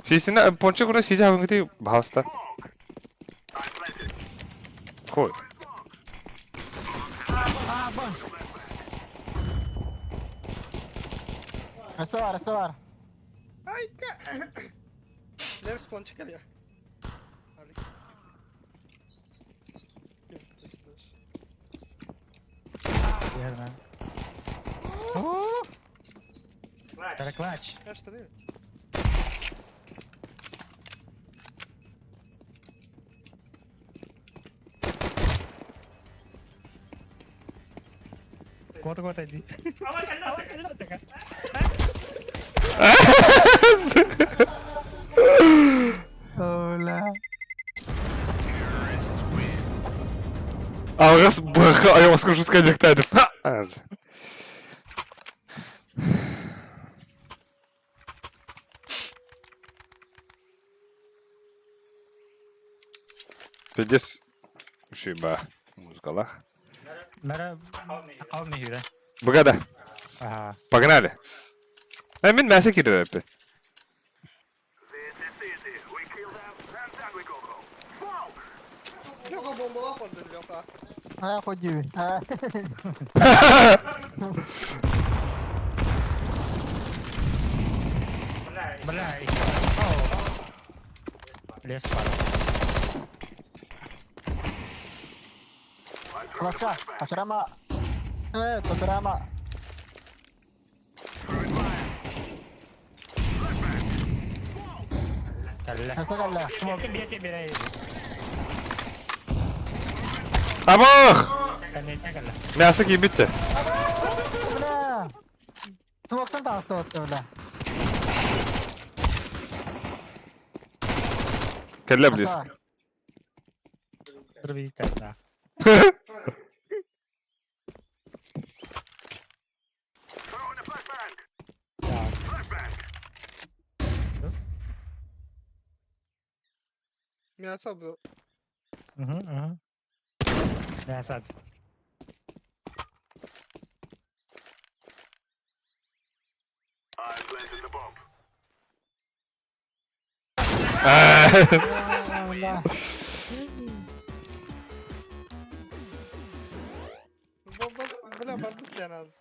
Ситин пончик кура сидя хавынгти баста. Хой. Ресовар, ресовар. Айка. Левс пончик әле. Верно. Клатч. Кот-кот иди. Ола. Алҕас быһахха ойоҕоско шутка диэхтээдим. Пиздец. Шиба. Музыкалах. Мара ал михюрэ. Быгада. Ага. Погнали. Э, мин мясо киирэр эппит. Леха бомбалаах барда Леха. А, ходи. А. Бля, Лес пар. Флаша, Ашрама. Э, Тодрама. Калля. Калля. Смоки бьете бере. Абах! Конечно, калля. Мясо киирбит Бля. Смоктан таҕыста бля. Кэллэ близко. Рвите, да. Мясо был. Угу, угу. Мясо. Бомба, бля, бардык я надо.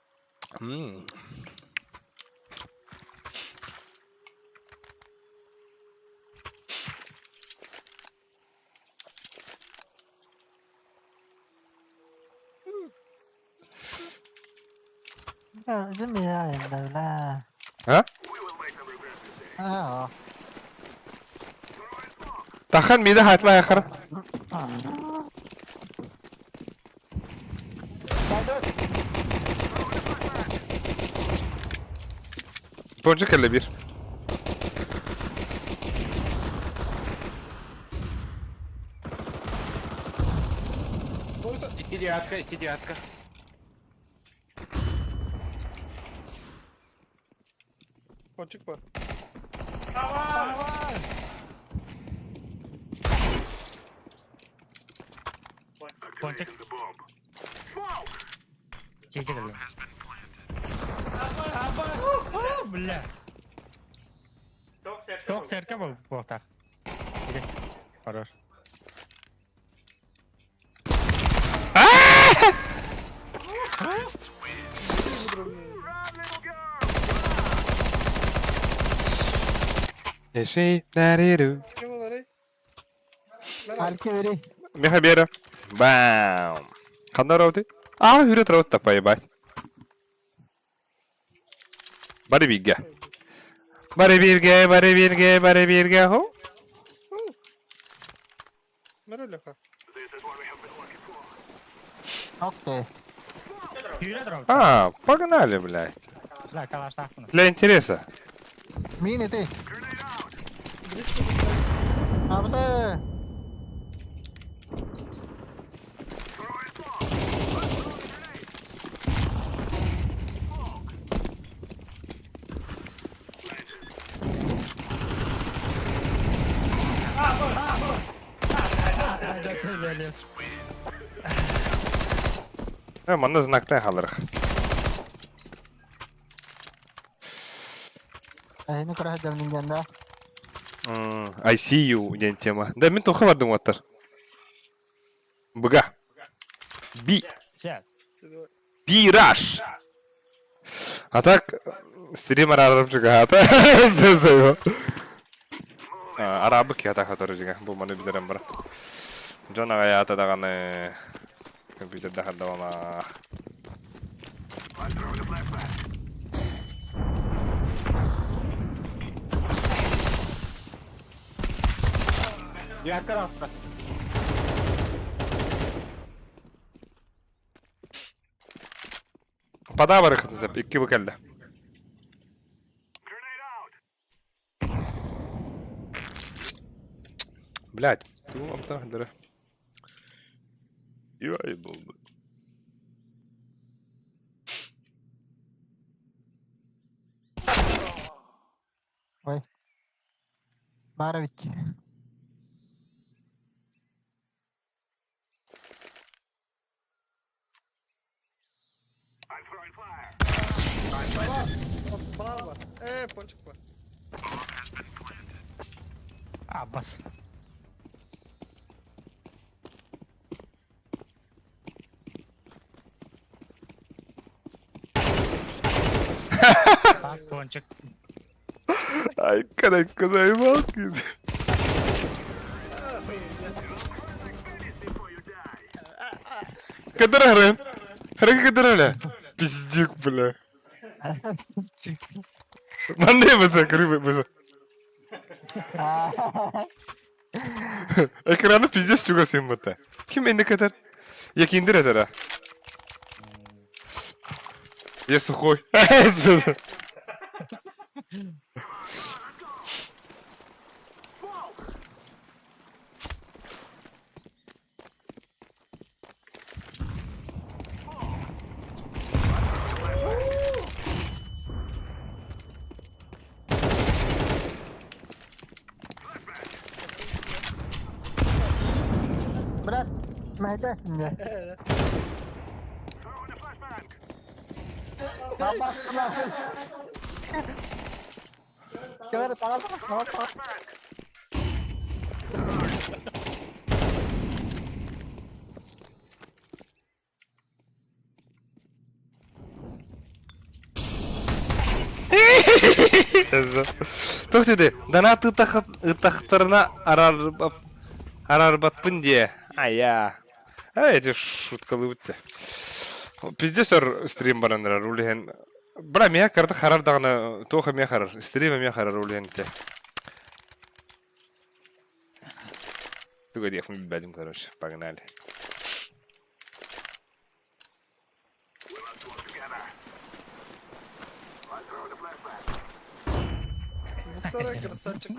Бля. А? А. Тахан мида хатма яхара. Пончик кэллэ биир. Икки девятка, икки девятка. Пончик бар. Пончик. Чейте калля. Бля. Ток церковь был плохо. Хорош. Ким олорой? Алки бери. Миха бера. Бам. Ханна рауты? А, хүрет раут та поебать. Бары бирге. Бары бирге, бары бирге, бары бирге. Хо. Мэрэ Леха. Окей. А, погнали, блядь. Бля, калаш тахпына. Для интереса. Мин ты. Абда. Э, манна знактан халырых. Эһини көрө сылдьар да. I see you диэн тема. Да, мин тоха бардым оттар. Быга. Би. Бираж. А так, стример арабчыга ата. Сөзөйо. Арабы ки ата хатары жига. Бу маны билерем бар. Жон ага ята даганы компьютерде хаддавана. Якор атта. Падаа барыхатын сөп, икки бу кэллэ. Блядь, туу амтан хандара. Юай болды. Ой. Барович. Браво. Пончик бар. Аббас. Бас пончик. Ай, кадай, кадай, малки. Кадара хрен. Хрен кадара, бля. Пиздюк, бля. Манне бы так, рыбы, бля. Экраны пиздец чугас им бата. Ким энди катар? Я киндер этара. Я сухой. Брат, найдешь меня? Говорю, давай, давай, давай. Туох диэтэй? Дана ытахтарына араарбаппын диэ. Айа. Эй, эти шуткалыбыт те. Пиздец өр стрим баран эрэр ол иһин. Бра, миэхэ кырата харар даҕаны, туох эмиэ харар, стрим эмиэ харар ол иһин те. Туга диэхпин билбэтим, короче, погнали. Второй красавчик.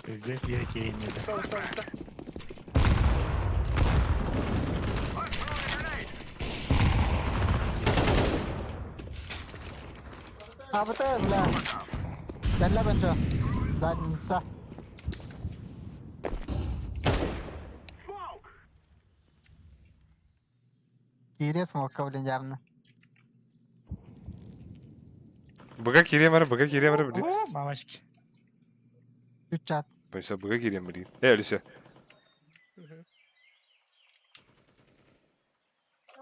Здесь я Кейни. Устал, устал, устал. А вот это, бля. Кэллэ бенчо. Задница. Киириэ смокка, блин, явно. Быга кириэм эрэ, быга кириэм эрэ, блин. Мамочки. Чат. Все, быга кириэм, блин. Э, Алиса.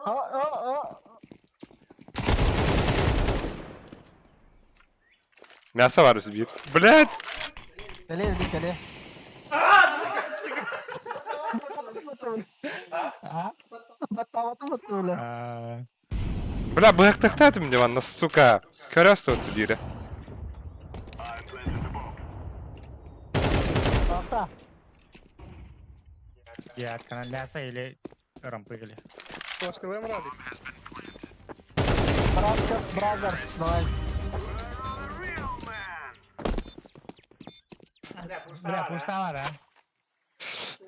О, о, о. Мясо бар биир. Блядь! Кэлэ, иди, кэлэ. Бля, быһахтахтаатым диванна, сука. Көрөөс туоту диирэ. Баста. Я мясо или рампы или. Флешкалаем Радик. Братка, бразер, давай. Бля, пустала, да?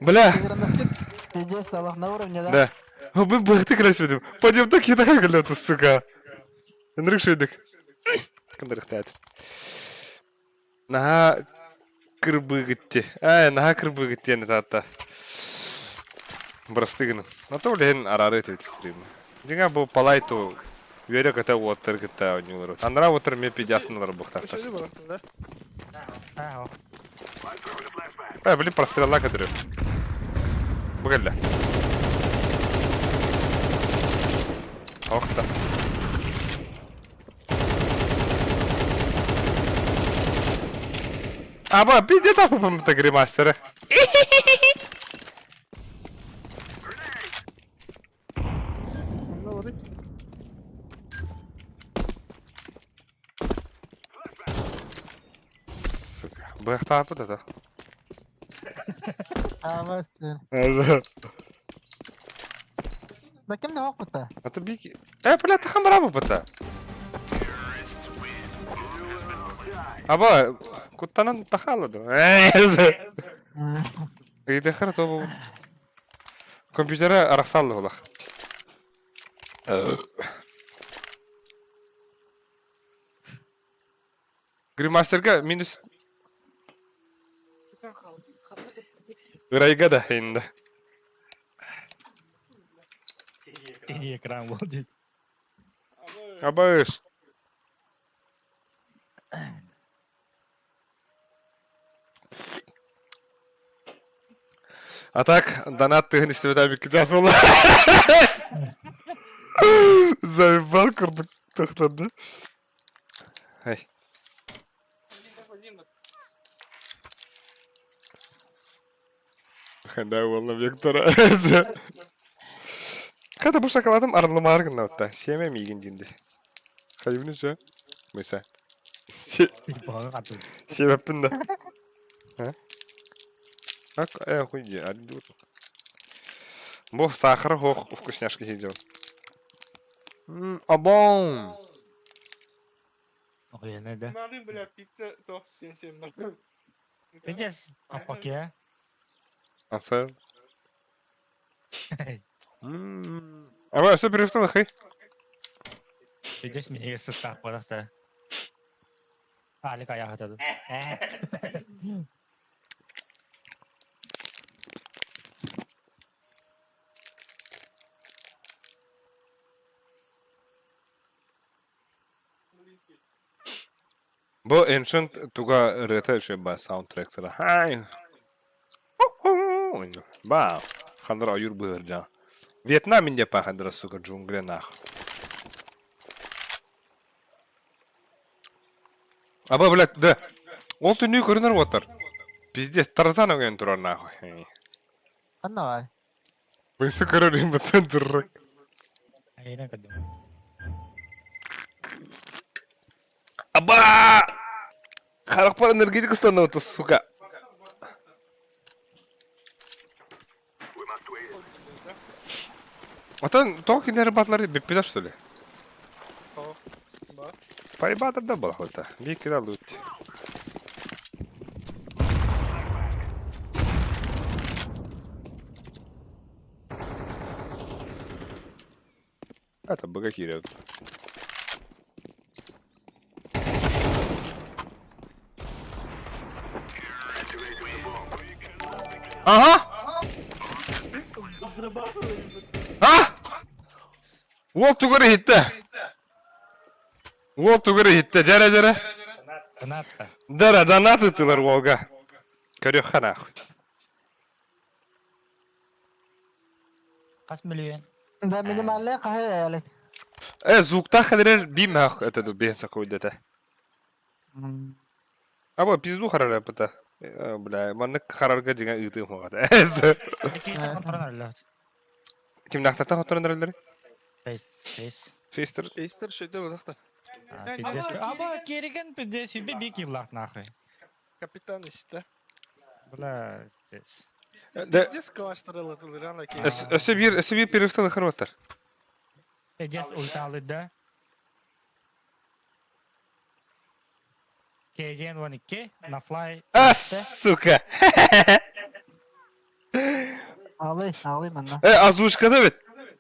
Бля! Пиздец, Аллах, на уровне, да? Да. О, мы быһахты красивым. Пойдем так я так глядя, сука. Энрик шуйдык. Кындырыхтаат. Наһаа кырбыгытти. Ай, наһаа кырбыгытти аны таатта. Бырастыы гынан. Ата ол иһин араары этибит стримы. Дьиҥэ бу палайту үөрэ-көтө уоттары кытта оонньуулар. Анараа уоттар эмиэ пидясын ылар буохтаахтар. Үчүгэй барахтын, да? Э, блин, прострелла көтөрү. Бу кэллэ. Ох да. Аба, пиздец, аппам гримастера. Быахтааппыт это. Абас. Да ким да хоппута? Это бики. Э, бля, тахан браво бата. Аба, куттанан тахалады. Ыйдахар то компьютера арахсаллы булах. Гримастерга минус Ырайга да инде. Синий экран был дейт. Абыш. А так, донат тыгын истебет бикки жас буолла. Заебал курдук тохтонду. Ай. Да, уолла Виктора. Хата бу шоколадым арылымаар гынна отта. Сиэмэ миигин диинди. Хайыбын үсө. Мыса. Сиэбэппин да. А? Э, хуй ди, Бу сахар хох вкусняшки сидел. Абон! Охуенно, да? Марын, бля, пицца, тох, 77. Пиздец, апаке. Апсай. Аба, все перевтал, хай. Пиздец, мне сыстах барахта. Алик аяғы атады. Бу Ancient туга ырыата үчүгэй ба саундтректера. Хай. Ба, хандар ойуур быһырдьа. Вьетнам инде пахандра, сука, джунгли нах. Аба, блядь, да. Ол түнүү көрүнөр уоттар. Пиздец, Тарзан өгөн турар нахуй. Ханна бар? Быйсы көрөр им бутан дурак. Айна кадым. Аба! Харахпар энергетика становится, сука. Отон тоқ кинер батлары биппида что ли? Пайбатыр да была хоть-то. Бики да лут. Это богатырь. Ага! А! Уол тугары хитте. Уол тугары хитте. Жара жара. Донатта. Дара донат ыттылар уолга. Көрүөххэ нахуй. Хас миллион. Да минимальный кахы әлі. Э, звуктах хадырер бимах это ду бен сакуйдата. Аба пизду харара пыта. Бля, маннык харарга деген ыытым хоғата. Ким нахтата хоторон Фейс, фейс. Фейстер. Фейстер шөйдө болақта. Пиздец. Аба, кереген пиздец, себе бик еллах нахуй. Капитан işte. Бля, здесь. Пиздец калаштырылы рано ки. Өсө бир, өсө бир перевталы хорваттар. Пиздец ульталы да. Кейген 12 на флай. А, сука! Алы, алы манна. Э, озвучкада бит.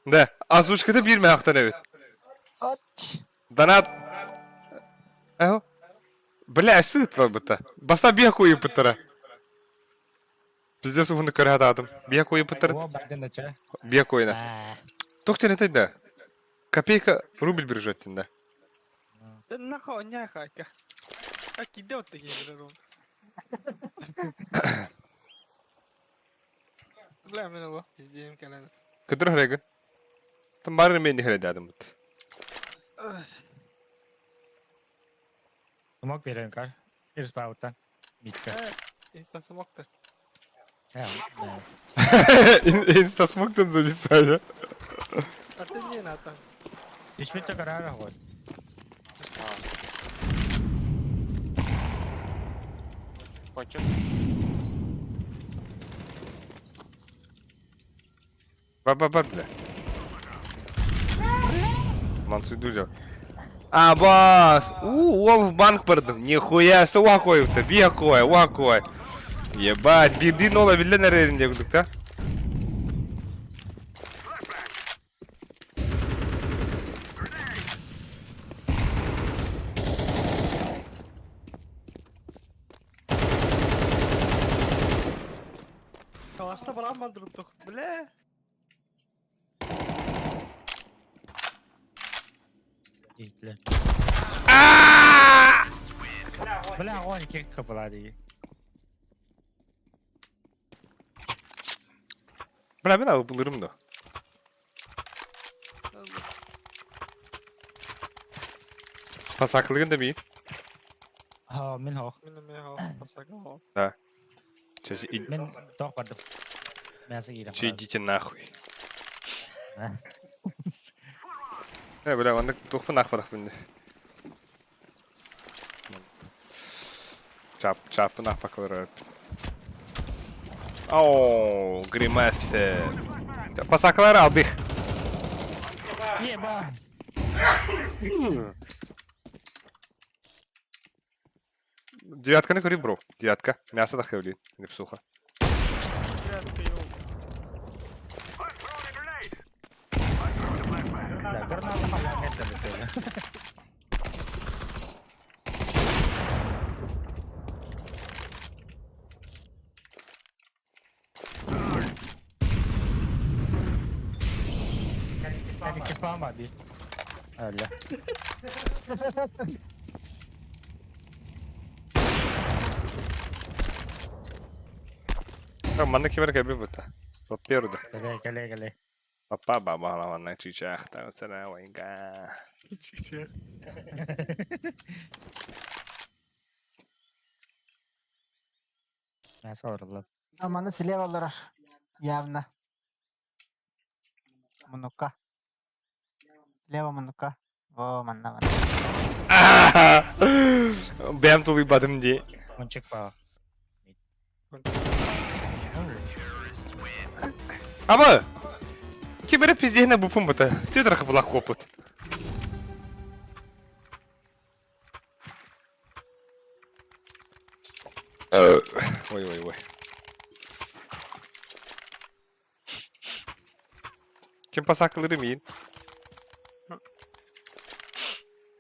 Да, озвучкада бир мақтан эбит. Ач. Донат. Эho. Бля, сыт var быта. Баста бия куйып быттара. Пиздец уһуну көрө хатаатым. Бия куйып быттара. О, бардын да Бия куйна. Тохтен это да. Копейка рубль бюджеттин да. Да нахуй няхайка. А киде вот такие бля. Бля, мен ол издейм кэлэн. Кыдыр хрега. Там бары мен хре дадым бут. Смок берем кар. Ирспаута. Митка. Инста смоктер. Инста смоктан зависаю. А ты не на там. Ишмитте карара вот. Пончик. Бар бар бар бля. Мансуйдужа. А, бас! У, уол в банк бардым. Нихуя, се уакой-то, биакой, уакой. Ебать, бирдин ола биллен эрерин диye да? Калашта баран бардырып Бля. Итле. Бля, он кек капыла дии. Бля, мен алып булырым да. Пасаклыгын да мин. Ха, мин хох. Мин эмиэ хох, Да. Сейчас и... Мин тох бардым. Мясо киирэн Че идите нахуй. Э, бля, онда тухпын ахпарах бинде. Чап, чапын ахпакалар. Ооо, гримасте. Пасакалар албих. Еба! Девятканы көрейін, бро. Девятка. Мясо да хевлин. Не псуха. Бля, граната халя место бітті. Кәнеке спама би. Әлі. Манна кимер кәбі бұта. Попперді. Кәле, кәле, кәле. Папа баба манна чичах там сана вайга. Чичах. Мясо орылып. Маны слева алар. Явно. Мунука. Слева мунука. Во, манна манна. Бәм тулый бадым ди. Мончик па. Аба! Кибере пиздehine бупун бута. Тюдрах булак копут. Ой, ой, ой. Ким пасакылыры мин?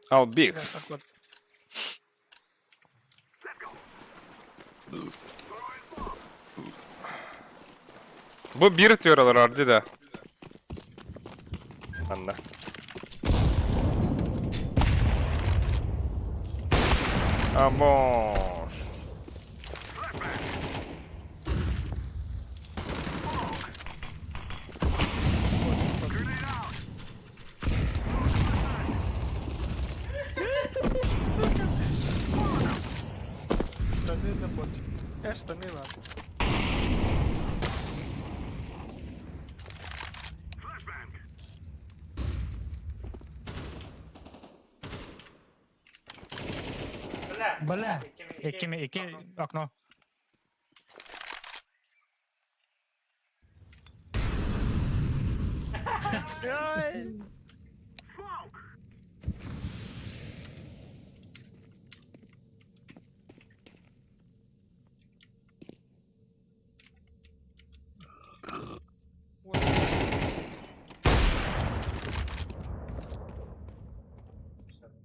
Ал Бикс. Бу бир тюралар арды да. Анна. Абош. Штаны на пончик. Я штаны ладно. Бля! Икки, икки окно.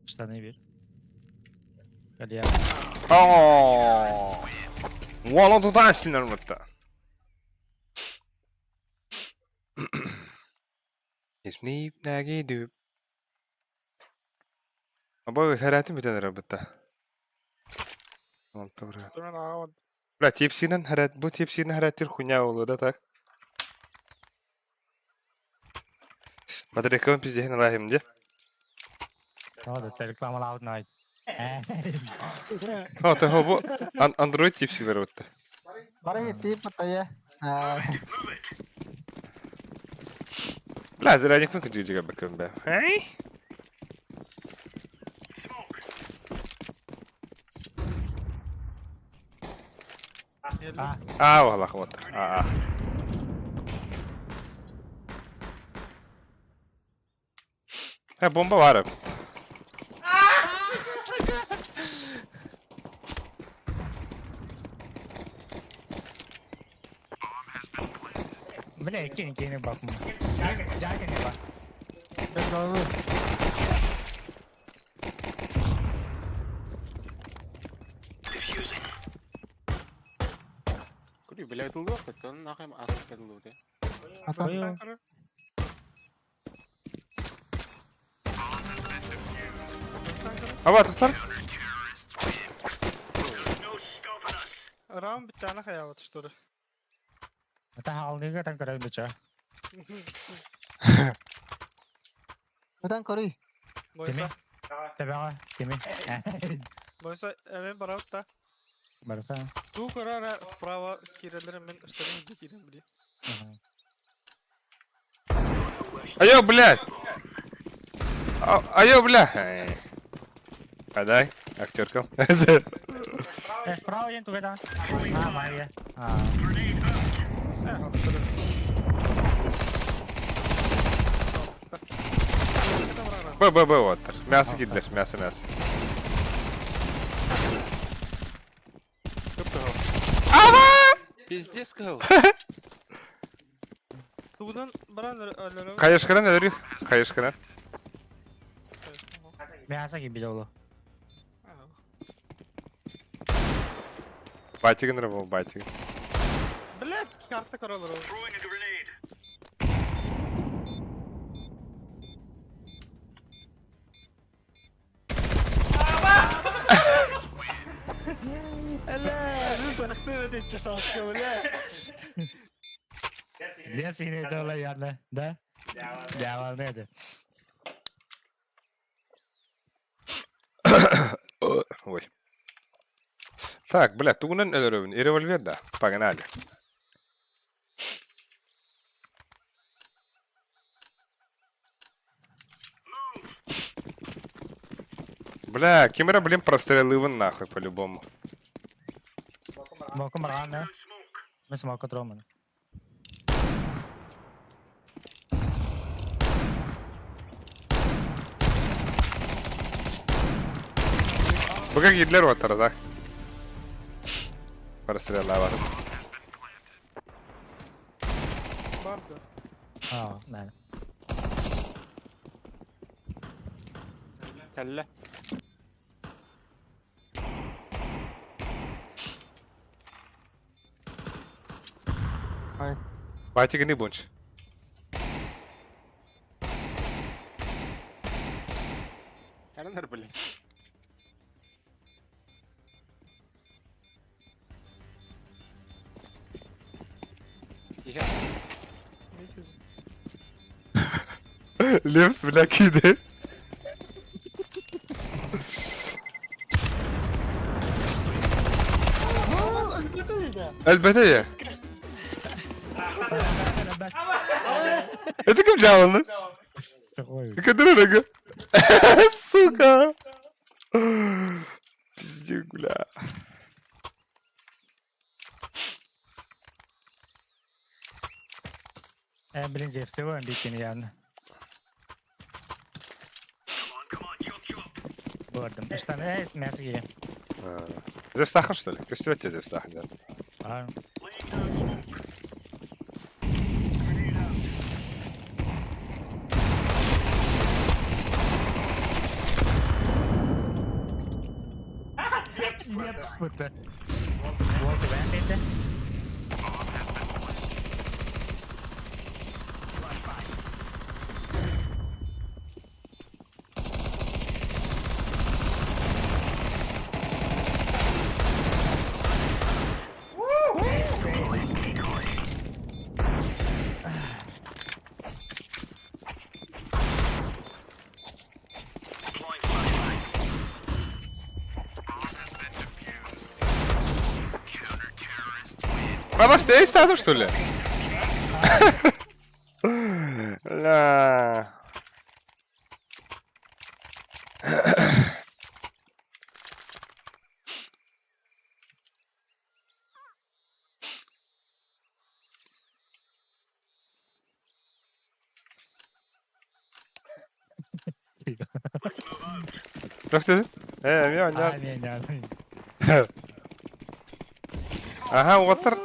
Штаны бир. Кәле. Оо. Уолон тутан силнер мытта. Ismni nägi düp. Аба хәрәтин бүтән рәбітті. Бля, тепсинен хәрәт, бу тепсинен хәрәттер хуйня булды да так. Батарейканы пиздехин алахим де. Да, это реклама Loud Night. О, того бу Android тепсилер бітті. Бары тип тая. Бля, зря не күн бакым бә. Эй? А, валах вот. А, а. Э, бомба баар. Бля, кинь, кинь бахму. Жака не ба. Кури, блядь, лох, это нахуй асык луты. Аба, тохтар. Раунд биттаана хаябат что ли? Это халныга там көрөр быча. Отан көрүй. Тими. Тебеға, тими. Бойса, эмен барабыт та. Барса. Туу көрөр справа кирелерин мен ыштарын иде кирен били. Айо, блядь! Айо, бля! Подай, актерка. Справа один тугайда. А, Мария. А. Б, Б, Б, вот. Мясо кидлер, мясо, мясо. Пиздец, сказал. Тугунан баран өлөрө. Кайышкаран өлөрү, кайышкаран. Мясо кибит олу. Батигин рыбол, батигин. Блядь, карта королору. Лев сине тола ядна, да? Да, это. Ой. Так, бля, тугунан өлөрөбүн. Револьвер да. Погнали. Бля, кемера, блин, прострелыван нахуй по-любому. Смока марган, да? Мы смока троман. Быга кирлер оттар, да? Простреллава. Барды. А, да. Кәллә. Батигин бунч. Кәрәнер, блядь. Левс, бля, киде. Elbette ya. Это кем жаланы? Кадыр рага. Сука. Пиздец, бля. Блин, Зевс, бикин явно. Бордым. Штаны, мясо кире. Зевстахан, что ли? Көстүрөт Зевстахан. А. Лепс будто. Вот и это. Баба, стоит статус, что ли? Ля. Тохту. Э, эмиэ оонньоон. Аа, эмиэ оонньоон. Аха, уоттар.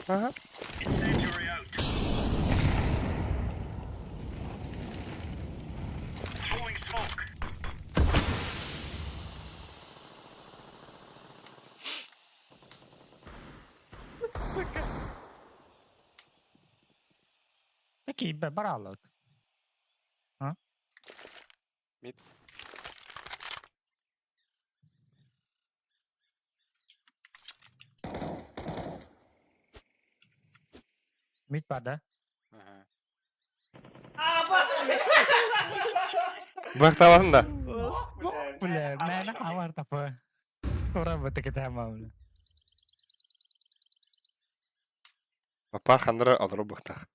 Аха. Киирбэ барааллыбыт. А? Мид. Мид бар да? Ага. Бахталатын да. Бля, мээнэ хаамар тапы. Тура бытыкытаама, бля. Папар хандара олору бахтах.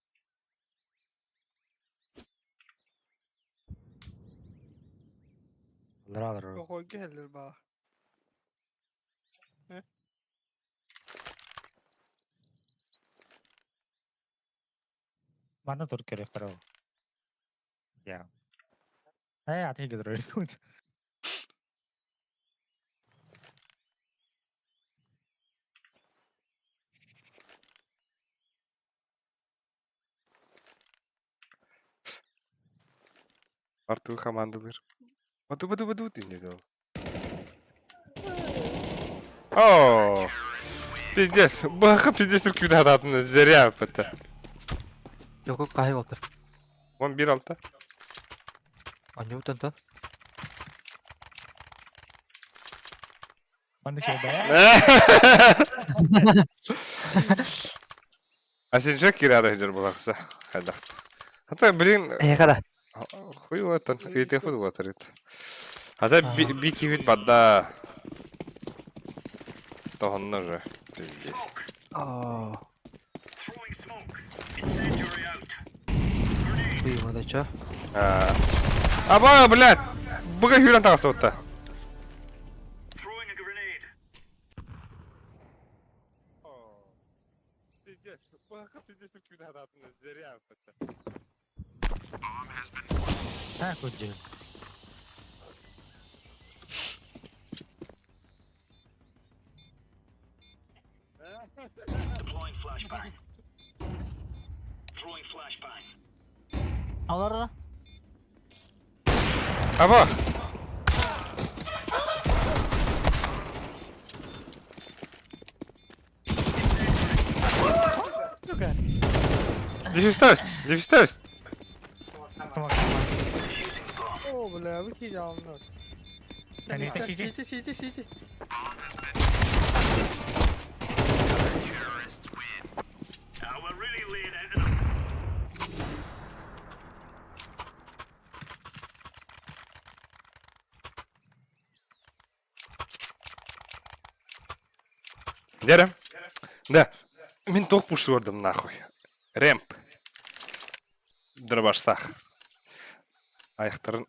Алыр алыр. Оҕойго иһэллэр баа. Манна тур көрүөхтэрэ ол. Я. Э, аты гыдырыр. Артур командалыр. Баду баду баду динде ол. О! Пиздец. Баха пиздец үркүдэ хатаатын зря бата. Yok kayboldu. 11-6. Анньыбыт онтон. Маннык шоу баа. А сен кирары жер булакса. Хайдах. Хата блин, Эһиэхэ да. хуй оттон, ыйытыах бут буолар эт. Хата би киһит бадда. Тоһонно уже. Пиздец. Оо. Буймада чё? А, Аба, блядь! Быга хүрэн таҕыста отта. А, кудю. Алар Аба! Сука. Дефиставь! Дефиставь! О, бля, выкинь алыннар. Конечно, сиди. Сити, сити, сити. Дерем? Да. Мин ток пуш көрдüm нахуй. Рэмп. Дробаштах. Аяқтарын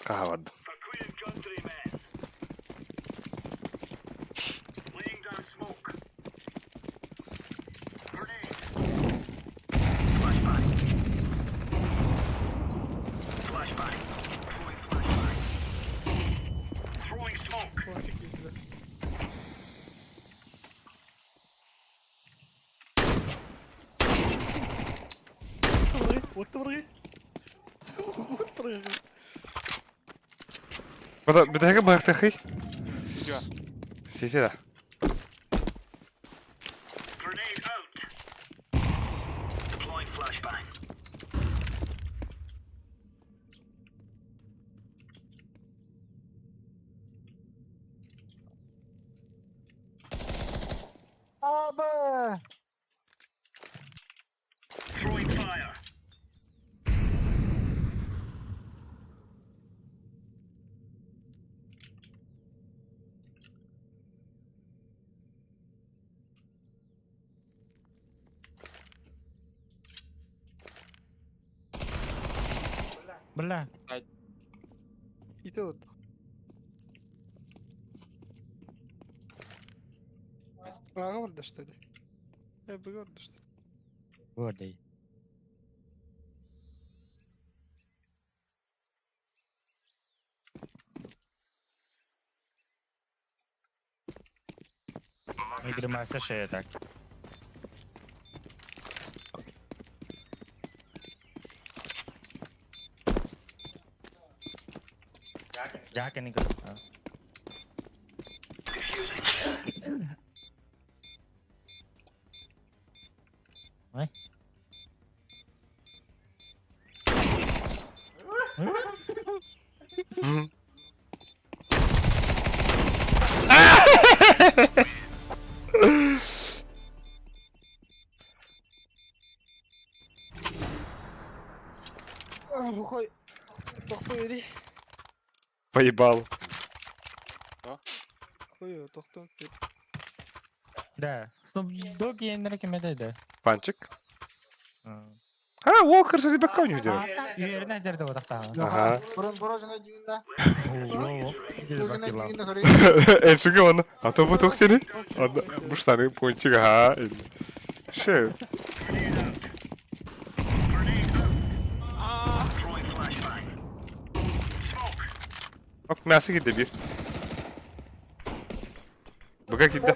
қаға бардым. Флешка киирдэ. Вот Вот Бытайга бақтақи? Сидя. Сисе да. Аба! Бля. Ити вот. Ага, барда что ли? Э, барда что ли? Вот и. Гримаса шея так. Жака не Ой. Поебал. Да. Snoop Dogg иэннэрэ кимэ да? Панчик. А, Уолкер же ребята у них делает. Үөрэнэ дэрдэ бодохтааҕа. Ага. Бурун бурожина дүйүнна. Бурожина дүйүнна көрүй. Энчиге оны. А то бу тохтени. Бу штаны пончик, ага. Ше. Ок, мясо кидде бир. Буга кидде.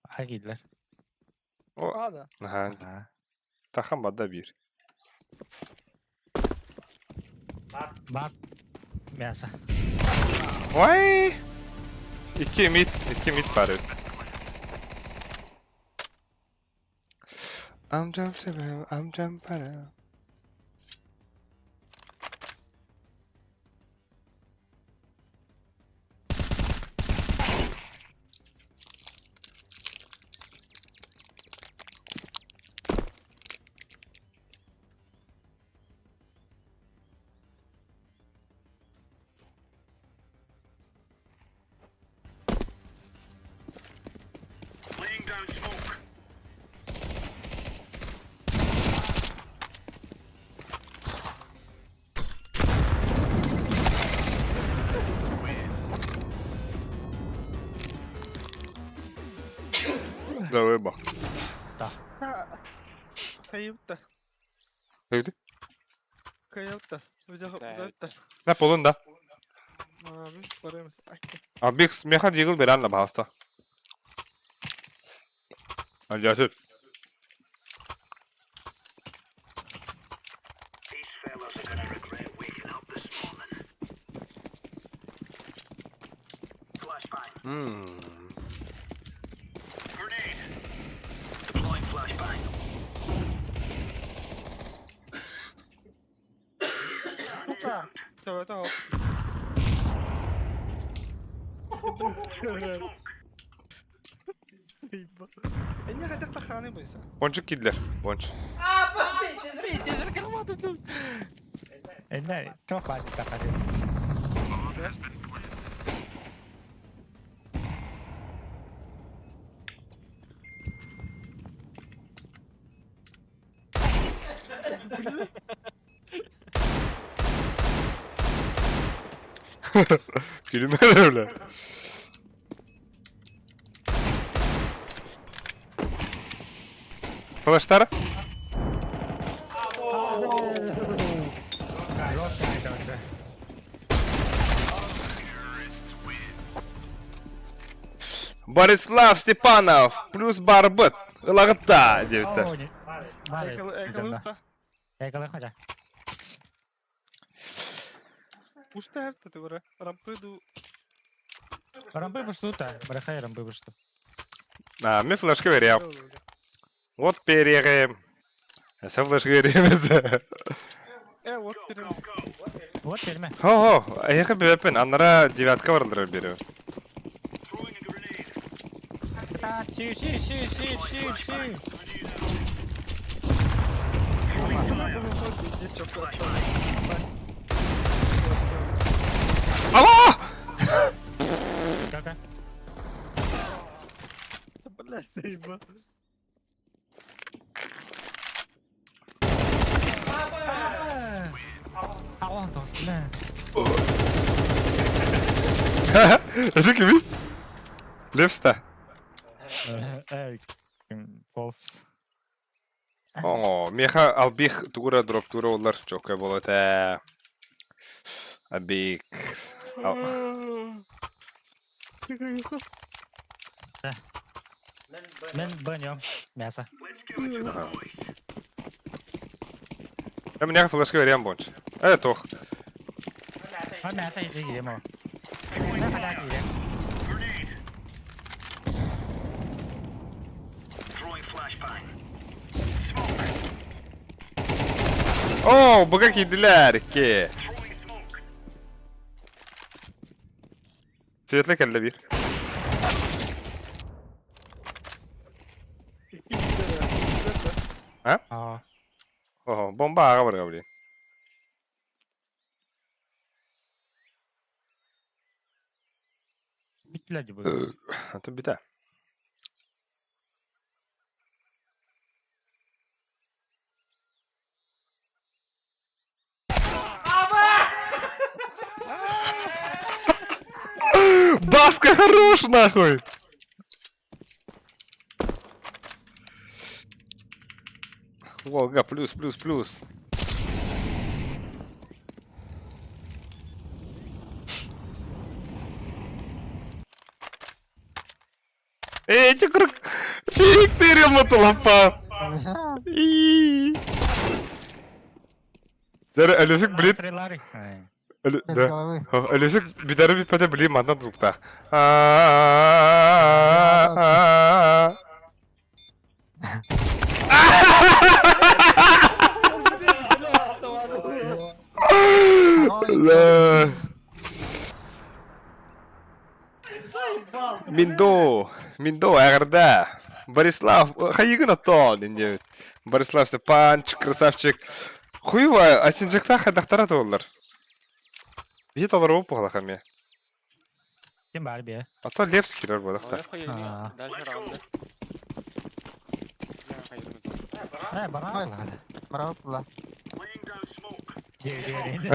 Хагидлер. Ада. Ага. Тахан бада бир. Бак. Мясо. Ой! Икки мид, икки мид бар эбит. Амжам себем, амжам пара. Давай бах. Кайыпта. Öldü. Кайыпта. Өдө. На полун да. Барым. А бик меха дигил беран ла баста. Алжасыр. Hmm. Пончик кидлер. Понч. Эннэ туох баар тахары. Gülme öyle. Флештар? Борислав Степанов плюс Барбыт. Лагта диэбиттэр. Экалы хотя. Пушта это рампыду. Рампы буштута, барахай рампы бушту. А, мен флешка берем. Вот перерем. Сен флешка береміз. Э, вот перем. Вот переме. Хо-хо, эйхэ бэпэн, аннара девятка барылдыр берем. А, си си си си си си. Алло! Кака? Бля, заебал. Аҕан тоҕус бля. Это кими? Левста. Э, false. О, меха албих тугура дроптура олар чокка болот ээ. Абик. Мен бронем. Мясо. Я меня флешка верям бонч. Э, тох. А мясо иди ему. Мен хада кире. О, быга кийдилэр икки. Светлый кэллэ биир. А? Аа. О, бомба аҕа барга блин. Биттилер дии бу. Атын бүтэ. Баска хорош нахуй! Волга плюс плюс плюс. Эй, чукур! Фиг ты ремонт лапа! Дәрі әлесік білет. Без головы. Әлесік бідәрі бітпәді біле манна дұлықтақ. Миндо, Миндо, әғірді. Борислав, хайыгын оттон, инде. Борислав Степанч, красавчик. Хуева, асинжакта хайдақтара толлар. Бит олар оп бұғалақ әме. Ким бар бе? Ата Левский кирер болақта. Э, бара. Браво, була. Де, де, де.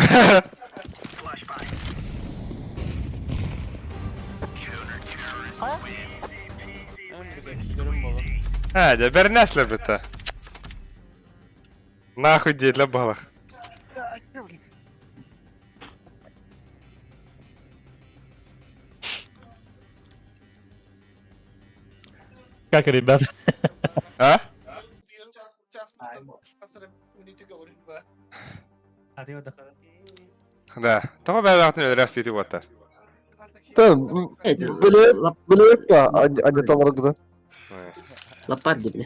Ha, de бәрнәслер бітті. Нахуй дейді балақ. Как, ребята? А? Да. Тоға бәрі атын өлі сөйтіп оттар. Билет они там рогда. Лопарди, бля.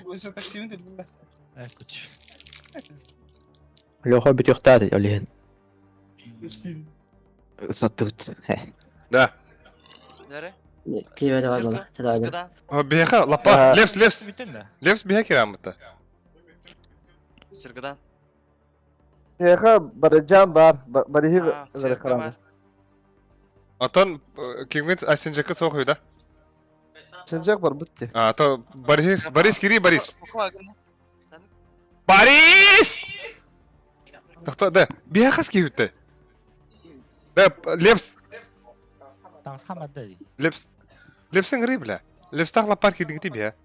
Э, куч. Леха бүтүөхтаат олиһин. Саттыгыт. Да. Киеве бар була. Садады. Беха, лапа, лепс, лепс. Лепс беха керамыта. Сиргыдан. Еха бараджан бар, барихи зарахарам. Атон кимгит асинжакы соқ да? Синжак бар бітті. А, то Борис, Борис кири, Борис. Борис! Тохто, да, беха киютте. Да, Лепс. Таңсамады. Лепс. Лепсен гри, бля. Лепс тах лапар кидигти бия.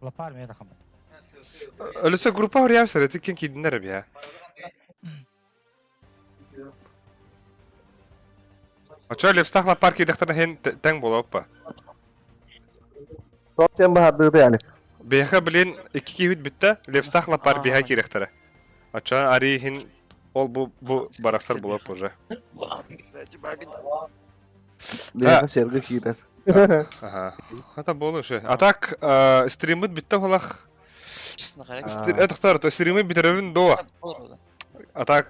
Лапар мен тахамад. Өлөсө группа хорьям сәрәти кен кидиннер бия. Очо Лепс тах лапар кидихтана хен тең болоппа. Тоқтен бахарды яли. Беха билен икки киһит бүтте, Лепс тах лапар биха кирехтере. Очо ари хин ол бу бу бараксар болоп уже. Беха сергі кирер. Ага. Это было уже. А так, стримы битте холах. Это то стримы битеревин до. А так,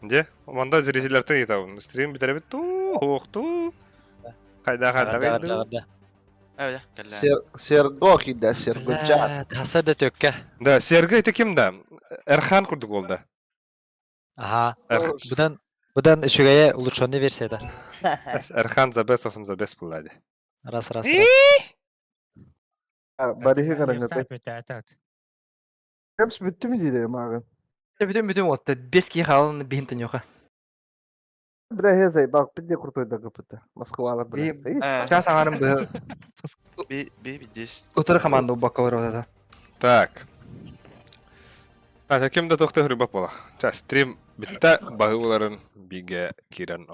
где? Манда зрительләртен итабын. Стрим битеребит ту, хух ту. Хайда хайда. Серго киде, Серго жан. Таса да төккә. Да, Серго это ким да? Эрхан курдук болду. Ага. Будан будан үчүгәйе улучшенный версияда. Эрхан Забесов Забес булады. Раз раз раз. Барихи караңгы. Хепс бітті ми дейді маған. Бүтүн бүтүн отты. Бес ки халын бихин төньөха. Бля, я заебал, пизде крутой ДГПТ. Москвалар, бля. Би час аҥарын быһа Би би здесь. утары команда убакка олорор Так. А, ким да тохты хрыбак була. Ча, стрим битта баһы буларын биге кирен.